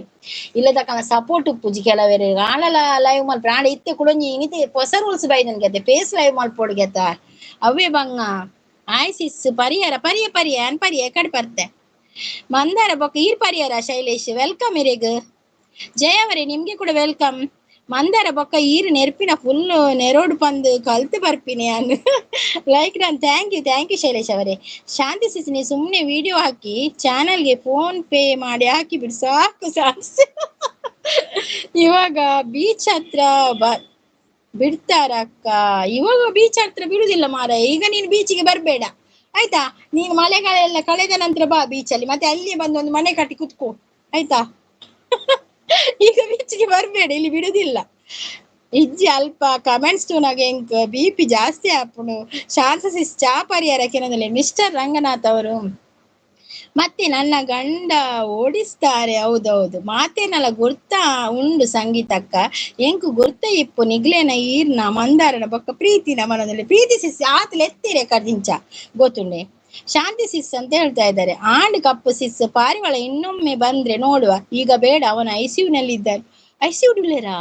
ಇಲ್ಲದಕ್ಕನ ಸಪೋರ್ಟ್ ಉಪ್ಪುಜಿ ಕೆಲವೇರು ಆಣಲ ಲೈವ್ ಮಲ್ಪ ಆಂಡ ಇತ್ತೆ ಕುಡೊಂಜಿ ಇನಿತೆ ಹೊಸ ರೂಲ್ಸ್ ಬೈದನ್ ಗೆತ್ತೆ ಫೇಸ್ ಲೈವ್ ಮಲ್ಪೊಡು ಗೆತ್ತ ಅವೇ ಬಂಗ. ಆಯ್ ಸಿಸ್ ಪರಿಹಾರ ಪರಿಯ ಪರಿಯ ಅನ್ ಪರಿಯ ಕಡೆ ಬರ್ತೆ ಮಂದಾರ ಬೊಕ್ಕ ಈರ್ ಪರಿಹಾರ. ಶೈಲೇಶ್ welcome ಇರೆಗ್. ಜಯ ಅವರೇ ನಿಮ್ಗೆ ಕೂಡ welcome. ಮಂದಾರ ಬೊಕ್ಕ ಈರ್ ನೆರ್ಪಿನ ಫುಲ್ ನೆರೋಡು ಪಂದು ಕಲ್ತು ಬರ್ಪಿನಿ ಅನ್ ಲೈಕ್ ನಾನು. Thank you thank you Shailesh ಅವರೇ. ಶಾಂತಿ ಸಿಸ್ ನೀವು ಸುಮ್ಮನೆ ವಿಡಿಯೋ ಹಾಕಿ ಚಾನಲ್ಗೆ ಫೋನ್ ಪೇ ಮಾಡಿ ಹಾಕಿ ಬಿಡು ಸಾಕು ಸಾಕು. ಇವಾಗ ಬೀಚ್ ಹತ್ರ ಬಿಡ್ತಾರ ಅಕ್ಕ? ಇವಾಗ ಬೀಚ್ ಹತ್ರ ಬಿಡುದಿಲ್ಲ ಮಾರ. ಈಗ ನೀನು ಬೀಚಿಗೆ ಬರ್ಬೇಡ ಆಯ್ತಾ. ನೀನು ಮಳೆಗಾಲ ಎಲ್ಲ ಕಳೆದ ನಂತರ ಬಾ ಬೀಚಲ್ಲಿ, ಮತ್ತೆ ಅಲ್ಲಿ ಬಂದು ಒಂದು ಮನೆ ಕಟ್ಟಿ ಕುತ್ಕೋ ಆಯ್ತಾ. ಈಗ ಬೀಚಿಗೆ ಬರ್ಬೇಡ, ಇಲ್ಲಿ ಬಿಡುದಿಲ್ಲ. ಇಜ್ಜಿ ಅಲ್ಪ ಕಮೆಂಟ್ಸ್ ತೂನಾಗ ಎಂಕ್ ಬಿ ಪಿ ಜಾಸ್ತಿ ಆಪುಂಡು. ಶಾಂತ ಸಿಸ್ ಚಾ ಪರಿಹಾರ ಕೆನದಲ್ಲಿ ಮಿಸ್ಟರ್ ರಂಗನಾಥ್ ಅವರು. ಮತ್ತೆ ನನ್ನ ಗಂಡ ಓಡಿಸ್ತಾರೆ. ಹೌದೌದು ಮಾತೇನಲ್ಲ ಗುರ್ತಾ ಉಂಡು ಸಂಗೀತಕ್ಕ. ಎಂಕು ಗುರ್ತ ಇಪ್ಪು ನಿಗ್ಲೇನ ಈರ್ನ ಮಂದಾರನ ಬೊಕ್ಕ ಪ್ರೀತಿನ ಮನದಲ್ಲಿ ಪ್ರೀತಿ ಸಿಸ್ ಆತಲ ಎತ್ತೀರೆ ಕದಿಂಚ ಗೊತ್ತುಂಡೆ. ಶಾಂತಿ ಸಿಸ್ ಅಂತ ಹೇಳ್ತಾ ಇದ್ದಾರೆ. ಆಂಡ್ ಕಪ್ಪು ಸಿಸ್ ಪಾರಿವಾಳ ಇನ್ನೊಮ್ಮೆ ಬಂದ್ರೆ ನೋಡುವ, ಈಗ ಬೇಡ, ಅವನ ಐಸಿಯು ನಲ್ಲಿ ಇದ್ದಾರೆ. ಐಸಿಯು ಡುಲ್ಲೇರಾ?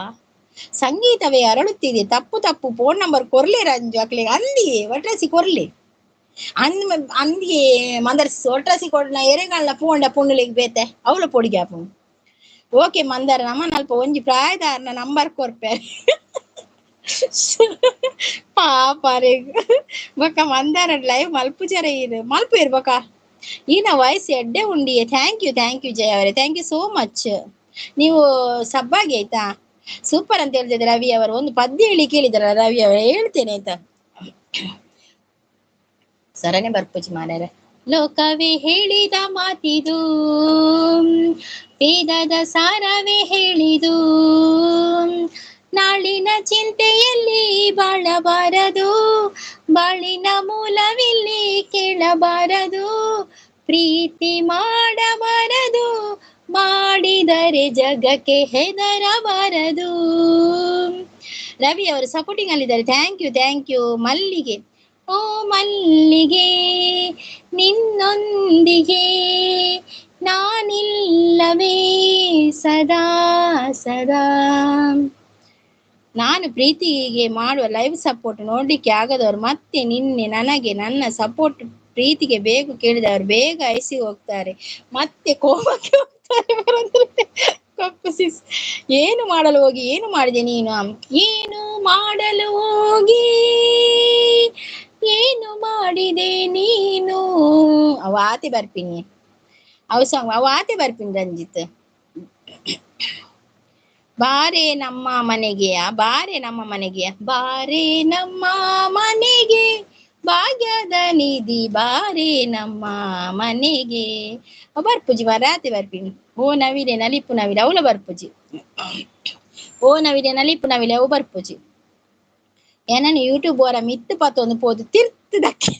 ಸಂಗೀತವೇ ಅರಳುತ್ತಿದೆ. ತಪ್ಪು ತಪ್ಪು ಫೋನ್ ನಂಬರ್ ಕೊರ್ಲೆ ರಂಜು ಅಕ್ಲೆ ಅಂದಿ ಒಟ್ರಾಸಿ ಕೊರ್ಲಿ ಅಂದ್ ಅಂದಿ ಮಂದರ್ ಒಟ್ರಾಸಿ ಕೊಡ್ನ ಎರೆಗಾಲ ಫೋಂಡ ಪುಂಡುಲಿಗೆ ಬೇತೆ ಅವಳ ಪೊಡಿಗೆ ಆಪುಂಡು. ಓಕೆ ಮಂದಾರ ನಮ್ಮನ ಅಲ್ಪ ಒಂಜಿ ಪ್ರಾಯದಾರನ ನಂಬರ್ ಕೊರ್ಪೆ ಪಾಪ ರೇ. ಬೊಕ್ಕ ಮಂದಾರ ಲೈವ್ ಮಲ್ಪುಜರ ಇರು ಮಲ್ಪು ಇರು ಬೊಕ್ಕ ಈನ ವಾಯ್ಸ್ ಎಡ್ಡೆ ಉಂಡಿಯೇ. Thank you thank you ಜಯ ಅವರೇ, thank you so much. ನೀವು ಸಬ್ಬಾಗಿ ಆಯ್ತಾ. ಸೂಪರ್ ಅಂತ ಹೇಳ್ತಿದ್ದಾರೆ ರವಿ ಅವರು. ಒಂದು ಪದ್ಯ ಹೇಳಿ ಕೇಳಿದಾರ ರವಿ ಅವರು, ಹೇಳ್ತೇನೆ ಆಯ್ತಾ. ಸರನೆ ಬರ್ಪುಜಿ ಮಾರ್ರೆ. ಲೋಕವೇ ಹೇಳಿದ ಮಾತಿದು, ವೇದದ ಸಾರವೇ ಹೇಳಿದು, ನಾಳಿನ ಚಿಂತೆಯಲ್ಲಿ ಬಾಳಬಾರದು, ಬಾಳಿನ ಮೂಲವಿಲ್ಲಿ ಕೇಳಬಾರದು, ಪ್ರೀತಿ ಮಾಡಬಾರದು, ಮಾಡಿದರೆ ಜಗಕ್ಕೆ ಹೆದರಬಾರದು. ರವಿ ಅವರು ಸಪೋರ್ಟಿಂಗ್ ಅಲ್ಲಿದ್ದಾರೆ, thank you thank you. ಮಲ್ಲಿಗೆ, ಓ ಮಲ್ಲಿಗೆ ನಿನ್ನೊಂದಿಗೆ ನಾನಿಲ್ಲವೇ ಸದಾ ಸದಾ. ನಾನು ಪ್ರೀತಿಗೆ ಮಾಡುವ ಲೈವ್ ಸಪೋರ್ಟ್ ನೋಡ್ಲಿಕ್ಕೆ ಆಗದವರು ಮತ್ತೆ ನಿನ್ನೆ ನನಗೆ ನನ್ನ ಸಪೋರ್ಟ್ ಪ್ರೀತಿಗೆ ಬೇಗ ಕೇಳಿದವರು ಬೇಗ ಐಸಿ ಹೋಗ್ತಾರೆ, ಮತ್ತೆ ಕೋಪಕ್ಕೆ ಹೋಗ್ತಾರೆ. ಕಪ್ಪು ಸಿಸ್, ಏನು ಮಾಡಲು ಹೋಗಿ ಏನು ಮಾಡಿದೆ ನೀನು? ಏನು ಮಾಡಲು ಹೋಗಿ ಏನು ಮಾಡಿದೆ ನೀನು? ಅವ ಆತೆ ಬರ್ಪಿನಿ, ಅವು ಸಾಂಗ್ ಅವ ಆತೆ ಬರ್ಪಿನಿ. ರಂಜಿತ್, ಬಾರೆ ನಮ್ಮ ಮನೆಗೆ, ಬಾರೆ ನಮ್ಮ ಮನೆಗೆ, ಬಾರೆ ನಮ್ಮ ಮನೆಗೆ ಭಾಗ್ಯದ ನಿಧಿ, ಬಾರೆ ನಮ್ಮ ಮನೆಗೆ. ಬರ್ಪುಜಿ ರಾತ್ರಿ ಬರ್ಪಿನಿ. ಓ ನವಿಲೆ ನಲಿಪು ನವಿಲೆ ಅವಳ ಬರ್ಪುಜಿ, ಓ ನವಿಲೆ ನಲಿಪು ನವಿಲೆ ಅವು ಬರ್ಪುಜಿ. ಏನನ್ನು ಯೂಟ್ಯೂಬ್ ಅವರ ಮಿತ್ತು ಪತ್ತೊಂದು ಪೋದು ತಿರ್ತು ದಕ್ಕಿ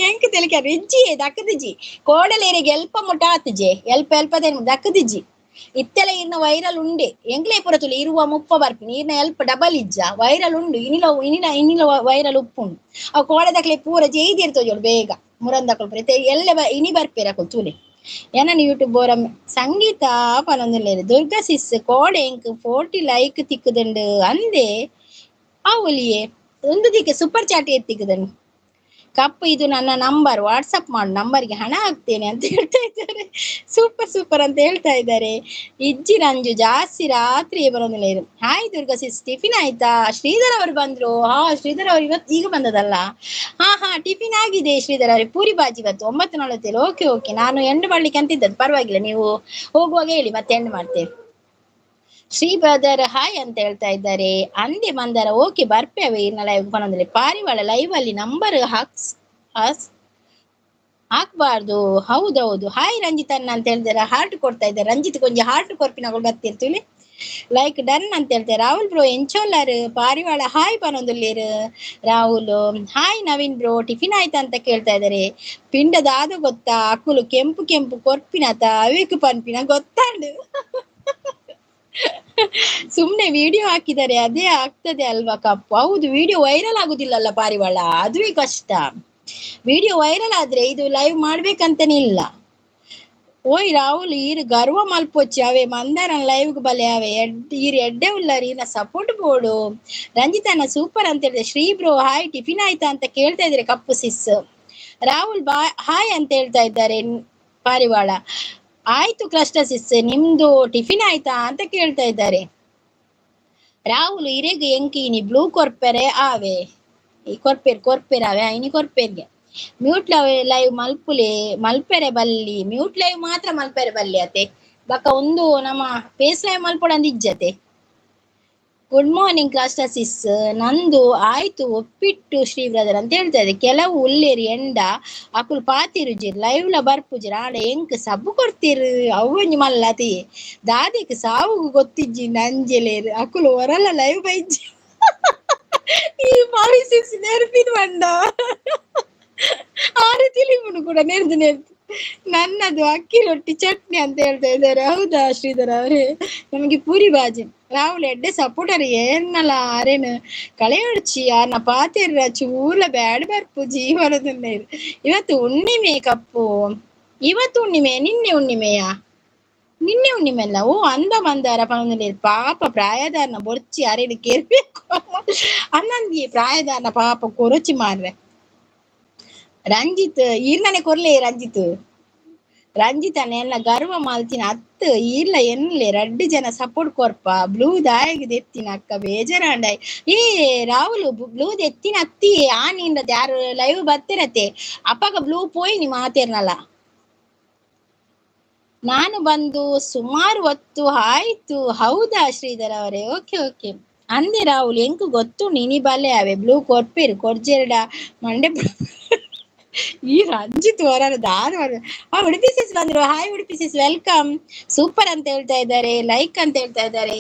ಎಂಕ್ ತೆಲಿಕ ರಿಜ್ಜಿ ದಕ್ಕದಿಜಿ ಕೋಡಲೇರಿಗೆ ಎಲ್ಪ ಮುಟ ಆತುಜೆ, ಎಲ್ಪ ಎಲ್ಪದೇನು ದಕ್ಕದಿಜಿ. ಇತ್ತೆಲ್ಲ ಇರ್ನ ವೈರಲ್ ಉಂಡೆ ಎಂಗ್ಲೇ ಪುರತುಲು ಇರುವ ಮುಪ್ಪ ಬರ್ಪಿನಿ, ಇರ್ನ ಎಲ್ಪ ಡಬಲ್ ಇಜ್ಜ ವೈರಲ್ ಉಂಡು, ಇನಿಲ ಇನಿಲ ಇನಿಲ ವೈರಲ್ ಉಪ್ಪುಂಡು. ಅವು ಕೋಡೆದಕ್ಲೆ ಪೂರ ಜೈದಿರ್ತೋಜೋಳು ಬೇಗ ಮುರಂದಕುಲು ಪೂರ ಎಲ್ಲ ಇನಿ ಬರ್ಪೇರ ಅಕುಲು ತೂಲೆ. ಏನನ್ನು ಯೂಟ್ಯೂಬ್ ಅವರ ಸಂಗೀತ ಪನೊಂದಿಲ್ಲ. ದುರ್ಗಾ ಸಿಸ್ ಕೋಡೆ ಎಂಕ್ 40 ಲೈಕ್ ತಿಕ್ಕುದುಂಡು ಅಂದೆ ಅವಲಿಯೇ ಒಂದು ದಿಕ್ಕೆ ಸೂಪರ್ ಚಾಟ್ ಎತ್ತಿಕ್ಕುದುಂಡು. ಕಪ್ಪು ಇದು ನನ್ನ ನಂಬರ್, ವಾಟ್ಸಪ್ ಮಾಡು, ನಂಬರ್ಗೆ ಹಣ ಹಾಕ್ತೇನೆ ಅಂತ ಹೇಳ್ತಾ ಇದ್ದಾರೆ. ಸೂಪರ್ ಸೂಪರ್ ಅಂತ ಹೇಳ್ತಾ ಇದ್ದಾರೆ. ಇಜ್ಜಿ ರಂಜು ಜಾಸ್ತಿ ರಾತ್ರಿ ಬರೋದಿಲ್ಲ ಇದು. ಹಾಯ್ ದುರ್ಗಾ ಸಿಸ್, ಟಿಫಿನ್ ಆಯ್ತಾ? ಶ್ರೀಧರ್ ಅವರು ಬಂದ್ರು. ಹಾ ಶ್ರೀಧರ್ ಅವರು ಇವತ್ತು ಈಗ ಬಂದದಲ್ಲ. ಹಾ ಹಾ ಟಿಫಿನ್ ಆಗಿದೆ ಶ್ರೀಧರ್ ಅವರೇ. ಪೂರಿ ಬಾಜಿ ಇವತ್ತು 9:47. ಓಕೆ ಓಕೆ, ನಾನು ಎಂಡ್ ಮಾಡ್ಲಿಕ್ಕೆ ಅಂತಿದ್ದದ್ದು, ಪರವಾಗಿಲ್ಲ, ನೀವು ಹೋಗುವಾಗ ಹೇಳಿ ಮತ್ತೆ ಎಂಡ್ ಮಾಡ್ತೇವೆ. ಶ್ರೀ ಬ್ರದರ್ ಹಾಯ್ ಅಂತ ಹೇಳ್ತಾ ಇದ್ದಾರೆ. ಅಂದೆ ಮಂದರ ಓಕೆ ಬರ್ಪೇವೆ ಇನ್ನ ಲೈವ್ ಪನೊಂದಿಲ್ಲ. ಪಾರಿವಾಳ ಲೈವ್ ಅಲ್ಲಿ ನಂಬರ್ ಹಾಕ್ಬಾರ್ದು. ಹೌದೌದು. ಹಾಯ್ ರಂಜಿತ್ ಅಣ್ಣ ಅಂತ ಹೇಳ್ತಾರೆ, ಹಾರ್ಟ್ ಕೊಡ್ತಾ ಇದ್ದಾರೆ. ರಂಜಿತ್ ಕೊಂಚ ಹಾರ್ಟ್ ಕೊರ್ಪಿನಗಳು ಗೊತ್ತಿರ್ತೀವಿ. ಲೈಕ್ ಡನ್ ಅಂತ ಹೇಳ್ತಾರೆ. ರಾಹುಲ್ ಬ್ರೋ ಎಂಚೋಲಾರ್ ಪಾರಿವಾಳ hi ಪನೊಂದುಲ್ಲೇರು Rahul. Hi Naveen bro, tiffin ಆಯ್ತಾ ಅಂತ ಕೇಳ್ತಾ ಇದ್ದಾರೆ. ಪಿಂಡದಾದ ಗೊತ್ತಾ ಅಕುಲು ಕೆಂಪು ಕೆಂಪು ಕೊರ್ಪಿನತ ಅವೇಕು ಪನ್ಪಿನ ಗೊತ್ತಾಂಡು. ಸುಮ್ನೆ ವಿಡಿಯೋ ಹಾಕಿದರೆ ಅದೇ ಆಗ್ತದೆ ಅಲ್ವಾ ಕಪ್ಪು? ಹೌದು, ವಿಡಿಯೋ ವೈರಲ್ ಆಗುದಿಲ್ಲಲ್ಲ ಪಾರಿವಾಳ, ಅದುವೇ ಕಷ್ಟ. ವಿಡಿಯೋ ವೈರಲ್ ಆದ್ರೆ ಇದು ಲೈವ್ ಮಾಡ್ಬೇಕಂತಾನೆ ಇಲ್ಲ. ಓಯ್ ರಾಹುಲ್ ಈರು ಗರ್ವ ಮಲ್ಪೊಚ್ಚಿ ಅವೇ ಮಂದಾರ ಲೈವ್ ಬಲೆ ಅವೆ ಈರು ಎಡ್ಡೆ ಉಲ್ಲಾರಿ ಈರ್ನ ಸಪೋರ್ಟ್ ಬೋಡು. ರಂಜಿತನ ಸೂಪರ್ ಅಂತ ಹೇಳಿದೆ. ಶ್ರೀ ಬ್ರೋ ಹಾಯ್, ಟಿಫಿನ್ ಆಯ್ತಾ ಅಂತ ಕೇಳ್ತಾ ಇದ್ದಾರೆ ಕಪ್ಪು ಸಿಸ್. ರಾಹುಲ್ ಬಾ ಹಾಯ್ ಅಂತ ಹೇಳ್ತಾ ಇದ್ದಾರೆ ಪಾರಿವಾಳ. ಆಯ್ತು ಕ್ಲಸ್ಟರ್ ಸಿಸ್, ನಿಮ್ದು ಟಿಫಿನ್ ಆಯ್ತಾ ಅಂತ ಕೇಳ್ತಾ ಇದ್ದಾರೆ. ರಾಹುಲ್ ಇರೆಗ್ ಎಂಕಿ ಇನಿ ಬ್ಲೂ ಕೊರ್ಪೆರೆ ಆವೆ ಈ ಕೊರ್ಪೇರ್ ಕೊರ್ಪೇರ್ ಆವೆ ಇನಿ ಕೊರ್ಪೇರ್ಗೆ ಮ್ಯೂಟ್ ಲೈವ್ ಮಲ್ಪುಲೆ ಮಲ್ಪೆರೆ ಬಲ್ಲಿ ಮ್ಯೂಟ್ ಲೈವ್ ಮಾತ್ರ ಮಲ್ಪೆರೆ ಬಲ್ಲಿ ಅತೆ ಬಕ ಒಂದು ನಮ್ಮ ಫೇಸ್ ಲೈವ್ ಮಲ್ಪೊಡಂದು ಇಜ್ಜತೆ. ಗುಡ್ ಮಾರ್ನಿಂಗ್ ಕ್ಲಾಸ್ಟರ್ ಸಿಸ್, ನಂದು ಆಯ್ತು ಒಪ್ಪಿಟ್ಟು ಶ್ರೀ ಬ್ರದರ್ ಅಂತ ಹೇಳ್ತಾ ಇದೆ. ಕೆಲವು ಉಲ್ಲೇರಿ ಎಂಡ ಅಕುಲು ಪಾತಿರುಜಿರ್ ಲೈವ್ ಲ ಬರ್ಪುಜಿರ್ ಆಡ ಎಂಕ್ ಸಬ್ಬು ಕೊಡ್ತೀರು ಅವ್ವಂಜಿ ಮಲ್ಲತಿ ದಾದಿಕ್ ಸಾವು ಗೊತ್ತಿಜ್ಜಿ ನಂಜಲೇರು ಅಕುಲು ಹೊರಲ್ಲ ಲೈವ್ ಬೈಜಿ ಈ ಮಾರಿ ಸಿಸ್ ನೆನಪಿನ ಬಂಡ ಆರು ತಿಳಿಮುನು ಕೂಡ ನೆರೆದು ನೆರೆದು ನನ್ನದು ಅಕ್ಕಿ ರೊಟ್ಟಿ ಚಟ್ನಿ ಅಂತ ಹೇಳ್ತಾ ಇದ್ದಾರೆ. ಹೌದಾ ಶ್ರೀಧರ್ ಅವರೇ? ನಮಗೆ ಪೂರಿ ಬಾಜಿ. ರಾಹುಲ್ ಎಡ್ಡೆ ಸಪೋರ್ಟರ್ ಏನ್ನಲ್ಲ ಆರೇನು ಕಳೆಯೊಡ್ಚಿ ಆರ್ನ ಪಾತೆರ್ರ ಚೂಲ ಬ್ಯಾಡ್ ಬರ್ಪು ಜೀವನದನ್ನ. ಇವತ್ತು ಹುಣ್ಣಿಮೆ ಕಪ್ಪು, ಇವತ್ತು ಹುಣ್ಣಿಮೆ, ನಿನ್ನೆ ಹುಣ್ಣಿಮೆಯಾ? ನಿನ್ನೆ ಹುಣ್ಣಿಮೆ ಅಲ್ಲ. ಓ ಅಂದ ಮಂದಾರ ಪನೊಂದು ಪಾಪ ಪ್ರಾಯದಾರನ ಬೊರ್ಚಿ ಅರೇನು ಕೇಳ್ಬೇಕು ಅನ್ನಂದಿ ಪ್ರಾಯದಾರನ ಪಾಪ ಕೊರಚಿ ಮಾರ್ರೆ. ರಂಜಿತ್ ಈರ್ನನೆ ಕೊರ್ಲೆ ರಂಜಿತ್, ರಂಜಿತನ ಎಲ್ಲ ಗರ್ವ ಮಾಲ್ತಿನ ಅತ್ತು ಈರ್ಲ ಎನ್ಲೆ ರಡ್ಡು ಜನ ಸಪೋರ್ಟ್ ಕೊರ್ಪ ಬ್ಲೂ ದಾಯಗದ ಎತ್ತಿನ ಅಕ್ಕ ಬೇಜಾರಾಂಡಾಯ್. ಏ ರಾಹುಲ್ ಬ್ಲೂದ್ ಎತ್ತಿನ ಅತ್ತಿ ಆ ನಿಂದತೆ ಯಾರು ಲೈವ್ ಬರ್ತಿರತ್ತೆ ಅಪ್ಪಗ ಬ್ಲೂ ಪೋಯಿ ನಿಮ್ಮ ಮಾತೇರ್ನಲ್ಲ. ನಾನು ಬಂದು ಸುಮಾರು ಹೊತ್ತು ಆಯ್ತು. ಹೌದಾ ಶ್ರೀಧರ್ ಅವರೇ? Okay okay. ಅಂದೆ ರಾಹುಲ್ ಎಂಕ್ ಗೊತ್ತುಂಡು ಇನಿ ಬಲ್ಲೆ ಅವೆ ಬ್ಲೂ ಕೊರ್ಪೇರು ಕೊರ್ಜೆರಡ ಮಂಡೆ. ಈ ರಂಜಿತ್ ವರ ದಾದ. ಆ ಉಡುಪಿ ಸಿಸ್ ಬಂದ್ರು. Hi Udupi sis, welcome. Super ಅಂತ ಹೇಳ್ತಾ ಇದ್ದಾರೆ, ಲೈಕ್ ಅಂತ ಹೇಳ್ತಾ ಇದ್ದಾರೆ.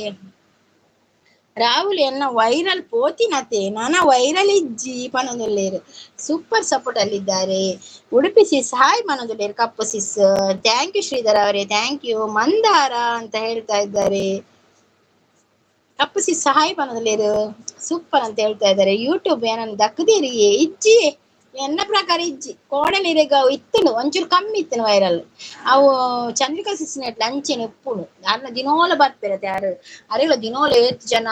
ರಾಹುಲ್ ಎನ್ನ ವೈರಲ್ ಪೋತಿನತೆ ನಾನ ವೈರಲ್ ಇಜ್ಜಿ ಪನೊಂದುಲ್ಲೇರು. ಸೂಪರ್ ಸಪೋರ್ಟ್ ಅಲ್ಲಿದ್ದಾರೆ ಉಡುಪಿ ಸಿಸ್. ಹಾಯ್ ಪನೊಂದುಲ್ಲೇರು Kappu sis. Thank you Sridhar ಅವರೇ, thank you. Mandara ಅಂತ ಹೇಳ್ತಾ ಇದ್ದಾರೆ. ಕಪ್ಪು ಸಿಸ್ ಹಾಯ್ ಪನೊಂದುಲ್ಲೇರು, ಸೂಪರ್ ಅಂತ ಹೇಳ್ತಾ ಇದ್ದಾರೆ. ಯೂಟ್ಯೂಬ್ ಏನನ್ನ ದಕ್ಕದಿರಿ ಇಜ್ಜಿ, ಎನ್ನ ಪ್ರಕಾರ ಇಜ್ಜಿ ಕೋಡಲಿರೆಗ ಇತ್ತನು ಒಂಚೂರು ಕಮ್ಮಿ ಇತ್ತನು ವೈರಲ್. ಅವು ಚಂದ್ರಿಕಾ ಸಿಸ್ನೆಟ್ಲ ಅಂಚೆನೆ ಉಪ್ಪುನು ಅರ್ನ ದಿನೋಲ ಬರ್ಪಿರತ್ತೆ ಯಾರು ಅರೆಗ್ಲ ದಿನೋಲ ಏತ್ ಜನ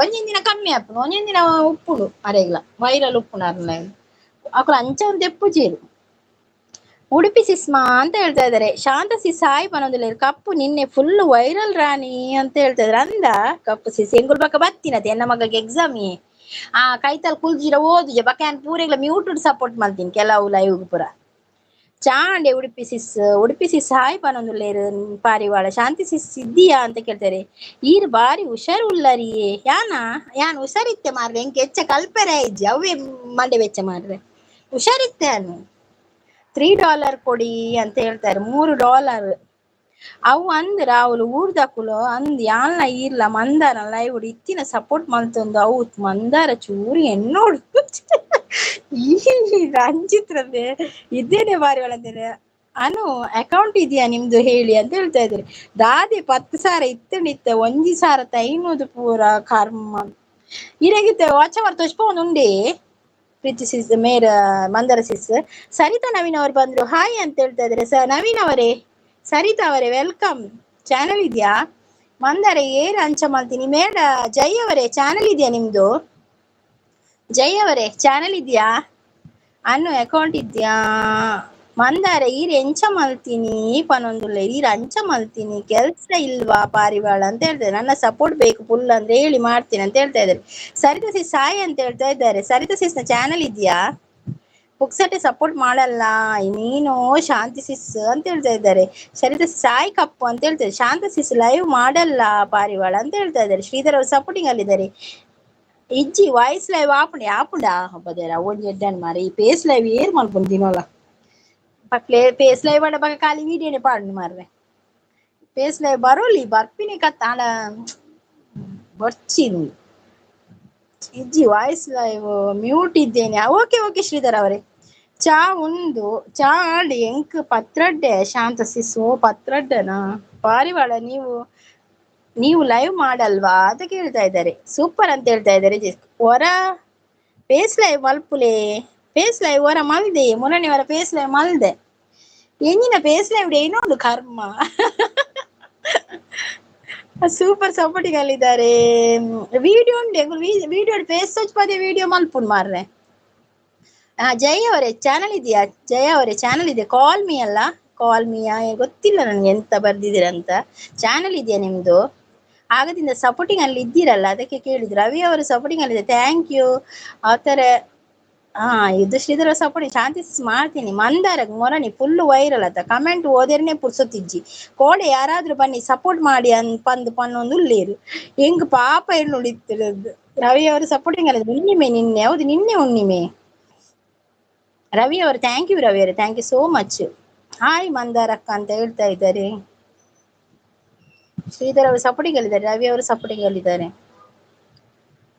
ಒಂಜೊಂದ್ ದಿನ ಕಮ್ಮಿ ಆಪುನು, ಒಂಜೊಂದ್ ದಿನ ಉಪ್ಪುನು ಅರೆಗ್ಲ ವೈರಲ್ ಉಪ್ಪುನು ಅರ್ನ ಅಕುಲು ಅಂಚ ಒಂದು ಎಪ್ಪುಜೇರು. ಉಡುಪಿ ಸಿಸ್ಮಾ ಅಂತ ಹೇಳ್ತಾ ಇದ್ದಾರೆ. ಶಾಂತ ಸಿಸ್ ಹಾಯ್ ಪನೊಂದುಲ್ಲೆರ್. ಕಪ್ಪು ನಿನ್ನೆ ಫುಲ್ ವೈರಲ್ ರಾಣಿ ಅಂತ ಹೇಳ್ತಾ ಇದ್ದಾರೆ. ಅಂದ ಕಪ್ಪು ಸಿಸ್ ಎಂಗುಲ್ ಬಕ್ಕ ಬತ್ತಿನತೆ ಎನ್ನ ಮಗಗೆ ಎಕ್ಸಾಮ್. ಆ ಕೈತಲ್ ಕುಲ್ಜಿರ ಓದುಜ ಬಕ್ಕ ಯಾನ್ ಪೂರೆಗ್ಲ ಮ್ಯೂಟೆಡ್ ಸಪೋರ್ಟ್ ಮಲ್ತೀನಿ ಕೆಲವು ಲೈವ್ ಪೂರ. ಚಾಂಡೆ ಉಡುಪಿ ಸಿಸ್, ಉಡುಪಿ ಸಿಸ್ ಹಾಯ್ ಪನೊಂದುಲ್ಲೇರು. ಪಾರಿವಾಳ ಶಾಂತಿ ಸಿಸ್ ಇದ್ದೀಯಾ ಅಂತ ಕೇಳ್ತಾರೆ. ಈರ್ ಬಾರಿ ಹುಷಾರು ಉಲ್ಲರಿಯೇ ಯಾನ ಯಾನ್ ಹುಷಾರಿತ್ತೆ ಮಾರ್ರೆ, ಎಂಕ್ ಹೆಚ್ಚ ಕಲ್ಪೆರೆ ಇಜ್ಜಿ ಅವೇ ಮಂಡೆ ವೆಚ್ಚ ಮಾರ್ರೆ, ಹುಷಾರಿತ್ತೆ ಅನು. $3 ಕೊಡಿ ಅಂತ ಹೇಳ್ತಾರೆ, $3 ಅವು ಅಂದ್ ರಾಹುಲ್ ಊರ್ದಕುಲು ಅಂದ್ ಯಾನ್ಲ ಈರ್ಲ ಮಂದಾರ ಲೈವ್ ಇತ್ತಿನ ಸಪೋರ್ಟ್ ಮಲ್ತೊಂದು ಅವು ಮಂದಾರ ಚೂರು ಎನ್ನೋಡು. ಈ ರಂಜಿತ್ರದೆ ಇದ್ದೇನೆ ಬಾರಿ ಒಳಂತೇನೆ. ಅನು ಅಕೌಂಟ್ ಇದೆಯಾ ನಿಮ್ದು ಹೇಳಿ ಅಂತ ಹೇಳ್ತಾ ಇದ್ದಾರೆ. ದಾದೆ 10,000 ಇತ್ತಣಿತ್ತ 1,500 ತೈನೋದು ಪೂರ ಕರ್ಮ ಇರಗಿತ್ತೆ ವಾಚವರ್ ತೊಚ್ಪೊಂದು ಉಂಡೆ. ಪ್ರೀತಿ ಸಿಸ್ ಮೇರ ಮಂದರ ಸಿಸ್. ಸರಿತಾ ನವೀನ್ ಅವರು ಬಂದ್ರು, ಹಾಯ್ ಅಂತ ಹೇಳ್ತಾ ಇದ್ದಾರೆ. ನವೀನ್ ಅವರೇ, ಸರಿತಾ ಅವರೇ welcome. Channel ಇದೆಯಾ? ಮಂದಾರ ಏರ್ ಅಂಚ ಮಾಡ್ತೀನಿ ಮೇಡ. ಜೈ ಅವರೇ ಚಾನಲ್ ಇದೆಯಾ ನಿಮ್ದು? ಜೈ ಅವರೇ ಚಾನಲ್ ಇದೆಯಾ? ಅನ್ನು ಅಕೌಂಟ್ ಇದೆಯಾ? ಮಂದಾರ ಈರ್ ಎಂಚ ಮಲ್ತೀನಿ ಪನೊಂದುಲ್ಲ, ಈರ್ ಅಂಚ ಮಲ್ತೀನಿ ಕೆಲ್ಸ ಇಲ್ವಾ ಪಾರಿವಾಳ ಅಂತ ಹೇಳ್ತಾರೆ. ನನ್ನ ಸಪೋರ್ಟ್ ಬೇಕು ಫುಲ್ ಅಂದ್ರೆ ಹೇಳಿ ಮಾಡ್ತೀನಿ ಅಂತ ಹೇಳ್ತಾ ಇದ್ದಾರೆ. ಸರಿತಾ ಸಿಸ್ ಸಾಯಿ ಅಂತ ಹೇಳ್ತಾ ಇದ್ದಾರೆ. ಸರಿತಾ ಸಿಸ್ನ ಚಾನಲ್ ಇದೆಯಾ? ಪುಕ್ಸಟೆ ಸಪೋರ್ಟ್ ಮಾಡಲ್ಲ ನೀನು ಶಾಂತಿ ಸಿಸ್ ಅಂತ ಹೇಳ್ತಾ ಇದ್ದಾರೆ. ಸರಿತಾ ಸಾಯಿ ಕಪ್ಪು ಅಂತ ಹೇಳ್ತಾರೆ. ಶಾಂತ ಸಿಸ್ ಲೈವ್ ಮಾಡಲ್ಲ ಪಾರಿವಾಳ ಅಂತ ಹೇಳ್ತಾ ಇದ್ದಾರೆ. ಶ್ರೀಧರ್ ಅವರು ಸಪೋರ್ಟಿಂಗ್ ಅಲ್ಲಿದ್ದಾರೆ. ಇಜ್ಜಿ ವಾಯ್ಸ್ ಲೈವ್ ಆಪುಂಡು ಆಪುಂಡ ಹಬ್ಬದೇರ ಒಂಜಿ ಎಡ್ಡನ್ ಮಾರೆ. ಈ ಪೇಸ್ ಲೈವ್ ಏರ್ ಮಲ್ಪುಂಡು ದಿನೋಲ ಪೇಸ್ ಲೈವ್ ಆಡ ಬಗ ಖಾಲಿ ವೀಡಿಯೋನೆ ಪಾಡು ಮಾರ್ರೆ. ಪೇಸ್ ಲೈವ್ ಬರೋಲಿ ಬರ್ಪಿನಿ ಕತ್ತ ಆಂಡ ಬರ್ಚಿ ಇಜ್ಜಿ ವಾಯ್ಸ್ ಲೈವ್ ಮ್ಯೂಟ್ ಇದ್ದೇನೆ. ಓಕೆ ಓಕೆ ಶ್ರೀಧರ್ ಅವರೇ. ಚಾ ಉಂದು ಚಾ ಆಂಡ್ ಎಂಕ್ ಪತ್ರಡ್ಡೆ ಶಾಂತ ಸಿಸ್. ಓ ಪತ್ರಡ್ಡೆನಾ ಪಾರಿವಾಳ? ನೀವು ನೀವು ಲೈವ್ ಮಾಡಲ್ವಾ ಅಂತ ಕೇಳ್ತಾ ಇದ್ದಾರೆ. ಸೂಪರ್ ಅಂತ ಹೇಳ್ತಾ ಇದ್ದಾರೆ. ಹೊರ ಪೇಸ್ ಲೈವ್ ಮಲ್ಪುಲೆ, ಪೇಸ್ ಲೈವ್ ಹೊರ ಮಲ್ದೆ ಮೊನ್ನೆ ಹೊರ ಪೇಸ್ ಲೈವ್ ಮಲ್ದೆ ಎಂಜಿನ ಪೇಸ್ ಲೈವ್ ಏನೋ ಒಂದು ಕರ್ಮ. ಸೂಪರ್ ಸಪೋರ್ಟಿಂಗ್ ಅಲ್ಲಿದ್ದಾರೆ. ವಿಡಿಯೋ ಉಂಟು, ವಿಡಿಯೋ ಪೇಸ್ ಪದೇ ವಿಡಿಯೋ ಮಲ್ಪುನ್ ಮಾರ್ರೆ. ಜಯ ಅವರೇ ಚಾನಲ್ ಇದೆಯಾ? ಜಯ ಅವರೇ ಚಾನಲ್ ಇದೆ. ಕಾಲ್ ಮೀ ಅಲ್ಲ, ಕಾಲ್ ಮೀಯಾ ಗೊತ್ತಿಲ್ಲ ನನಗೆ ಎಂತ ಬರ್ದಿದ್ದೀರಂತ. ಚಾನಲ್ ಇದೆಯಾ ನಿಮ್ದು? ಆಗದಿಂದ ಸಪೋರ್ಟಿಂಗ್ ಅಲ್ಲಿ ಇದ್ದೀರಲ್ಲ ಅದಕ್ಕೆ ಕೇಳಿದ್ರು. ರವಿ ಅವರು ಸಪೋರ್ಟಿಂಗ್ ಅಲ್ಲಿ ಇದೆ, thank you. ಆ ಥರ ಇದು ಶ್ರೀಧರ ಸಪೋರ್ಟಿಂಗ್ ಶಾಂತಿ ಮಾಡ್ತೀನಿ. ಮಂದಾರ ಮೊರನಿ ಫುಲ್ ವೈರಲ್ ಆತ ಕಮೆಂಟ್ ಓದಿರನೆ ಪುರ್ಸೊತ್ತಿಜ್ಜಿ. ಕೋಡೆ ಯಾರಾದ್ರೂ ಬನ್ನಿ ಸಪೋರ್ಟ್ ಮಾಡಿ ಅನ್ ಪಂದು ಪನ್ನೊಂದು ಉಳ್ಳೇರು ಹೆಂಗ್ ಪಾಪ ಎಣ್ಣುಳಿತಿರೋದು. ರವಿ ಅವರು ಸಪೋರ್ಟಿಂಗ್ ಅಲ್ಲಿ ಹುಣ್ಣಿಮೆ ನಿನ್ನೆ, ಹೌದು ನಿನ್ನೆ ಹುಣ್ಣಿಮೆ. ರವಿ ಅವರು thank you Ravi ಅವರು, thank you so much. Hi ಮಂದಾರಕ್ಕ ಅಂತ ಹೇಳ್ತಾ ಇದ್ದಾರೆ. ಶ್ರೀಧರ್ ಅವರು ಸಪೋರ್ಟಿಂಗ್ ಅಲ್ಲಿದ್ದಾರೆ, ರವಿ ಅವರು ಸಪೋರ್ಟಿಂಗ್ ಅಲ್ಲಿದ್ದಾರೆ.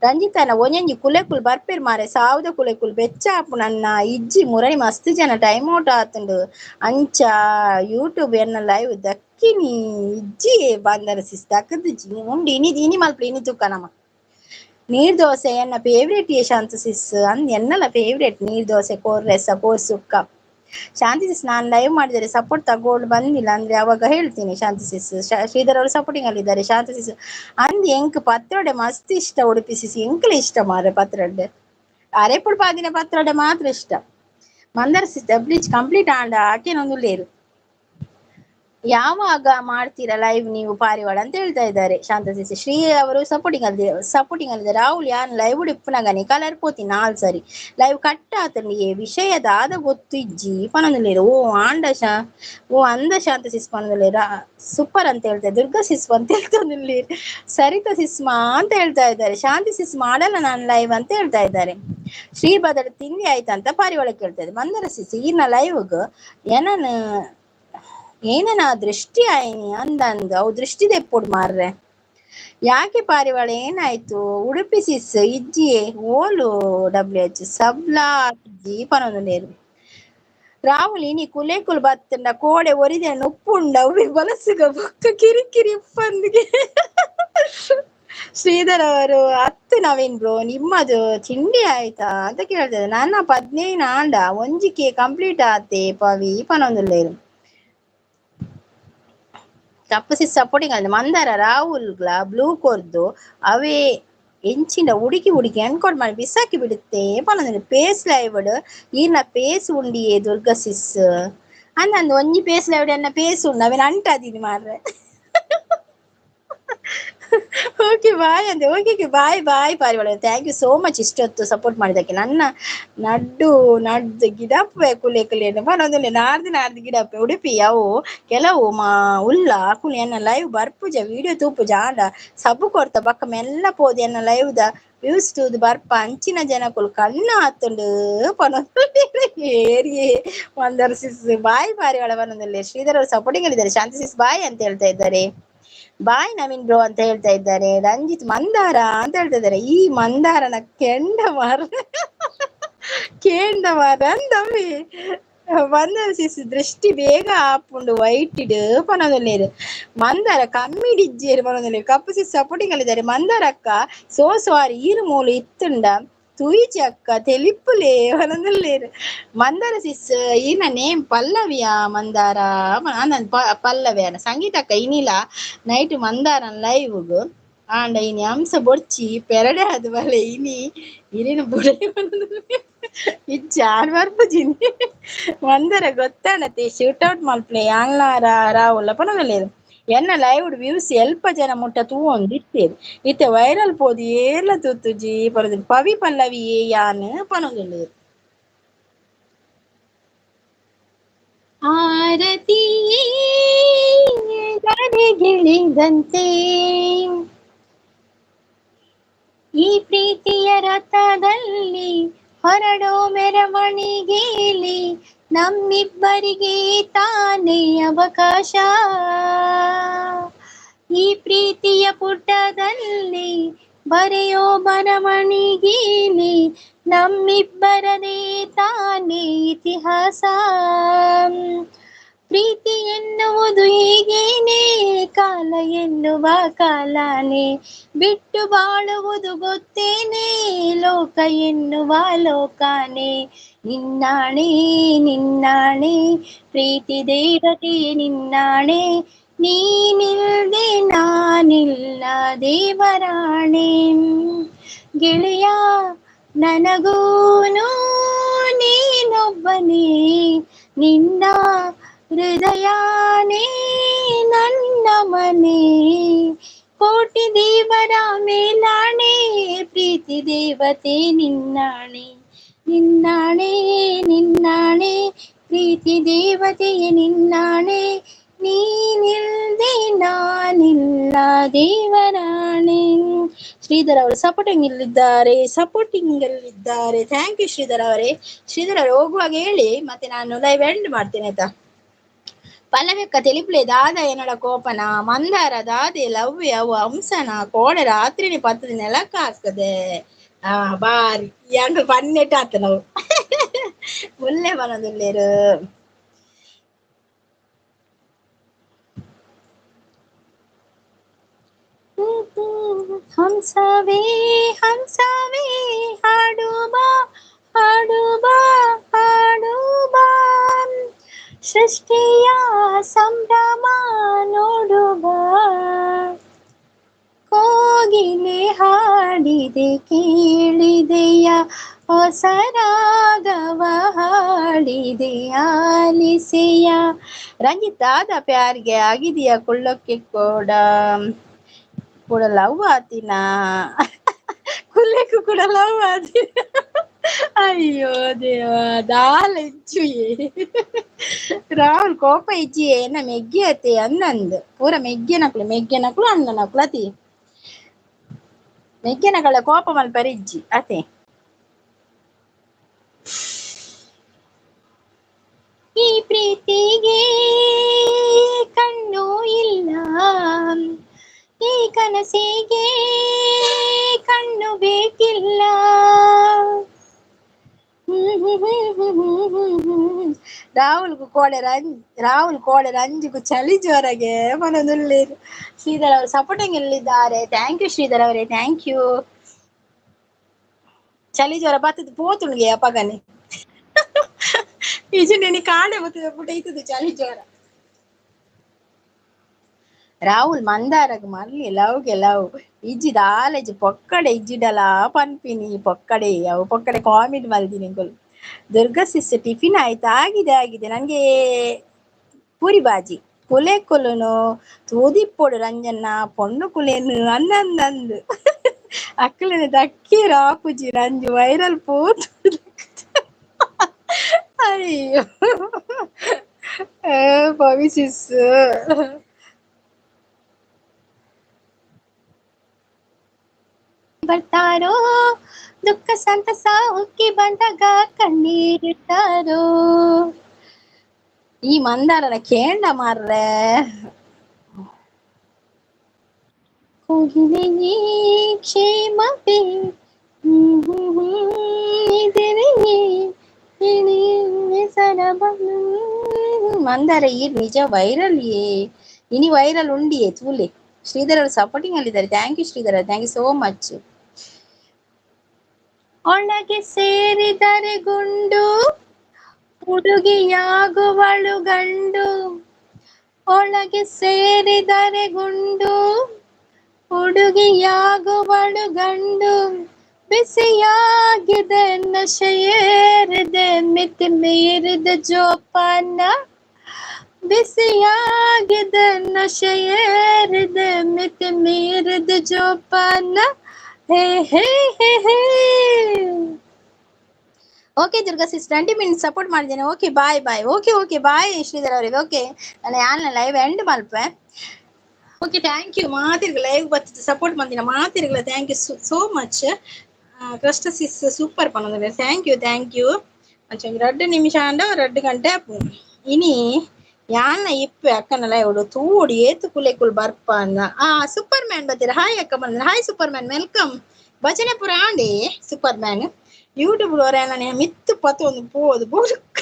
ರಂಜಿತನ ಒಂಜೊಂಜಿ ಕುಲೆಕುಲ್ ಬರ್ಪೇರ್ ಮಾರೆ ಸಾವುದ ಕುಲೆಕುಲ್ ಬೆಚ್ಚ ಆಪು ನನ್ನ ಇಜ್ಜಿ ಮುರಣಿ ಮಸ್ತ್ ಜನ ಟೈಮ್ ಔಟ್ ಆತುಂಡು ಅಂಚ ಯೂಟ್ಯೂಬ್ ಎನ್ನ ಲೈವ್ ದಕ್ಕಿನಿ ಇಜ್ಜಿ ಬಂದರ ಸಿಸ್ ದಕ್ಕದಿಜ್ಜಿ ಉಂಡು ಇನಿ ಇನಿ ಮಲ್ಪು ಇನಿ ತುಕ್ಕ ನಮ್ಮ. ನೀರ್ ದೋಸೆ ಎನ್ನ ಫೇವ್ರೇಟ್ ಶಾಂತ ಸಿಸ್ ಅಂದ್ ಎನ್ನಲ ಫೇವ್ರೇಟ್ ನೀರ್ ದೋಸೆ ಕೋರ್ ರೆಸ ಕೋರ್ ಸುಕ್ಕ. ಶಾಂತಿ ಸಿಸ್ ನಾನು ಲೈವ್ ಮಾಡಿದರೆ ಸಪೋರ್ಟ್ ತಗೊಂಡು ಬಂದಿಲ್ಲ ಅಂದ್ರೆ ಅವಾಗ ಹೇಳ್ತೀನಿ. ಶಾಂತಿ ಸಿಸ್ ಶ್ರೀಧರ್ ಅವರು ಸಪೋರ್ಟಿಂಗ್ ಅಲ್ಲಿದ್ದಾರೆ. ಶಾಂತಿ ಸಿಸ್ ಅಂದ್ ಎಂಕ್ ಪತ್ರೊಡೆ ಮಸ್ತ್ ಇಷ್ಟ. ಉಡುಪಿ ಸಿಸ್ ಎಂಕ್ಲ ಇಷ್ಟ ಮಾರೆ ಪತ್ರೊಡೆ, ಅರೆಪುಡ್ ಪಾದಿನ ಪತ್ರೊಡೆ ಮಾತ್ರ ಇಷ್ಟ. ಮಂದರ್ ಸಿಸ್ ಡಬ್ಲಿಚ್ ಕಂಪ್ಲೀಟ್ ಆಂಡ ಆಕೆನೊಂದು ಲೇರು. ಯಾವಾಗ ಮಾಡ್ತೀರಾ ಲೈವ್ ನೀವು ಪಾರಿವಾಳ ಅಂತ ಹೇಳ್ತಾ ಇದ್ದಾರೆ ಶಾಂತ ಸಿಸಿ. ಶ್ರೀ ಅವರು ಸಪೋರ್ಟಿಂಗ್ ಅಲ್ಲಿ ಸಪೋರ್ಟಿಂಗ್ ಅಲ್ಲಿ. ರಾಹುಲ್ ಯಾನ್ ಲೈವ್ ಇಪ್ಪುನಗನೆ ಕಲರ್ ಪೋತಿ ನಾಲ್ ಸರಿ ಲೈವ್ ಕಟ್ ಆತಂಡಿ ವಿಷಯದಾದ ಗೊತ್ತು ಇಜ್ಜಿ ಪನೊಂದುಲ್ಲೇರು. ಓ ಆಂಡ ಶಾ ಓ ಅಂದ ಶಾಂತ ಸಿಸ್ ಪನೊಂದುಲ್ಲೇರ ಸೂಪರ್ ಅಂತ ಹೇಳ್ತಾರೆ. ದುರ್ಗಾ ಸಿಸ್ ಅಂತ ಹೇಳ್ತಾ, ಸರಿತಾ ಸಿಸ್ಮಾ ಅಂತ ಹೇಳ್ತಾ ಇದ್ದಾರೆ. ಶಾಂತಿ ಸಿಸ್ ಮಾಡಲ್ಲ ನಾನು ಲೈವ್ ಅಂತ ಹೇಳ್ತಾ ಇದ್ದಾರೆ. ಶ್ರೀ ಬದಲು ತಿಂಡಿ ಆಯ್ತಂತ ಪಾರಿವಾಳ ಕೇಳ್ತಾ ಇದೆ. ಮಂದರ ಸಿಸ್ ಈರ್ನ ಲೈವ್ಗ್ ಏನನ ಏನನ ದೃಷ್ಟಿ ಆಯ್ನಿ ಅಂದಂದು ಅವು ದೃಷ್ಟಿ ದೆಪ್ಪುಡು ಮಾರ್ರೆ. ಯಾಕೆ ಪಾರಿವಾಳ ಏನಾಯ್ತು? ಉಡುಪಿ ಸಿಸ್ ಇಜ್ಜಿ ಓಲು ಡಬ್ಲ್ಯೂ ಎಚ್ ಸಬ್ಲಾ ಇಜ್ಜಿ ಪನೊಂದುಲ್ಲೇರು. ರಾಹುಲ್ ಇನಿ ಕುಲೇಕುಲ್ ಬತ್ತಂಡ ಕೋಡೆ ಒರಿದೆ ಉಪ್ಪುಂಡ ಅವಿ ಬಲಸುಗ ಬೊಕ್ಕ ಕಿರಿಕಿರಿ ಉಪ್ಪಂದಿಗೆ. ಶ್ರೀಧರ್ ಅವರು ಅತ್ತು ನವೀನ್ ಬ್ರೋ ನಿಮ್ಮದು ತಿಂಡಿ ಆಯ್ತಾ ಅಂತ ಕೇಳ್ತದೆ. ನನ್ನ 15 ಆಂಡ ಒಂಜಿಕೆ ಕಂಪ್ಲೀಟ್ ಆತೆ ಪವಿ ಪನೊಂದುಲ್ಲೇರು. ತಪ್ಪಸಿ ಸಪೋರ್ಟಿಂಗ್ ಅಲ್ಲ ಮಂದಾರ ರಾಹುಲ್ಗ್ಲ ಬ್ಲೂ ಕೊರ್ದು ಅವೇ ಎಂಚಿನ ಹುಡುಕಿ ಹುಡುಕಿ ಎನ್ಕೋಡ್ ಮಾಡಿ ಬಿಸಾಕಿ ಬಿಡುತ್ತೆ ಪನೊಂದು ಪೇಸ್ ಲೈವ್ಡ್ ಈರ್ನ ಪೇಸ್ ಉಂಡಿಯೇ ದುರ್ಗಾ ಸಿಸ್ ಅಂದಂದು ಒಂಜಿ ಪೇಸ್ ಲೈವ್ಡ್ ಎನ್ನ ಪೇಸ್ ಉಂಡು ಅವೇನು ಅಂಟಾದೀನಿ ಮಾರ್ರೆ. ಓಕೆ ಬಾಯ್ ಅಂದೆ. ಓಕೆ ಬಾಯ್ ಬಾಯ್ ಪಾರಿವಾಳ, thank you so much ಇಷ್ಟೊತ್ತು ಸಪೋರ್ಟ್ ಮಾಡಿದ್ದಕ್ಕೆ. ನನ್ನ ನಡ್ಡು ನಡ್ದು ಗಿಡಪ್ಪೆ ಕುಲೆ ಕುಲೆ ಪನೊಂದುಲ್ಲೆ ನಾರ್ದು ನಾರ್ದು ಗಿಡಪ್ಪೆ ಉಡುಪಿ ಅವು ಕೆಲವು ಮಾ ಉಲ್ಲ ಅಕುಲು ಎನ್ನ ಲೈವ್ ಬರ್ಪುಜ ವಿಡಿಯೋ ತೂಪುಜ ಆಂಡ ಸಬ್ಬು ಕೊರ್ತ ಬಕ್ಕ ಮೆಲ್ಲ ಪೋದು ಎನ್ನ ಲೈವ್ದ ವ್ಯೂಸ್ ತೂದು ಬರ್ಪ ಅಂಚಿನ ಜನಕುಲು ಕಣ್ಣು ಆತುಂಡು ಪನೊಂದುಲ್ಲೆ. ಏರಿಯೇ ಮಂದರ್ ಸಿಸ್ ಬಾಯ್ ಪಾರಿವಾಳ ಪನೊಂದುಲ್ಲೆ. ಶ್ರೀಧರ್ ಅವರು ಸಪೋರ್ಟಿಂಗ್ ಇದ್ದಾರೆ. ಶಾಂತಿ ಸಿಸ್ ಬಾಯ್ ಅಂತ ಹೇಳ್ತಾ ಇದ್ದಾರೆ. ಬಾಯ್ ನವೀನ್ ಬ್ರೋ ಅಂತ ಹೇಳ್ತಾ ಇದ್ದಾರೆ. ರಂಜಿತ್ ಮಂದಾರ ಅಂತ ಹೇಳ್ತಾ ಇದ್ದಾರೆ. ಈ ಮಂದಾರನ ಕೆಂಡ ಮಾರ ಕೇಂಡ ಮಾರ ಅಂದಮ್ಮಿ. ಮಂದಾರ ಸಿಸ್ ದೃಷ್ಟಿ ಬೇಗ ಆಪುಂಡು ವೈಟ್ ಇಡು ಪನೊಂದುಲ್ಲೇರು. ಮಂದಾರ ಕಮ್ಮಿ ಡಿಜ್ಜೇರು ಪನೊಂದುಲ್ಲೇರು. ಕಪ್ಪು ಸಿಸ್ ಸಪೋರ್ಟಿಂಗ್ ಅಲ್ಲಿದ್ದಾರೆ. ಮಂದಾರ ಅಕ್ಕ ಸೋ ಸಾರಿ ಈರು ಮೂಲು ಇತ್ತುಂಡ ತುಯಿಚಿ ಅಕ್ಕ ತೆಲಿಪ್ಪುಲೇ ಪನೊಂದುಲ್ಲೇರು. ಮಂದಾರ ಸಿಸ್ ಈನ ನೇಮ್ ಪಲ್ಲವಿಯ ಮಂದಾರ ಪಲ್ಲವಿಯನ. ಸಂಗೀತ ಅಕ್ಕ ಇನಿಲ ನೈಟ್ ಮಂದಾರನ್ ಲೈವ್ಗ್ ಆಂಡ ಇನಿ ಅಂಸ ಬೊಡ್ಚಿ ಪೆರಡೆ ಅದು ಬಲೆ ಇನಿ ಇರಿನ ಬುಡೆ ಇಜ್ಜಾನ್ ಬರ್ಪುಜಿನಿ. ಮಂದರ ಗೊತ್ತಾಣತೆ ಶೂಟ್ ಔಟ್ ಮಲ್ಪ್ಲೆ ಯಾನ್ಲ ರಾಹುಲ್ ಪನೊಂದುಲ್ಲೇರು. ಎನ್ನ ಲೈವ್ ವ್ಯೂಸ್ ಎಲ್ಪ ಜನ ಮುಟ್ಟ ತೂವೊಂದು ಇತ್ತೇರು ಇತ್ತೆ ವೈರಲ್ ಪೋದು ಏರ್ಲ ತೂತುಜಿ ಪನೊಂದು ಪವಿ ಪಲ್ಲವಿ ಏ ಯಾನ್ ಪನೊಂದುಲ್ಲೇರು. ಆರತಿಯೇ ಧರೆಗಿಳಿದಂತೆ ಈ ಪ್ರೀತಿಯ ರಥದಲ್ಲಿ ಹೊರಡೋ ಮೆರವಣಿಗೆಲಿ ನಮ್ಮಿಬ್ಬರಿಗೆ ತಾನೇ ಅವಕಾಶ. ಈ ಪ್ರೀತಿಯ ಪುಟದಲ್ಲಿ ಬರೆಯೋ ಬರವಣಿಗೆಲಿ ನಮ್ಮಿಬ್ಬರದೇ ತಾನೇ ಇತಿಹಾಸ. ಪ್ರೀತಿ ಎನ್ನುವುದು ಹೀಗೇನೆ ಕಾಲ ಎನ್ನುವ ಕಾಲಾನೆ ಬಿಟ್ಟು ಬಾಳುವುದು ಗೊತ್ತೇನೆ ಲೋಕ ಎನ್ನುವ ಲೋಕಾನೆ. ನಿನ್ನಾಣೆ ನಿನ್ನಾಣೆ ಪ್ರೀತಿ ದೇವತೆ ನಿನ್ನಾಣೆ ನೀನಿಲ್ದೆ ನಾನಿಲ್ಲ ದೇವರಾಣೆ. ಗೆಳೆಯ ನನಗೂನು ನೀನೊಬ್ಬನೇ ನಿನ್ನ ಹೃದಯಾನೇ ನನ್ನ ಮನೆ. ಕೋಟಿ ದೇವರ ಮೇಲಾಣೆ ಪ್ರೀತಿ ದೇವತೆ ನಿನ್ನಾಣೆ ನಿನ್ನಾಣೆ ನಿನ್ನಾಣೆ ಪ್ರೀತಿ ದೇವತೆಯ ನಿನ್ನಾಣೆ ನೀನಿಲ್ದೆ ನಾನಿಲ್ಲ ದೇವರಾಣೆ. ಶ್ರೀಧರ್ ಅವರು ಸಪೋರ್ಟಿಂಗ್ ಇಲ್ಲಿದ್ದಾರೆ, ಸಪೋರ್ಟಿಂಗ್ ಅಲ್ಲಿದ್ದಾರೆ. Thank you Sridhar ಅವರೇ. ಶ್ರೀಧರ್ ಅವರು ಹೋಗುವಾಗ ಹೇಳಿ, ಮತ್ತೆ ನಾನು ಲೈವ್ ಎಂಡ್ ಮಾಡ್ತೇನೆ ಆಯ್ತಾ. ಪಲ್ಲವಿಕ್ಕ ತೆಲಿಪ್ಲೆ ದಾದ ಏನಡ ಕೋಪನ ಮಂದಾರ ದಾದೆ ಲವ್ ಅವು ಹಂಸನ ಕೋಡೆ ರಾತ್ರಿನಿ ಪತ್ತದ ನೆಲಕ್ಕ ಹಾಕ್ತದೆ. ಆ ಬಾರಿ ಯಾಂಗ ಪನ್ನೆಟ್ ಆತ ನಾವು ಮುಲ್ಲೆ ಬನದುಲ್ಲೇರು. ಹಂಸವೇ ಹಂಸವೇ ಹಾಡು ಬಾ ಹಾಡು ಬಾ ಹಾಡು ಬಾ ಸೃಷ್ಟಿಯ ಸಂಭ್ರಮ ನೋಡುವ ಕೋಗಿಲೆ ಹಾಡಿತು. ಹಾಡಿದೆ ಕೇಳಿದೆಯ ಹೊಸ ರಾಗವ ಹಾಡಿದೆ ಆಲಿಸೆಯ. ರಂಜಿತ್ ದಾದ ಪ್ಯಾರ್ಗೆ ಆಗಿದೆಯಾ ಕುಳ್ಳಕ್ಕೆ ಕೂಡ ಕೂಡ ಲವ್ ಆತಿನ ಕುಲ್ಲೆಕ್ಕೂ ಕೂಡ ಲವ್ ಆತಿನ. ಅಯ್ಯೋ ದೇವ ದಾಲ ಇಜ್ಜುಯೇ ರಾಹುಲ್ ಕೋಪ ಇಜ್ಜಿಯೇ ನ ಮೆಗ್ಗಿ ಅತೆ ಅನ್ನಂದು ಪೂರ ಮೆಗ್ಗೆನಕ್ಲು ಮೆಗ್ಗೆನಕ್ಲು ಅಣ್ಣನಕ್ಲು ಅತಿ ಮೆಗ್ಗೆನಕಳ ಕೋಪ ಮಲ್ಪರೆ ಇಜ್ಜಿ ಅತೆ. ಈ ಪ್ರೀತಿಗೆ ಕಣ್ಣು ಇಲ್ಲ, ಈ ಕನಸಿಗೆ ಕಣ್ಣು ಬೇಕಿಲ್ಲ. ರಾಹುಲ್ ಕೋಡೆ ರಂಜ್ ರಾಹುಲ್ ಕೋಡೆ ರಂಜಿಗೂ ಚಳಿ ಜೋರಾಗೆ ಮನದುಳ್ಳೇರು. ಶ್ರೀಧರ್ ಅವರು ಸಪೋರ್ಟಿಂಗ್ ಎಲ್ಲಿದ್ದಾರೆ? Thank you Sridhar ಅವರೇ, thank you. ಚಳಿ ಜ್ವರ ಬತ್ತದ ಪೋತುಣಿಗೆ ಅಪಗನೆ ಈಜು ಕಾಂಡೆ ಬತ್ತದ ಪುಟ ಇತ್ತದು ಚಳಿ ಜ್ವರ. ರಾಹುಲ್ ಮಂದಾರಗ್ ಮರ್ಲಿ ಲವ್ಗೆ ಲವ್ ಇಜ್ಜಿದ ಆಲೇಜ್ ಪೊಕ್ಕಡೆ ಇಜ್ಜಿಡಲ ಪನ್ಪಿನಿ ಪೊಕ್ಕಡೆ ಅವು ಪೊಕ್ಕಡೆ ಕಾಮಿಡಿ ಮಲ್ದಿನಿ ಎಂಕುಲು. ದುರ್ಗಾ ಸಿಸ್ಟರ್ ಟಿಫಿನ್ ಆಯ್ತಾ? ಆಗಿದೆ ಆಗಿದೆ. ನನಗೆ ಪೂರಿ ಬಾಜಿ ಕುಲೆ ಕುಲುನು ತೂದಿಪ್ಪೊಡು ರಂಜನ್ನ ಪೊಣ್ಣು ಕುಲೇನು ಅನ್ನಂದಂದು ಅಕ್ಕಲನೆ ದಕ್ಕಿ ರಾಪುಜಿ ರಂಜು ವೈರಲ್ ಪೋತು. ಅಯ್ಯೋ ಪವಿ ಸಿಸ್ ಬರ್ತಾರೋ ದುಃಖ ಸಂತಸ ಉಕ್ಕಿ ಬಂದಾಗ ಕಣ್ಣೀರಿಡ್ತಾರೋ. ಈ ಮಂದಾರನ ಕೇಂಡ ಮಾರ್ರೆ ಕೋಗಿಲೆಯೇ ಕ್ಷೇಮವೇ ಮಂದಾರ ಈ ನಿಜ ವೈರಲ್ ಯೇ ಇನಿ ವೈರಲ್ ಉಂಡಿಯೇ ತೂಲೆ. ಶ್ರೀಧರ್ ಅವರು ಸಪೋರ್ಟಿಂಗ್ ಅಲ್ಲಿದ್ದಾರೆ. Thank you Sridhar, thank you so much. ಒಳಗೆ ಸೇರಿದರೆ ಗುಂಡು ಹುಡುಗಿಯಾಗುವಳು ಗಂಡು, ಒಳಗೆ ಸೇರಿದರೆ ಗುಂಡು ಹುಡುಗಿಯಾಗುವಳು ಗಂಡು, ಬಿಸಿಯಾಗಿದೆ ನಶೆಯೇರಿದೆ ಮಿತಿ ಮೀರಿದ ಜೋಪಾನ, ಬಿಸಿಯಾಗಿದೆ ನಶೆಯೇರಿದೆ ಮಿತಿ ಮೀರಿದ ಜೋಪಾನ. ಹೇ ಹೇ ಹೇ ಹೇ. Okay Durga sis, 20 minutes support ಮಾಡಿದ್ದೇನೆ. Okay bye bye. Okay okay bye Sridhar ಅವರಿಗೆ. ಓಕೆ ನಾನು ಯಾನ್ ಲೈವ್ ಎಂಡ್ ಮಲ್ಪೆ. ಓಕೆ thank you ಮಾತಿರ್ಗ live ಬತ್ತಿತ್ತು ಸಪೋರ್ಟ್ ಬಂದಿನ ಮಾತಿರ್ಗಲ thank you so much. Krishna sis super ಪನ್ನೊಂದು thank you thank you. ಒಂಜಿ 2 ನಿಮಿಷ ಅಂಡ 2 ಗಂಟೆ ಇನಿ ಯಾನ ಇಪ್ಪೆ ಅಕ್ಕನ ಲೈವ್ ತೂಡಿ ಏತು ಕುಲೆಕುಲ್ ಬರ್ಪ ಅಂದ. ಆ ಸೂಪರ್ ಮ್ಯಾನ್ ಬತ್ತೀರ? ಹಾಯ್ ಅಕ್ಕ ಬಂದ್ರ. Hi super man, welcome. ಭಜನೆ ಪುರ ಆಂಡಿ ಸೂಪರ್ ಮ್ಯಾನ್ ಯೂಟ್ಯೂಬ್ ನಾನು ಮಿತ್ತು ಪತ್ತು ಒಂದು ಪೋದು ಬೊಕ್ಕ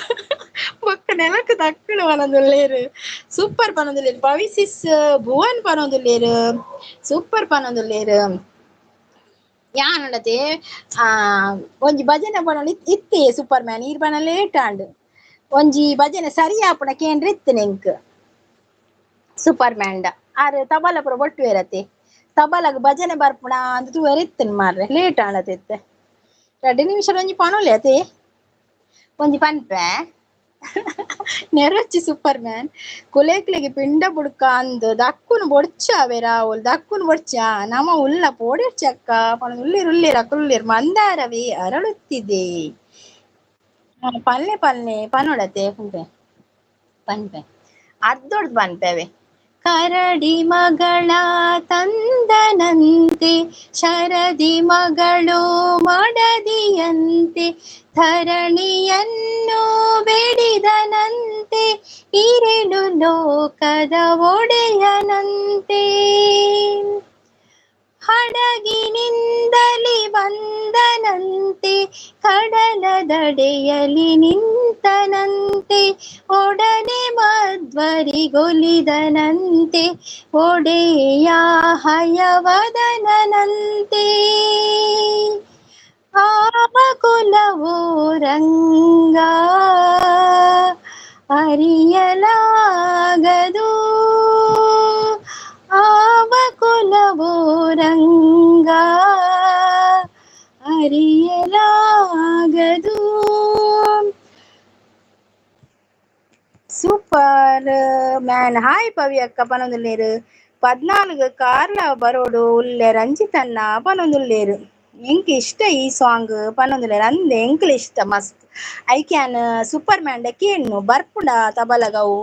ಬೊಕ್ಕ ನೆಲಕ್ಕೆ ತಕ್ಕಳು ಪನೊಂದುಲ್ಲೇರು. ಸೂಪರ್ ಪನೊಂದುಲ್ಲೇರು ಪವಿಸಿಸ್ ಭುವನ್ ಪನೊಂದುಲ್ಲೇರು ಸೂಪರ್ ಪನೊಂದುಲ್ಲೇರು. ಯಾನಡತೆ ಆ ಒಂಜಿ ಭಜನೆ ಪನೊಂದು ಇತ್ತೆ ಸೂಪರ್ ಮ್ಯಾನ್ ಈರ್ ಪನ ಲೇಟ್ ಆಂಡ್ ಒಂಜಿ ಭಜನೆ ಸರಿ ಆಪುಣ ಕೇಂದ್ರ ಇತ್ತು ನೆಂಕ್ ಸೂಪರ್ ಮ್ಯಾನ್ಡ ಆರು ತಬಲ ಪುರ ಬೊಟ್ಟು ತಬಲಗ್ ಭಜನೆ ಬರ್ಪುಣ ಅಂದ್ ತೂವೆರೆ ಇತ್ತನ್ ಮಾರ್ರೆ ಲೇಟ್ ಆಂಡತೆ ಇತ್ತೆ 2 ನಿಮಿಷ ಒಂಜಿ ಪನೊಲೆ ಅತೆ ಒಂಜಿ ಪನ್ಪೆ ನೆರಚಿ ಸೂಪರ್ ಮ್ಯಾನ್ ಕುಲೇಕ್ಲೆಗೆ ಪಿಂಡ ಬುಡ್ಕ ಅಂದ್ ದಕ್ಕುನು ಬೊಡ್ಚಾವೆ ರಾಹುಲ್ ದಕ್ಕುನು ಬೊಡ್ಚ ನಮ ಉಲ್ಲ ಪೋಡಿರ್ಚಕ್ಕ ಪಣ ಉಲ್ಲಿರು ಉಲ್ಲಿರ ಕುಲ್ಲಿರ್ ಮಂದಾರವೇ ಅರಳುತ್ತಿದೆ. ಪಲ್ಲೆ ಪಲ್ಲೆ ಪನೊಡತೆ ಪನ್ಪೆ ಪನ್ಪೆ ಅರ್ಧೊಡ್ದು ಪನ್ಪೆವೆ. ಕರಡಿ ಮಗಳ ತಂದನಂತೆ ಶರದಿ ಮಗಳು ಮಡದಿಯಂತೆ ಧರಣಿಯನ್ನು ಬೇಡಿದನಂತೆ ಇರೆಳು ಲೋಕದ ಒಡೆಯನಂತೆ ಹಡಗಿನಿಂದಲಿ ಬಂದನಂತೆ ಕಡಲದಡೆಯಲಿ ನಿಂತನಂತೆ ಒಡನೆ ಮಧ್ವರಿಗೊಲಿದನಂತೆ ಒಡೆಯ ಹಯವದನಂತೆ ಆವ ಕುಲವೋ ರಂಗ ಅರಿಯಲಾಗದು ಆವ ಕುಲವೋ ರಂಗ ಮರೆಯಲಾಗದು. ಸೂಪರ್ ಮ್ಯಾನ್ ಹಾಯ್ ಪವಿ ಅಕ್ಕ ಪನೊಂದುಲ್ಲೇರು. 14 ಕಾರ್ಲ ಬರೋಡು ಉಲ್ಲೆ ರಂಜಿತನ್ನ ಪನೊಂದುಲ್ಲೇರು. ಎಂಕ್ ಇಷ್ಟ ಈ ಸಾಂಗ್ ಪನೊಂದುಲ್ಲೇರು. ಅಂದೆ ಎಂಕ್ಲ ಇಷ್ಟ ಮಸ್ತ್. I can super man ಕೇಣ್ಣು ಬರ್ಪುಂಡ ತಬಲಗವು.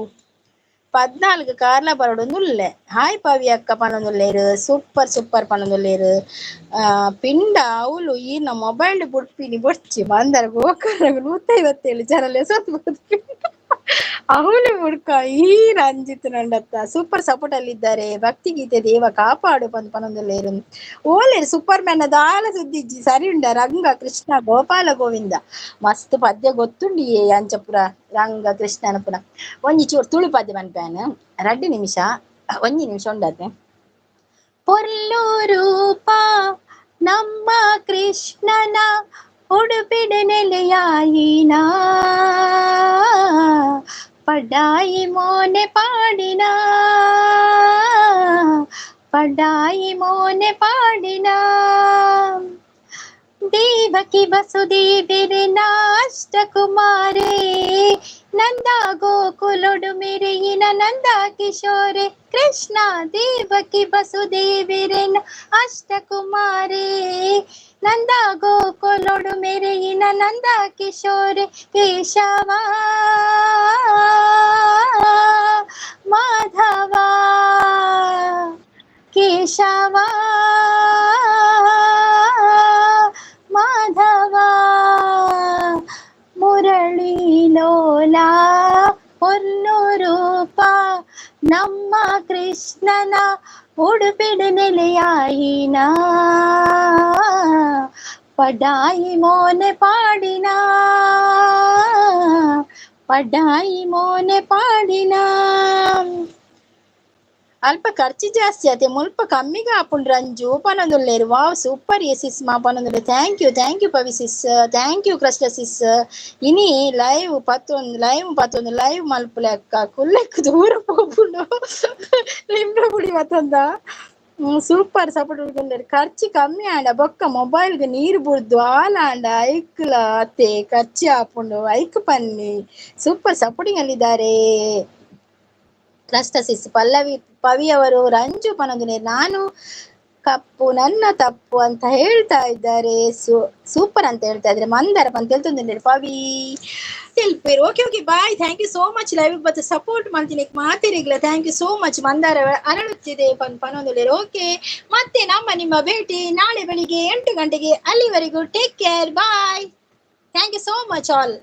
14 ಕಾರ್ಲ ಬರೋಡು ಉಲ್ಲೆ. ಹಾಯ್ ಪವಿ ಅಕ್ಕ ಪನೊಂದುಲ್ಲೇರು. ಸೂಪರ್ ಸೂಪರ್ ಪನೊಂದುಲ್ಲೇರು. ಪಿಂಡ ಅವಳು ಈರ್ನ ಮೊಬೈಲ್ ಬುಡ್ಪಿನಿ ಬೊಡ್ಚಿ ಮಂದರ ಗೋಕರ್ಣ 157 ಜನ ಸತ್ತು. ಅವಳು ಹುಡ್ಕ ಈ ರಂಜಿತ್ ನಂಡತ್ತ ಸೂಪರ್ ಸಪೋರ್ಟ್ ಅಲ್ಲಿ ಇದ್ದಾರೆ. ಭಕ್ತಿ ಗೀತೆ ದೇವ ಕಾಪಾಡು ಪಂದ್ ಪನೊಂದುಲ್ಲೇರು. ಓಲೇರು ಸೂಪರ್ ಮ್ಯಾನ್ ದಾಲ ಸುದ್ದಿಜ್ಜಿ ಸರಿ ಉಂಡ. ರಂಗ ಕೃಷ್ಣ ಗೋಪಾಲ ಗೋವಿಂದ ಮಸ್ತ್ ಪದ್ಯ ಗೊತ್ತುಂಡಿ ಅಂಚಪುರ ರಂಗ ಕೃಷ್ಣನ ಪುರ. ಒಂಜಿ ಚೂರು ತುಳು ಪದ್ಯ ಪನ್ಪೇನ್ 2 ನಿಮಿಷ 1 ನಿಮಿಷ ಉಂಡತೆ. ಪೊರ್ಲು ರೂಪ ನಮ್ಮ ಕೃಷ್ಣನ ಉಡುಪಿಡ ನೆಲೆಯಾಯಿನ ಪಡಾಯಿ ಮೋನೆ ಪಾಡಿನ ಪಡಾಯಿ ಮೋನೆ ಪಾಡಿನ. ದೇವಕಿ ವಸುದೇವಿರ ಅಷ್ಟಕುಮಾರೇ ನಂದ ಗೋಕುಲೊಡು ಮೆರೆಯಿನ ನಂದ ಕಿಶೋರೆ ಕೃಷ್ಣ. ದೇವಕಿ ವಸುದೇವಿರ ಅಷ್ಟಕುಮಾರೇ ನಂದ ಗೋಕುಲೊಡು ಮೆರೆಯಿನ ನಂದ ಕಿಶೋರೆ ಕೇಶವ ಮಾಧವ ಕೇಶವ ಮಾಧವ. ಮುರಳಿ ಲೋಲ ಪೊರ್ಲು ರೂಪ ನಮ್ಮ ಕೃಷ್ಣನ ಉಡುಪಿಡ ನೆಲೆಯಾಯಿನ ಪಡಾಯಿ ಮೋನೆ ಪಾಡಿನ ಪಡಾಯಿ ಮೋನೆ ಪಾಡಿನ. ಅಲ್ಪ ಖರ್ಚು ಜಾಸ್ತಿ ಆತೆ ಮುಲ್ಪ ಕಮ್ಮಿಗೆ ಆಪುಂಡು ರಂಜು ಪನೊಂದುಲ್ಲೇರು. ವಾವ್ ಸೂಪರ್ ಎ ಸಿಸ್ ಮಾ ಪನೊಂದುಲ್ಲೆ. Thank you thank you Pavi sis, thank you Krishna sis. ಇನಿ ಲೈವ್ ಪತ್ತೊಂದು ಲೈವ್ ಪತ್ತೊಂದು ಲೈವ್ ಮಲ್ಪುಲೆ ಅಕ್ಕ ಕುಲ್ಲೆಕ್ ದೂರ ಪೋಪುಂಡು ಲಿಂಬೆ ಪುಡಿ ಮತ್ತೊಂದ. Super support ಉಳ್ಕೊಂಡಾರೆ. ಖರ್ಚು ಕಮ್ಮಿ ಆಂಡ ಬೊಕ್ಕ ಮೊಬೈಲ್ಗೆ ನೀರು ಬುಡ್ದು ಆಲಾಂಡ ಐಕ್ಲ ಅತ್ತೆ ಖರ್ಚು ಆಪುಂಡು ಐಕ್ ಪನ್ನಿ. ಸೂಪರ್ ಸಪೋರ್ಟಿಂಗ್ ಅಲ್ಲಿದ್ದಾರೆ ಕ್ರಷ್ಟ ಸಿಸ್ ಪಲ್ಲವಿ ಪವಿ ಅವರು. ರಂಜು ಪನೊಂದುನೆ ನಾನು ಕಪ್ಪು ನನ್ನ ತಪ್ಪು ಅಂತ ಹೇಳ್ತಾ ಇದ್ದಾರೆ. ಸೂಪರ್ ಅಂತ ಹೇಳ್ತಾ ಇದ್ದಾರೆ. ಮಂದರ ಅಂತ ಹೇಳ್ತಂದ್ರೆ ಪವಿ ತೆಲ್ಪೇರು. Okay okay bye, thank you so much. Live ಬತ್ತ ಸಪೋರ್ಟ್ ಮಾಡ್ತೀನಿ ಮಾತಿರಿಗ್ಲ. Thank you so much. Mandara ಅರಳುತ್ತಿದೆ ಪನೊಂದುಲ್ಲೇರು. ಓಕೆ, ಮತ್ತೆ ನಮ್ಮ ನಿಮ್ಮ ಭೇಟಿ ನಾಳೆ ಬೆಳಿಗ್ಗೆ 8 ಗಂಟೆಗೆ. ಅಲ್ಲಿವರೆಗೂ take care, bye, thank you so much all.